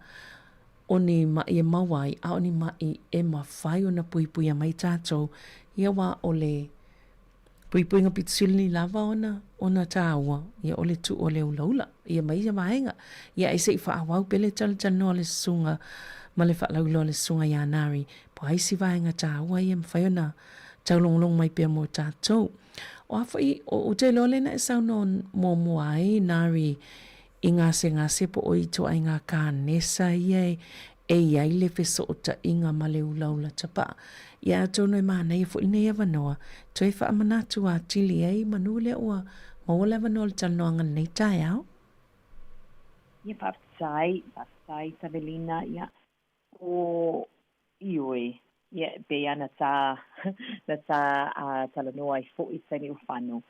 o ni ma'i e maua ai, a o ni ma'i e mafai ona puipuia mai tatou, ia aua o le Puipuiga pito sili lava ona ona taua, ia o le tuu o le ulaula, ia ma ia vaega. Ia ae se i faaauau pea le talatalanoa a le susuga ma le faalauiloa a le susuga ia Nari, po o a isi vaega taua ia e mafai ona taulogologo mai pea mo tatou. O a foi, ou te iloa lea na e saunoa muamua ai Nari i gasegase po o ituaiga kanesa ia e i ai le fesootaiga ma le ulaula tapaa. Ia atonu e manaia foi lenei avanoa toe faamanatu atili ai manu lea ua maua le avanoa o le talanoaga i lenei taeao. Ia faafetai, faafetai Savelina, ia o ioe, ia e pei lava na ta na ta talanoa ai foi i taimi o fano,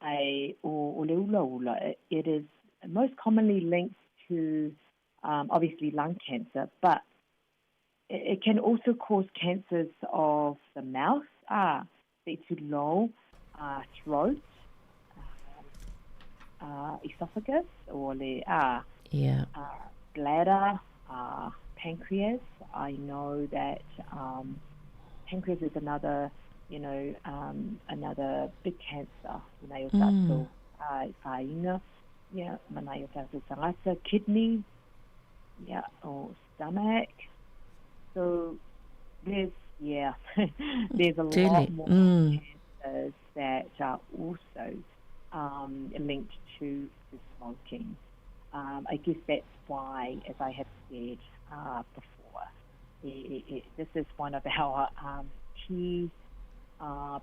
Ae o le ulaula, it is most commonly linked to obviously lung cancer, but it can also cause cancers of the mouth, se'i tulou, throat, esophagus, o le bladder, pancreas. I know that pancreas is another, you know, another big cancer i nai o tātou aiga, yeah, ma nai o tātou tagata, kidney, yeah, or stomach. So there's, yeah, there's a lot more cancers that are also linked to, to smoking. I guess that's why, as I have said before, it, it, this is one of our key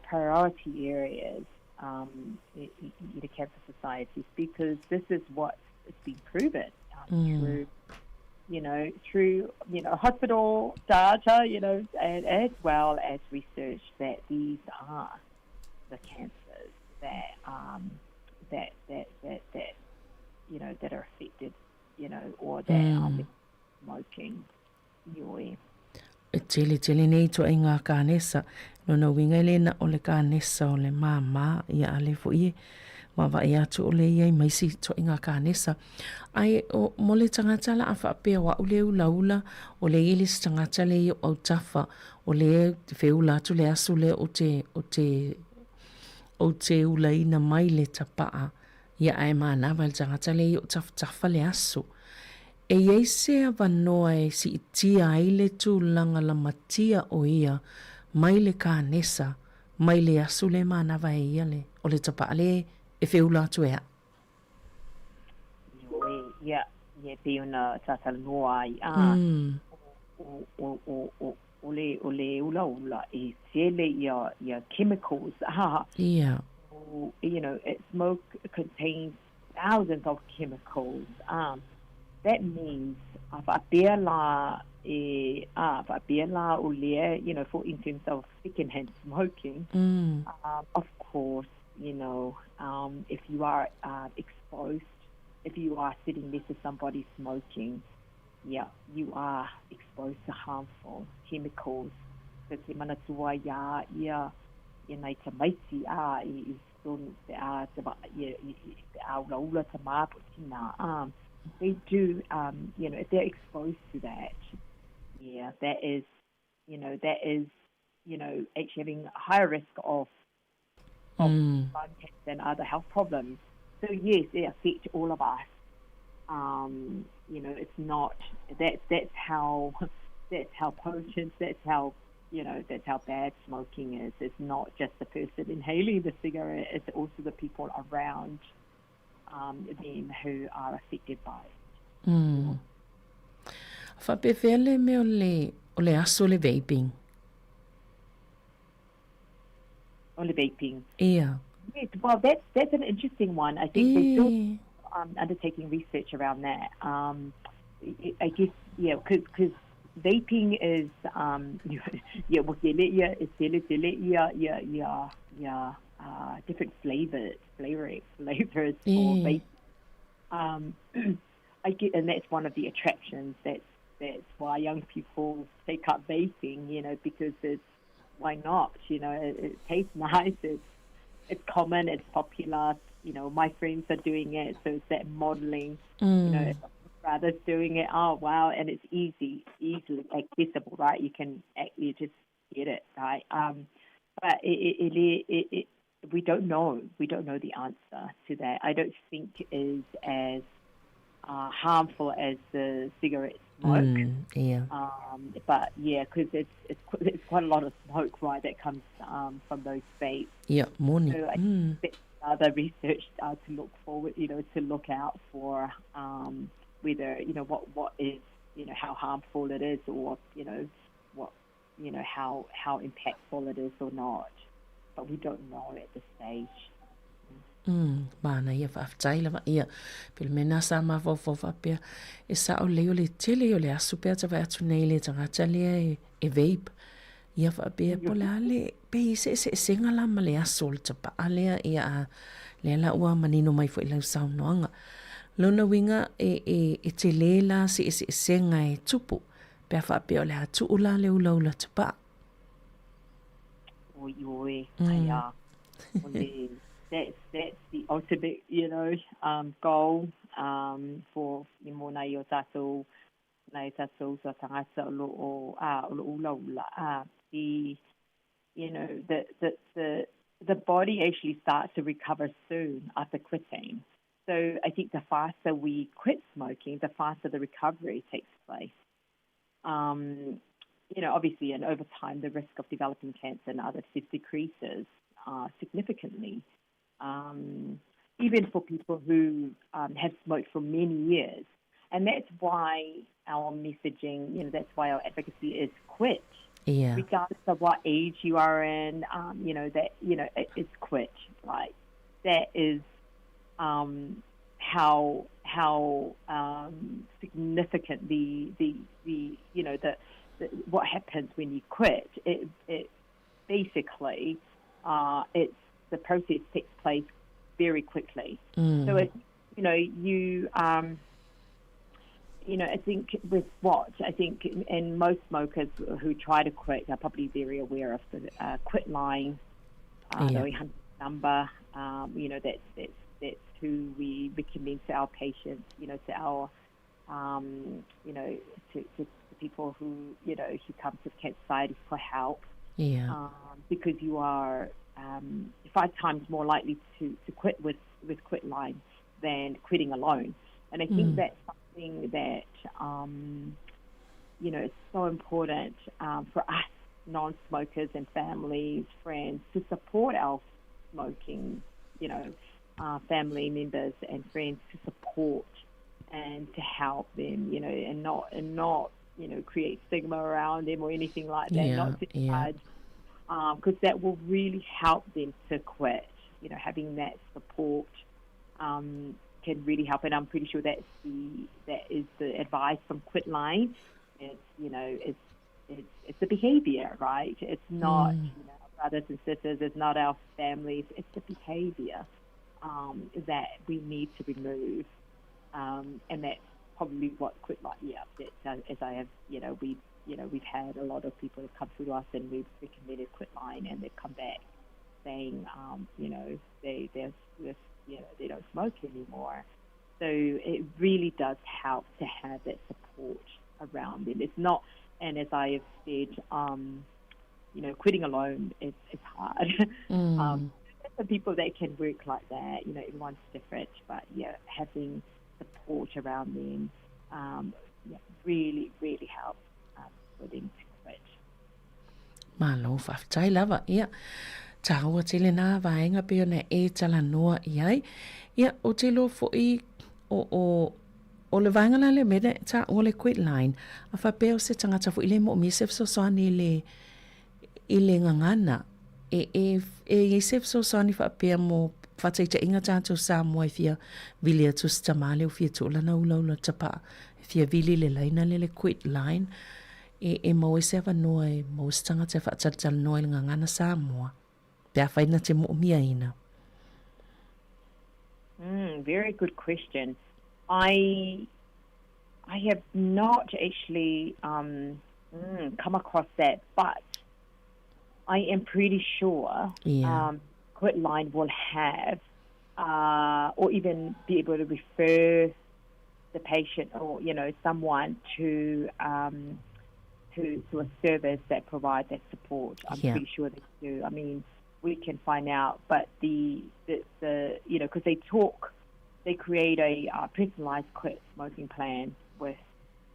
priority areas in the cancer societies because this is what's been proven through you know through you know hospital data you know and as well as research that these are the cancers that um that that that that you know that are affected you know or that are smoking. Ioe. E tele tele nei ituaiga kanesa. Lona uiga e le na o le kanesa o le māmā, ia a le foi e vaavaai atu o le i ai ma isi ituaiga kanesa. Ae o, mo le tagata la a faapea o au le ulaula, o le i le isi tagata le i o autafa, o le feula atu le aso lea o te, o te, o te ulaina mai le tapaa, ia ae manava i le tagata le i o tafatafa le aso. E i ai se avanoa e siitia ai le tulaga lamatia o ia mai le kanesa mai le aso le manava e ia le o le tapaa le e feula atu e aʻu. Ioe, ia, ia e pei ona talatalanoa ai, a, o, o, o, o, o le, o le ulaula e tele ia, ia chemicals, a, o, you know, smoke contains thousands of chemicals. That means a faapea la e, a faapea la o lea, you know, for in terms of second hand smoking, of course, you know, if you are exposed, if you are sitting next to somebody smoking, yeah, you are exposed to harmful chemicals. So te manatua ia ia ia nai tamaiti a i tonu pe a te wa ia pe a ulaula tamā po o tinā they do you know if they're exposed to that yeah that is you know that is you know actually having a higher risk of of lung cancer and other health problems so yes it affects all of us you know it's not that's that's how that's how potent that's how you know, that's how bad smoking is. It's not just the person inhaling the cigarette, it's also the people around them who are affected by it. Faapefea le mea o le, o le aso le vaping? O le vaping. Ia. Yes, well, that's, that's an interesting one. I think they're still undertaking research around that. I guess, yeah, because vaping is, yeah, ua tele ia, e tele tele ia, ia, ia, ia, different flavors, flavor, flavors for vape. I get, and that's one of the attractions. That's, that's why young people take up vaping, you know, because it's, why not? You know, it tastes nice, it's common, it's popular, you know, my friends are doing it, so it's that modeling, you know, brothers doing it, oh wow, and it's easy, easily accessible, right? You can, you just get it, right? But it, we don't know. We don't know the answer to that. I don't think it is as harmful as the cigarette smoke. Yeah. But yeah, because it's quite a lot of smoke, right, that comes from those vapes. Yeah, moni. So I think that's other research to look forward, you know, to look out for whether, you know, what is, you know, how harmful it is, or, you know, what, you know, how impactful it is or not. But we don't know at this stage. Manaia faafetai lava ia. Pei o le mea lena sa mafaufau faapea, e sao lelei o le tele o le aso pe a ta vaai atu nei i le tagata lea e vape. Ia faapea po o le a le, pei se eseesega la ma le aso o le tapaa lea ia a lea la ua manino mai foi i lau saunoaga. Lona uiga e tele la se eseesega e tupu pe a faapea o le a tuu la le ulaula tapaa. Oi, oi, ai a. O le, that's the ultimate, you know, goal for mo nai o tātou, nai o tātou uso a tagata o lo o, o lo o ulaula. The, you know, the body actually starts to recover soon after quitting. So I think the faster we quit smoking, the faster the recovery takes place. You know, obviously, and over time, the risk of developing cancer and other diseases decreases significantly. Even for people who have smoked for many years. And that's why our messaging, you know, that's why our advocacy is quit. Yeah. Regardless of what age you are in, you know, that, you know, it's quit. Like, that is how significant the you know, the what happens when you quit. It basically, it's the process takes place very quickly. So it, you know, you you know, I think with what I think, and most smokers who try to quit are probably very aware of the quit line, the 800 number. You know, that's who we recommend to our patients, you know, to our, you know, to people who, you know, who come to the Cancer Society for help. Yeah. Because you are 5 times more likely to quit with Quitline than quitting alone. And I think that's something that, you know, it's so important for us non-smokers and families, friends, to support our smoking, you know, family members and friends, to support and to help them, you know, and not, you know, create stigma around them or anything like that, not to judge, because that will really help them to quit. You know, having that support can really help, and I'm pretty sure that is the advice from Quitline. It's, you know, it's the behaviour, right? It's not you know, our brothers and sisters, it's not our families, it's the behaviour that we need to remove, and that's probably what Quitline. Yeah, that's, as I have, you know, we've had a lot of people have come through to us, and we've recommended Quitline, and they've come back saying, you know, they you know, they don't smoke anymore. So it really does help to have that support around them. It's not, and as I have said, you know, quitting alone is hard. There's some people that can work like that, you know, everyone's different, but yeah, having support around them yeah, really, really helps for them to quit. Malo faafetai lava, ia. Tāua tele nā vaenga pei ona e talanoa i ai. Ia, o te iloa foi o O le vaega la lea mea lea e taua o le quit line, a faapea o se tagata foi lea e moomia se fesoasoani i le, i le gagana, e, e, e i ai se fesoasoani faapea mo faataitaiga tatou Samoa e fia vili atu se tama lea ua fia tuu lana ulaula tapaa, e fia vili i le laina lea le quit line, e, e maua ai se avanoa e maua se tagata e faatalatalanoa i le gagana Samoa, pe afai na te moomiaina. Mm, very good question. I I have not actually um, mm, come across that, but I am pretty sure yeah. um, Quitline will have, uh, or even be able to refer the patient or you know someone to um, to to a service that provides that support. I'm yeah. pretty sure they do. I mean, we can find out, but the the, the you know because they talk, they create a uh, personalised quit smoking plan with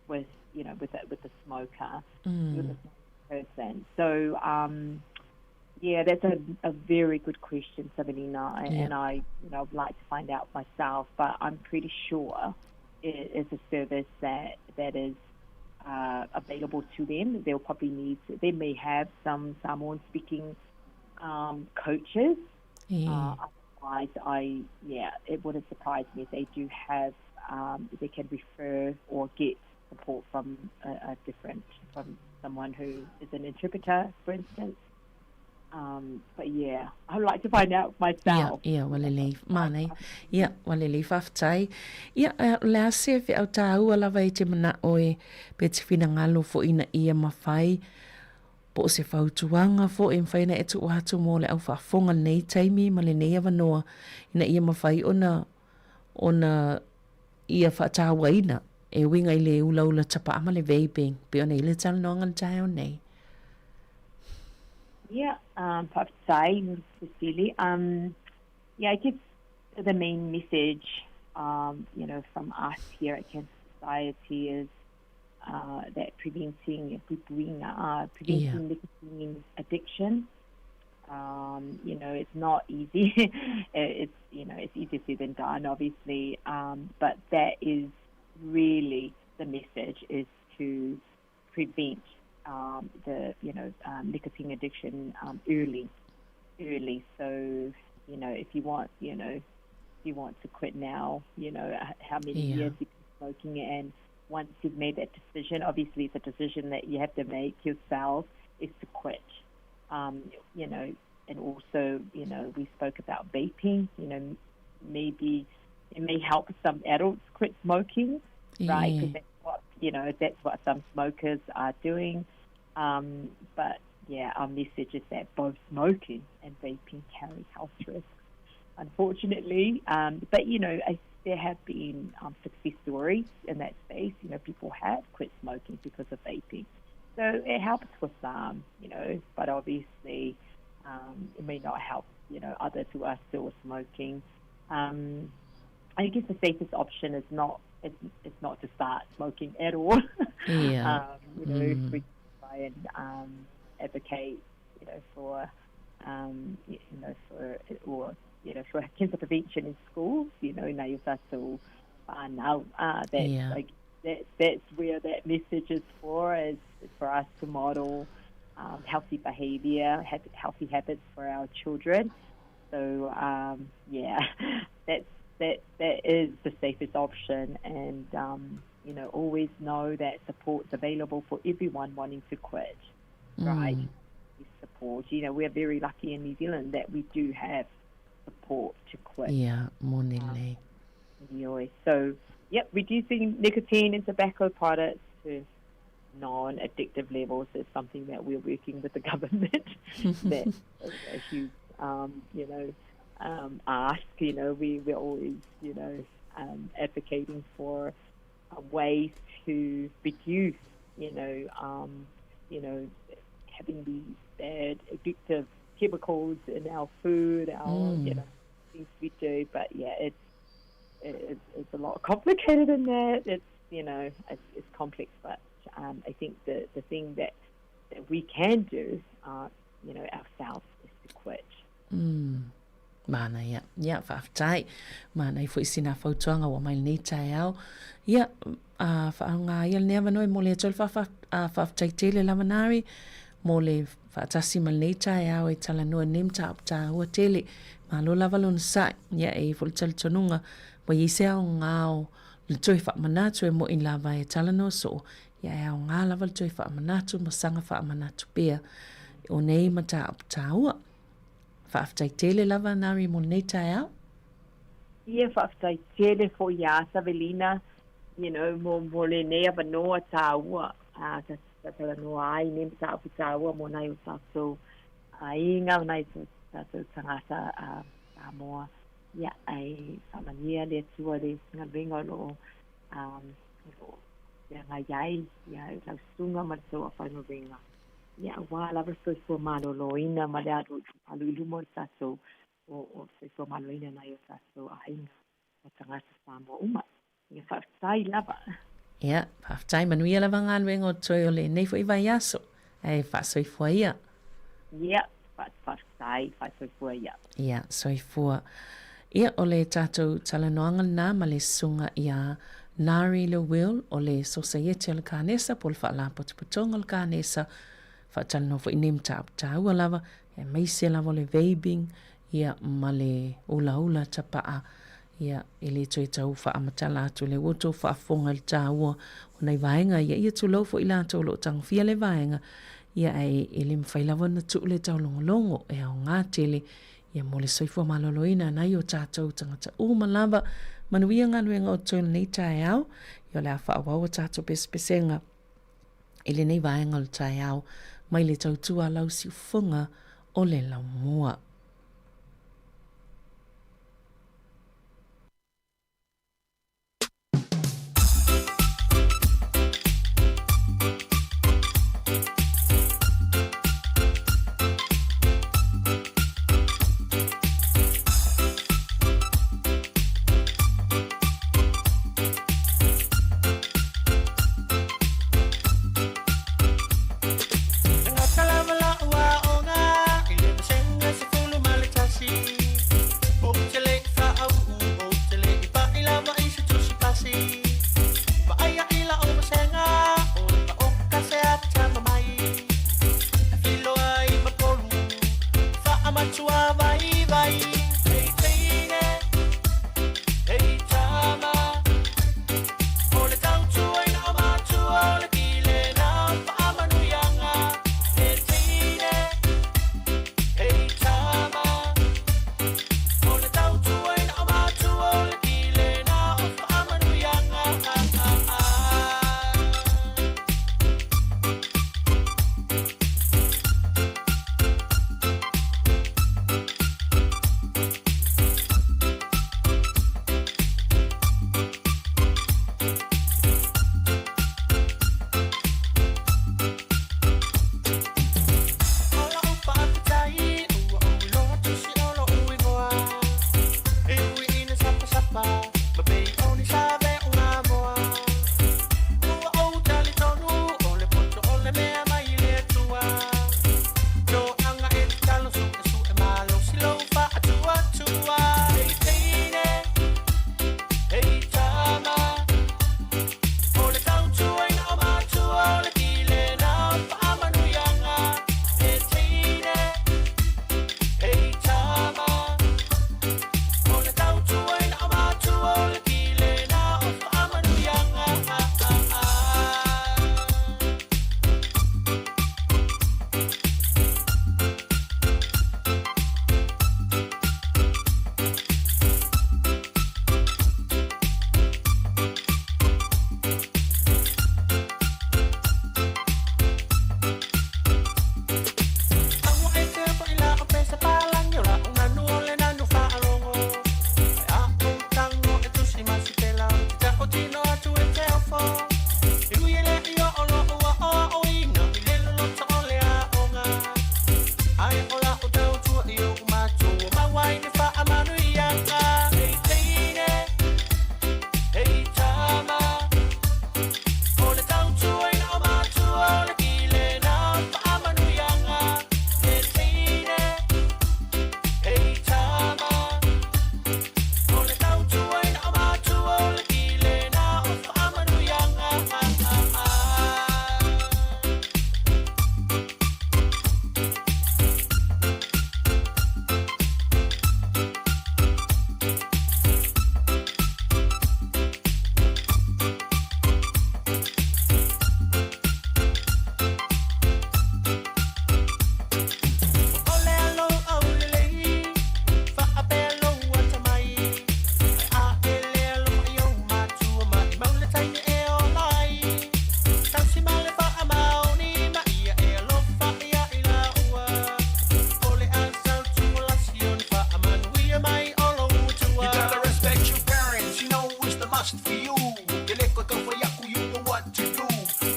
with you know with the, with the smoker mm. with the person. So um, yeah, that's a, a very good question, Sabrina, yeah. and I you know would like to find out myself, but I'm pretty sure it is a service that that is uh, available to them. They'll probably need to, they may have some Samoan speaking um, coaches. Yeah. Uh, otherwise, I yeah, it wouldn't surprise me if they do have um, they can refer or get support from a, a different from someone who is an interpreter, for instance. Um, but yeah, I'd like to find out myself. Ia, ia, ua lelei, manaia. Ia, ua lelei, faafetai. Ia, o le a se feau tāua lava e te mana'o e, pe te finagalo foi ina ia mafai, po o se fautuaga foi e mafai ona e tuu atu mo le au faafofoga i lenei taimi ma lenei avanoa ina ia mafai ona, ona ia faatauaina e uiga i le ulaula tapaa ma le vaping pei ona i ai le talanoaga i le taeao nei. Yeah, um, faafetai, Cecilie. Um, yeah, I guess the main message, um, you know, from us here at Cancer Society is uh, that preventing uh, preventing yeah. nicotine addiction. Um, you know, it's not easy. it's you know, it's easier said than done, obviously. Um, but that is really the message is to prevent um, the you know um, nicotine addiction um, early, early. So you know, if you want, you know, if you want to quit now, you know, how many yeah. years you've been smoking and once you've made that decision, obviously it's a decision that you have to make yourself is to quit. Um, you know, and also, you know, we spoke about vaping, you know, maybe it may help some adults quit smoking, right? Yeah. Because that's what, you know, that's what some smokers are doing. Um, but yeah, our message is that both smoking and vaping carry health risks, unfortunately. Um, but, you know, I, there have been um, success stories in that space. You know, people have quit smoking because of vaping. So it helps for some, you know, but obviously um, it may not help, you know, others who are still smoking. Um, I guess the safest option is not is, is not to start smoking at all. Yeah. um, you know, mm. we try and um, advocate, you know, for um, you know, for or you know, for cancer prevention in schools, you know, na so now uh, that's yeah. like that, that's where that message is for is for us to model um, healthy behavior, healthy habits for our children. So um, yeah, that's that that is the safest option, and um, you know always know that support's available for everyone wanting to quit, mm. right? Support. You know, we are very lucky in New Zealand that we do have support to quit. Yeah, moni lelei. Um, so, yep, reducing nicotine and tobacco products to non-addictive levels is something that we're working with the government. That's a huge, um, you know, um, ask. You know, we, we're always, you know, um, advocating for uh, ways to reduce, you know, um, you know, having these bad addictive chemicals in our food, our, mm. you know, things we do. But yeah, it's, it's, it's a lot complicated than that. It's, you know, it's, it's complex, but um, I think the, the thing that, that we can do, uh, you know, ourselves is to quit. Mm. Manaia. Ia, faafetai. Manaia foi sina fautuaga ua aumai lenei taeao. Ia, a faaaoga ia lenei avanoa e momoli atu ai le faafetai tele lava Nari mo le faatasi ma lenei taeao e talanoa i lenei mataupu taua tele. Malo lava le onosai. Ia, e i ai foi le talitonuga ua i ai se aoga o le toe faamanatu e mo'i lava e talanoa soo, ia e aoga lava le toe faamanatu ma saga faamanatu pea o nei mataupu taua. Faafetai tele lava Nari mo lenei taeao. Ia faafetai tele foi iā Savelina you know mo mo lenei avanoa taua a ta talanoa ai nei mataupu taua mo nai o tatou aiga o nai o tatou tagata a Samoa. Ia ae faamanuia le Atua i le galuega o lo o o lo o feagai ai ia lau susuga ma le tou aufaigaluega. Ia aua lava le soifua maloloina ma le alu alu i luma o le tatou o o soifua maloloina nai o tatou aiga ma tagata Samoa uma. Ia faafetai lava. Ia, faafetai manuia lava galuega o totoe o lenei foi vaiaso. Ae faasoifua ia. Ia, faafetai, faasoifua ia. Ia, soifua. Ia, o le tatou talanoaga lena ma le susuga ia Nari Lewil o le Sosaiete o le Kanesa po o le Faalapotopotoga o le Kanesa, faatalanoa foi nei mataupu taua lava, aemaise lava o le vaping, ia, ma le ulaula tapaa. Ia, e le toe tau faamatala atu lea ua outou faafofoga i le taua o nai vaega ia. Ia tulou foi latou o lo o tagofia lea vaega, ia ae e le mafai lava ona tuu le taulogologo e aoga tele ia mo le soifua maloloina nai o tatou tagata uma lava. Manuia galuega o totoe i lenei taeao, ia o le a faaauau a tatou pesepesega i lenei vaega o le taeao mai le tautua a lau siufofoga o le laumua. lust for you Ke le koe kau whai aku, you know what to do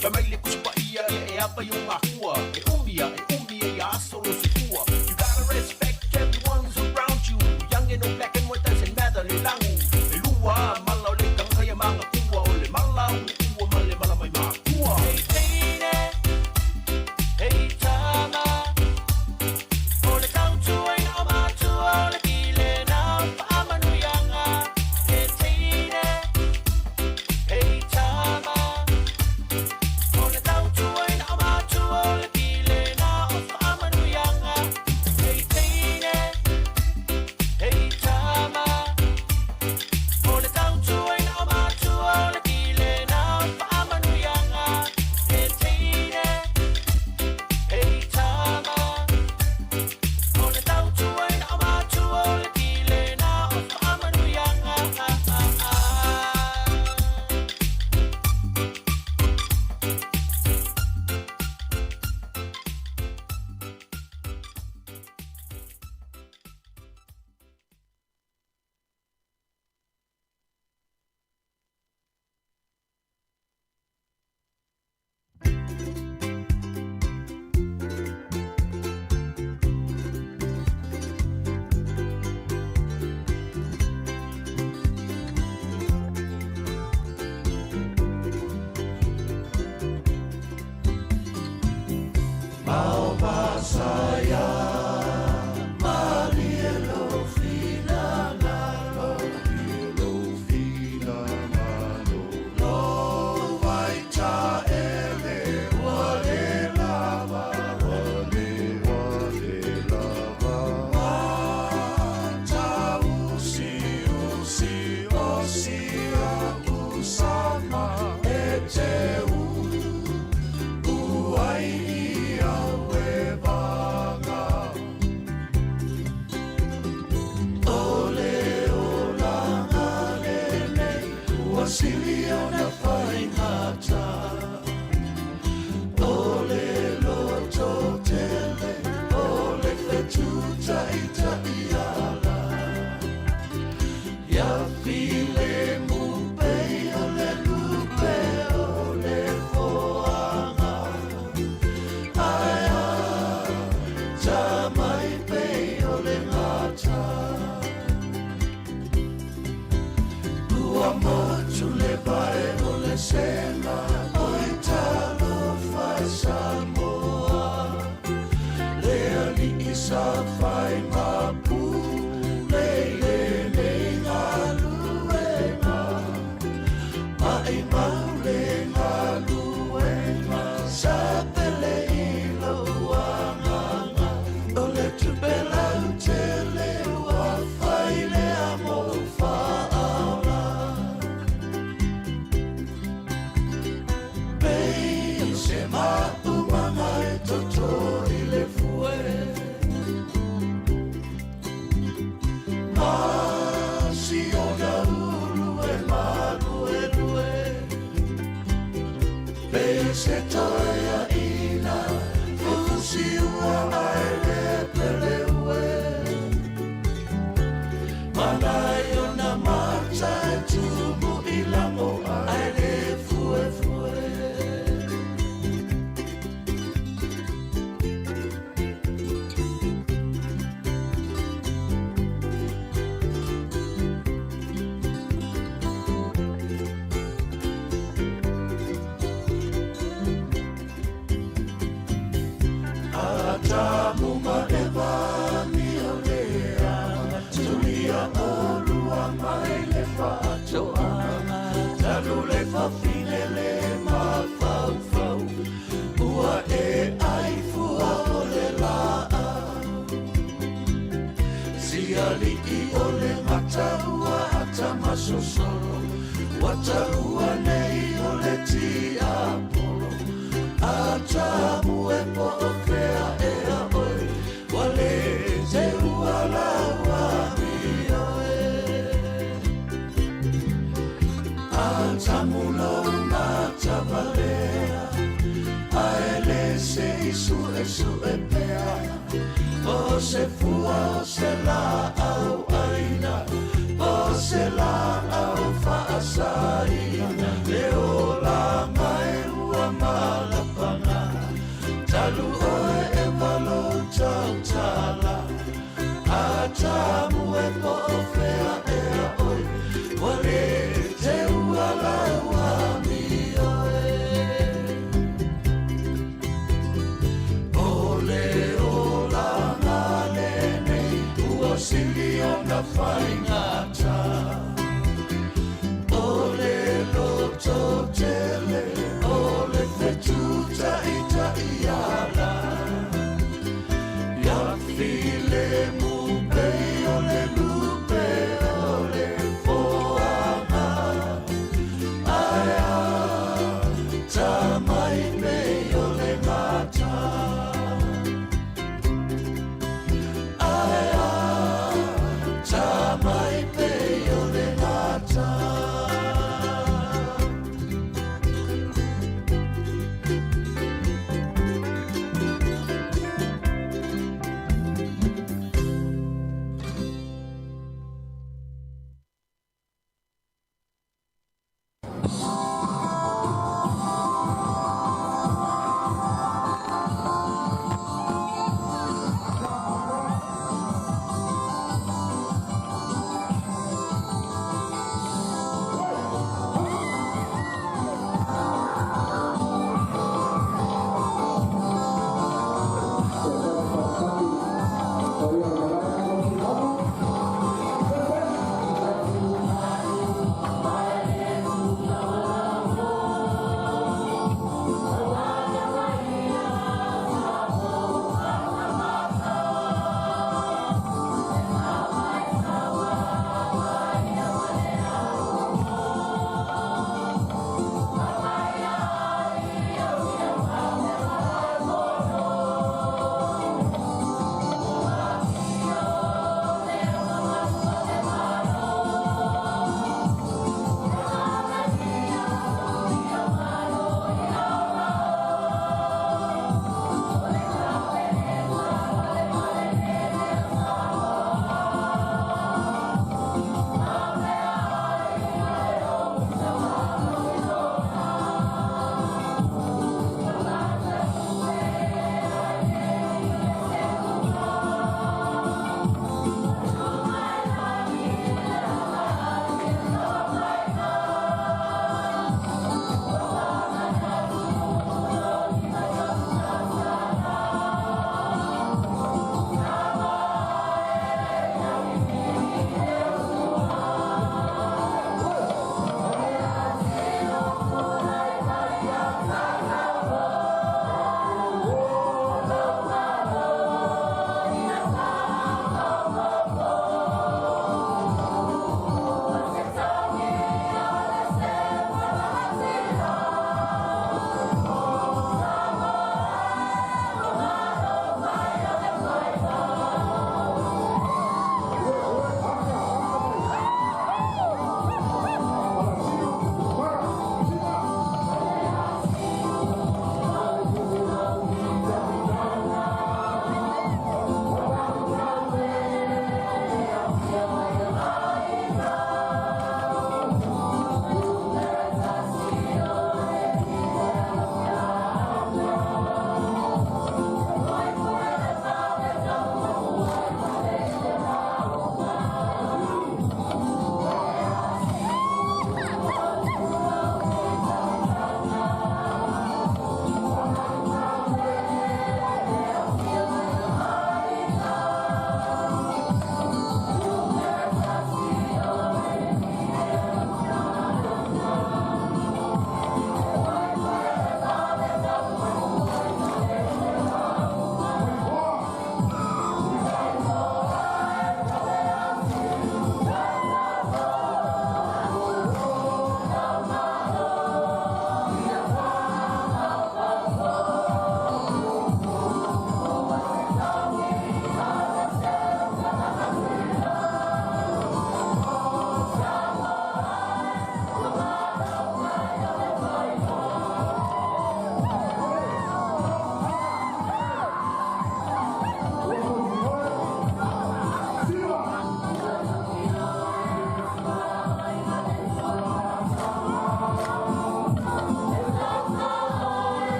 Fai mai le kusi paia, ia e apa i o ngā hua E umia, e umia ia aso lo soifua You gotta respect everyone's around you Young and old, black and white, doesn't matter le lagu E lua, mala o le tagata ia magatua O le mala o ua ma le mala mai matua Hey teine, hey tama O le tautuaina o matua o le kilena o faamanuiaga He teine, hey tama O le tautuaina o matua o le kilena o faamanuiaga Hey teine, hey tama O le tautuaina o matua o le kilena o faamanuiaga He teine, hey tama O le tautuaina o matua o le kilena o faamanuiaga Se la au aina, o se la au faasa.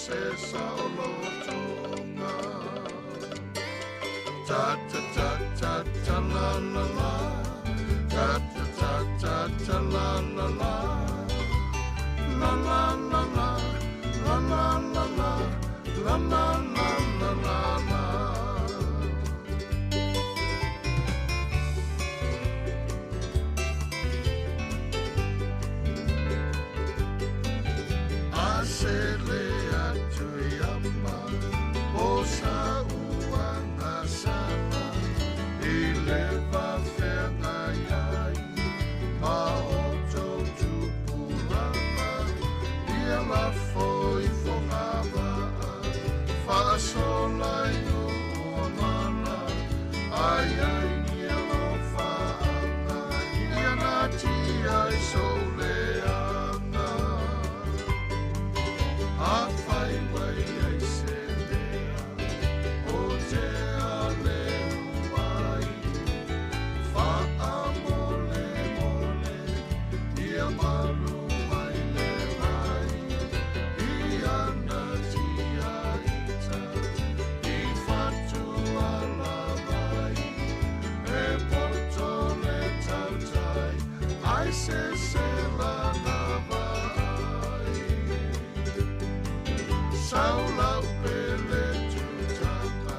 se saolotoga. Ta ta ta ta ta la la la. Ta ta ta ta ta la la la. La la la la. La la la la. La la la la la la. Asele atu iama o sa uanga sana i le vafeaga iai ma o tou tupulaga ia lafo i fogavaa faasola i nuu mana ai ai ni alofaaga ia natia i sou leaga. Afai mai ai se mea o te ale uai Whaamole mole ia malu mai le vai I ana tia ita i whatu ala vai E poto le tautai ai se se lana vai. Saula upele tutaka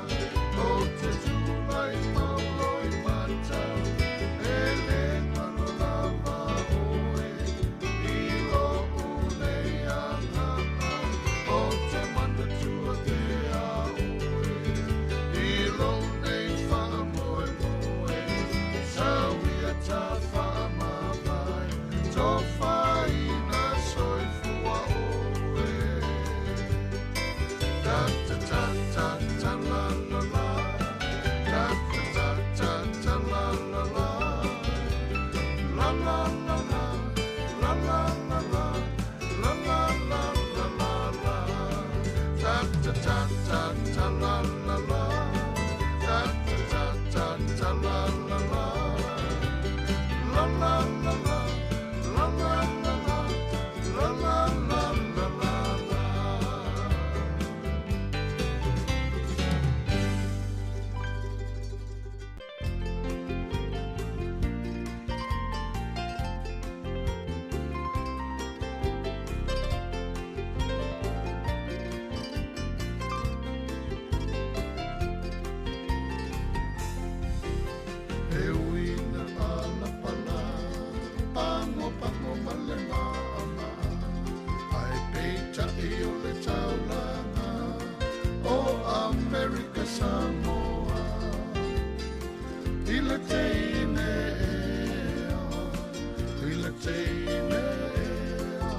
o te tulai maulo i mata e le ngalo lava oe i lo unei anganga o te manatua te a oe i lo unei whaamoe moe sauia ta whaamawai tō whaina soifua oe. Ta ta ta ta ta la la la. Ta ta ta ta ta la la la. La la la la. La la la la. La la la la la la. Ta ta ta ta ta la la la. Ta ta ta ta ta la la la. La la la la. La la la la. La la la la la la. E uina ala pala, pango pango male maama. Ai peita i o le taulaga, o Amerika Samoa. I le teine ea, i le teine ea,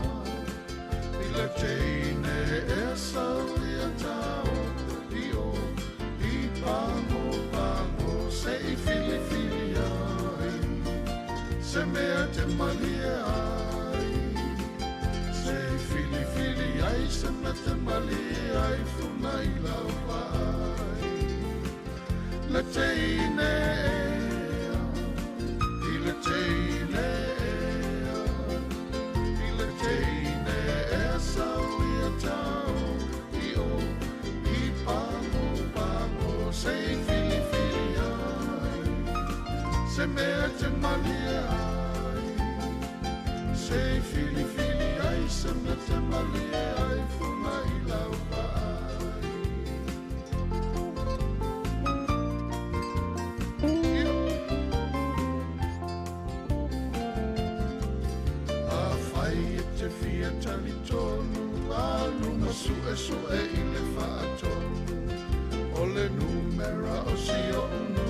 i le teine ea sauia tau i o i pango pango se i fili fili ai, se mea te malie ai, se i fili fili ai, se mea te malie ai, funa i lava ai. Le teine ea, i le teine ea, i le teine ea sauia tau i o i pango pango se i fili fili ai, se mea te malie ai, se i fili fili ai, se mea te malie ai, funa i lava ai. A fai e te fia tali tonu, a luma sue sue i le whaatonu. O le numera o si o unu,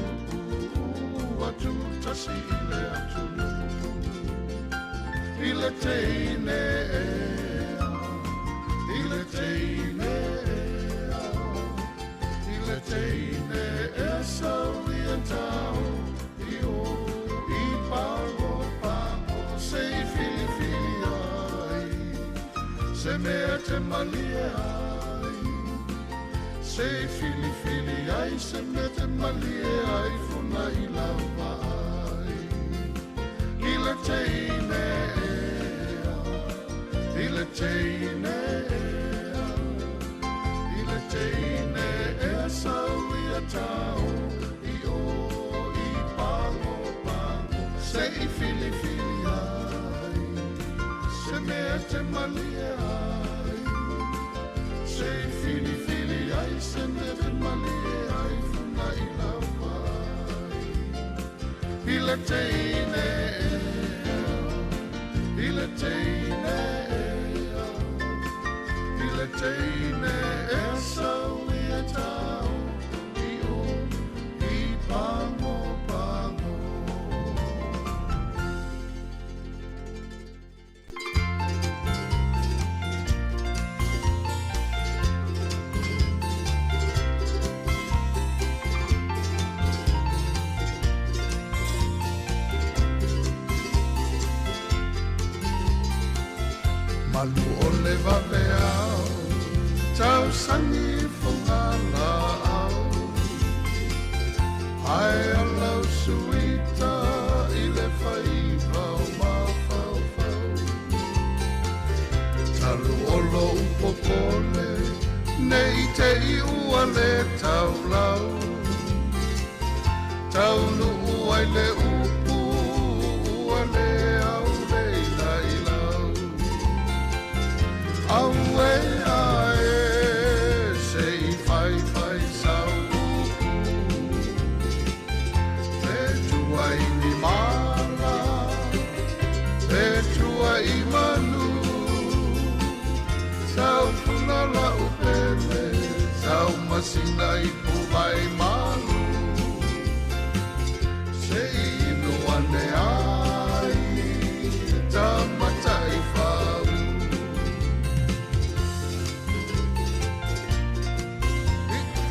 atu tasi i le atunu. I le teine ea, i le teine ea, i le teine ea sauia tau i o i pango pango se i fili fili ai, se mea te malie ai, se i fili fili ai, se mea te malie ai, funa i lava ai. I le teine ea, i le teine ea, le teine i le teine i le teine e sau i e tau i o i pango pango. Malu o le vave au, tau sangi fungala au. Ai alau suita i le faiva o mafaufau. Talu olo upopole, nei te i ua le taulau. Tau nuu ai le upu, ua le au le ila ilau. Aue ae, se i fai fai sau upu. Te tua i ni mala, te tua i manu. Sau funa la upele, sau masina i pumai malu. Se inu ane ai, tamatai fau.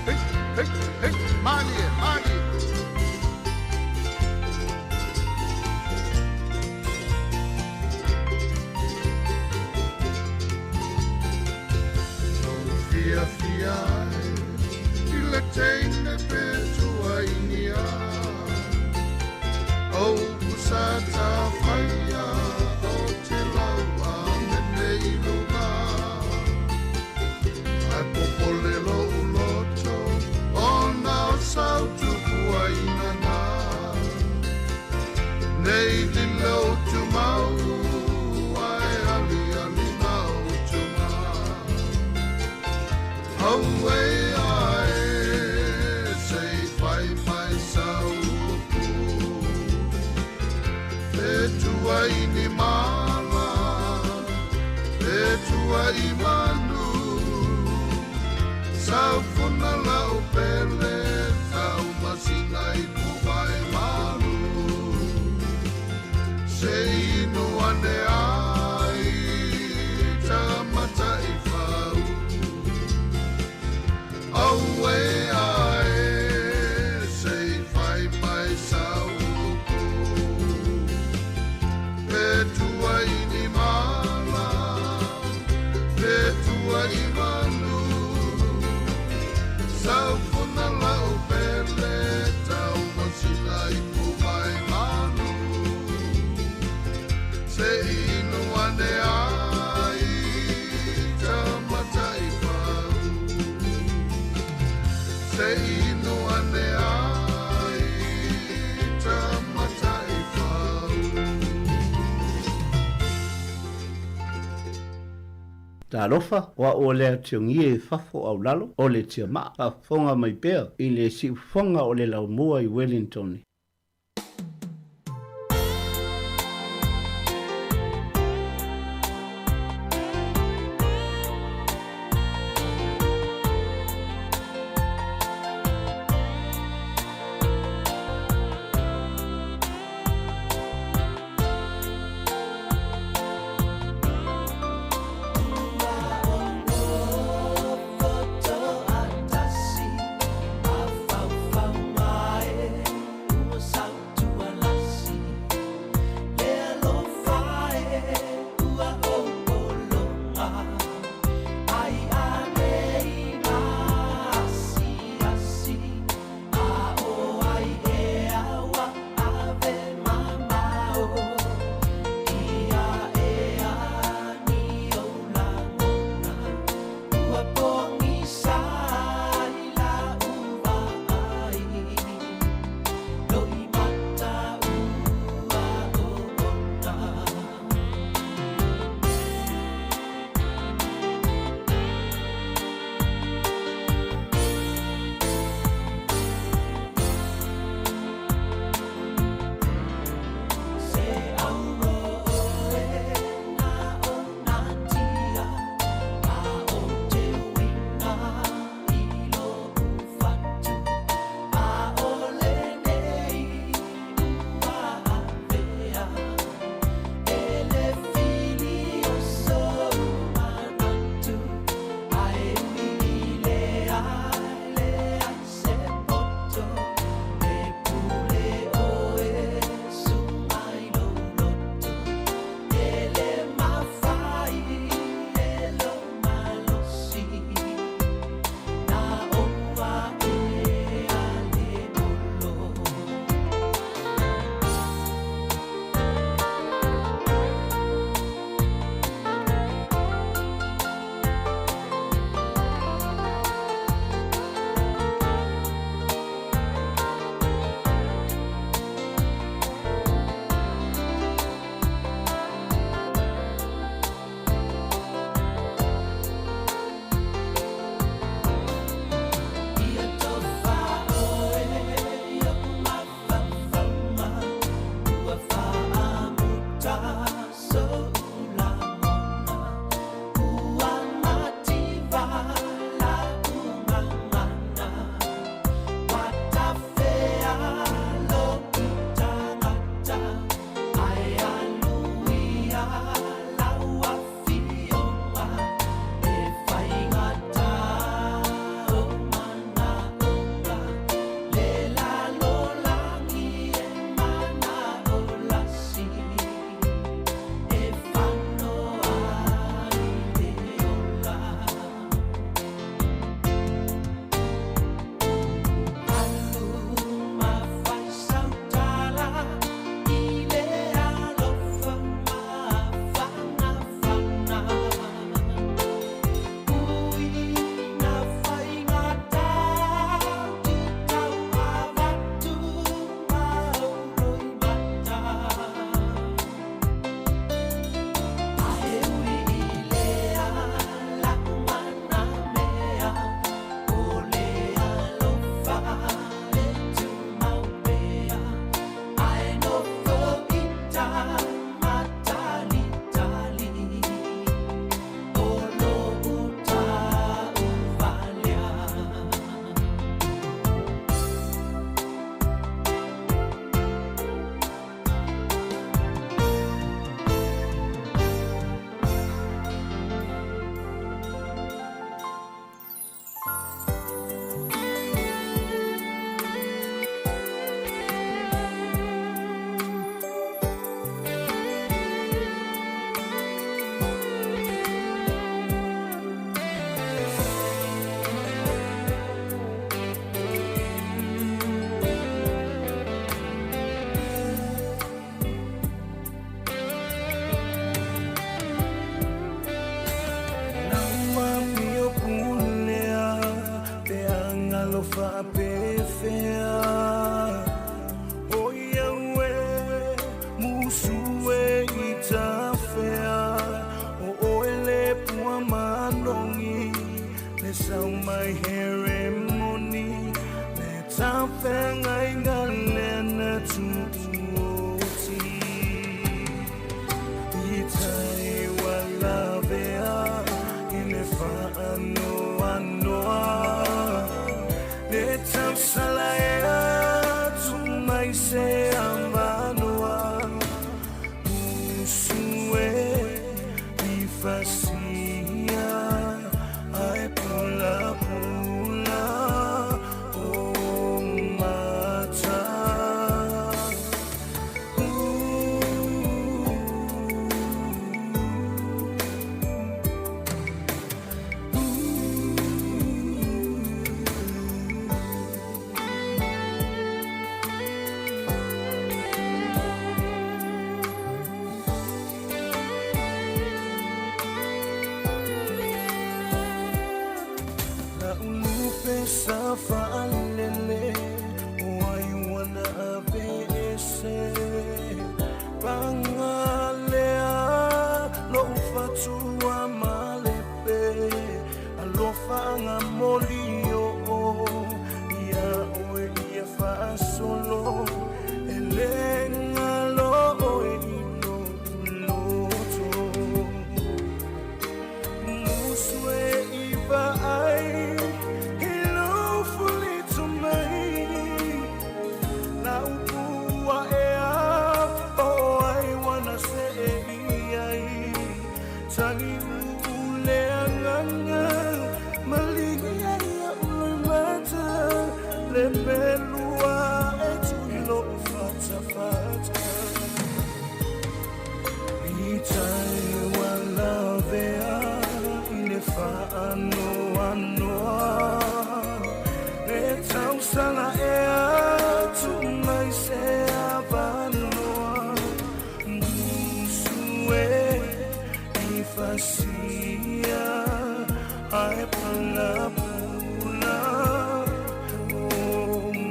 Hey, hey, hey, malie, malie. Fia fia ai, i le teine pe tua inia. O pusata whaia, o te lau a mene i lunga. Ai popole lo uloto, o nao sau tupua inana. Nei lilo tu mau, ai ali ali mau tu ma. Aue ae, se i fai mai sau upu. Te tua i ni mala, te tua i manu. Sau funa lau pele, tau masina i pumai malu. Se inu ane ai, tamata i fau. Aue ae, se i fai mai sau upu. Pe tua i ni mala, pe tua i manu. Sau funa lau pele, tau masina i pumai malu. Se inu ane ai, tamata i fau. Se inu ane ai, tamata i fau. Talofa, wa o lea tiongia e fafo au lalo, o le tia maa, faafofoga mai pea i le siufofoga o le laumua i Wellington. Atasi, a fau fau mai. mai se avanoa Musu e i fasia Ae pula pula o mata. La ulupe sa faalele O ai wana ave ese Pangalea Lo ufatua malepe Alofa anga moli o o Ia oe ia faasolo Elenga lo oe ilo uloto Musue i vaai I lo fulito mai La upua ea O ai wana se e i ai Tangi ule anganga Maligi ai a ului mata Le pelua e tui lo fata fata I tai walavea i le faanoanoa Le tausala ea tu mai se avanoa Musu e i fasia Ae pula pula o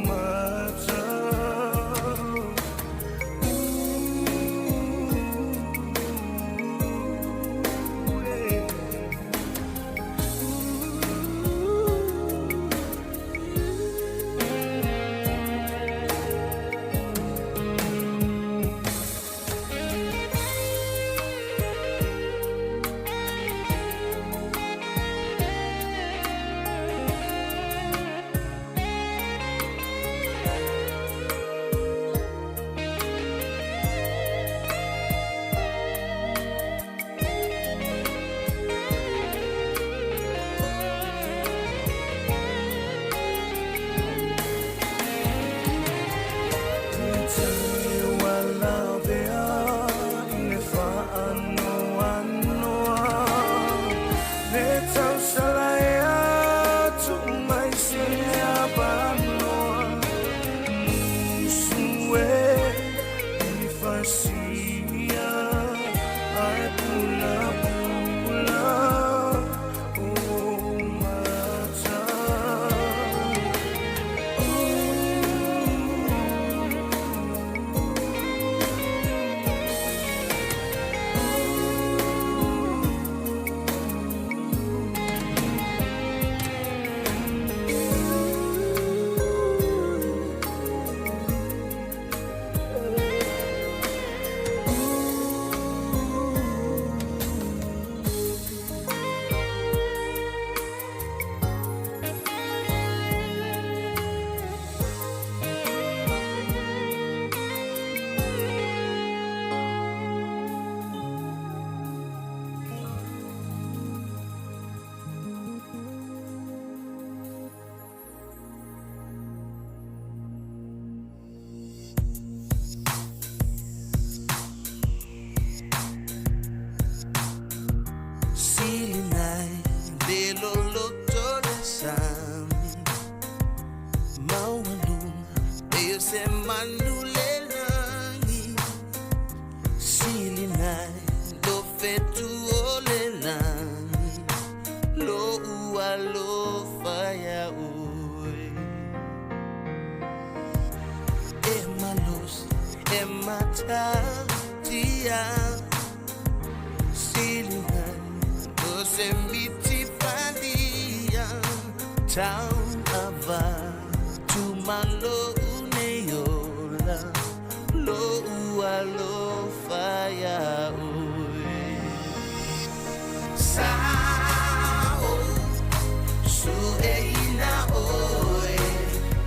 mata. Ae pula pula o mata. Silinai le loloto le sami Maualunga e se manu le lagi Silinai lo fetu o le lagi Lo ua lo faia oi E malos e matatia Silinai lo se miti palia Tau ava tu malo uneola Lo ua lo faia oi Sao su e ina oe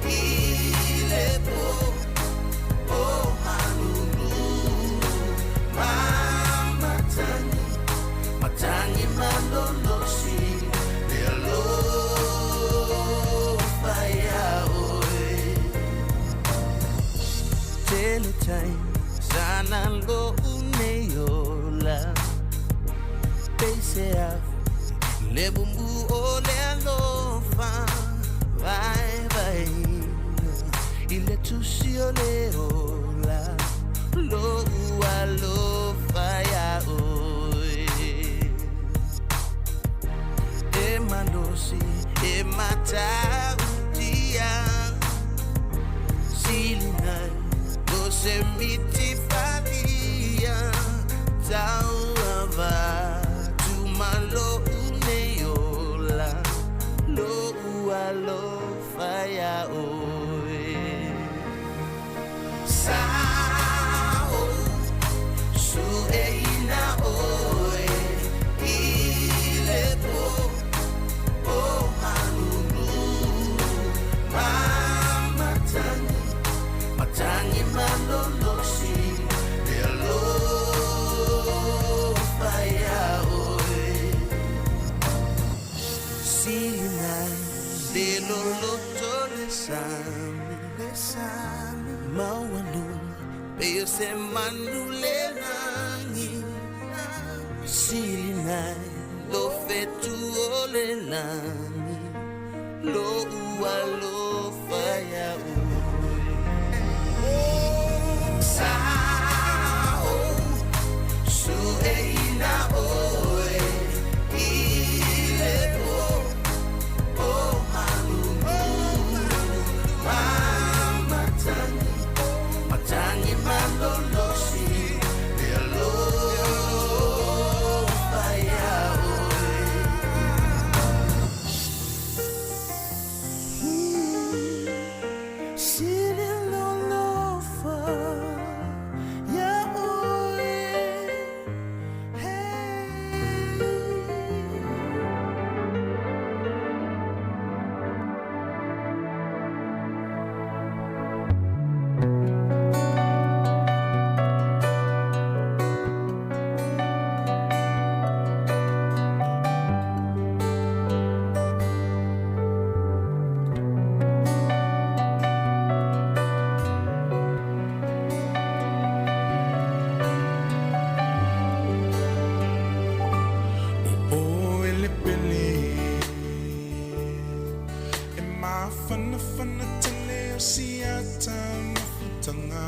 I le po Tele tai sana lo nei ola Peise a le bumbu o le alofa Vai vai I le tusi o le ola Lo alofa ia oe E malosi e matautia Silinai lo se miti falia Tauava tumalo unei ola Lo alofa ia oe Sao su e ina oe I le po o malulu Mamatani matangi malolosi Le alofa ia oe Silinai le loloto le sami Le sami Maualuna Pe o se manu le lagi Silinai lo fetu o le lagi Lo alofa ia oe Sao su e ina oe I le po o malulu Mamatani matangi malolosi Le alofa ia oe Sili lolofa ia oe O e le pele E mafanafana tele o siata mafutaga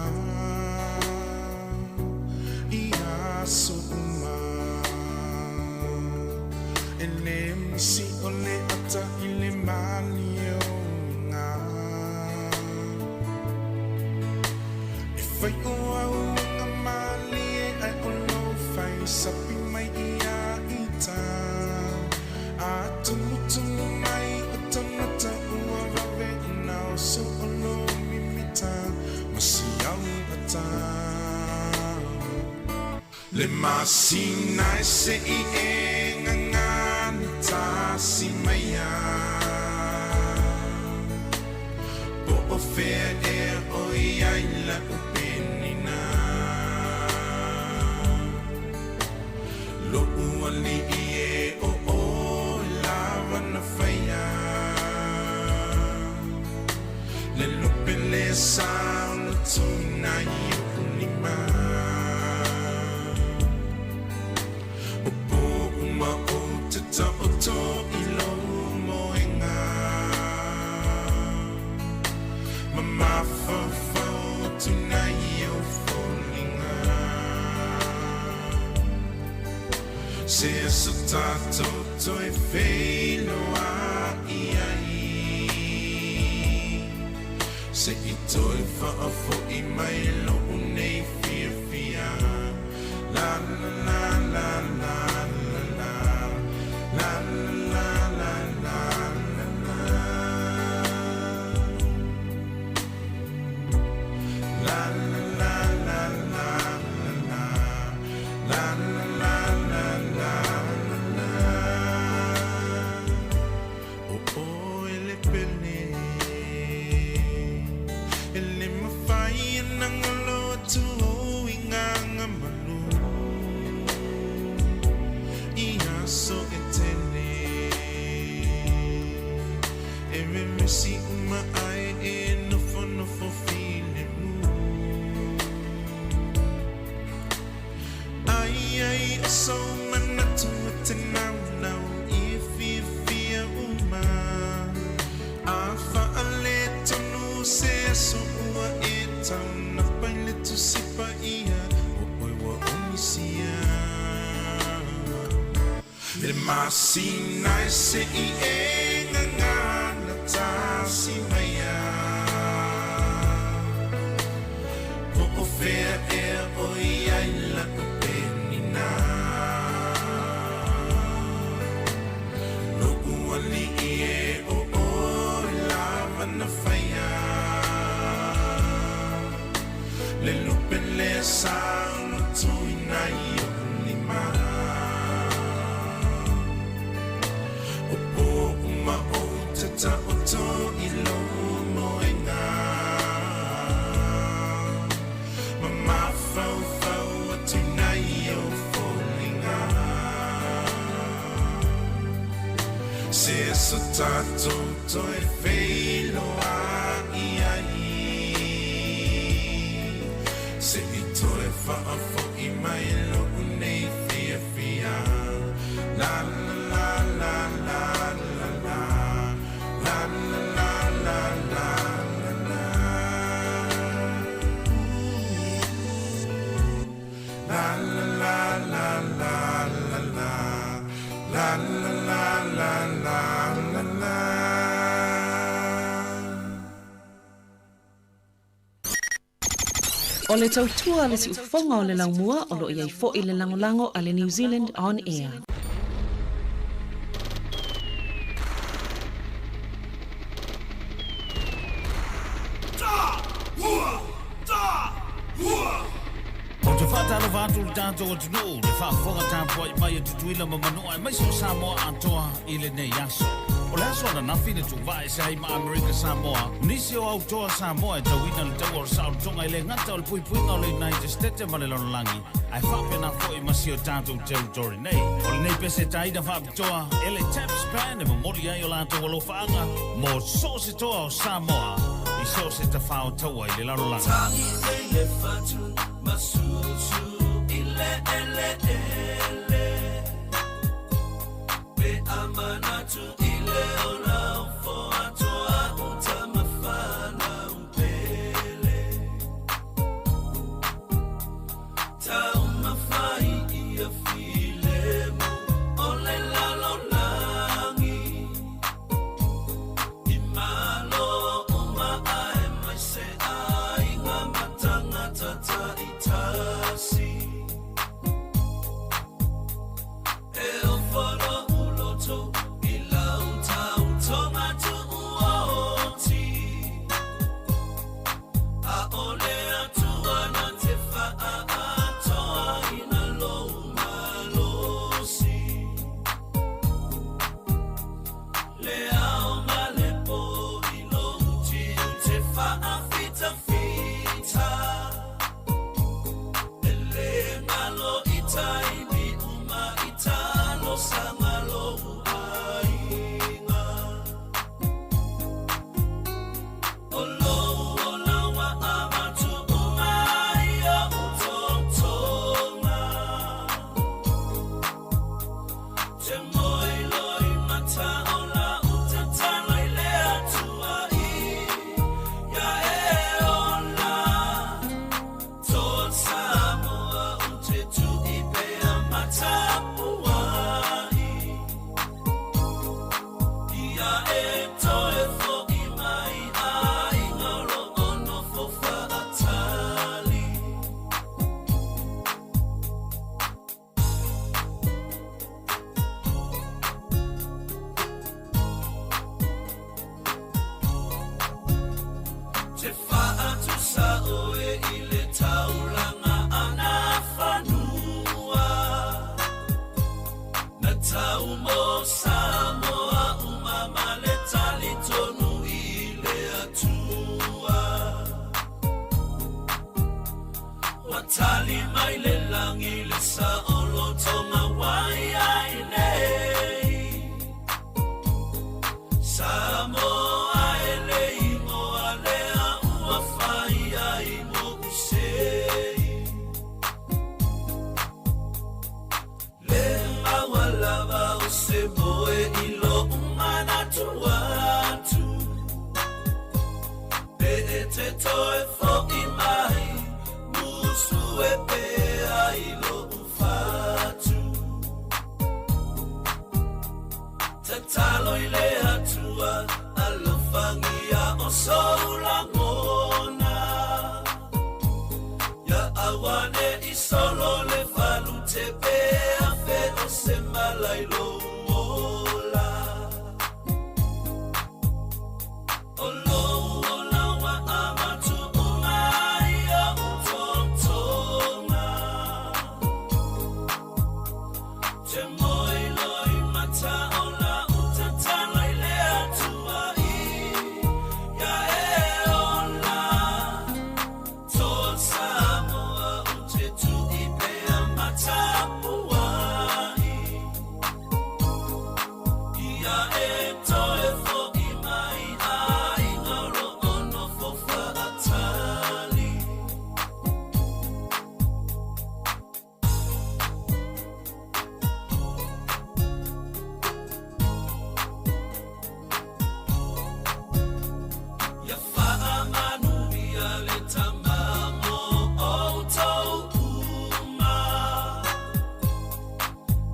I aso uma E le misi o le ata i le malie o uiga E fai o au aga malie ae o lou fai sapi mai ia ita A tumutumu mai o tagata ua vave ona oso o lo mimita ma si au ata Le masina e se'i e gagani tasi mai a Po o fea ea o i ai la'u penina Lo'u ali'i e o oe lava na faia Le lupe le sa ona tuuina i o'u lima O pō uma ou te taoto i lou moega Ma mafaufau atu nei i ou foliga Se aso tatou toe feiloai ai Se i toe faafo'i mai lo'u nei fiafia La la la la la la la La la la la la la La la la la la la la La la la la la la O oe le pele E le mafai ona galo Le masina e se'i e gagana tasi mai a. Po o fea ea o iai la'u penina. Lo'u ali'i e o oe lava na faia. Le lupe lea sa ona tuuina i o'u lima. O pō uma ou te taoto i lou moega. Ma mafaufau atu nei i ou foliga. Se aso tatou toe feiloai ai. Se'i toe faafo'i mai lo'u nei fiafia. La la la la la la la la la la la la la. La la la la la la la la la la la la la. O le tautua a le siufofoga o le laumua o lo o i ai foi le lagolago a le New Zealand On Air. Ou te faatalofa atu i le tatou atunuu, le faafofoga tapuai mai a Tutuila ma Manua aemaise o Samoa atoa i lenei aso. O le aso ananafi na tuuvaa ese ai ma Amerika Samoa, nisi o au toa Samoa e tauina le taua o le saolotoga e le gata o le puipuiga o le United States ma le lalolagi, ae faapena foi ma si o tatou territory nei. O lenei pese taina faapitoa e le Taps Band e momoli ai o latou alofaaga mo so o se toa o Samoa i so o se tafao taua i le lalolagi. Tagi nei le fatu masusu i le eleele. Pe a manatu i le ola o foatoa uta mafanau pele. Taumafai ia filemu o le lalolagi. I malo uma aemaise aiga ma tagata ta'itasi. E ofo lo'u loto i lau tautoga tuuoti. A'ole Atua na te fa'aatoaina lou malosi. Le ao ma le pō i lou tiute fa'afitafita. E lē galo i taimi uma i talosaga lou aiga. O lou ola ua avatu uma i o'u totoga. Te moe loa i mataola u tatalo i le Atua ia e ola. Toa Samoa ou te tu'i pea ma tapuai. Ia e toe fo'i mai aiga o lo'o nofo fa'atali. Te fa'atusa oe i le taulaga ana fanua. Na tau mo Samoa uma ma le talitonu i le Atua. Ua tali mai le lagi le saolotoga ua i ai nei. Samoa e le igoa lea ua fai ai mo'u sei. Le maua lava o se moe i lo'u manatu atu. Pe e te toe fo'i mai, musu e pea i lo'u fatu. Ane i solo le falu te pea fe o se malai lo ola. O lo ola wa amatu umai o utotonga. Te moi loi mata ola utatala i le atua i ia e ola. Tō Samoa u te tui pea matapuai. Ia e toe fo'i mai ai ngā ro'ono fofa atali. Ia whaamanuia le tamamo o tau uma.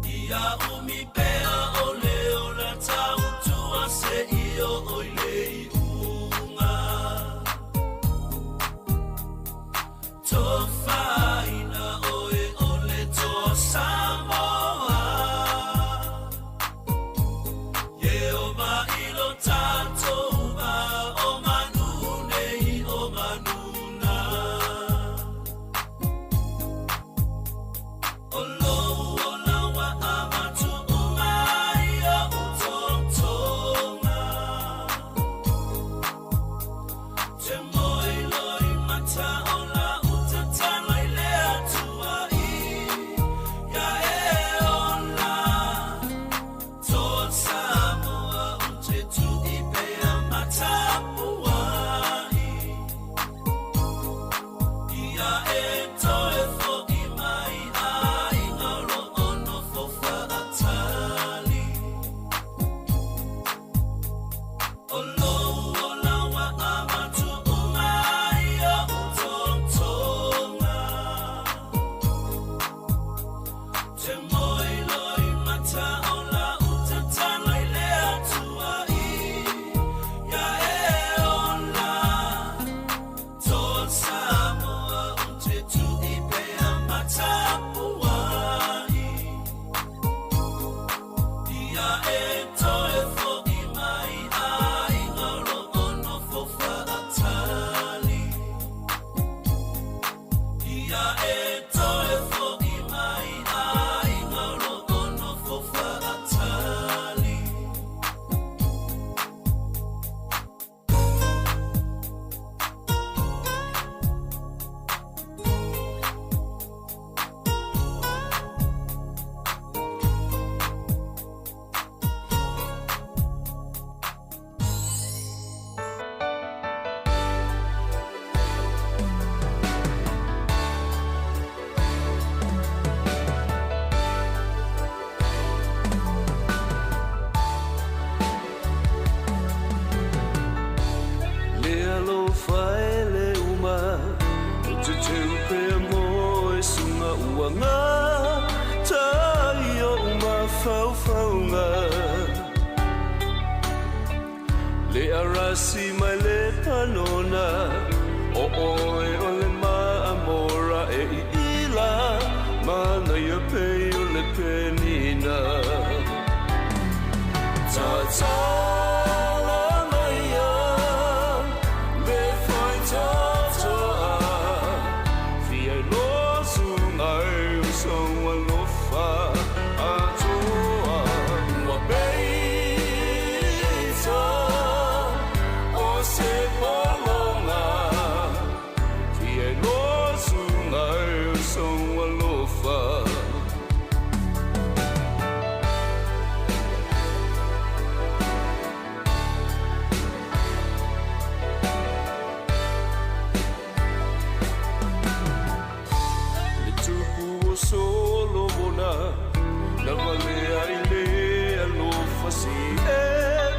Ia umi pea o leo la tautua se i o oi le iunga. Tō whaina oe o le toa Samoa. Ye o mailo tātou ma o manu nei o manu nā. O lo o lawa a matu umai o utotonga. Te moi loi mata o la utatala i le atua i ia e ola. Tō Samoa u te tui pea matapuai. Ia e toe fo'i mai ai ngā ro'ono fofa atali. O lo o lawa a matu umai o utotonga. Te moi loi mata o la utatala i le atua i ia e ola. Tō Samoa u te tui pea matapuai. Ia e toe fo'i mai ai ngā ro'ono fofa atali. Ia e toe fo'i mai ai ngā ro'ono fofa atali. Le alofa e le uma, o te teu pea mo e sunga uanga, tai o uma whauwhaunga. Le arasi mai le panona, o oe o le maamora e i ila, mana ia pei o le penina. Tatala maia, le whai tatoa, fia lo sungai o soa lofa atoa. Ua peita o se polonga, fia lo sungai o soa lofa. Le tupu o Solomona, na valea i le alofa si e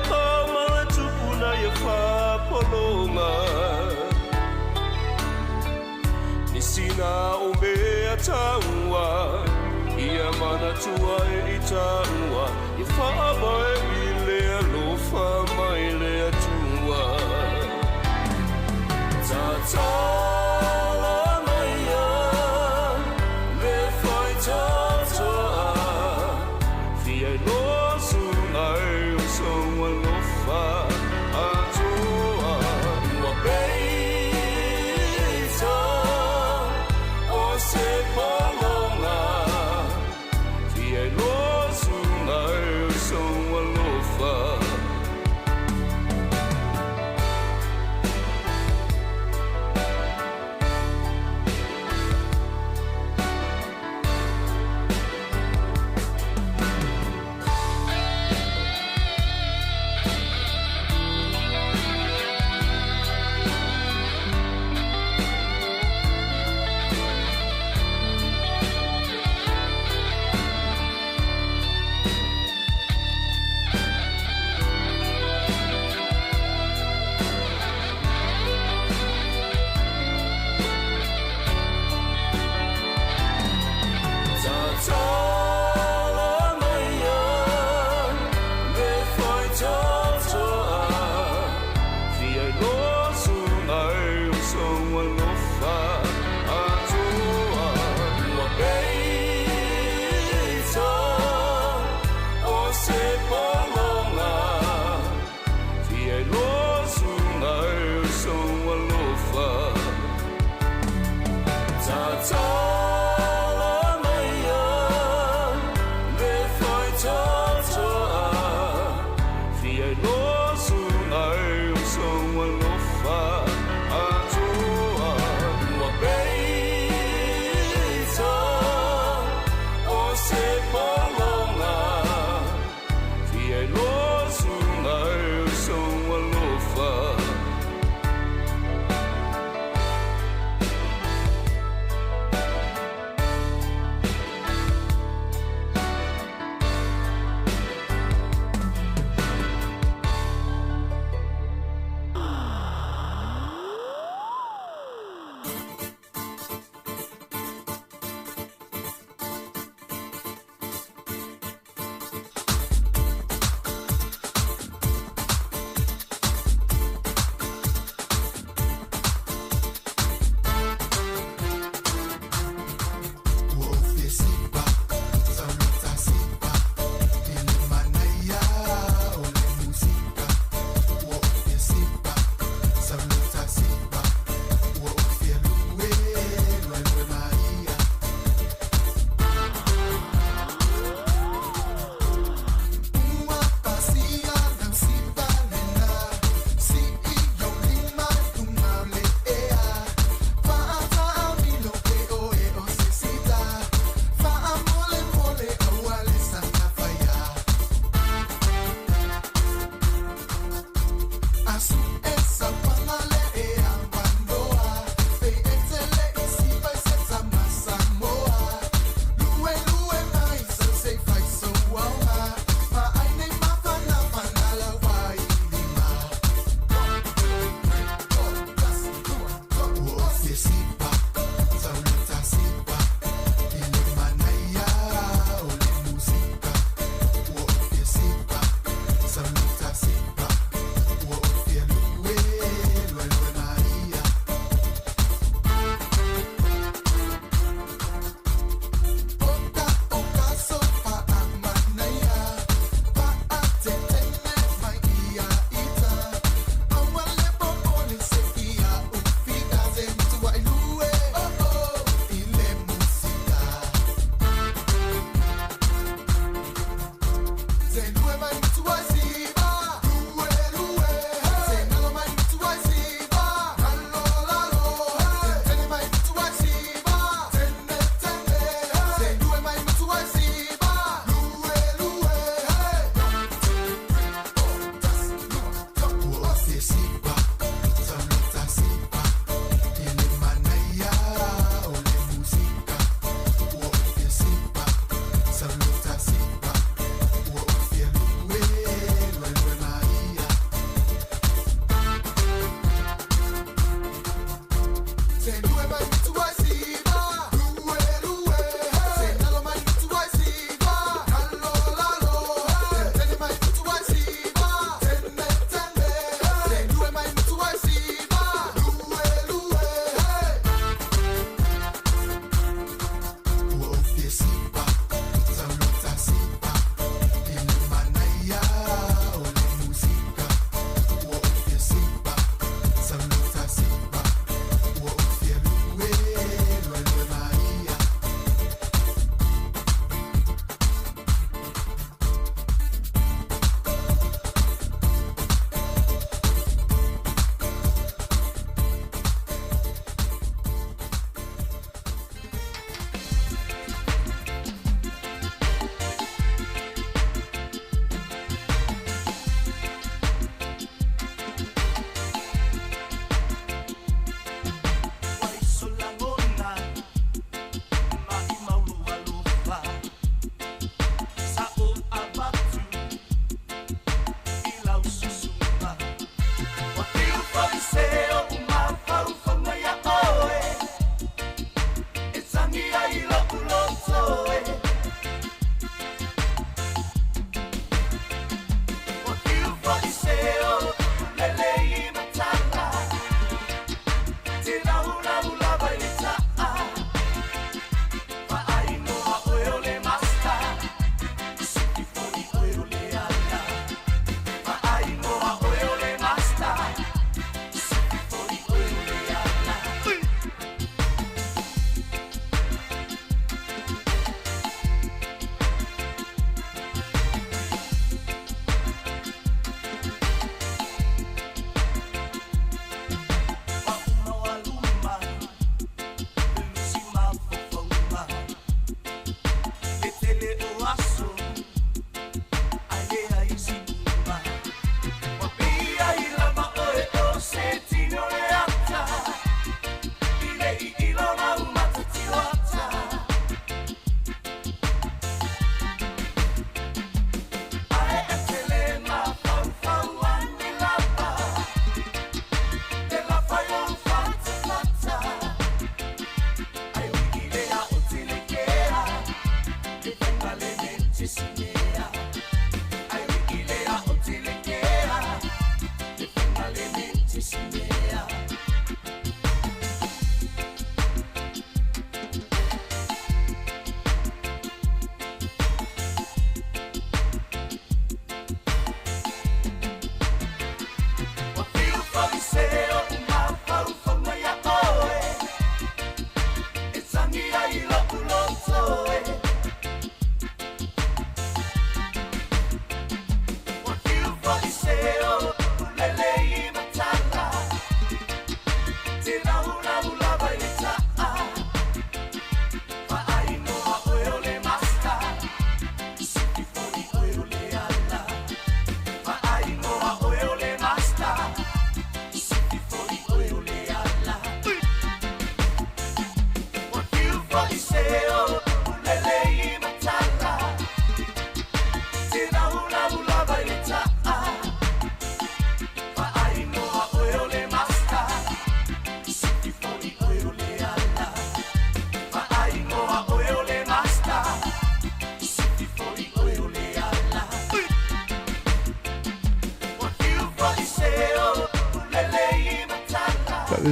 pama le tupu na ia whapolonga. Ni sina o mea taua, ia manatua e i taua, i whaamae i le alofa mai le atua. Tatala maia,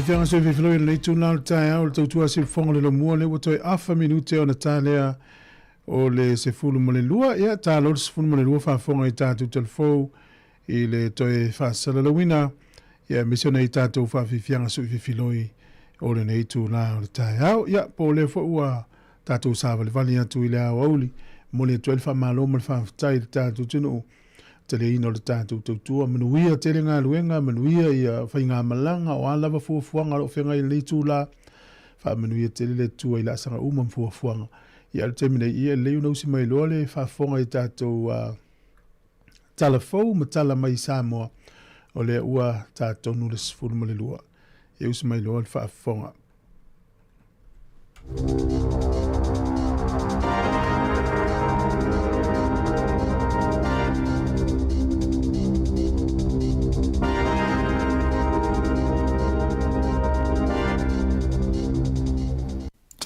Faafefiaga se fefelo i lenei tuna o le taeao le tautua siufofoga o le lomua lea ua toe afa minute ona ta lea o le 12. Ia ta loa le 12 faafofoga i tatou talafou i le toe faasalalauina ia aemaise ona i tatou faafiafiaga suifefiloi o lenei itula o le taeao. Ia po o lea foi ua tatou savalivali atu i le aoauli, momoli atu ai le faamalo ma le faafetai i le tatou atunuu taliaina o le tatou tautua. Manuia tele galuega, manuia ia faigamalaga, o a lava fuafuaga o lo o feagai i lenei itula, faamanuia tele le Atua i laasaga uma ma fuafuaga. Ia o le taimi nei, ia e lelei ona usi mai loa le faafofoga i tatou tala fou ma tala mai Samoa, o lea ua ta tonu le 12. Ia usi mai loa le faafofoga.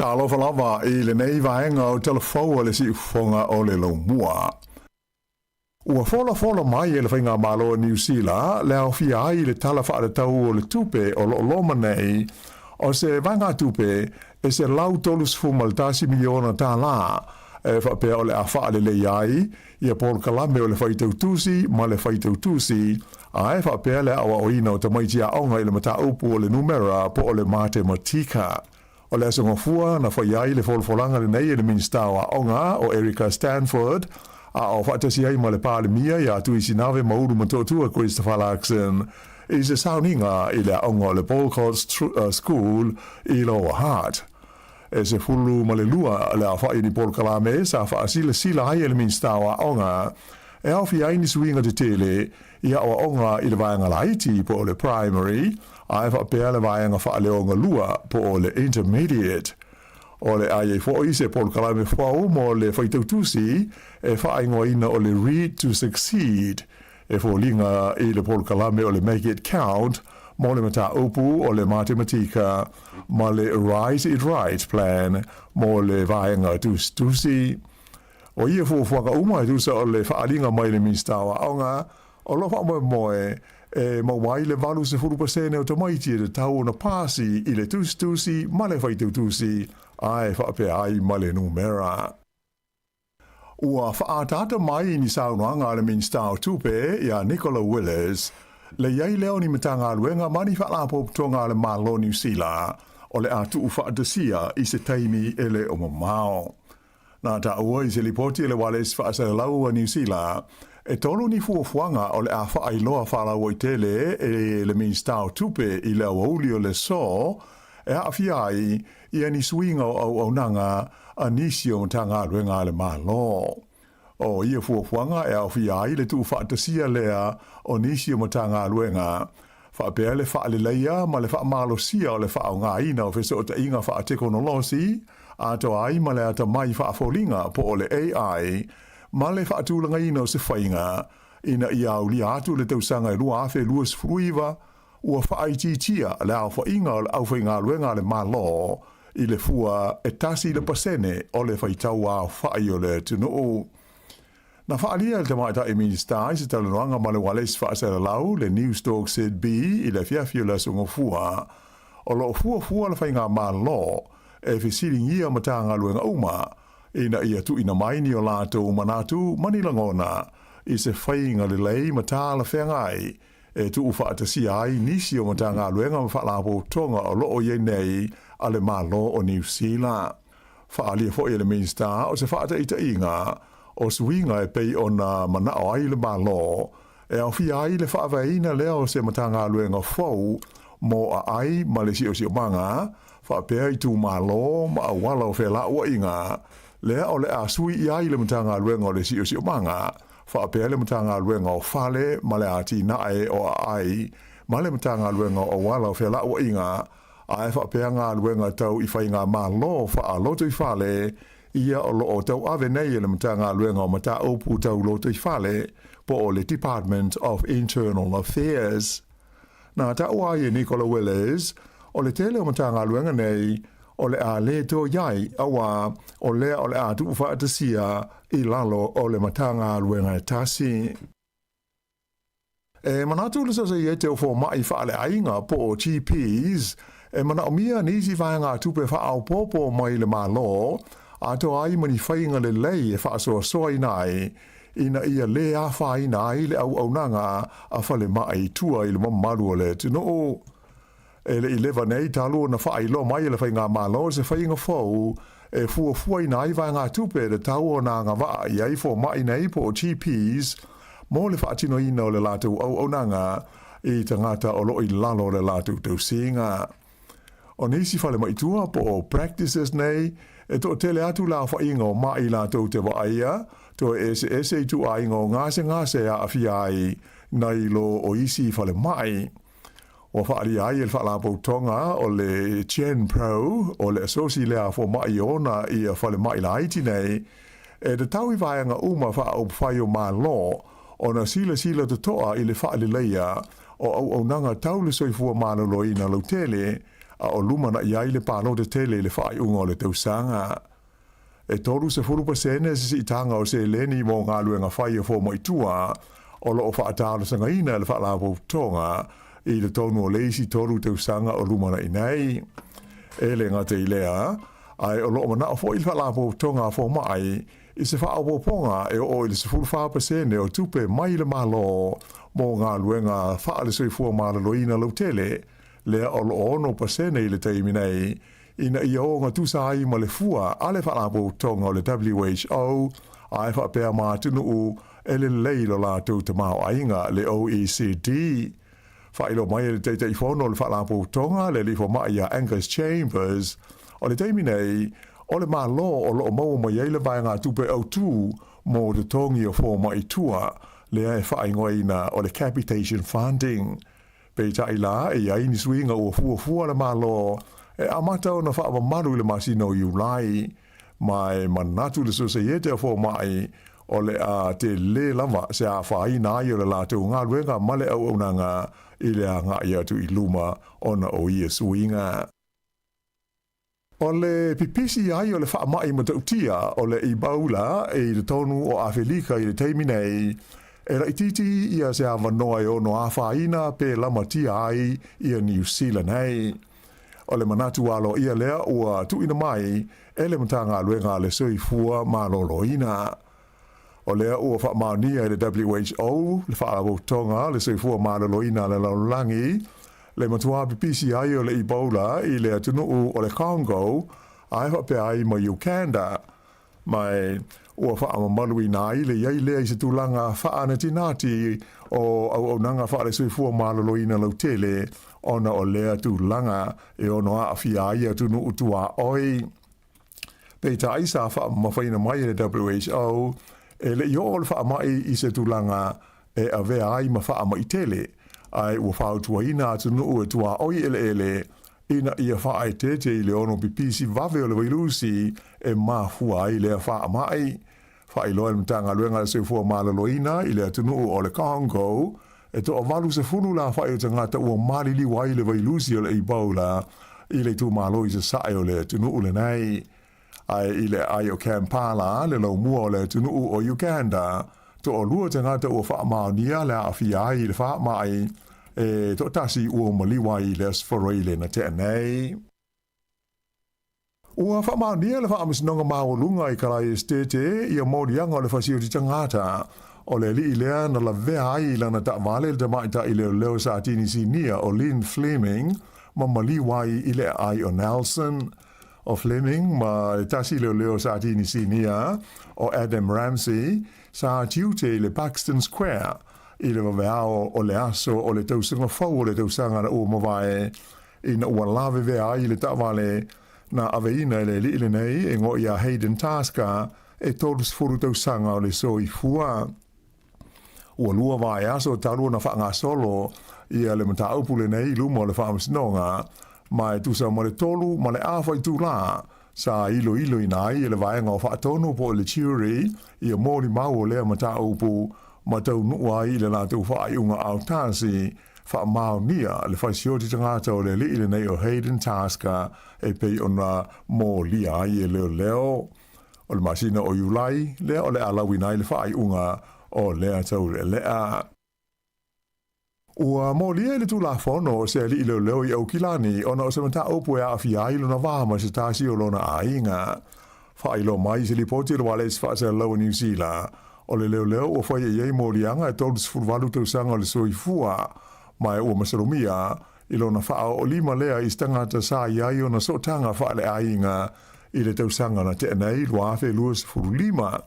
Talofa lava i lenei vaega o Tala Fou a le Siufofoga o le Laumua. Ua folafola mai e le Faigamalo a Niu Sila le aofia ai i le Tala Faatatau o le Tupe o lo o loma nei o se vaegatupe e $131 miliona tala e faapea o le a faaleleia ai ia polokalame o le faitau tusi ma le faitau tusi ae faapea le aoaoina o tamaiti aoga i le mataupu o le numera po o le matematika. O le Aso Gafua na fai ai le folafolaga lenei e le Minisita o Aoga o Erica Stanford, a o faatasi ai ma le Palemia ia Tuisinave Maulu Motootua Christopher Luxon i se sauniga i le aoga o le Boulcott School i Lower Hutt. E 12 le aofai o ni polokalame sa faasilasila ai e le Minisita o Aoga e aofia ai ni suiga tetele i aoaoga i le vaega laiti po o le primary ae faapea le vaega faaleogalua po o le intermediate. O le a i ai foi se polokalame fou mo le faitautusi e faaigoaina o le Read to Succeed e foliga i le polokalame o le Make It Count mo le mataupu o le matematika ma le Write It Right Plan mo le vaega tusitusi. O ia fuafuaga uma e tusa o le faaaliga mai le Minisita o Aoga, o lo o faamoemoe e maua ai le 80% o tamaiti e tatau ona pasi i le tusitusi ma le faitautusi ae faapea ai ma le numera. Ua faaataata mai ni saunoaga a le Minisita o Tupe ia Nicola Willis, le i ai lea o ni Matagaluega ma ni Faalapotopotoga a le Malo o Niu Sila o le a tuufaatasia i se taimi e le o mamao. Na taua i se lipoti a le Ualesi Faasalalau a Niu Sila, e tolu ni fuafuaga o le a faailoa faalauaitele e le Minisita o Tupe i le aoauli o le aso e aafia ai ia ni suiga o auaunaga a nisi o Matagaluega a le Malo. O ia fuafuaga e aofia ai le tuufaatasia lea o nisi o Matagaluega, faapea le faaleleia ma le faamalosia o le faaaogaina o fesootaiga faatekonolosi atoa ai ma le atamai faafoliga po o le AI ma le faatulagaina o se faiga ina ia aulia atu le tausaga e 2029 ua faaitiitia le aofaiga o le aufaigaluega a le Malo i le fua e 1% o le faitau aofai o le atunuu. Na faaalia e le Tamaitai Minisita i se talanoaga ma le ualesi faasalalau le Newstalk ZB i le afiafi o le Aso Gafua, o lo o fuafua le Faigamalo e fesiligia Matagaluega uma ina ia tuuina mai ni o latou manatu ma ni lagona i se faiga lelei ma talafeagai e tuufaatasia ai nisi o Matagaluega ma Faalapotopotoga o lo o i ai nei a le Malo o Niu Sila. Faaalia foi e le Minisita o se faataitaiga o suiga e pei ona manao ai le Malo e aofia ai le faavaeina lea o se Matagaluega fou mo aai ma le siosiomaga, faapea itumalo ma auala o felauaiga, lea o le a sui i ai le Matagaluega o le Siosiomaga, faapea le Matagaluega o Fale ma le Atinae o Aai ma le Matagaluega o Auala o Felauaiga, ae faapea galuega tau i faigamalo faalotoifale ia o lo o tauave nei e le Matagaluega o Mataupu Tau Lotoifale po o le Department of Internal Affairs. Na taua ai e Nicola Willis, o le tele o Matagaluega nei o le a le toe i ai auā o lea o le a tuufaatasia i lalo o le Matagaluega e tasi. E manatu le Sosaiete o Fomai Faaleaiga po o GPs e manaomia nisi vaegatupe faaopoopo mai le Malo atoa ai ma ni faiga lelei e faasoasoaina ai ina ia lē afaina ai le auaunaga a falemai i tua i le mamalu o le atunuu. E le i leva nei talu ona faailoa mai e le Faigamalo se faiga fou e fuafuaina ai vaegatupe e tatau ona agavaa i ai fomai nei po o GPs mo le faatinoina o le latou auaunaga i tagata o lo o i lalo o le latou tausiga. O nisi falemai tua po o practices nei e toatele atu le aofaiga o maʻi latou te vaaia, toe eseese ituaiga o gasegase e aafia ai nai lo o isi falemai. Ua faaalia ai e le Faalapotopotoga o le GenPro o le asosi lea a fomai e ona ia falemai laiti nei, e tatau i vaega uma faaupufai o Malo ona silasila totoa i le faaleleia o auaunaga tau le soifua maloloina lautele. a o lumanaʻi ai le palota tele i le faaiuga o le tausaga. E 30% se siitaga o seleni mo galuega fai a fomaʻi tua o loo faatalosagaina e le Faalapotopotoga i totonu o le isi tolu tausaga o lumanaʻi nei. E le gata i lea, ae o loo manao foi le Faalapotopotoga a fomaʻi i se faaopoopoga e oo i le 14% o tupe mai le Malo mo galuega faale-soifua maloloina lautele, lea o loo 6% i le taimi nei, ina ia ogatusa ai ma le fua a le Faalapotopotoga o le WHO ae faapea ma atunuu e lelei lo latou tamaoaiga, le OECD. Faailoa mai e le Taitaifono o le Faalapotopotoga le alii fomai ia Angus Chambers, o le taimi nei, o le Malo o loo maua mai ai le vaegatupe autū mo totogi o fomaʻi tua, lea e faaigoaina o le capitation funding. Peitai la, e i ai ni suiga ua fuafua le Malo e amata ona faamamalu i le masina o Iulai, ma e manatu le Sosaiete o Fomaʻi o le a telē lava se afaina ai o le latou galuega ma le auaunaga i le agaʻi atu i luma ona o ia suiga. O le pipisi ai o le faamaʻi matautia o le Ebola i totonu o Afelika i le taimi nei, e laitiiti ia se avanoa e ono afaina pe lamatia ai ia Niu Sila nei. O le manatu aloaia lea ua tuuina mai e le Matagaluega a le Soifua Maloloina. O lea ua faamaonia e le WHO, le Faalapotopotoga o le Soifua Maloloina a le Lalolagi, le matuā pipisi ai o le Ebola i le atunuu o le Congo ae faapea ai ma Uganda. Ma ua faamamaluina ai le i ai lea i se tulaga faanatinati o auaunaga faale-soifua maloloina lautele ona o lea tulaga e ono aafia ai atunuu tuaoi. Peitai sa faamamafaina mai e le WHO, e le i oo le faamaʻi i se tulaga e avea ai ma faamaʻi tele, ae ua fautuaina atunuu e tuaoi eleele ina ia faaeteete i le ono pipisi vave o le vailusi e mafua ai lea faamaʻi. Faailoa e le Matagaluega a le Soifua Maloloina i le atunuu o le Congo, e toa-80 le afaʻi o tagata ua maliliu ai le vailusi o le Ebola i le itumalo i sasae o le atunuu lenei. Ae i le aai o Kampala, le laumua o le atunuu o Uganda, toalua tagata ua faamaonia le aafia ai i le faamaʻi, e toatasi ua maliu ai i le Aso Faraile na tea nei. Ua faamaonia le Faamasinoga Maualuga i Kalae Esetete ia moliaga o le fasioti tagata o le alii lea na lavea ai i lana taavale le tamaitai leoleo sa Tinisinia o Lynn Fleming ma maliu ai i le aai o Nelson. O Fleming ma le tasi leoleo sa Tinisinia o Adam Ramsey sa tiute i le Buxton Square i le vaveao o le aso o le tausaga fou o le tausaga na ua mavae ina ua lavevea ai le taavale na aveina e le alii lenei e goa iā Hayden Tasker e 30 tausaga o le soifua. Ua lua vaiaso talu ona faagasolo ia le mataupu lenei i luma o le Faamasinoga, ma e tusa ma le tolu ma le afa itulā sa iloiloina ai e le vaega o faatonu po o le jury ia molimau o lea mataupu ma taunuu ai i le latou faaiuga aotasi faamaonia le fasioti tagata o le alii lenei o Hayden Tasker e pei ona molia ai e leoleo. O le masina o Iulai lea o le a lauina ai le faaiuga o lea taulealea. Ua molia i le Tulafono o se alii leoleo i Aukilani ona o se mataupu e aafia ai lona va ma se tasi o lona aiga. Faailoa mai i se lipoti a le Ualesi Faasalalau a Niu Sila, o le leoleo ua faia i ai moliaga e 38 tausaga o le soifua, ma e ua masalomia i lona faaoolima lea i se tagata sa i ai ona sootaga faaleaiga i le tausaga na tea nei 2025.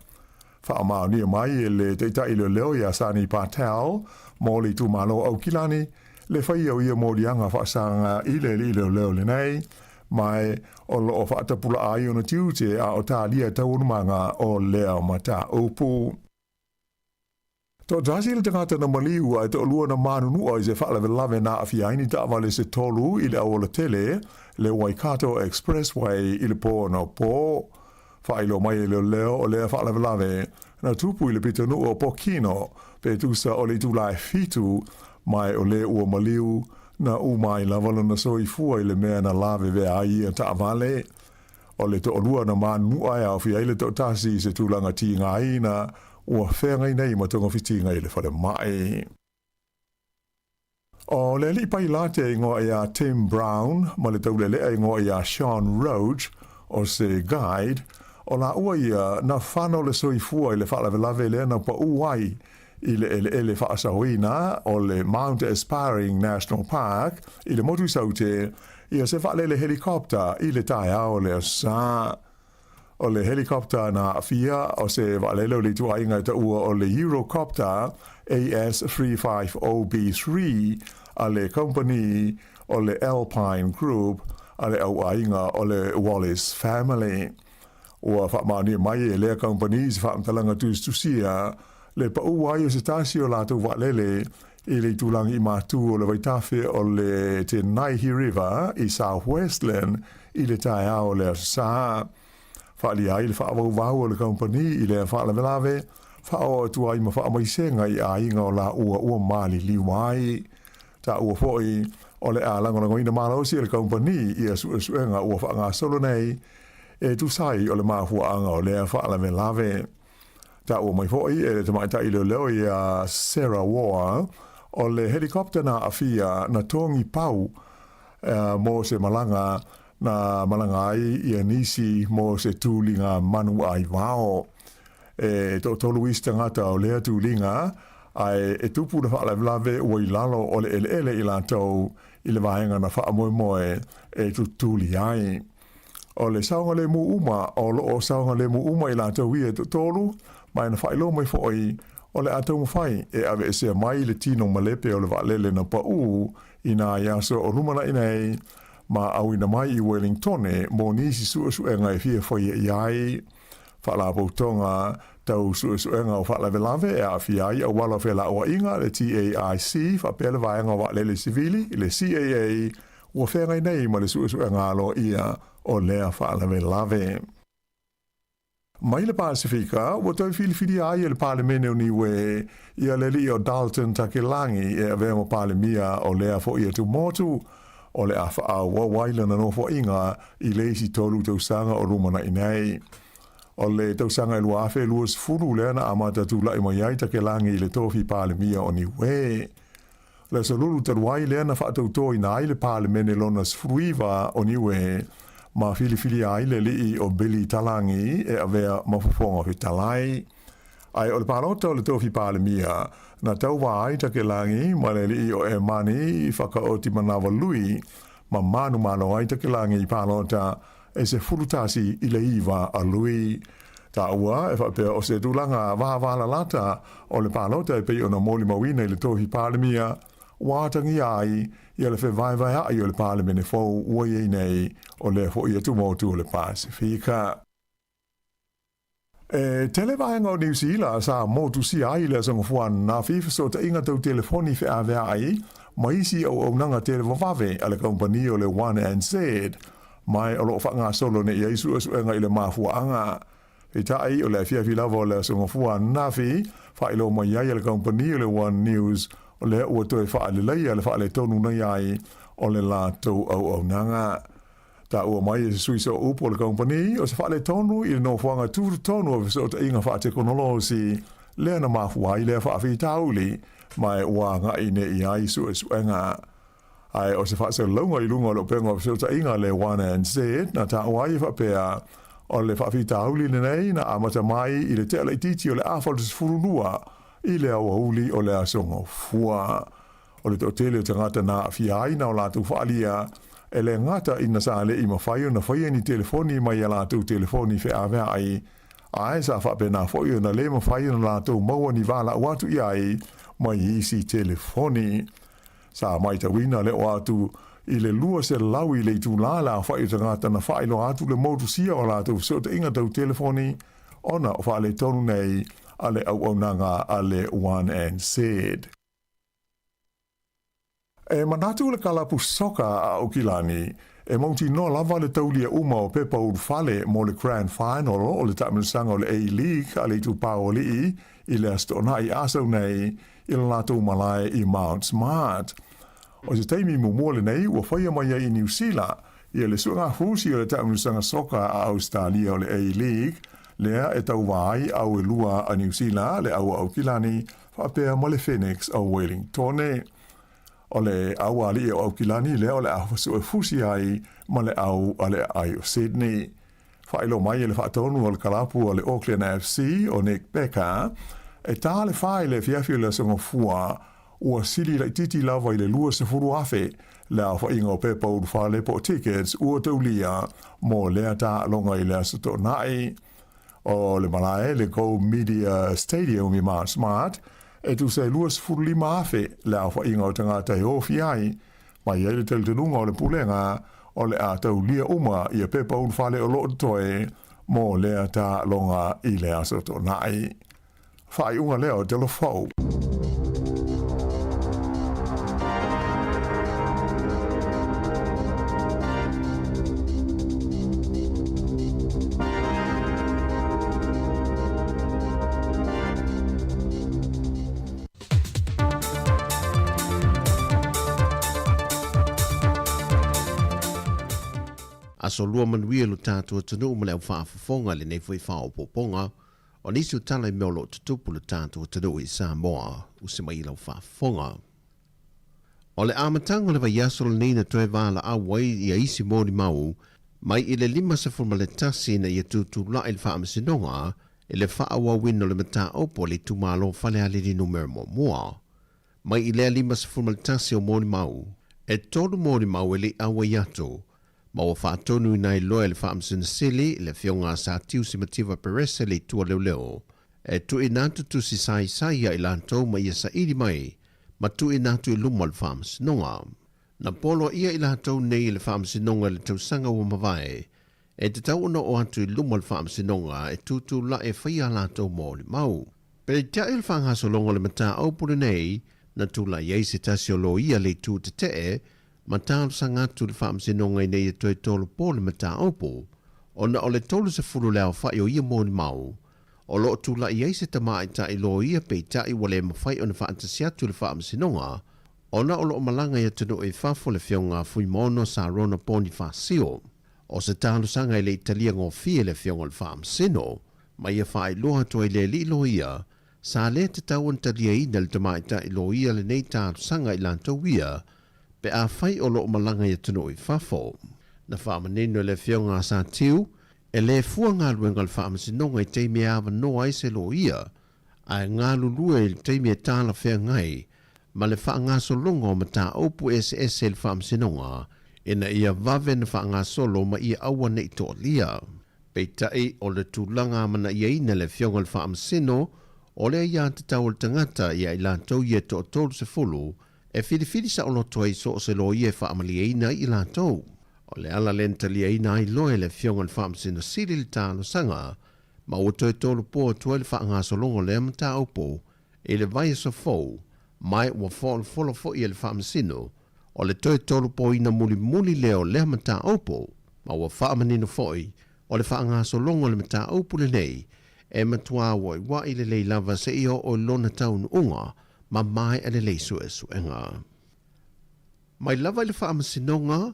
Faamaonia mai e le taitai leoleo iā Sani Patel mo le itumalo o Aukilani le faia o ia moliaga faasaga i le alii leoleo lenei, ma e o loo faatapulaa ai ona tiute a o talia taualumaga o lea mataupu. Toatasi le tagata na maliu ae toalua na manunua i se faalavelave na aafia ai ni taavale se tolu i le auala tele, le Waikato Expressway i le pō anapo. Faailoa mai e leoleo o lea faalavelave na tupu i le pitonuu o Pokino pe tusa o le itulā e 7, ma e o le ua maliu Na uma ai lava lona soifua i le mea na lavevea ai ia taavale. O le toalua na manunua e aofia ai le toatasi i se tulaga tigaina ua feagai nei ma togafitiga i le falemai. O le alii pailate e igoa ia Tim Brown ma le taulelea e igoa ia Sean Roach o se guide, o laua ia na fano le soifua i le faalavelave lea na paū ai i le eleele faasaoina o le Mount Aspiring National Park i le motu i Saute ia se vaalele helicopter i le taeao o le Aso Sa. O le helicopter na aafia o se vaalele o le ituaiga e taua o le Eurocopter AS350B3 a le kamupani o le Alpine Group a le auaiga o le Wallis Family. Ua faamaonia mai e lea kamupani se faamatalaga tusitusia le paū ai o se tasi o latou vaalele i le itulagi i matu o le vaitafe o le Te Naihi River i South Westland i le taeao o le Aso Sa. Faaalia ai le faavauvau o le kamupani i lea faalavelave, faaoo atu ai ma faamaisega i aiga o laua ua maliliu ai. Taua foi o le a lagolagoina malosi e le kamupani ia suesuega ua faagasolo nei e tusa ai o le mafuaaga o lea faalavelave. Taua mai foi e le tamaitai leoleo ia Sarah Warr, o le helicopter na aafia na togi pau mo se malaga na malaga ai ia nisi mo se tuliga manu aivao. E toatolu isi tagata o lea tuliga, ae e tupu le faalavelave ua i lalo o le eleele i latou i le vaega na faamoemoe e tutuli ai. O le saogalemu uma o lo o saogalemu uma i latou ia e toatolu, ma e na faailoa mai foi o le a taumafai e aveesea mai le tino malepe o le vaalele na paū i nai aso o lumanai nei ma auina mai i Wellingtone mo nisi suesuega e fia faia i ai. Faalapotopotoga tau suesuega o faalavelave e aafia ai auala o felauaiga, le TAIC, faapea le vaega o vaalele sivili, le CAA, ua feagai nei ma le suesuega aloaia o lea faalavelave. Mai le Pasefika, ua toe filifilia ai e le Palemene o Niue ia le alii o Dalton Takelagi e avea ma Palemia o lea foi atumotu, o le a faaauau ai lana nofoaiga i le isi tolu tausaga o lumanai nei. O le tausaga e 2020 lea na amata tula'i mai ai Takelagi i le tofi Palemia o Niue. Le aso lulu talu ai lea na faatautoina ai le Palemene lona 19 o Niue ma filifilia ai le alii o Billy Talagi e avea ma fofoga fetalai. Ae o le palota o le tofi Palemia na tauva ai Takelagi ma le alii o Emani Whakaoti Manawanui ma manumalo ai Takelagi i palota e 11 i 9 a lui. Taua e faapea o se tulaga vavalalata o le palota e pei ona molimauina i le tofi Palemia ua atagia ai ia le fevaevaea'i o le Palemene fou ua i ai nei o lea fo'i atumotu o le Pasefika. E tele vaega o Niu Sila sa motusia ai le aso Gafua ananafi i fesootaiga tau telefoni feavea'i ma isi auaunaga televavave a le kamupani o le One NZ, ma o lo o faagasolo nei ai suesuega i le mafuaaga. Peitai, o le afiafi lava o le aso Gafua ananafi, faailoa mai ai e le kamupani o le One News o lea ua toe faaleleia le faaletonu nei ai o le latou auaunaga. Taua mai e se sui sooupu o le kamupani, o se faaletonu i le nofoaga tutotonu o fesootaiga faatekonolosi lea na mafua ai lea faafitauli, ma e ua agai nei i ai suesuega. Ae o se faasalalauga i luga o le upega o fesootaiga le One NZ na taua ai e faapea, o le faafitauli lenei na amata mai i le tea laitiiti o le 8:12 i le aoauli o le aso Gafua. O le toatele o tagata na aafia ai na o latou faaalia, e le gata ina sa le'i mafai ona faia ni telefoni mai a latou telefoni feavea'i, ae sa faapena foi ona le mafai ona latou maua ni valaau atu i ai mai isi telefoni. Sa matauina le oo atu i le 200 i le itulā le aofa'i o tagata na faailoa atu le motusia o latou fesootaiga tau telefoni ona o faaletonu nei a le auaunaga a le One NZ. E manatu le kalapu soka a Aukilani e mautinoa lava le taulia uma o pepa ulufale mo le Grand Final o le taamilosaga o le A-League a le Itupa o Alii i le Aso Toonai asau nei i le latou malae i Mount Smart. O se taimi muamua lenei ua faia mai ai i Niu Sila ia le suegafusi o le taamilosaga soka a Ausetalia o le A-League, lea e tauva ai au e lua a Niu Sila, le au a Aukilani faapea ma le Phoenix o Wellingtone. O le au ali'i o Aukilani lea o le a suefusi ai ma le au a le Aai o Sydney. Faailoa mai e le faatonu o le kalapu a le Auckland FC o Nick Becker, e ta le fa i le afiafi o le Aso Gafua, ua sili laitiiti lava i le 20,000 le aofaiga o pepa ulufale po o tickets ua taulia mo lea taaloga i le Aso Toonai. O le malae le Go Media Stadium i Mount Smart, e tusa e 25,000 le aofaiga o tagata e ofi ai, ma i ai le talitonuga o le Pulega o le a taulia uma ia pepa ulufale o lo o totoe mo lea taaloga i le Aso Toonai. Faaiuga lea o Tala Fou. Aso lua manuia lo tatou atunuu ma le au faafofoga i lenei foi faaopoopoga o nisi o tala i mea o lo o tutupu i lo tatou atunuu i Samoa. Usi mai i lau faafofoga. O le amataga o le vaiaso lenei na toe valaau ai ia isi molimau mai i le 51 ina ia tutulai le Faamasinoga i le faaauauina o le mataupu a le itumalo Falealili Numera Muamua. Mai i lea 51 o molimau, e tolu molimau e le i auai atu, ma ua faatonuina ai loa e le Faamasino Sili, le Afioga a Sa Tiusi Mativa Perese le Itu a Leoleo, e tuuina atu tusi saisai ia i latou ma ia saili mai ma tuuina atu i luma o le Faamasinoga. Na poloaia i latou nei e le Faamasinoga i le tausaga ua mavae, e tatau ona oo atu i luma o le Faamasinoga e tutulai e faia a latou molimau. Peitai o le faagasologa o le mataupu lenei, na tulai ai se tasi o loia le itu tetee ma talosaga atu i le Faamasinoga ina ia toe tolopo le mataupu, ona o le 30 le aofai o ia molimau o lo o tulai ai se tamaitai loia peitai ua le mafai ona faatasi atu i le Faamasinoga ona o lo o malaga i atunuu i fafo le Afioga a Fuimaono Sarona Ponifasio. O se talosaga e le i talia gofie le Afioga i le Faamasino, ma ia faailoa atu ai le alii loia, sa le tatau ona taliaina e le tamaitai loia lenei talosaga i latou ia, pe afai o lo o malaga i atunuu i fafo. Na faamanino e le Afioga a Sa Tiu, e le fua galuega a le Faamasinoga i taimi e avanoa ai se loia, ae galulue i le taimi e talafeagai ma le faagasologa o mataupu eseese i le Faamasinoga ina ia vave ona faagasolo ma ia aua ne i toalia. Peitai, o le tulaga amanaiaina e le Afioga i le Faamasino, o le aiatatau a le tagata ia i latou ia e toa-30 e filifili saoloto ai so o se loia e faamalieina ai i latou. O le ala lea na taliaina ai loa e le Afioga i le Faamasino Sili le talosaga ma ua toe tolopo atu ai le faagasologa o lea mataupu i le vaiaso fou ma ua folafolo foi e le Faamasino o le toe tolopoina mulimuli lea o lea mataupu ma ua faamanino foi o le faagasologa o le mataupu lenei e matuā ua'iua'i lelei lava seia oo i lona taunuuga ma maea lelei suesuega. Mai lava i le Faamasinoga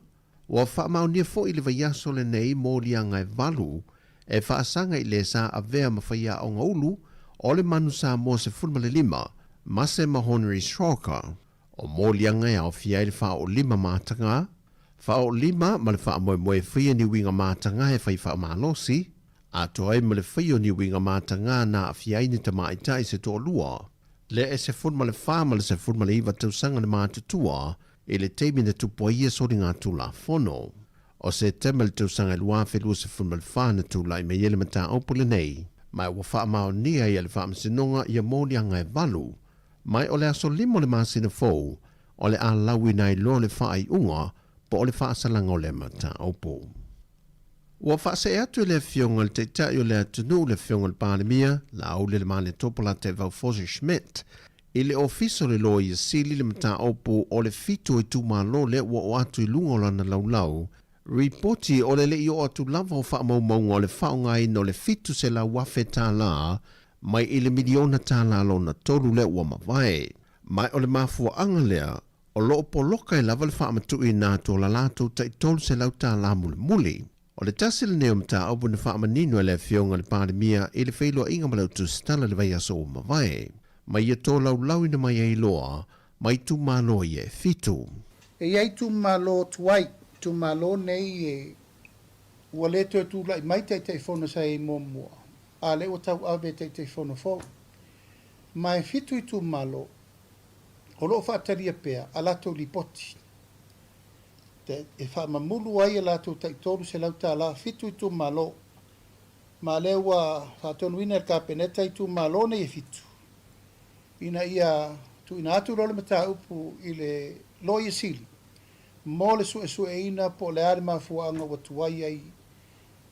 Ua faamaonia foi i le vaiaso lenei moliaga e valu e faasaga i le sa avea ma faiaoga ulu o le Manu Samoa 15, Mase Mahonri Sroka. O moliaga e aofia ai le faaoolima matagā, faaoolima ma le faamoemoe e faia ni uiga matagā e fai faamalosi, atoa ai ma le faia o ni uiga matagā na aafia ai ni tamaitai se toalua, lea e 14 ma le 19 tausaga le matutua i le taimi na tupu ai ia soligatulafono. O Setema i le tausaga e 2024 na tulai mai ai le mataupu lenei, ma ua faamaonia ai e le Faamasinoga ia moliaga e valu, mai o le aso lima o le masina fou o le a lauina ai loa le faaiuga po o le faasalaga o lea mataupu. Ua faasee atu e le Afioga i le Taitai o le atunuu le Afioga i le Palemia, Laaulialemalietopo Lataevau Forsie Schmidt, i le Ofisa o le Loia Sili le mataupu o le fitu o itumalo lea ua oo atu i luga o lana laulau ripoti o le le i oo atu lava o faamaumauga o le faaaogaina o le $700,000 mai i le miliona tala lona tolu lea ua mavae. Ma o le mafuaaga lea. O lo o poloka ai lava le faamatuuina atu o la latou tai $300 mulimuli. O le tasi lenei o mataupu na faamanino e le Afioga i le Palemia i le feiloaiga ma le Au Tusitala i le vaiaso ua mavae, ma ia tolaulaauina mai ai loa ma itumalo ia e fitu. E i ai itumalo tuai, itumalo nei e ua le toe tulai mai Taitaifono sa i ai muamua, a lea ua tauave e Taitaifono fou. Ma e fitu itumalo o lo o faatalia pea a latou lipoti e faamamulu ai a latou tai $300, fitu itumalo. Ma lea ua faatonuina e le Kapeneta itumalo nei e fitu ina ia tuuina atu loa le mataupu i le Loia Sili mo le suesueina po o le a le mafuaaga ua tuai ai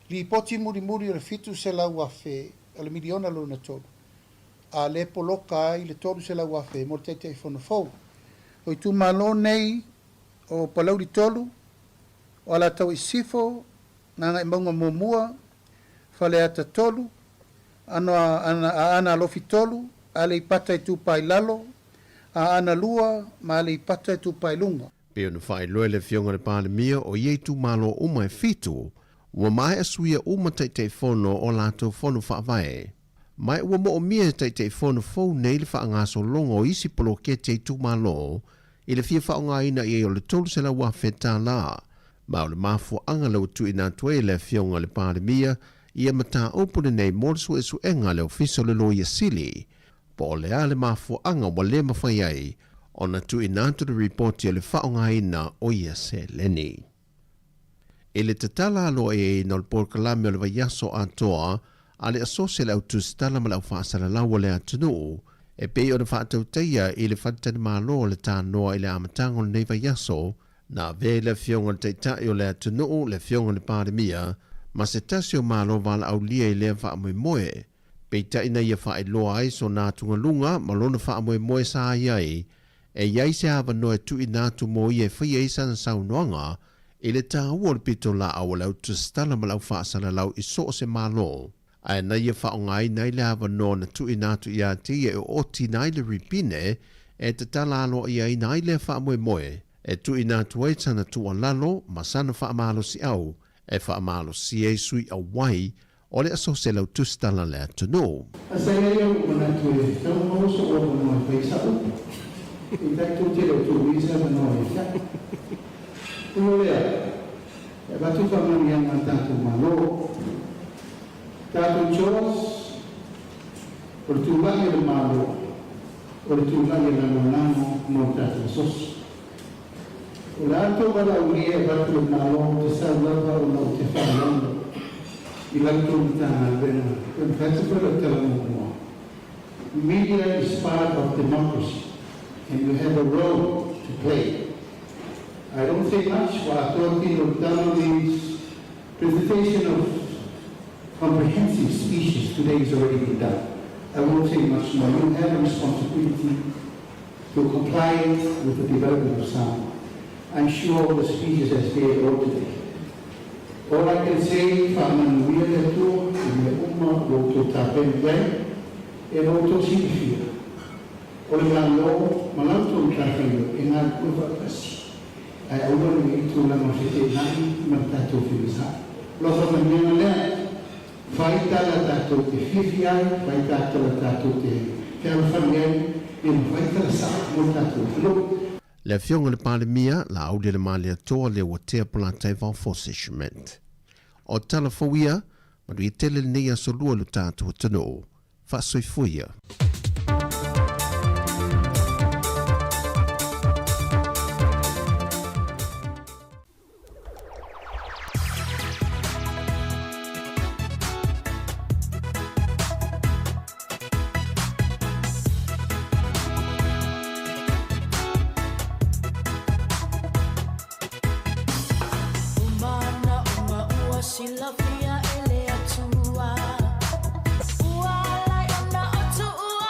lipoti mulimuli o le 700,000 o le miliona lona tolu a le poloka ai le 300,000 mo le Taitaifono fou. O itumalo nei o Palauli 3, o Alataua i Sisifo, Gagaemauga 1, Faleata 3, Aana Alofi 3, Aleipata Itupa i Lalo, Aana 2 ma Aleipata Itupa i Luga. Pei ona faailoa e le Afioga i le Palemia o ia itumalo uma e fitu, ua maea suia uma Taitaifono o latou fono faavae. Ma ua moomia e Taitaifono fou nei le faagasologa o isi poloketi a itumalo i le fia faaaogaina i ai o le $300,000. Ma o le mafuaaga lea ua tuuina atu ai e le Afioga i le Palemia ia mataupu lenei mo le suesuega a le Ofisa o le Loia Sili, po o le a le mafuaaga ua le mafai ai ona tuuina atu le ripoti o le faaaogaina o ia seleni. I le tatala aloaiaina o le polokalame o le vaiaso atoa a le Asosi a le Au Tusitala ma le Au Faasalalau o le Atunuu, e pei ona faatautaia i le faletalimalo o le Tanoa i le amataga o lenei vaiaso, na avea ai le Afioga i le Taitai o le atunuu, le Afioga i le Palemia, ma se tasi o Malo valaaulia i lea faamoemoe. Peitai na ia faailoa ai sona atugaluga ma lona faamoemoe sa i ai, e i ai se avanoa e tuuina atu mo ia e faia ai sana saunoaga i le taua o le pitolaau a le Au Tusitala ma le Au Faasalalau i so o se Malo, ae na ia faaaogaina ai le avanoa na tuuina atu iā te ia e otina ai le ripine e tatala aloaiaina ai lea faamoemoe e tuuina atu ai sana tuualalo ma sana faamalosiau e faamalosia ai sui auai o le aso 100 tusitala le atunuu. Ae sa i ai ou manatu e tatau ona maua sou avanoa e fai ai sa'u upu. Peitai tou te le o tuuina se avanoa ia te a'u. Ui o lea, e avatu faamanuiaga a le tatou Malo. Tatou chores, o le tula'i o le Malo, o le tula'i e lagolago mo le tatou asosi. O le a tou valaaulia e avatu le Malo ou te sau lava ona ou te faalogologo i la outou Matagaluega e mafai atu foi lau tala muamua. Media is part of democracy and you have a role to play. I don't say much ua atoa tino le tama means presentation of comprehensive speeches today is already been done. I won't say much more. You have a responsibility to comply with the development of Samoa. I'm sure all the speeches has there all today. All I can say, faamanuia le Atua i mea uma ua outou tapena i ai, e ma outou silafia, o le Malo ma la outou matafaioi e galulue faatasi, ae aua ne i i tulaga o feteenai ma le tatou filisa'i. O lau faamanuiaga lea, fai tala tatou te fiafia ai, fai tala tatou te fealofani ai, ia ma fai tala sa'o mo le tatou atunuu. Le Afioga i le Palemia, Laaulialemalietoa Leuatea Polataivao Fosi Schmidt. O tala fou ia, manuia tele lenei aso lua i lo tatou atunuu. Faasoifua ia. Silafia e le Atua, ua ala ai ona o tuua.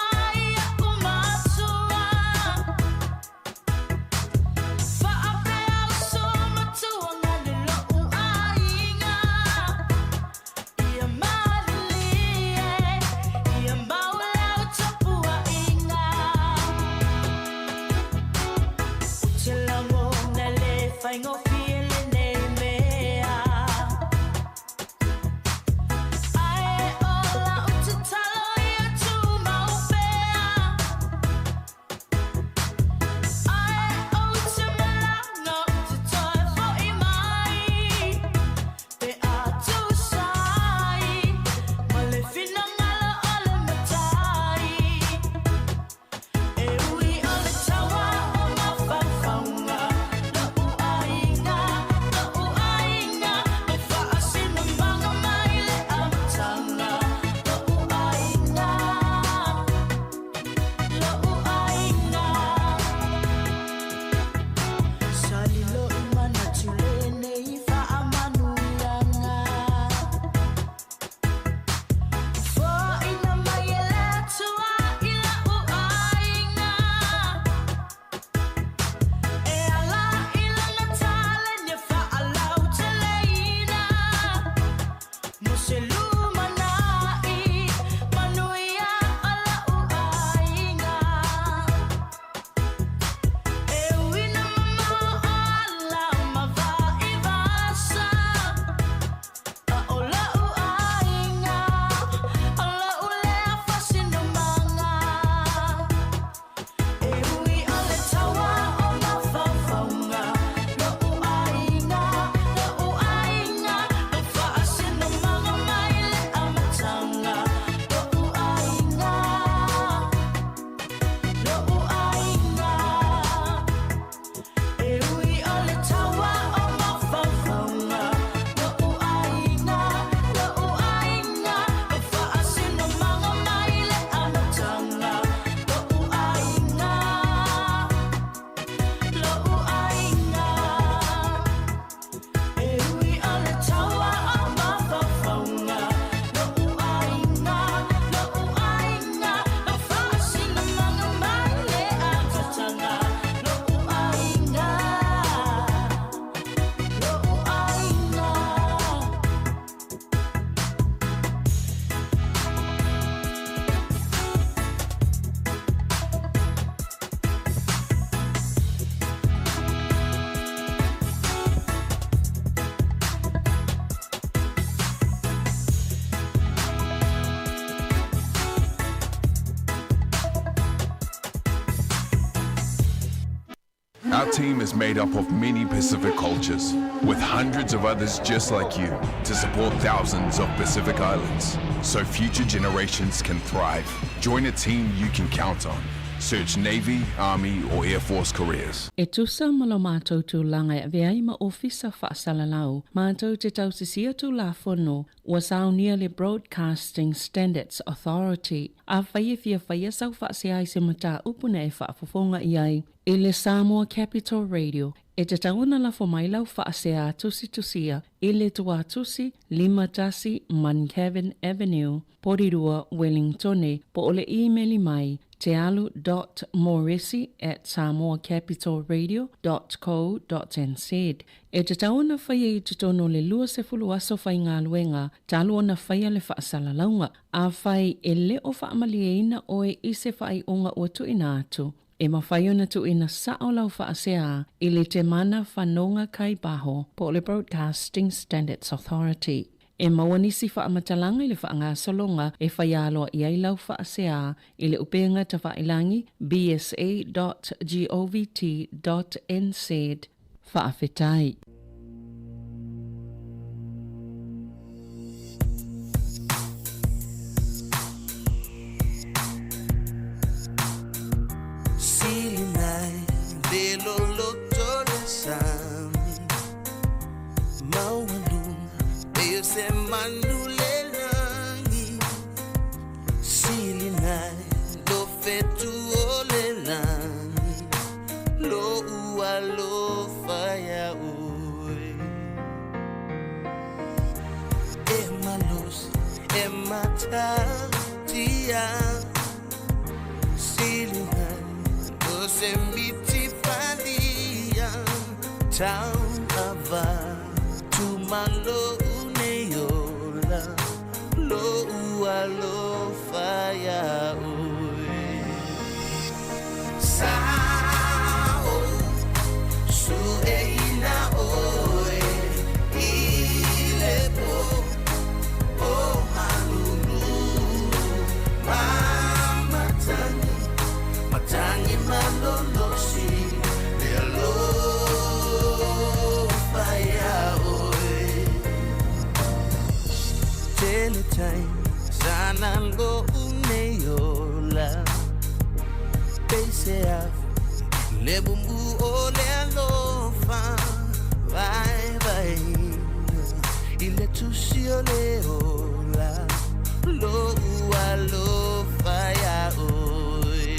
se lumanai, manuia o la'u aiga. E ui na mamao ala ma vaivasa, a o la'u aiga, o la'u lea faasinomaga. E ui o le taua o mafaufauga, lo'u aiga, lo'u aiga, lou faasinomaga mai le amataga, lo'u aiga, lo'u aiga. E ui o le taua o mafaufauga, lo'u aiga, lo'u aiga, lou faasinomaga mai le amataga, lo'u aiga, lo'u aiga. E ui o le taua o mafaufauga, lo'u aiga, lo'u aiga, lou faasinomaga mai le amataga, lo'u aiga, lo'u aiga. Our team is made up of many Pacific cultures, with hundreds of others just like you, to support thousands of Pacific Islands, so future generations can thrive. Join a team you can count on. Search Navy, Army, or Air Force careers. E tusa ma lo matou tulaga e avea ai ma Ofisa Faasalalau, matou te tausisia Tulafono ua saunia le Broadcasting Standards Authority. Afai e fia faia sau faasea i se mataupu na e faafofoga i ai i le Samoa Capital Radio, e tatau ona lafo mai lau faasea tusitusia i le Tuatusi 51 Muncavin Avenue, Porirua, Wellingtone, po o le imeli mai tealu dot moresi at samoacapitalradio dot co dot nz. E tatau ona faia i totonu o le 20 aso faigaluega talu ona faia le faasalalauga. Afai e le o faamalieina oe i se faaiuga ua tuuina atu, e mafai ona tuuina sao lau faasea i le Temana Fanoga Kai Baho po o le Broadcasting Standards Authority. E maua nisi faamatalaga i le faagasologa e fai aloa i ai lau faasea i le upega tafailangi bsa.govt.nz. Faafetai. Silinai le loloto le sami maualuga pei o se manu le lagi Silinai lo fetu o le lagi Lo'u alofa iā oe E malosi e matautia Silinai o se miti falia Tau avatu ma lo'u nei ola Lo'u alofa iā oe Sa'o sueina oe i le po o malulu Ma matagi matagi malolosi Le alofa iā oe Tele taimi sana lo'u nei ola Pei se afi le bubu o le alofa Vaevaeina i le tusi o le ola Lo'u alofa iā oe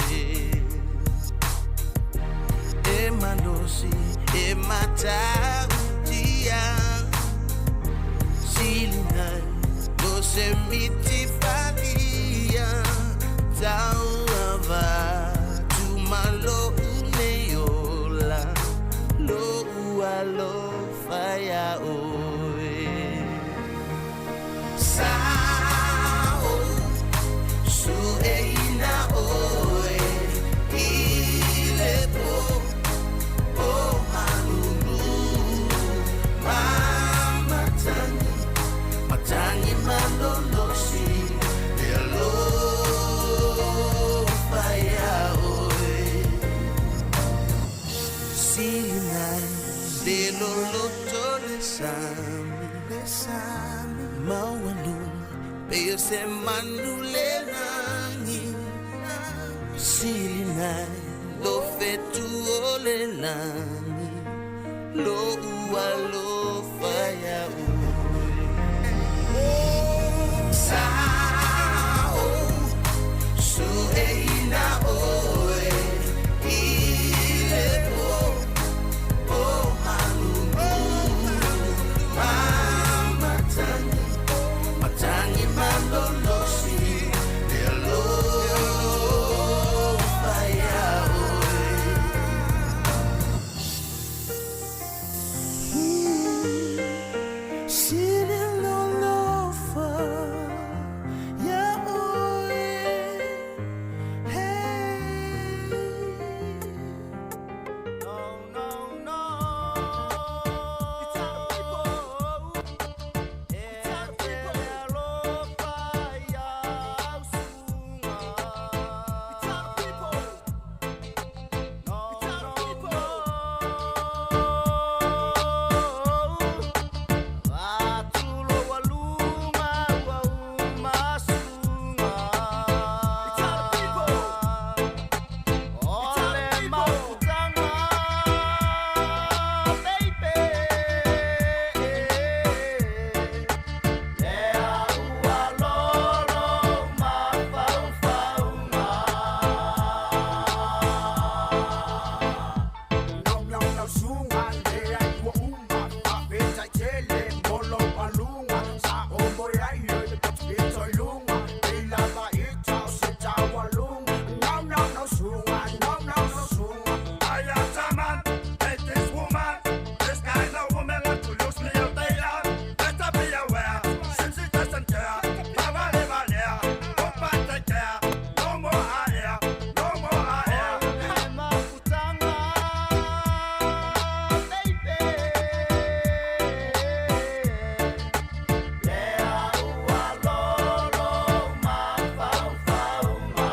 E malosi e matautia Silinai lo se miti falia Tau avatu ma lo'u nei ola Lo'u alofa iā oe. Pei o se manu le lagi Silinai lo fetu o le lagi Lo'u alofa iā oe Sa'o su'eina oe I le pō o malulu Ma matagi Matagi malolosi Le alofa iā oe Sili lou alofa iā oe Hey No, no, no It's our people It's our people Alofa iā usuga It's our people No, no, no Atulo walunga ua umasuga It's our people Ole mafutaga baby Lea ua lolo mafaufauga Ole mafutaga baby Lea ua lolo mafaufauga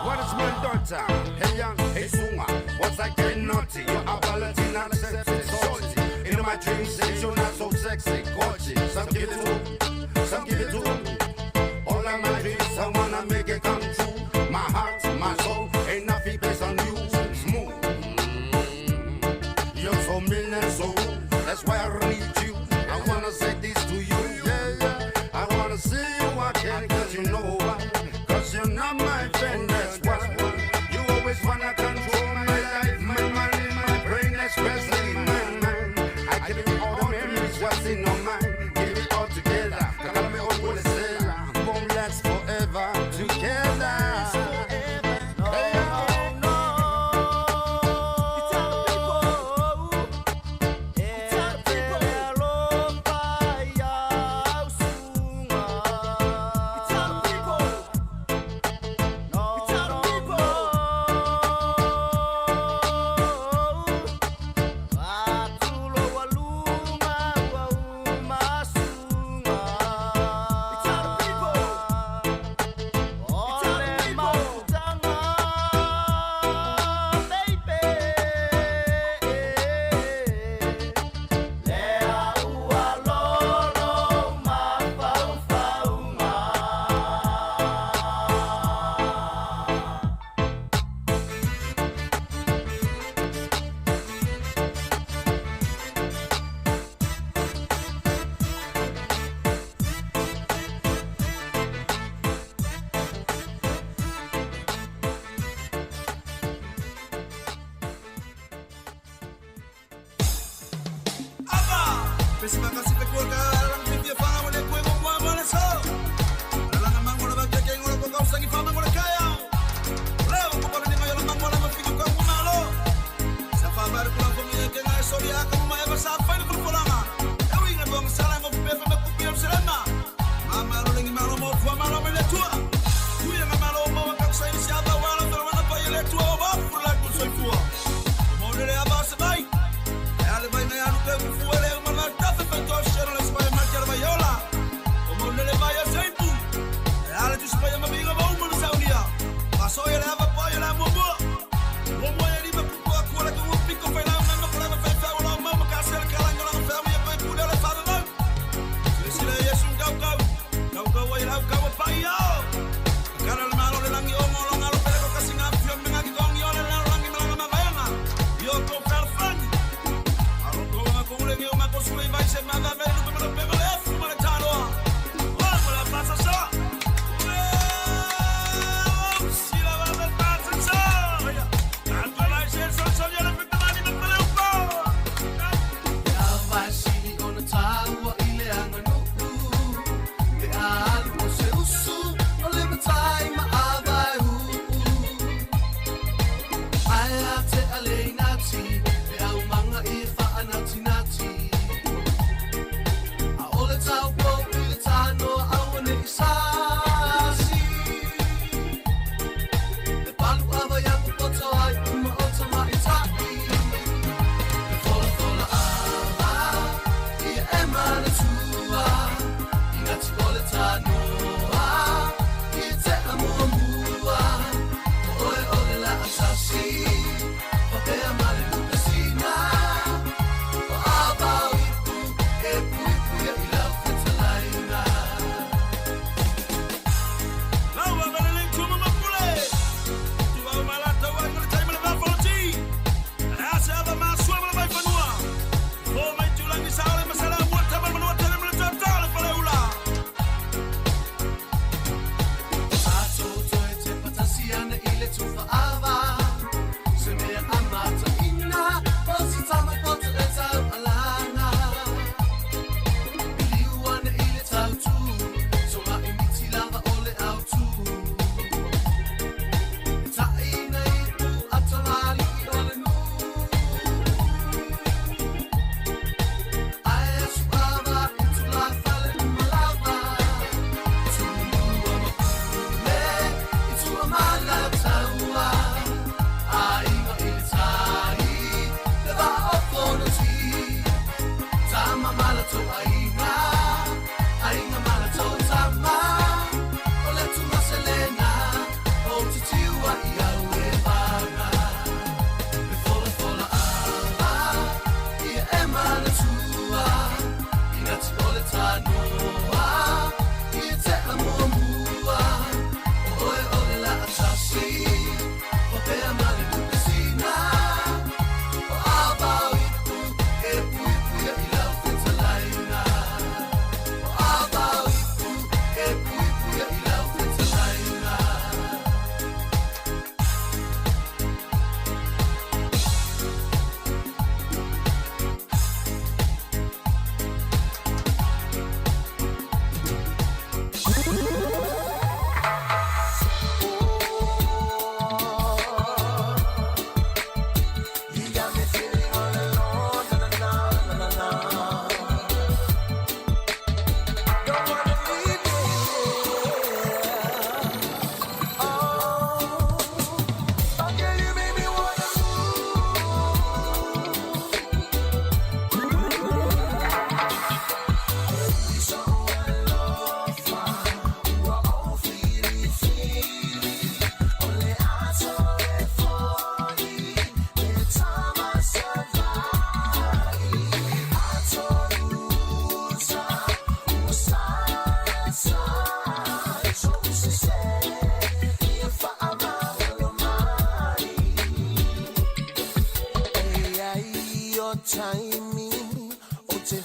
What is my daughter? Hey young, hey sunga. What's I getting naughty? Your apology not accepted. Salty. In my dreams, since you're not so sexy, gorgeous. Some give it to, some give it to. All of my dreams, I wanna make it come true. My heart, my soul, ain't nothing based on you. Smooth. You're so mean and so rude. That's why I need you. I wanna say this to you. Yeah, yeah. I wanna see you again, cause you know why. Cause you're not my friend, that's why. You always wanna control my life, my money, my brain, especially my mind. I give you all the memories, what's in your mind. Give it all together. Call me all what it says.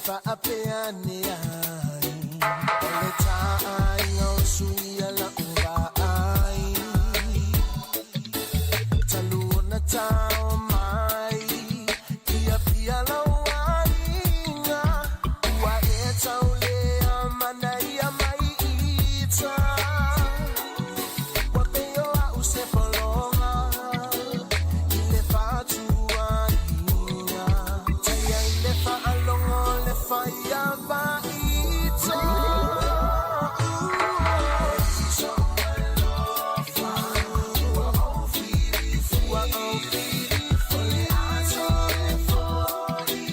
faapea ane ai. O le taaiga o suia la'u vaai. Talu ona tao mai, ia pia lau aiga. Ua e taulea manaia mai ita. Ua pei o a'u se pologa, i le fa'atuaiga. Taia i le fa'alogo le faia va'ita. Ua ou filifili, ua ou filifili, ato e fo'i,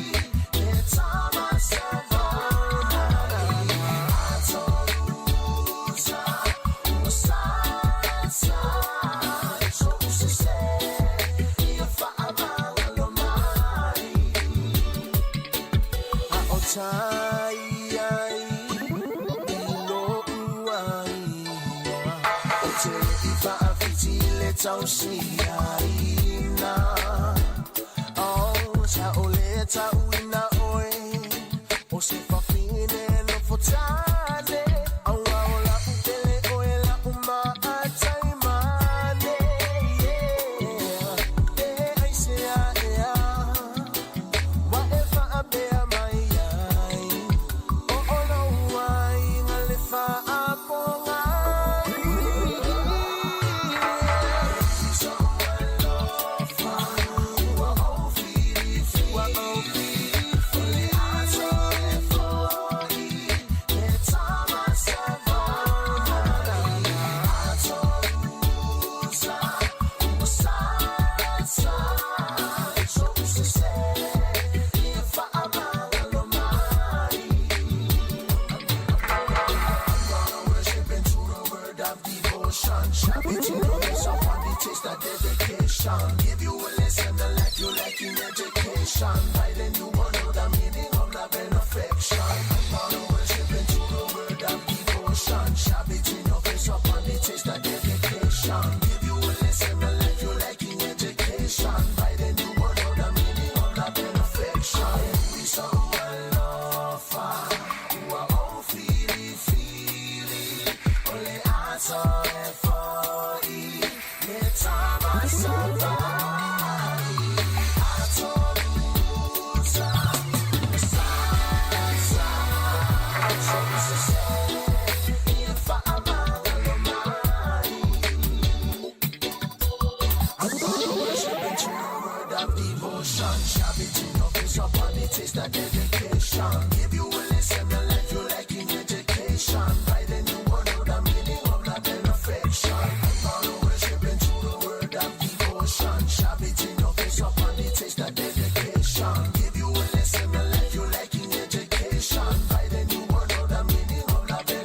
le tama savana. Ato usa, ua sa, so'u sesē, ia fa'amagalo mai. A o tai ai, i lo'u aiga. O te le'i fa'afiti le tausiaina. Oh, sa o le ta'uina oe, o se fafine nofo tane. Auā o la'u pele oe la'u ma'ataimane. Yeah. E aisea ea, ua e fa'apea mai ai. O o lou aiga le fa'apogai. Ua ou filifili, ua ou filifili, ato e fo'i, le tama savana. Ato usa, ua sa, so'u sesē, ia fa'amagalo mai. I'm gonna worship into the word of devotion. Shove it in your face up on the taste of dedication. Give you a lesson, a life you like in education. By then you won't know the meaning of love and affection. I'm gonna worship into the word of devotion. Shove it in your face up on the taste of dedication. Give you a lesson, a life you like in education. By then you won't know the meaning of love and affection. We so alofa, ua ou filifili, o le ato e fo'i, le tama savali. Ato usa, sa, so'u sesē, ia fa'amagalo mai. I'm gonna worship into the word of devotion. Shove it in your face up on the taste of dedication. Give you a lesson, a life you like in education. By then you won't know the meaning of love and affection. I'm gonna worship into the word of devotion. Shove it in your face up on the taste of dedication. Give you a lesson, a life you like in education. By then you won't know the meaning of love and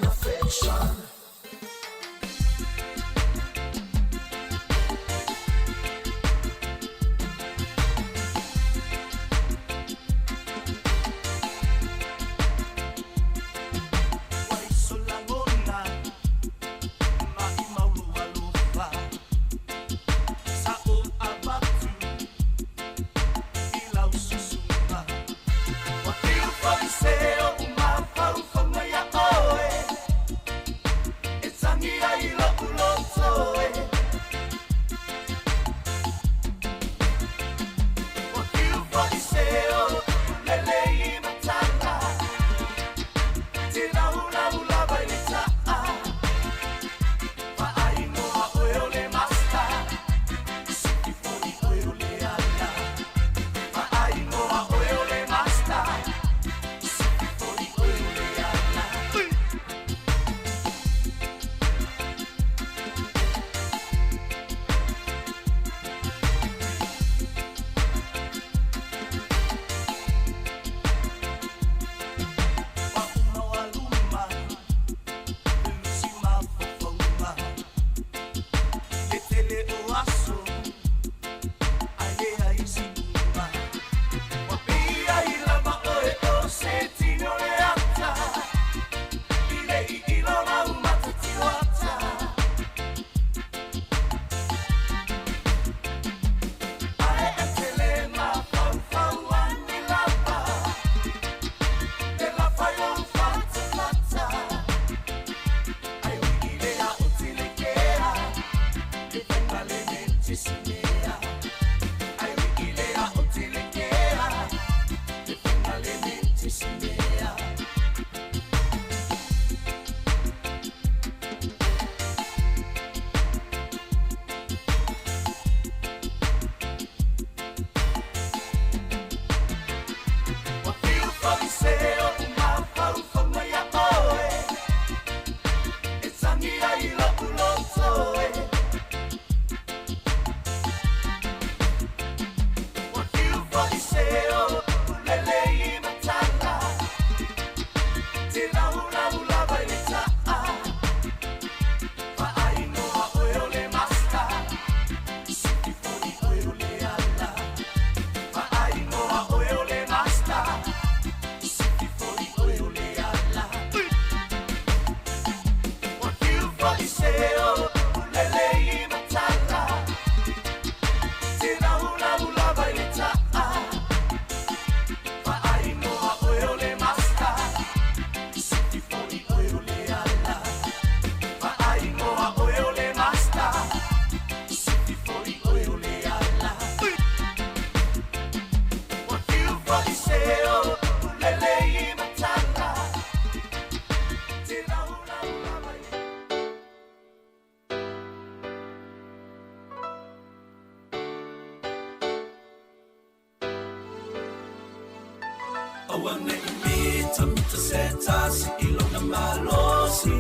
Aua ne i mita mita se tasi i lona malosi.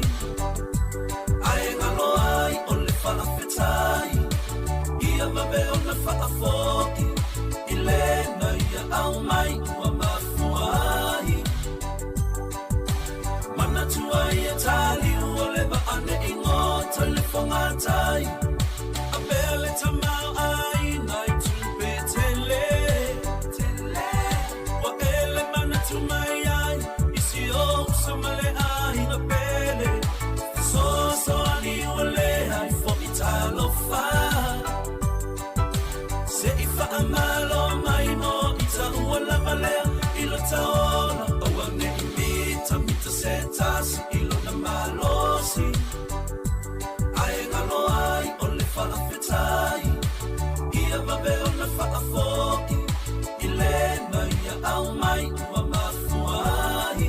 Ae galo ai o le faafetai, ia vave ona faafoi, i lena ia au mai ua mafua ai. Manatua ia taliu o le vaane i gota i le fogatai. A pea le tamau aiga i tupe tele. Ua ele manatu mai ai, i si ou uso ma le aiga pele. Fesoasoani ua lea i fo'i talofa. Se i faamalo mai mo i taua lava lea i lo taola. Aua ne i mita mita se tasi i lona malosi. Ae galo ai o le faafetai, ia vave ona faafoi, i lena ia au mai ua mafua ai.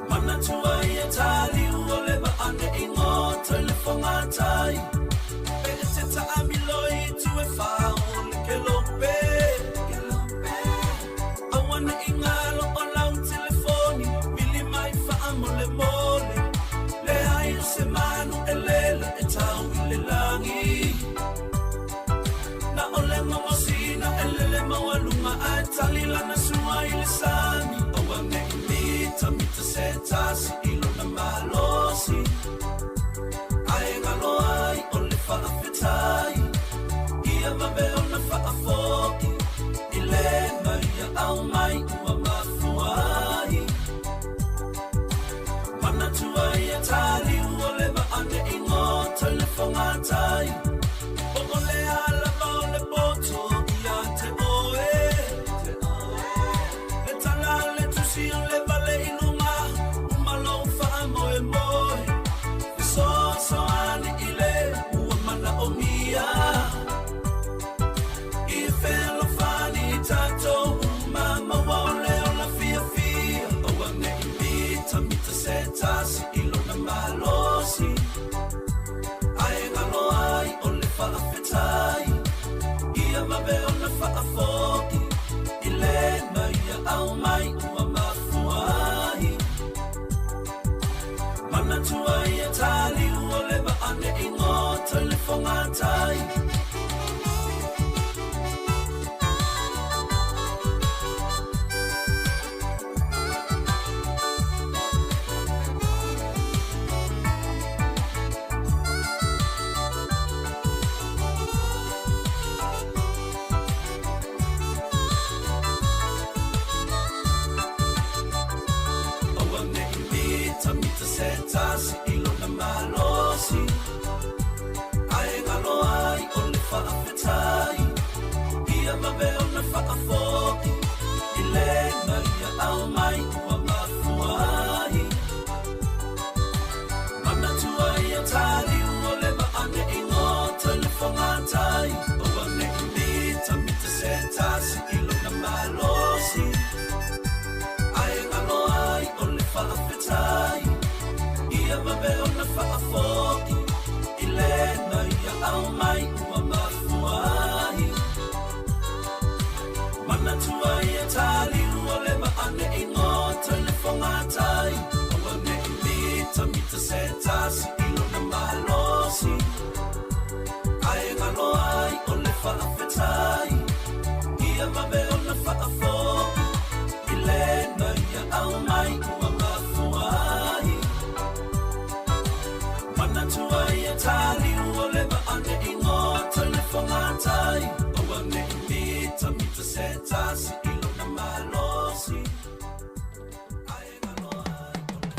Manatua ia taliu o le vaane i gota i le fogatai. Pe e te taamilo i tu e fao le kelope. Aua ne i galo o lau telefoni, vili mai faamolemole. Leai o se manu e lele e tau i le lagi. Na o le gogosina e lele maualuga ae tali lana sua i le sami. Aua ne i mita mita se tasi i lona malosi. Ae galo ai o le faafetai, ia vave ona faafoi, i lena ia au mai ua mafua ai. Manatua ia taliu o le vaane i gota i le fogatai. Po o le a lava o le poto ia te oe. Le tala le tusi o le vale i luga, uma lou faamoemoe. Fesoasoani i le ua manaomia. I fealofani i tatou uma maua o le ola fiafia. Aua ne i mita mita se tasi i lona malosi. Ae galo ai o le faafetai, ia vave ona faafoi, i lena ia au mai ua mafua ai. Manatua ia taliu o le vaane i gota i le fogatai. Aua ne i mita mita se tasi i lona malosi. Ae galo ai o le faafetai, ia vave ona faafoi, i lena ia au mai ua mafua ai. Manatua ia taliu o le vaane i gota i le fogatai. Aua ne i mita mita se tasi i lona malosi. Ae galo ai o le faafetai, ia vave ona faafoi, i lena ia au mai ua mafua ai. Manatua ia taliu o le vaane i gota i le fogatai. Aua ne i mita mita se tasi i lona malosi. Ae galo ai o le faafetai, ia vave ona faafoi, i lena ia au mai ua mafua ai. Manatua ia taliu o le vaane i gota i le fogatai. Aua ne i mita mita se tasi i lona malosi. Ae galo ai o le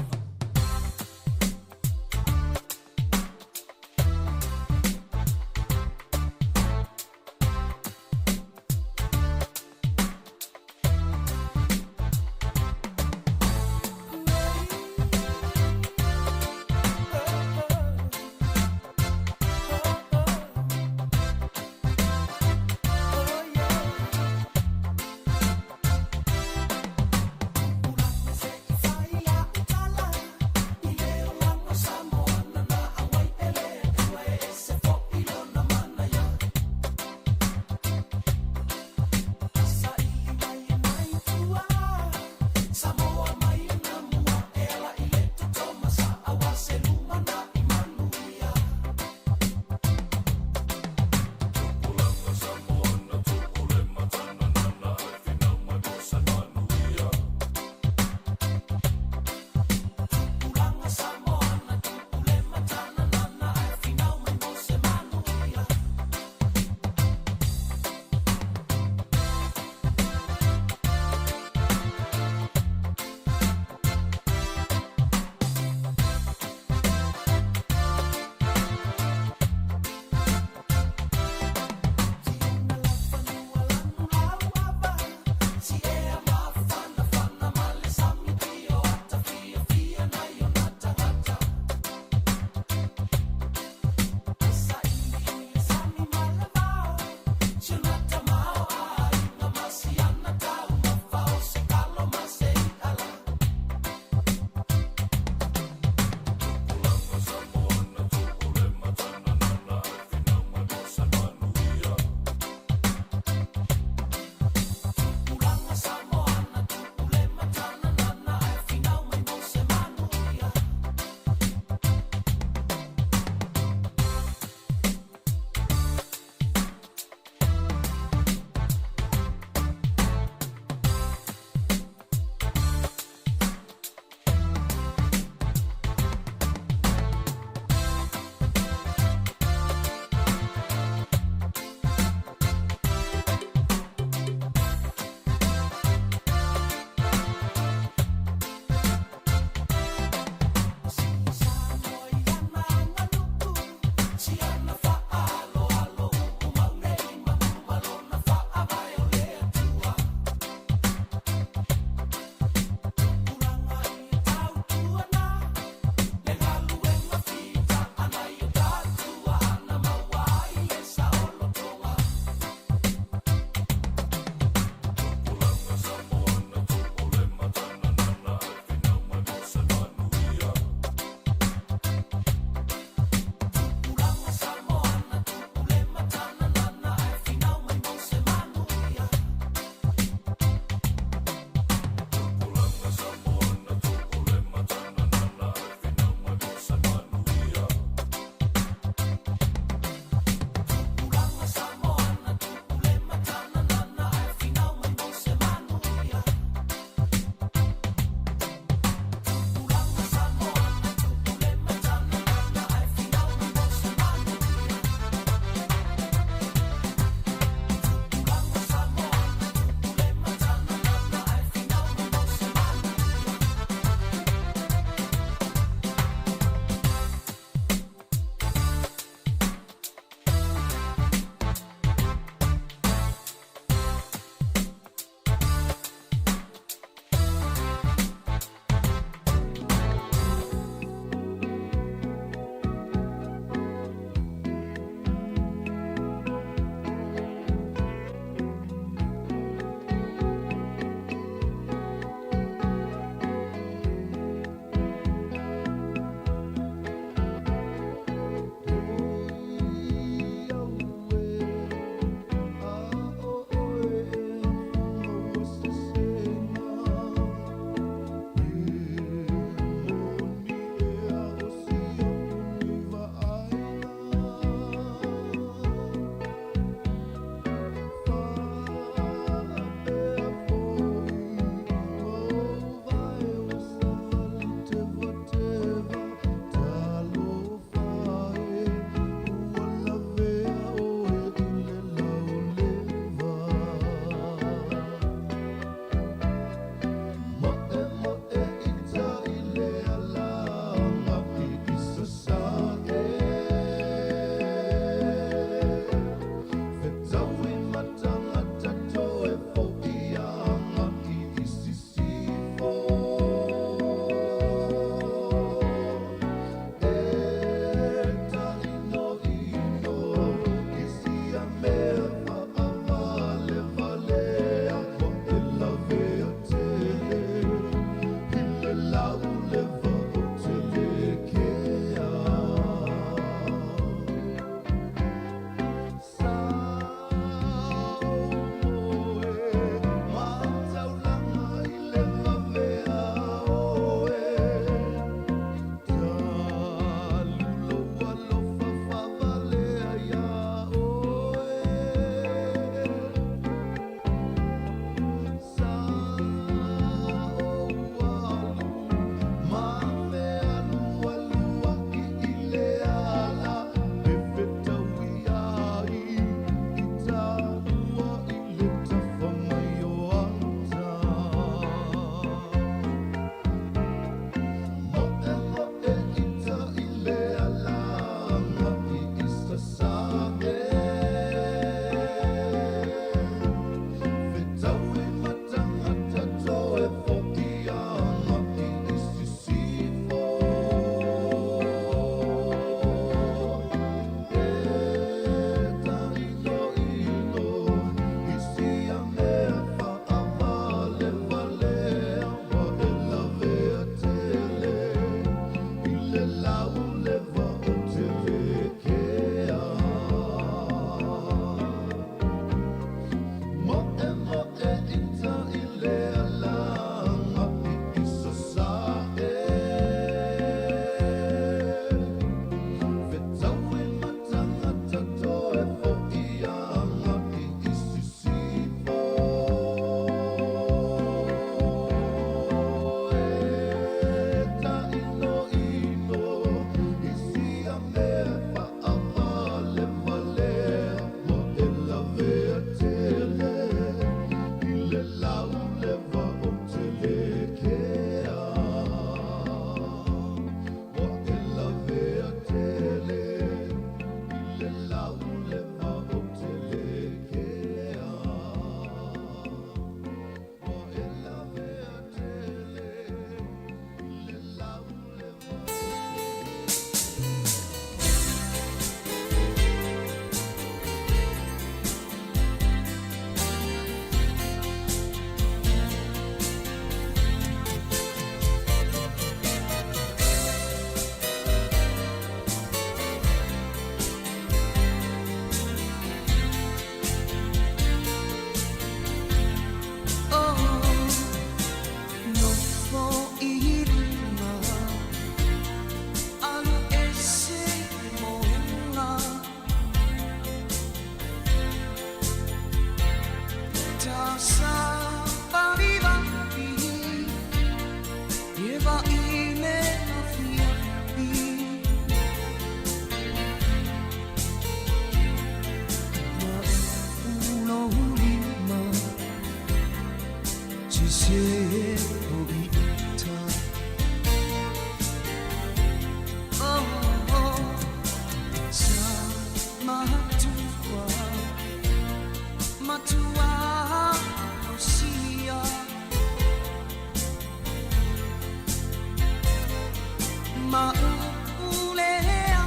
Maulea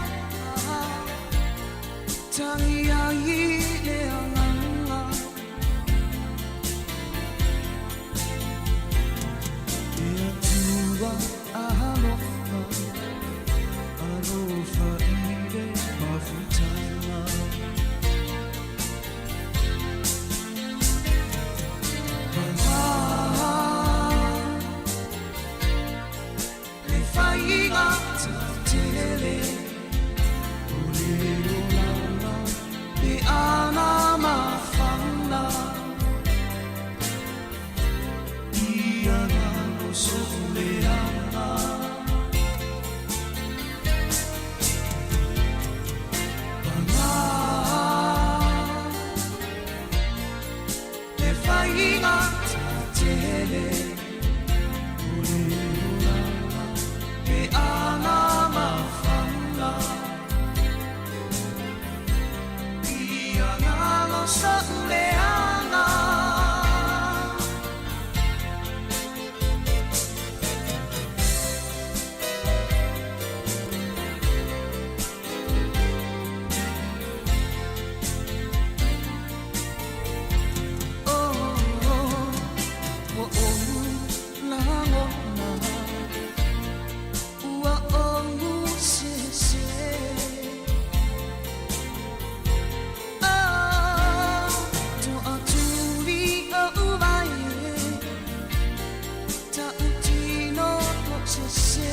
Tangi ai le agaga E Atua alofa Alofa i le mafutaga Pagā Le faiga tele O le olaga pe ana mafana Ia galo so'uleaga Pagā Le faiga tele O le olaga pe ana mafana Ia galo so'uleaga Oh, ua ou lagona Ua ou sese Oh, to'atuli o'u mai e Ta'utino to'sese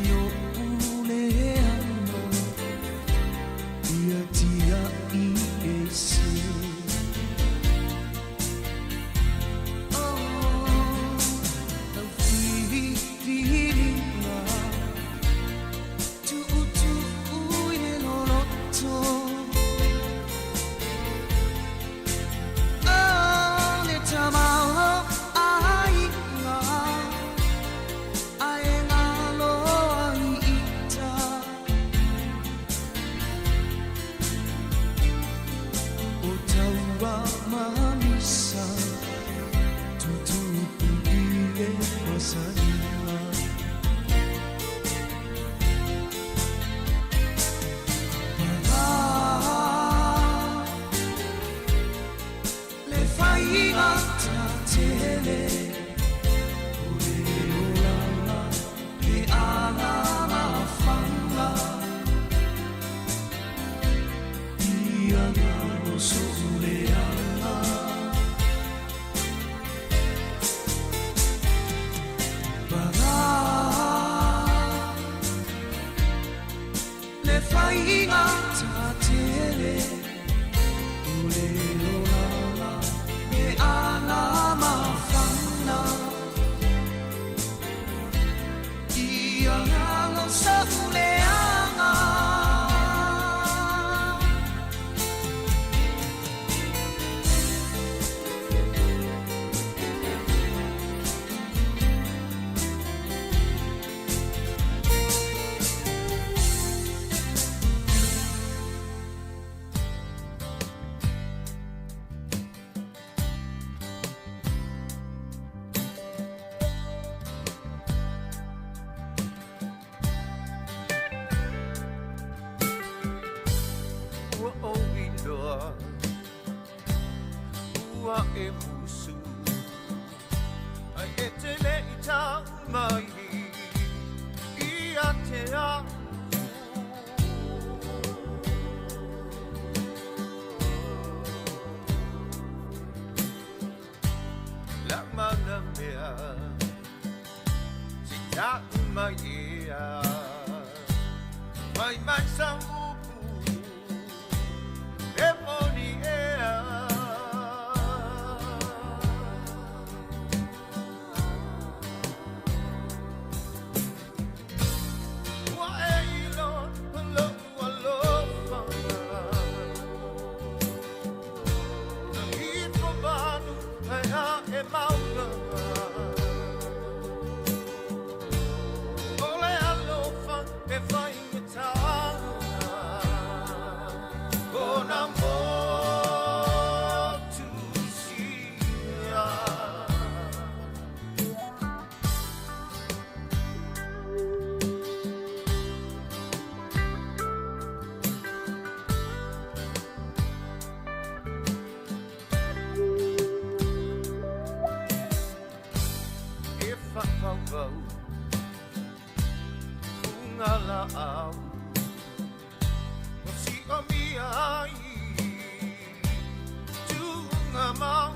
Io'u le alo Ia tia'i e se Oh, lau filifiliga Tu'utu'u i le loloto Oh, le tamaoaiga Ae galo ai ita O taua ma misa Tutupu i le masaniga Pagā Le faiga tele O le olaga pe ana mafana Ia galo so'uleaga Pagā Le faiga tele O le olaga pe ana mafana Ia galo so'uleaga Ua ou iloa Ua e musu Ai e te le i tau mai Ia te au La mana mea Si tau mai ea Mai mai sa upu E moni ea Ua e iloa lo'u alofa Na ifo manu ai a'e mauna O le alofa e faigata Ona motusia. fau Funga la au O si o mi ai Tunga mau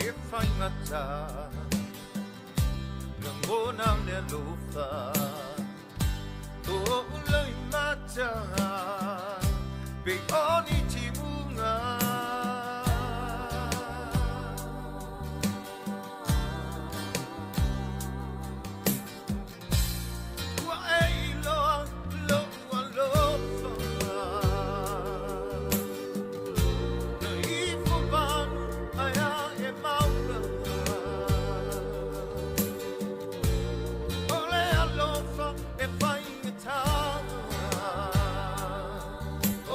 E whaingata Ngona le lofa O uloi mata Pe oni timunga Ua e iloa lo'u alofa Na ifo vanu aia e mauna O le alofa e faigata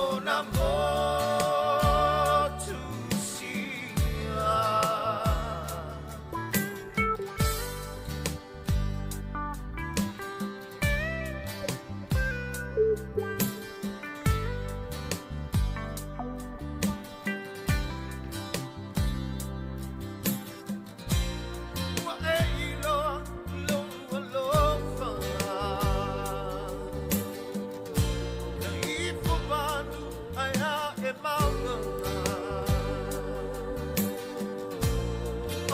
O na motu sia. Ua e iloa lou alofa Na ifo vanu aia e mauna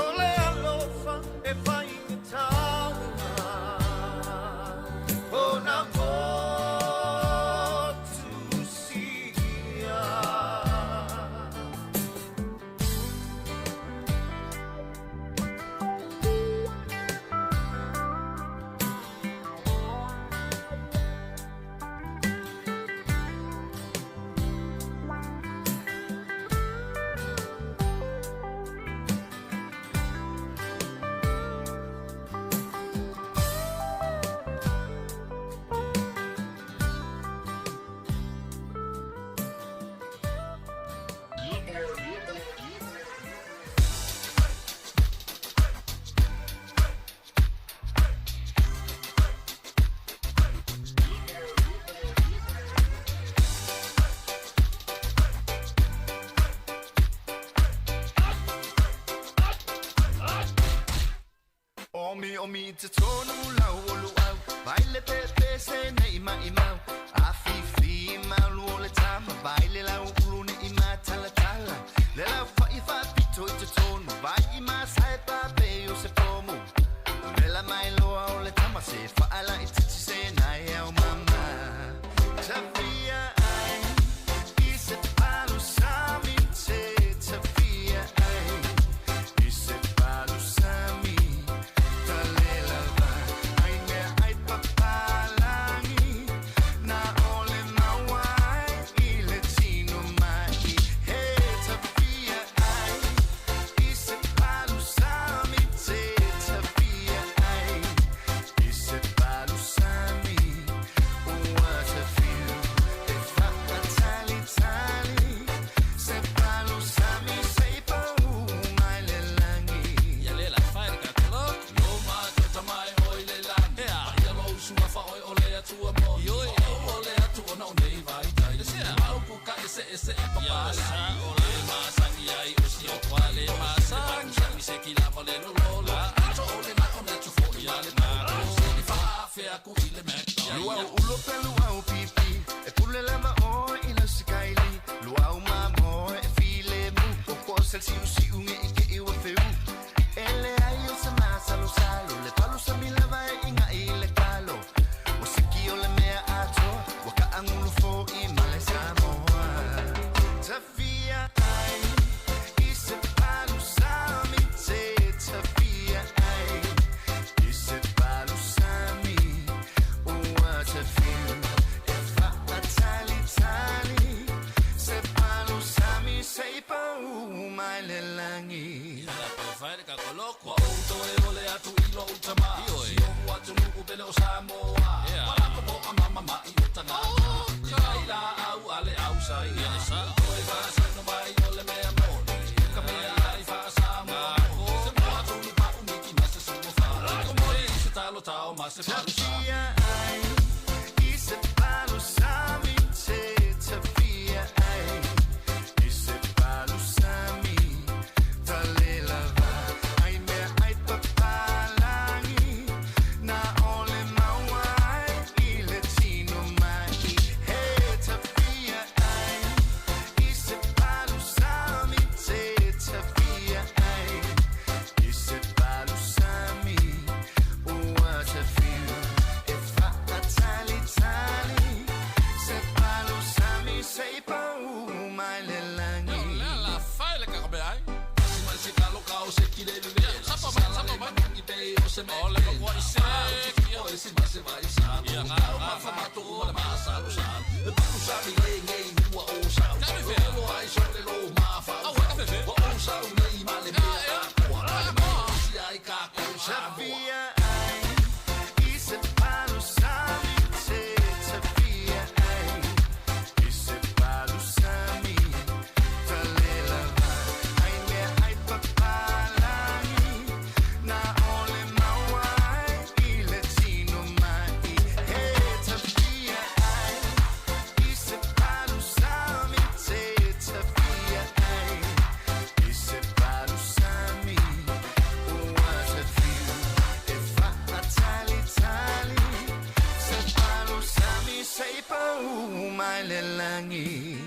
O le alofa e faigata O na motu sia. Omi omi te tonu lau olu au Baile pe pe se nei mai mau A fi fi malu o le tama Baile lau ulu ni i ma tala tala Le lau fa i fa pito i te tonu Vai i ma sai pa pe o se pomu Vela mai loa o le tama se fa ala i titi se nai au mama Tafia ai I se palu sami te tafia ai I se palu sami Talela va ai mea ai papalangi Na ole mauai i le tino mai He tafia ai I se palu sami te tafia ai I se palu sami Ua tafiu e whakatali tali Se palu sami se pau mai le langi Ia le la fai le kakolo Loma tota mai oi le lani Ea ia lo usua fa oi o le atua mo Ioi o o le atua na o nei vai tai Le sea au puka e se e se e papa sa o le masangi ai o si o kwa le masangi Sami se ki lava le lo lo la Ato o le na o na tu fo i ale na Se ni fa afea ku i le mek Luau ulo pe luau pipi E pule lava o i lau sikaili Luau mamo e file mu O ko sel siu siu nge i ke iwa feu Ele ai o se masa lo salo Le palu sa mi lava e inga i le kalo O siki o le mea ato Wa ka angulu fo i male Samoa Tafia ai I se palu sami te tafia ai I se palu sami Ua tafiu e whaatali tali Se palu sami se pau mai le langi Ia pe fai le kakolo Kua outo e ole atu i lo utama Si o atu nuku pele o Samoa Walako po a mama ma i utanga Ia kai la au ale au sai Ia sa Toi fa sa no mai o le mea moni Ka mea ai fa Samoa Se moa tunu pa umiki ma se suo fa Ko moi i se talo tao ma se palu sa Tafia ai I se palu sami te tafia ai salo sa E palu sa mi le ngei nua o sa O lo ai so le lo ma fa O o sa u nei ma le mea a koa Le mai si ai ka ko sa Tafia ai i se palu sami te tafia ai i se palu sami talela vai ai mea ai papalangi na ole mauai i le tino mai he tafia ai i se palu sami te tafia ai i se palu sami Langi.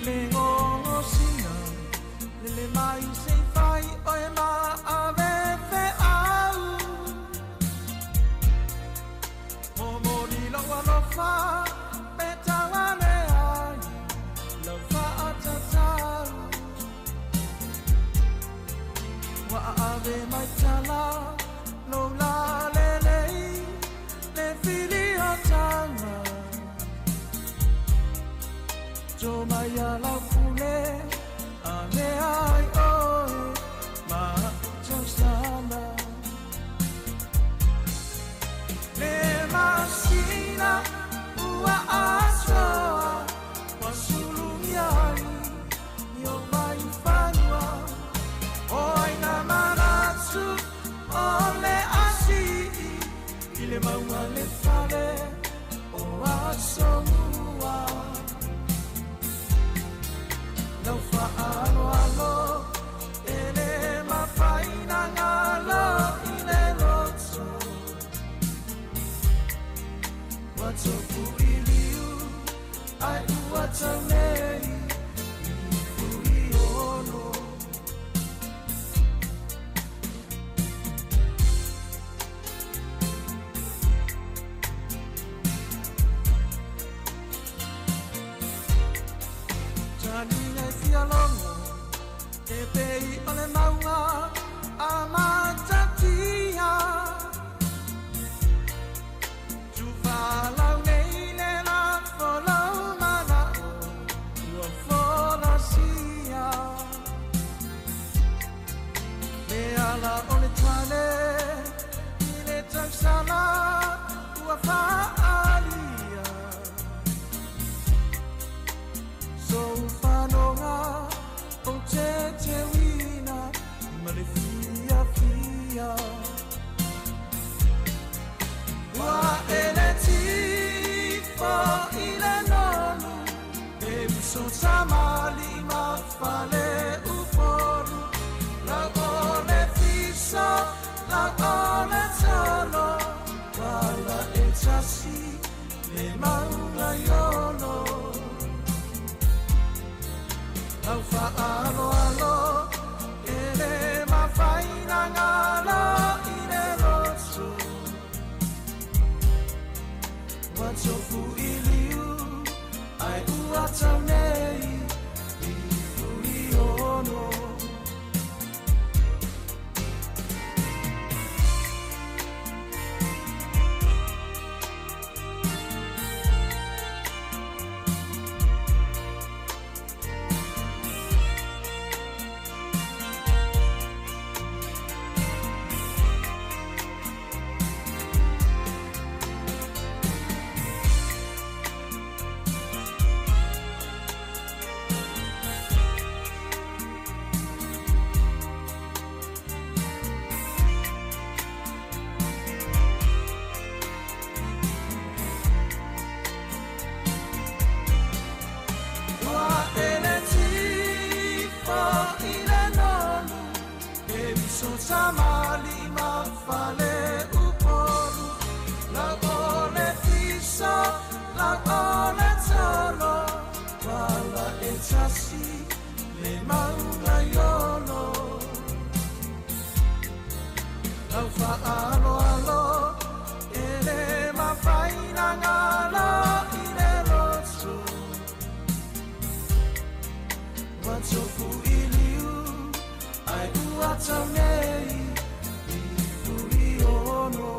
Le ngongo sina le le mai se fai o e ma ave fe au mo mo ni lo wa lo fa pe ta wa le ai lo fa a ta ta wa ave mai tala lo la le le le fili o tanga To mai ala pule a me ai oe ma tausala Le masina ua asoa wa sulungi ai ni o mai fanua O ai nā manatu o le asii i le maua le fale o aso mua Lau whaaloalo e le mafaina ngalo i le loto Ua tofu i liu ai ua tau nei i fui ono Tani e fia longo e pei o le maunga a matatia Tuvalau nei le la folau mana o ua folasia Le ala o le tale i le tausala ua faalia So whanonga o te te wina ma le fia fia Ua ele tifo i le nonu e uso tamali ma fale ufolu Lau o le fiso, lau o le tolo Wala e tasi le maunga iolo Lau whaaloalo e le mafaina ngalo i le lotu Ua tofu i liu ai ua tau nei i fui ono Iesu tamalima fale upolu Lau o le fiso, lau o le tolo Wala e tasi le maunga iolo Lau whaaloalo e le mafaina ngalo i le lotu Ua tofu i liu ai ua tau nei i fuli ono.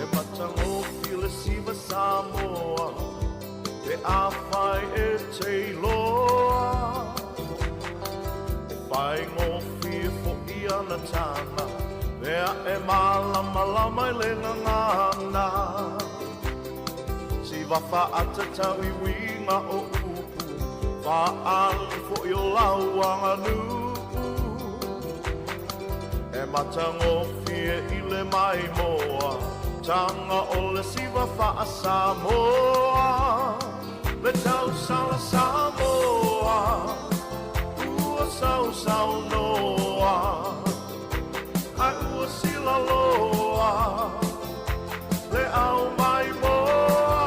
E matagofie le siva Samoa Pe afai e te iloa E faigofie fo'i ana taga Pea e malamalama i le gagana Siva faatatau i uiga o upu Faaali fo'i o lau aganuu E matagofie i le maimoa. Amataga o le siva fa'asamoa le tausala Samoa ua sausaunoa ae ua silaloa le au mai moa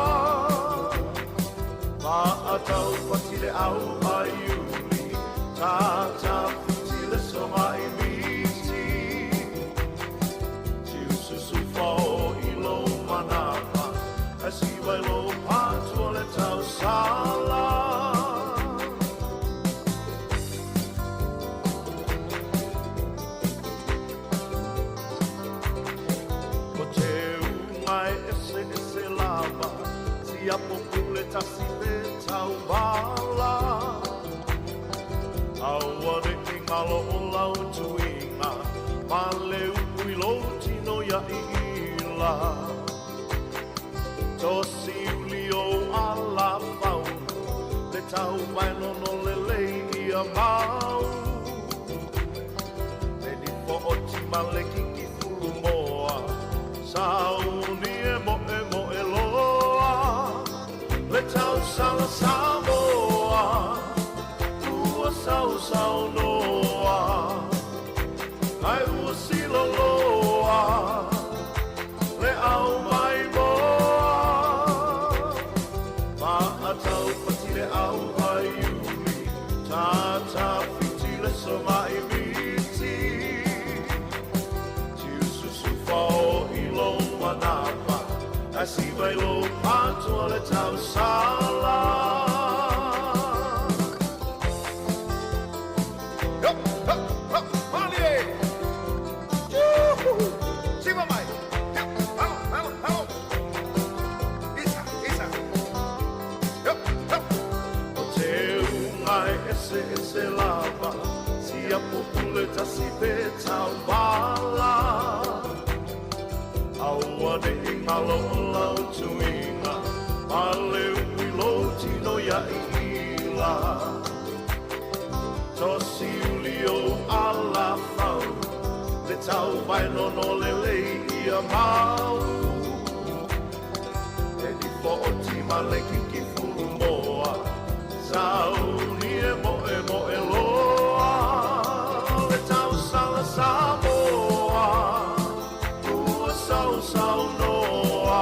ma'ataupati le au aiuli tatafiti le sogaimiti tiususufao i lou manapa ae siva i lou patua le tausala. Ko te unga e ese ese lava siapo pule tasi pe tauvala aua ne'i galo o lau tuiga ma le upu i lou tino ia i'ila tosi uli ou alafau le tauvaenono lelei ia mau le nifo'oti ma le kikifulumoa sauni e mo'emo'e loa le tausala Samoa ua sausaunoa ae ua siloloa le au mai moa ma'ataupati le au aiuli tatafiti le sogaimiti tiususufao i lou manapa ae siva i lou patua le tausala. Yo, ho, ho, malie! Juhu! Siva mai! Yo, alo, alo, alo! Isa, isa! Yo, ho! O te unga e ese ese lava siapo pule tasi pe tauvala aua ne'i galo o lau tuiga ma le upu i lou tino ia i'ila tosi uli ou alafau le tauvaenono lelei ia mau e nifo'oti ma le kikifulumoa sauni e mo'emo'e loa le tausala Samoa ua sausaunoa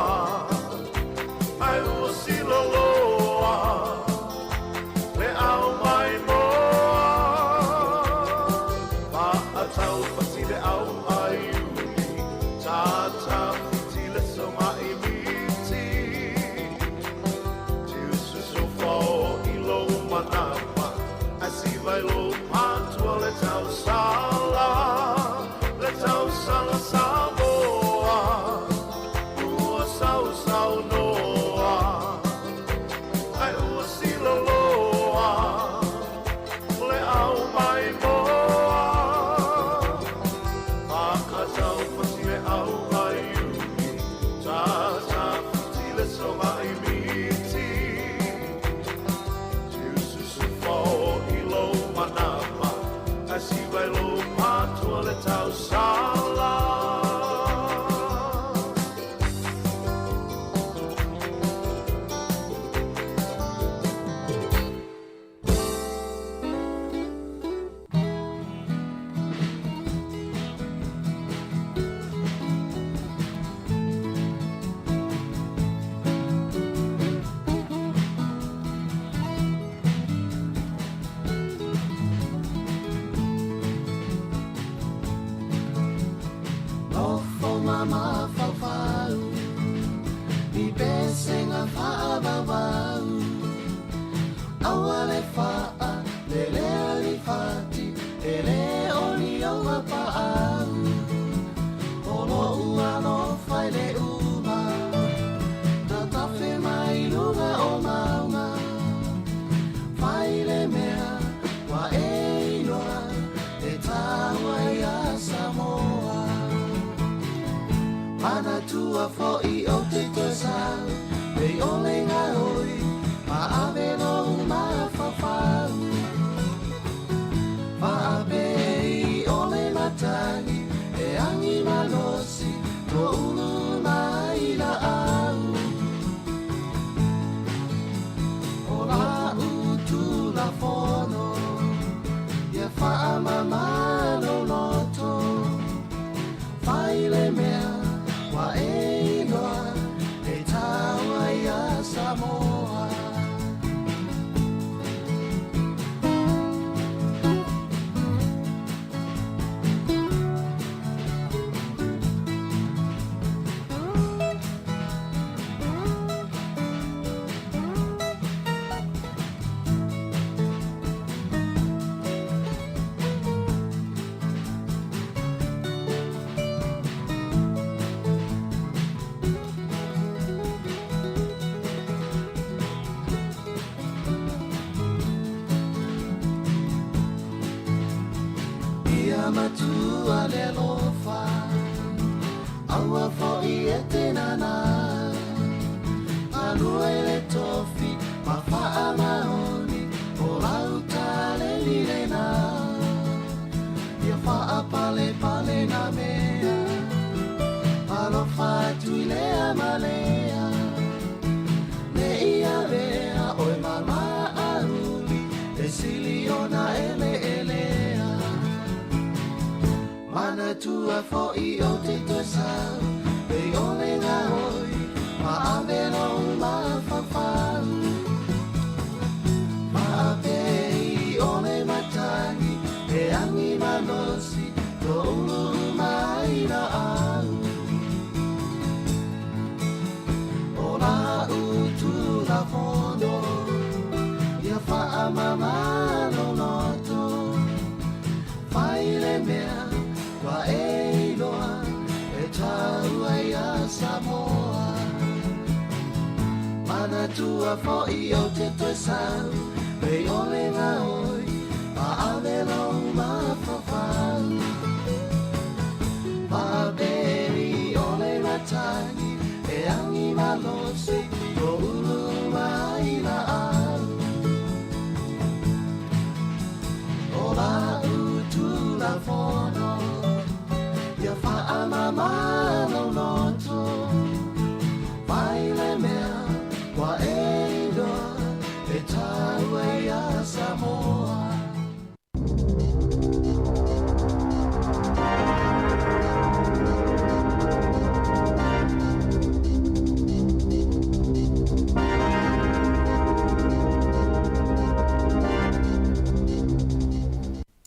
ae ua siloloa le au mai moa ma'ataupati le au aiuli tatafiti le sogaimiti tiususufao i lou manapa ae siva i lou patua le tausala Samoa ua sausaunoa ae ua siloloa le au mai moa ma'ataupati le au aiuli tatafiti le sogaimiti tiususufao i lou manapa ae siva i lou patua le tausala. Nofo ma mafaufau i pesega faavauvau aua le faa lelea lifati e lē oli ouga paau o lo'u alofa i le uma tatafe mai luga o mauga fai le mea ua e iloa e taua ia Samoa manatua fo'i o te toe sau pei o le gaoi ma ave lou mafaufau faapei o le matagi e agi malosi toulu mai. tua le alofa Aua fo'i e te nānā Galue i le tofi ma faamaoni O lau taleni lena Ia faapalepale nā mea Alofa atu i lea ma lea Ne i avea oe ma maʻauli E sili ona eleelea Manatua fo'i ou te toe sau Le i ʻole gaoi Ma ave lou mafaufau Faapei o le matagi E agi malosi Lou uluulu ma ai laau O la'u Tulafono Ia faamama lou loto Fai le mea ua e iloa E taua iā Samoa Manatua fo'i ou te toe sau Le i ʻole gaoi Ma ave lou mafaufau Faapei o le matagi E agi malosi Lou uluulu ma ai laau O la'u Tulafono Ia faamama lou loto Fai le mea ua e iloa E taua iā Samoa.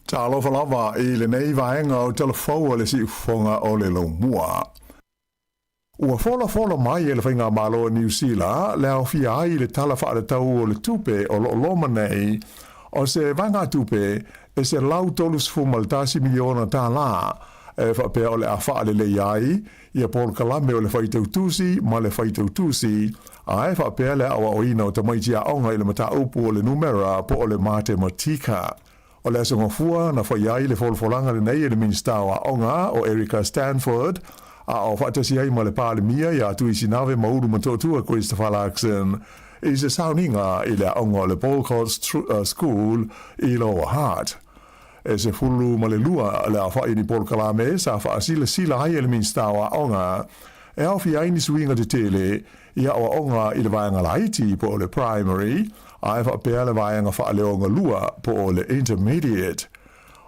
Talofa lava i lenei vaega o Tala Fou a le Siufofoga o le Laumua. Ua folafola mai e le Faigamalo a Niu Sila le aofia ai i le Tala Faatatau o le Tupe o lo o loma nei o se vaegatupe e $131 miliona tālā e faapea o le a faalelei ai ia polokalame o le faitautusi ma le faitautusi ae faapea le aoaoina o tamaiti aoga i le mataupu o le numera po o le matematika. O le Aso Gafua na fai ai le folafolaga lenei e le Minisita o Aoga o Erica Stanford, a o faatasi ai ma le Palemia ia Tuisinave Maulu Motootua Christopher Luxon i se sauniga i le aoga o le Boulcott School i Lower Hutt. E 12 le aofai ni polokalame sa faasilasila ai e le Minisita o Aoga e aofia ai ni suiga tetele i aoaoga i le vaega laiti po o le primary ae faapea le vaega faaleogalua po o le intermediate.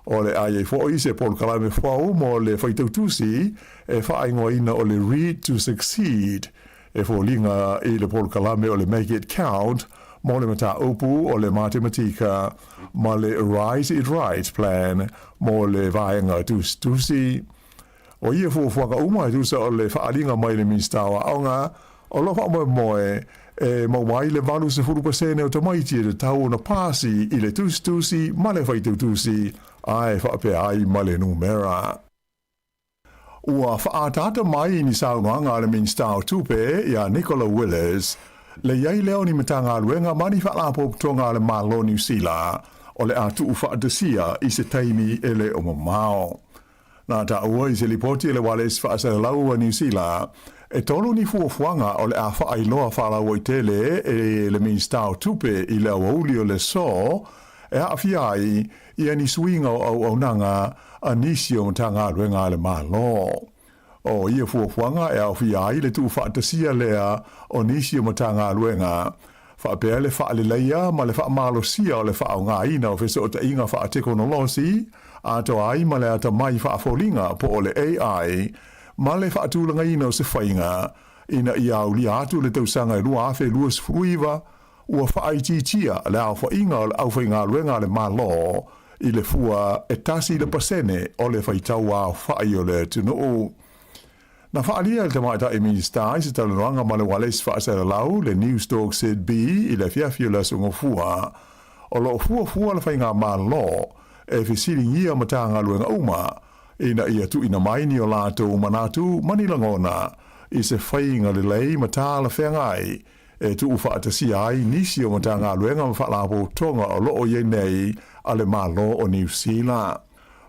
O le a i ai foʻi se polokalame fou mo le faitautusi e faaigoaina o le Read to Succeed, e foliga i le polokalame o le Make It Count mo le mataupu o le matematika ma le Write It Right Plan mo le vaega tusitusi. O ia fuafuaga uma e tusa o le faaaliga mai le Minisita o Aoga, o lo o faamoemoe e maua ai le 80% o tamaiti e tatau ona pasi i le tusitusi ma le faitautusi ae faapea ai ma le numera. Ua faaataata mai ni saunoaga a le Minisita o Tupe ia Nicola Willis, le i ai lea o ni Matagaluega ma ni Faalapotopotoga a le Malo o Niu Sila o le a tuufaatasia i se taimi e le o mamao. Na taua i se lipoti a le Ualesi Faasalalau a Niu Sila, e tolu ni fuafuaga o le a faailoa faalauaitele e le Minisita o Tupe i le aoauli o le aso e aafia ai ia ni suiga o auaunaga a nisi o Matagaluega a le Malo. O ia fuafuaga e aofia ai le tuufaatasia lea o nisi o Matagaluega, faapea le faaleleia ma le faamalosia o le faaaogaina o fesootaiga faatekonolosi atoa ai ma le atamai faafoliga po o le AI ma le faatulagaina o se faiga ina ia aulia atu le tausaga e 2029 ua faaitiitia le aofaiga o le aufaigaluega a le Malo i le fua e 1% o le faitau aofai o le atunuu. Na faaalia e le Tamaitai Minisita i se talanoaga ma le ualesi faasalalau le Newstalk ZB i le afiafi o le Aso Gafua, o lo o fuafua le Faigamalo e fesiligia Matagaluega uma ina ia tuuina mai ni o latou manatu ma ni lagona i se faiga lelei ma talafeagai e tuufaatasia ai nisi o Matagaluega ma Faalapotopotoga o lo o i ai nei a le Malo o Niu Sila.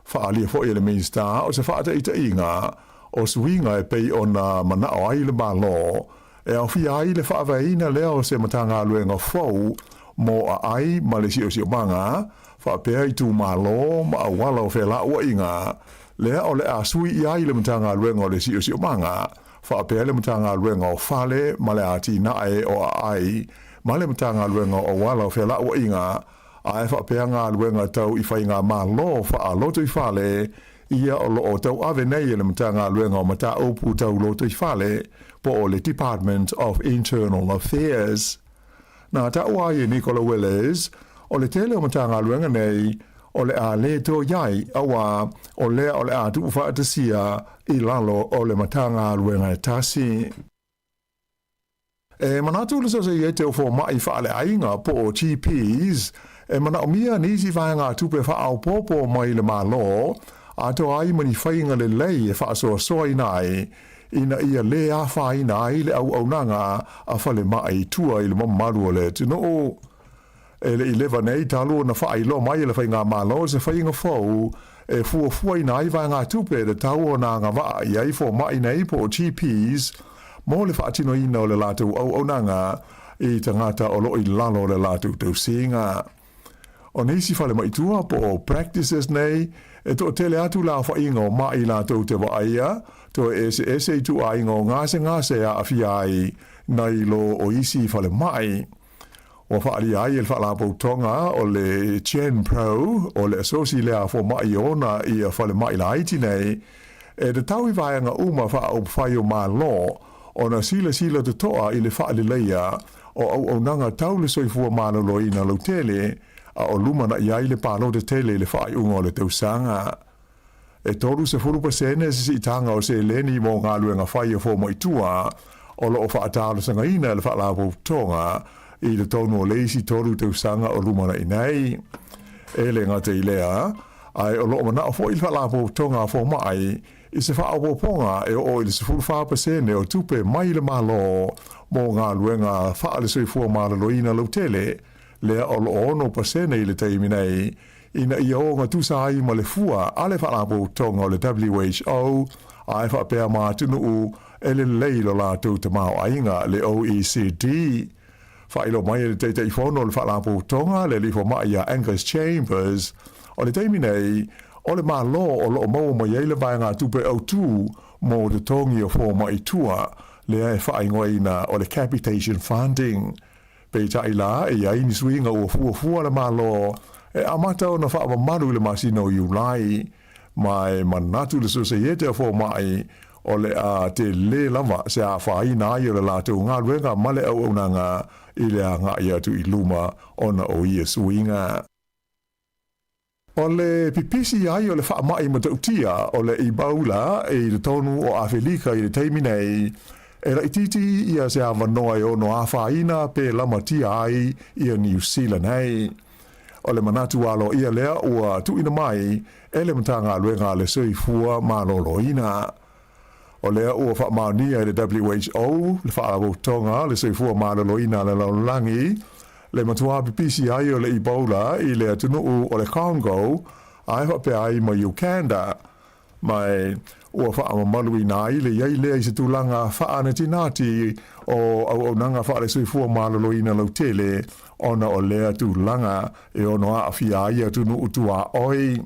Faaalia foi e le Minisita o se faataitaiga o suiga e pei ona manao ai le Malo e aofia ai le faavaeina lea o se Matagaluega fou mo aai ma le siosiomaga, faapea itumalo ma auala o felauaiga, lea o le a sui i ai le Matagaluega o le Siosiomaga, faapea le Matagaluega o Fale ma le Atinae o Aai ma le Matagaluega o Auala o Felauaiga, ae faapea galuega tau i faigamalo faalotoifale ia o lo o tauave nei e le Matagaluega o Mataupu Tau Lotoifale po o le Department of Internal Affairs. Na taua ai e Nicola Willis, o le tele o Matagaluega nei o le a le toe i ai, auā o lea o le a tuufaatasia i lalo o le Matagaluega e tasi. E manatu le Sosaiete o Fomai Faaleaiga po o GPs, e manaomia nisi vaegatupe faaopoopo mai le Malo atoa ai ma ni faiga lelei e faasoasoaina ai ina ia lē afaina ai le auaunaga a falemai i tua i le mamalu o le atunuu. E le i leva nei talu ona faailoa mai e le Faigamalo se faiga fou e fuafuaina ai vaegatupe e tatau ona agavaa i ai fomai nei po o GPs mo le faatinoina o le latou auaunaga i tagata o lo o i lalo o le latou tausiga. O nisi falemai tua po o practices nei e toatele atu le aofaiga o maʻi latou te vaaia, toe eseese ituaiga o gasegase e aafia ai nai lo o isi falemai. Ua faaalia ai e le Faalapotopotoga o le GenPro o le asosi lea a fomai e ona ia falemai laiti nei, e tatau i vaega uma faaupufai o Malo ona silasila totoa i le faaleleia o auaunaga tau le soifua maloloina lautele a o lumanai ai le palota tele i le faaiuga o le tausaga. E 30% se siitaga o seleni mo galuega fai a fomai tua o lo o faatalosagaina e le Faalapotopotoga i totonu o le isi tolu tausaga o lumanai nei. E le gata i lea, ae o lo o manao foi le Faalapotopotoga a Fomai i se faaopoopoga e oo i le 14% o tupe mai le Malo mo galuega faale-soifua maloloina lautele, lea o lo o 6% i le taimi nei, ina ia ogatusa ai ma le fua a le Faalapotopotoga o le WHO ae faapea ma atunuu e lelei lo latou tamaoaiga, le OECD. Faailoa mai e le Taitaifono o le Faalapotopotoga, le Alii Fomai ia Angus Chambers, o le taimi nei, o le Malo o lo o maua mai ai le vaegatupe autū mo totogi o fomai tua, lea e faaigoaina o le capitation funding. Peitai la, e i ai ni suiga ua fuafua le Malo e amata ona faamamalu i le masina o Iulai, ma e manatu le Sosaiete o Fomai o le a telē lava se afaina ai o le latou galuega ma le auaunaga i le agai atu i luma ona o ia suiga. O le pipisi ai o le faamai matautia o le Ebola i totonu o Afelika i le taimi nei, e laitiiti ia se avanoa e ono afaina pe lamatia ai ia Niu Sila nei. O le manatu aloaia lea ua tuuina mai e le Matagaluega a le Soifua Maloloina. O lea ua faamaonia e le WHO, le Faalapotopotoga le Soifua Maloloina a le Lalolagi, le matua pipisi ai o le Ebola i le atunuu o le Congo ae faapea ai ma Uganda. Ma ua faamamaluina ai le i ai lea i se tulaga faanatinati o auaunaga faale-soifua maloloina lautele ona o lea tulaga e ono aafia ai atunuu tuaoi.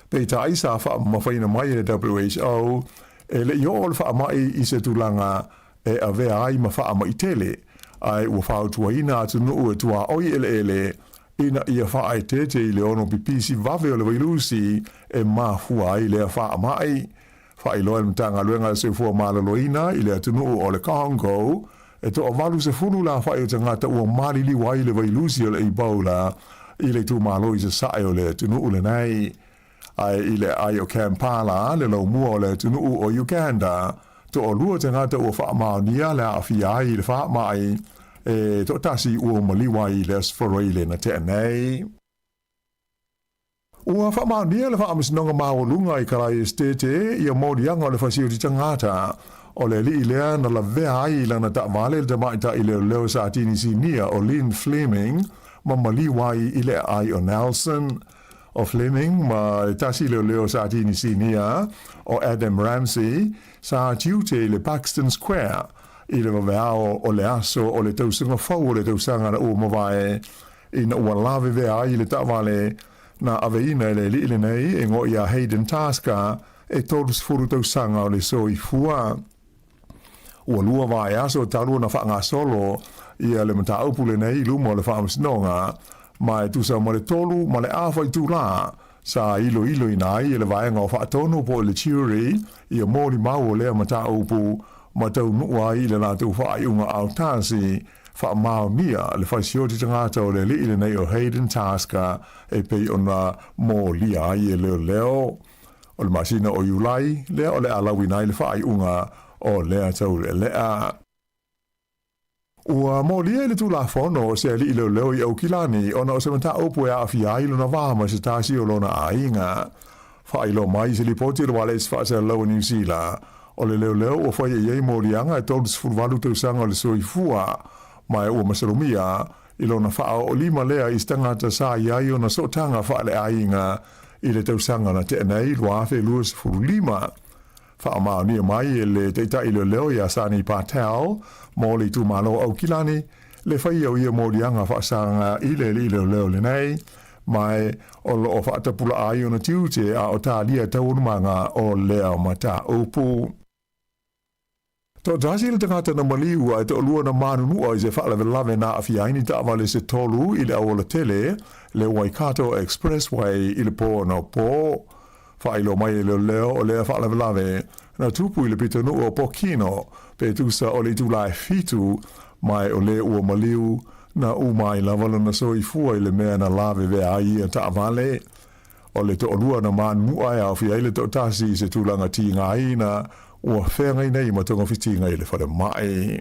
Peitai sa faamamafaina mai e le WHO, e le i oo le faamai i se tulaga e avea ai ma faamai tele, ae ua fautuaina atunuu e tuaoi eleele ina ia faaeteete i le ono pipisi vave o le vailusi e mafua ai lea faamai. Faailoa e le Matagaluega a le Soifua Maloloina i le atunuu o le Congo, e toa 80 le aofai o tagata ua maliliu ai le vailusi o le Ebola i le itumalo i sasae o le atunuu lenei. Ae i le aai o Kampala, le laumua o le atunuu o Uganda, toalua tagata ua faamaonia le aafia ai i le faamai, e toatasi ua maliu ai i le Aso Faraile na tea nei. Ua faamaonia le Faamasinoga Maualuga i Kalaesetete ia moliaga o le fasioti tagata o le alii lea na lavea ai i lana taavale le tamaitai leoleo sa Tinisinia o Lynn Fleming ma maliu ai i le aai o Nelson. O Fleming ma le tasi leoleo sa tini sinia o Adam Ramsey sa tiute i le Buxton Square i le vaveao o le aso o le tausaga fou o le tausaga na ua mavae ina ua lavevea ai le taavale na aveina e le alii lenei e igoa ia Hayden Tasker e 30 tausaga o le soifua. Ua lua vaiaso talu ona faagasolo ia le mataupu lenei i luma o le Faamasinoga, ma e tusa ma le tolu ma le afa itulā sa iloiloina ai e le Vaega o Faatonu po o le Jury ia molimau o lea mataupu ma taunuu ai i le latou faaiuga aotasi faamaonia le falesioti tagata o le alii lenei o Hayden Tasker e pei ona molia ai e leoleo. O le masina o Iulai lea o le a lauina ai le faaiuga o lea taulealea. Ua molia i le Tulafono o se alii leoleo i Aukilani ona o se mataupu e aafia ai lona va ma se tasi o lona aiga. Faailoa mai i se lipoti a le Ualesi Faasalalau a Niu Sila, o le leoleo ua faia i ai moliaga e 38 tausaga o le soifua, ma e ua masalomia i lona faaoolima lea i se tagata sa i ai ona sootaga faaleaiga i le tausaga na tea nei 2025. Faamaonia mai e le Taitai Leoleo ia Sani Patel mo le itumalo o Aukilani le faia o ia moliaga faasaga i le alii leoleo lenei, ma e o lo o faatapulaa ai ona tiute a o talia taualumaga o lea mataupu. Toatasi le tagata na maliu ae toalua na manunua i se faalavelave na aafia ai ni taavale se tolu i le auala tele, le Waikato Expressway i le po anapo. Faailoa mai e leoleo o lea faalavelave na tupu i le pitonuu o Pokino pe tusa o le itula e fitu, ma e o le ua maliu na uma ai lava lona soifua i le mea na lavevea ai ia taavale. O le toalua na manunua e aofia ai le toatasi i se tulaga tigaina ua feagai nei ma togafitiga i le falemai.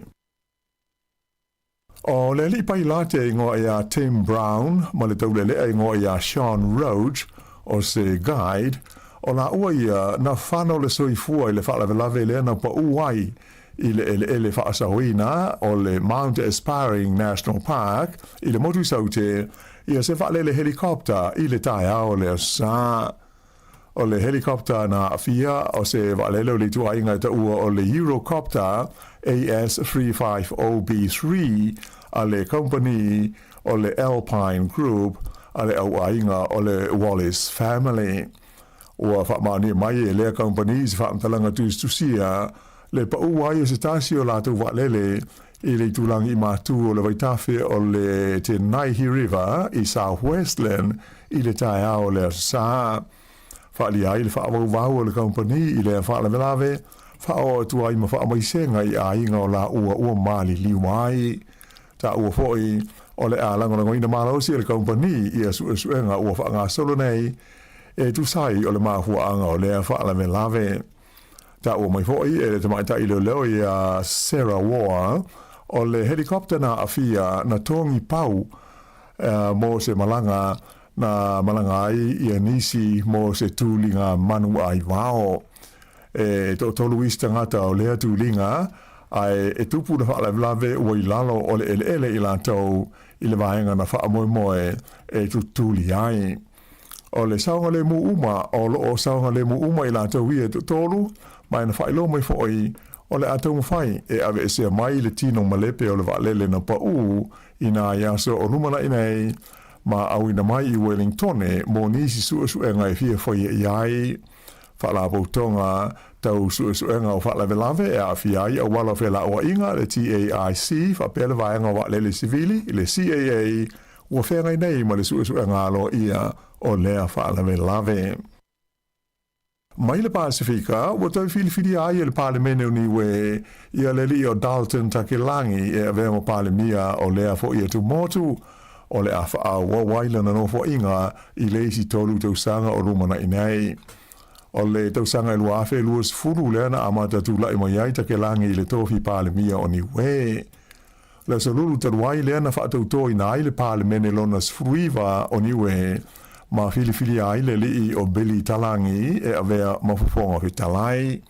O le alii pailate e igoa ia Tim Brown ma le taulealea e igoa ia Sean Roach o se guide, o laua ia na fano le soifua i le faalavelave lea na paū ai i le eleele faasaoina o le Mount Aspiring National Park i le Motu Saute ia se vaalele helicopter i le taeao o le Aso Sa. O le helicopter na aafia o se vaalele o le ituaiga e taua o le Eurocopter AS350B3 a le kamupani o le Alpine Group a le auaiga o le Wallis Family. Ua faamaonia mai e lea kamupani i se faamatalaga tusitusia le paū ai o se tasi o latou vaalele i le itulagi i matu o le vaitafe o le Te Naihi River i South Westland i le taeao o le Aso Sa. Faaalia ai le faavauvau o le kamupani i lea faalavelave, faaoo atu ai ma faamaisega i aiga o laua ua maliliu ai. Taua foi o le a lagolagoina malosi e le kamupani ia suesuega ua faagasolo nei e tusa ai o le mafuaaga o lea faalavelave. Taua mai foi e le tamaitai leoleo ia Sarah Warr o le helicopter na aafia na togi pau mo se malaga na malaga ai ia nisi mo se tuliga manu aivao. E toatolu isi tagata o lea tuliga, ae e tupu le faalavelave ua i lalo o le eleele i latou i le vaega na faamoemoe e tutuli ai. O le saogalemu uma o lo o saogalemu uma i latou ia e toatolu, ma e na faailoa mai foi o le a taumafai e aveesea mai le tino malepe o le vaalele na paū i nā aso o lumanai nei ma auina mai i Wellingtone mo nisi suesuega e fia faia i ai. Faalapotopotoga Tau Suesuega o Faalavelave e aafia ai Auala o Felauaiga, le TAIC, faapea le Vaega o Vaalele Sivili, le CAA, ua feagai nei ma le suesuega aloaia o lea faalavelave. Mai le Pasefika, ua toe filifilia ai e le Palemene o Niue ia le alii o Dalton Takelagi e avea ma Palemia o lea foi atumotu, o le a faaauau ai lana nofoaiga i le isi tolu tausaga o lumanai nei. O le tausaga e 2020 lea na amata tulai mai ai Takelagi i le tofi Palemia o Niue. Le aso lulu talu ai lea na faatautoina ai le Palemene lona 19 o Niue ma filifilia ai le alii o Billy Talagi e avea ma fofoga fetalai.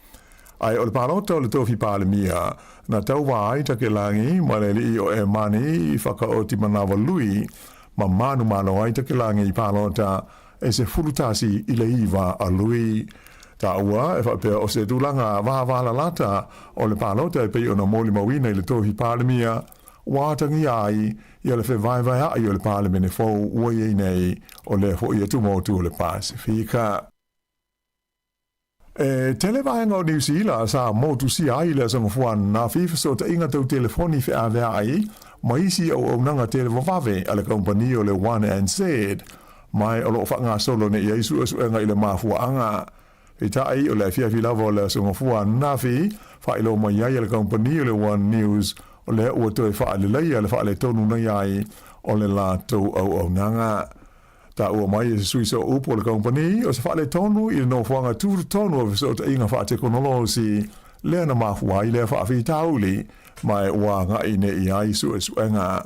Ae o le palota o le tofi Palemia na tauva ai Takelagi ma le alii o Emani Whakaoti Manawanui ma manumalo ai Takelagi i palota e 19 a lui. Taua e faapea o se tulaga vavalalata o le palota e pei ona molimauina i le tofi Palemia ua atagia ai ia le fevaevaea'i o le Palemene fou ua i ai nei o lea fo'i atumotu o le Pasefika. E tele vaega o Niu Sila sa motusia ai le aso Gafua ananafi i fesootaiga tau telefoni feavea'i ma isi auaunaga televavave a le kamupani o le One NZ, ma o lo o faagasolo nei ai suesuega i le mafuaaga. Peitai, o le afiafi lava o le aso Gafua ananafi, faailoa mai ai e le kamupani o le One News o lea ua toe faaleleia le faaletonu nei ai o le latou auaunaga. Taua mai e se sui sooupu o le kamupani, o se faaletonu i le nofoaga tutotonu o fesootaiga faatekonolosi lea na mafua ai lea faafitauli, ma e ua agai nei i ai suesuega.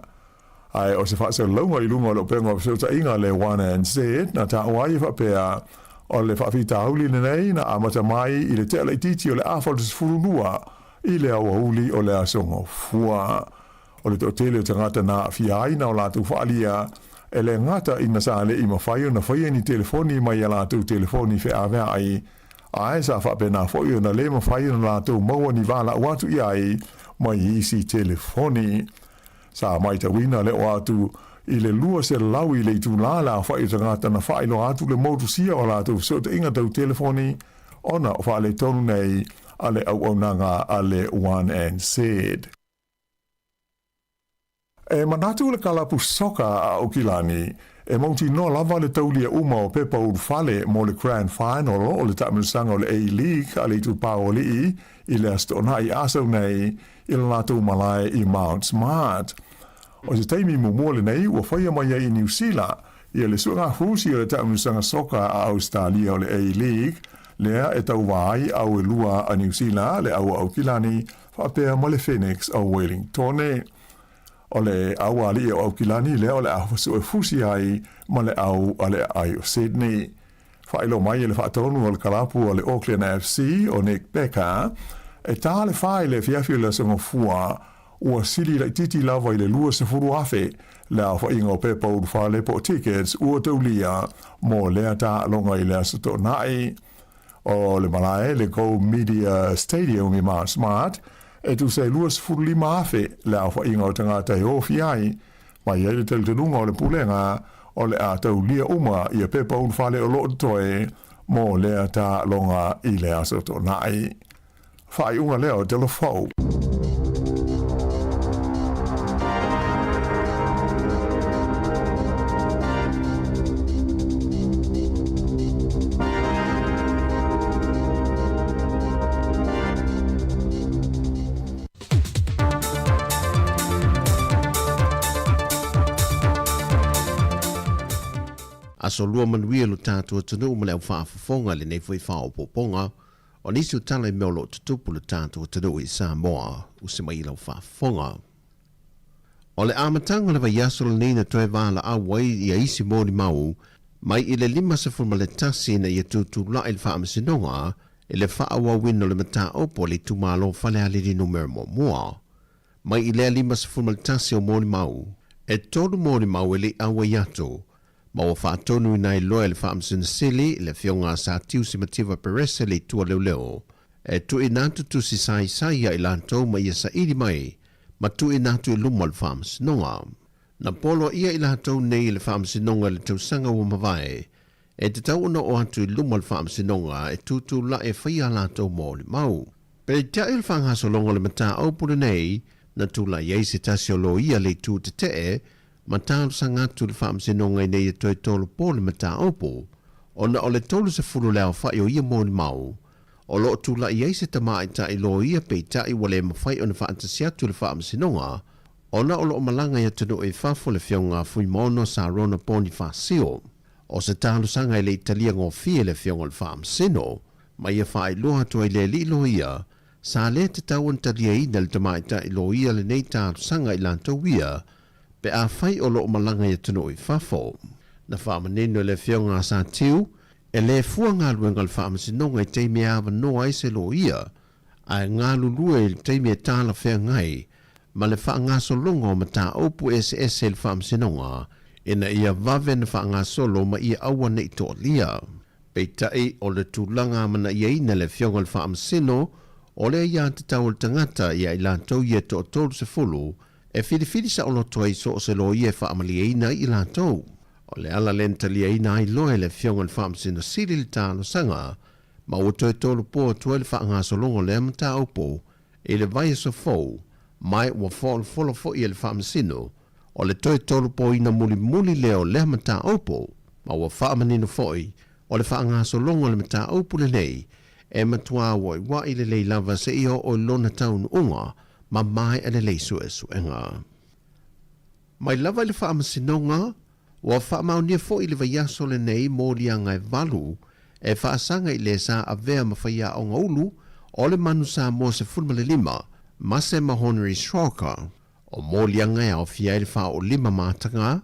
Ae o se faasalalauga i luga o le upega o fesootaiga le One NZ na taua ai e faapea, o le faafitauli lenei na amata mai i le tea laitiiti o le 8:12 i le aoauli o le aso Gafua. O le toatele o tagata na aafia ai na o latou faaalia, e le gata ina sa le i mafai ona faia ni telefoni mai a latou telefoni feaveai, ae sa faapena foi ona le mafai ona latou maua ni valaau atu i ai mai isi telefoni. Sa matauina le oo atu i le 200 i le itulā le aofai o tagata na faailoa atu le motusia o a latou fesootaiga tau telefoni ona o faaletonu nei a le auaunaga a le One NZ. E manatu le kalapu soka a Aukilani e mautinoa lava le taulia uma o pepa ulufale mo le Grand Final o le taamilosaga o le A-League a le Itupa o Alii i le Aso Toonai asau nei i le latou malae i Mount Smart. O se taimi muamua lenei ua faia mai ai i Niu Sila ia le suegafusi o le taamilosaga soka a Ausetalia o le A-League lea e tauva ai au e lua a Niu Sila, le au a Aukilani faapea ma le Phoenix o Wellingtone. O le au alii o Aukilani lea o le a suefusi ai ma le au a le aai o Sydney. Faailoa mai e le faatonu o le kalapu a le Auckland FC o Nick Becker, e ta le 4 i le afiafi o le Aso Gafua, ua sili laitiiti lava i le 20,000 le aofaiga o pepa ulufale po o tickets ua taulia mo lea taaloga i le Aso Toonai. O le malae le Go Media Stadium i Mount Smart, e tusa e 25,000 le aofaiga o tagata e ofi ai, ma i ai le talitonuga o le Pulega o le a taulia uma ia pepa ulufale o lo o totoe mo lea taaloga i le Aso Toonai. Faaiuga lea o Tala Fou. Aso lua manuia lo tatou atunuu ma le au faafofoga i lenei foi faaopoopoga o nisi o tala i mea o lo o tutupu i lo tatou atunuu i Samoa. Usi mai i lau faafofoga. O le amataga o le vaiaso lenei na toe valaau ai ia isi molimau mai i le 51 ina ia tutulai le Faamasinoga i le faaauauina o le mataupu a le itumalo Falealili Numera Muamua. Mai i lea 51 o molimau, e tolu molimau e le i auai atu, ma ua faatonuina ai loa e le Faamasino Sili, le Afioga a Sa Tiusi Mativa Perese le Itu a Leoleo, e tuuina atu tusi saisai ia i latou ma ia saili mai ma tuuina atu i luma o le Faamasinoga. Na poloaia i latou nei e le Faamasinoga i le tausaga ua mavae, e tatau ona oo atu i luma o le Faamasinoga e tutulai e faia a latou molimau. Peitai o le faagasologa o le mataupu lenei, na tulai ai se tasi o loia le itu tetee ma talosaga atu i le Faamasinoga ina ia toe tolopo le mataupu, ona o le 30 le aofai o ia molimau o lo o tulai ai se tamaitai loia peitai ua le mafai ona faatasi atu i le Faamasinoga ona o lo o malaga i atunuu i fafo le Afioga a Fuimaono Sarona Ponifasio. O se talosaga e le i talia gofie e le Afioga o le Faamasino, ma ia faailoa atu ai le alii loia, sa le tatau ona taliaina e le tamaitai loia lenei talosaga i latou ia pe afai o lo o malaga i atunuu i fafo. Na faamanino e le Afioga a Sa Tiu, e le fua galuega a le Faamasinoga i taimi e avanoa ai se loia, ae galulue i le taimi e talafeagai ma le faagasologa o mataupu eseese i le Faamasinoga. ina ia vave ona faagasolo ma ia aua ne i toalia. Peitai, o le tulaga amanaiaina e le Afioga i le Faamasino, o le aiatatau a le tagata ia i latou ia e toa-30 e filifili saoloto ai so o se loia e faamalieina ai i latou. O le ala lea na taliaina ai loa e le Afioga i le Faamasino Sili le talosaga, ma ua toe tolopo atu ai le faagasologa o lea mataupu i le vaiaso fou, ma ua folafolo foi e le Faamasino o le toe tolopoina mulimuli lea o lea mataupu, ma ua faamanino foi o le faagasologa o le mataupu lenei e matuā ua'iua'i lelei lava seia oo i lona taunuuga ma maea lelei suesuega. Mai lava i le Faamasinoga, ua faamaonia foi i le vaiaso lenei moliaga e valu e faasaga i le sa avea ma faiaoga ulu o le Manu Samoa 15, Mase Mahonri Sroka. O moliaga e aofia ai le faaoolima matagā,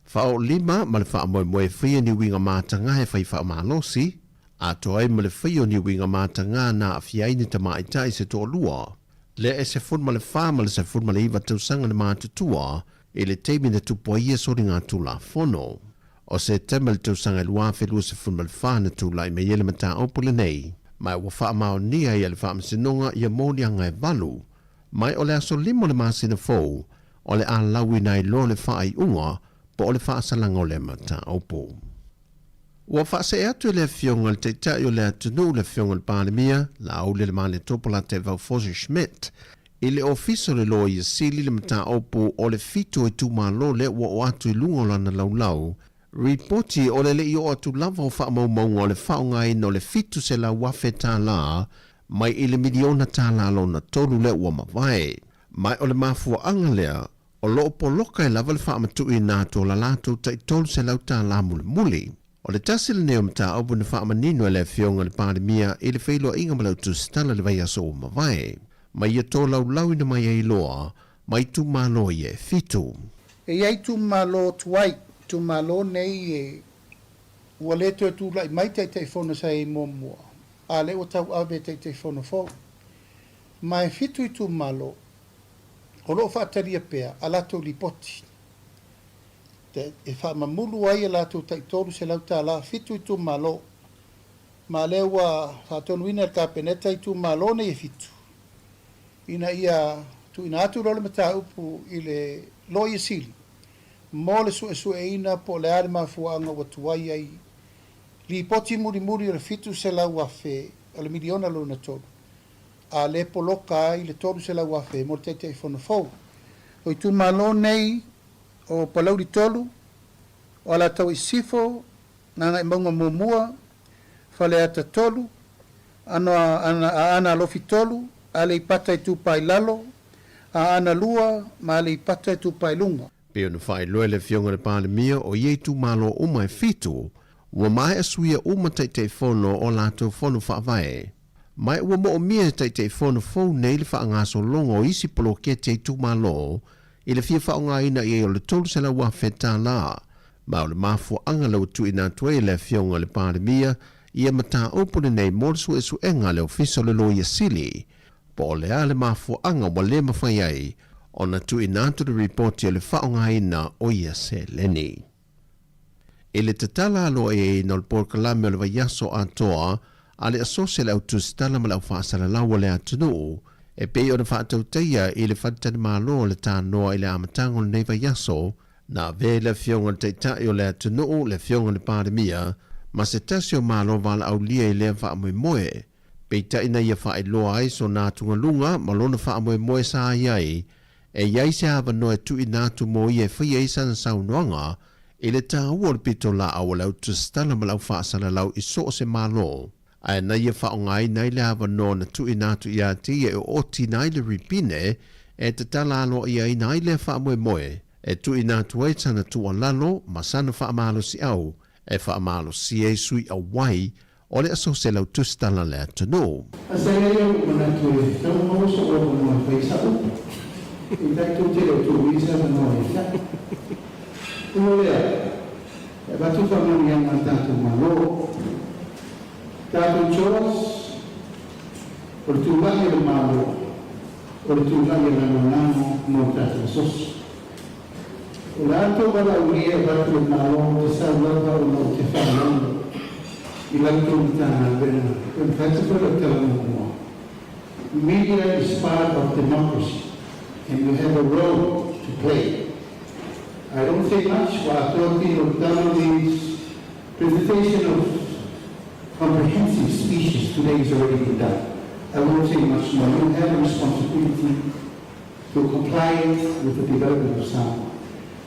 faaoolima ma le faamoemoe e faia ni uiga matagā e fai faamalosi, atoa ai ma le faia o ni uiga matagā na aafia ai ni tamaitai se toalua, lea e 14 ma le 19 tausaga le matutua i le taimi na tupu ai ia soligatulafono. O Setema i le tausaga e 2024 na tulai mai ai le mataupu lenei, ma ua faamaonia ai e le Faamasinoga ia moliaga e valu mai o le aso 5 o le masina fou o le a lauina ai loa le faaiuga po o le faasalaga o lea mataupu. Ua faasee atu e le Afioga i le Taitai o le atunuu, le Afioga i le Palemia, Laaulialemalietoa Polataivao Fosi Schmidt, i le Ofisa o le Loia Sili le mataupu o le fitu o itumalo lea ua oo atu i luga o lana laulau Ripoti o le le i oo atu lava o faamaumauga o le faaaogaina o le $700,000 mai i le miliona tala lona tolu lea ua mavae. Ma o le mafuaaga lea o lo o poloka ai lava le faamatuuina atu o la latou tai $300 mulimuli. O le tasi lenei o mataupu na faamanino e le Afioga i le Palemia i le feiloaiga ma le Au Tusitala i le vaiaso ua mavae, ma ia tolaulauina mai ai loa ma itumalo ia e fitu. E i ai itumalo tuai, itumalo nei e ua le toe tulai mai Taitaifono sa i ai muamua, a lea ua tauave e Taitaifono fou. Ma e fitu itumalo o lo o faatalia pea a latou lipoti e faamamulu ai a latou tai $300, fitu itumalo. Ma lea ua faatonuina e le Kapeneta itumalo nei e fitu ina ia tuuina atu loa le mataupu i le Loia Sili mo le suesueina po o le a le mafuaaga ua tuai ai lipoti mulimuli o le 700,000 o le miliona lona tolu, a le poloka ai le 300,000 mo le Taitaifono fou. O itumalo nei o Palauli 3, o Alataua i Sisifo, Gagaemauga 1, Faleata 3, Aana Alofi 3, Aleipata Itupa i Lalo, Aana 2 ma Aleipata Itupa i Luga. Pei ona faailoa e le Afioga i le Palemia o ia itumalo uma e fitu, ua maea suia uma Taitaifono o latou fono faavae. Ma ua moomia e Taitaifono fou nei le faagasologa o isi poloketi a itumalo i le fia faaaogaina i ai o le $300,000. Ma o le mafuaaga lea ua tuuina atu ai e le Afioga i le Palemia ia mataupu lenei mo le suesuega a le Ofisa o le Loia Sili, po o le a le mafuaaga ua le mafai ai ona tuuina atu le ripoti o le faaaogaina o ia seleni. I le tatala aloaiaina o le polokalame o le vaiaso atoa a le Asosi a le Au Tusitala ma le Au Faasalalau o le Atunuu, e pei ona faatautaia i le faletalimalo o le Tanoa i le amataga o lenei vaiaso, Na avea i le Afioga i le Taitai o le atunuu, le Afioga i le Palemia, ma se tasi o Malo valaaulia i lea faamoemoe. Peitai na ia faailoa ai sona atugaluga ma lona faamoemoe sa i ai, e i ai se avanoa e tuuina atu mo ia e faia ai sana saunoaga i le taua o le pitolaau a le Au Tusitala ma le Au Faasalalau i so o se Malo, ae na ia faaaogaina ai le avanoa na tuuina atu ia te ia e ootina ai le ripine e tatala aloaiaina ai lea faamoemoe e tuuina atu ai sana tuualalo ma sana faamalosiau e faamalosia ai sui auai o le Aso Tusitala le atunuu. A sa i ai ou manatu e tatau ona maua sou avanoa e fai ai sa upu. Peitai tou te le o tuuina se avanoa ia te au. Ui o lea, e avatu faamanuiaga a le tatou Malo. Tatou chores, o le tulai o le Malo, o le tulai e lagolago mo le tatou asosi. O le a tou valaaulia e avatu i le Malo ou te sau lava ona ou te faalogologo i la outou Matagaluega e mafai atu foi lau tala muamua. Media is part of democracy and we have a role to play. I don't say much, ua atoa tino o le tala means presentation of comprehensive speeches today has already been done. I won't say much more. You have a responsibility to comply with the development of Samoa.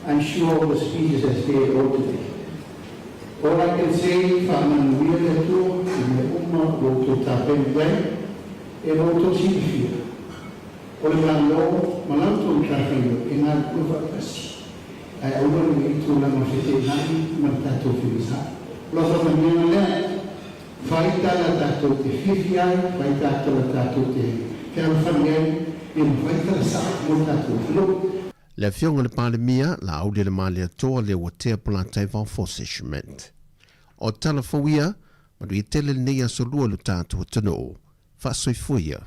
I'm sure all the speeches are there all today. All I can say, faamanuia le Atua i mea uma ua outou tapena i ai, e lo outou silafia, o le Malo ma la outou matafaioi e galulue faatasi, ae aua ne i tulaga feteenai ma le tatou fevasaai. O lau faamanuiaga lea, fai tala tatou te fiafia ai, fai tala tatou te fealofani ai, ia ma fai tala sao mo le tatou atunuu. Le Afioga i le Palemia, Laaulialemalietoa Leuatea Polataivao Fosi Schmidt. O tala fou ia, manuia tele lenei aso lua i lo tatou atunuu. Faasoifua ia.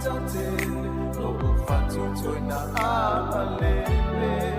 Tatele, no fatu toina amalele.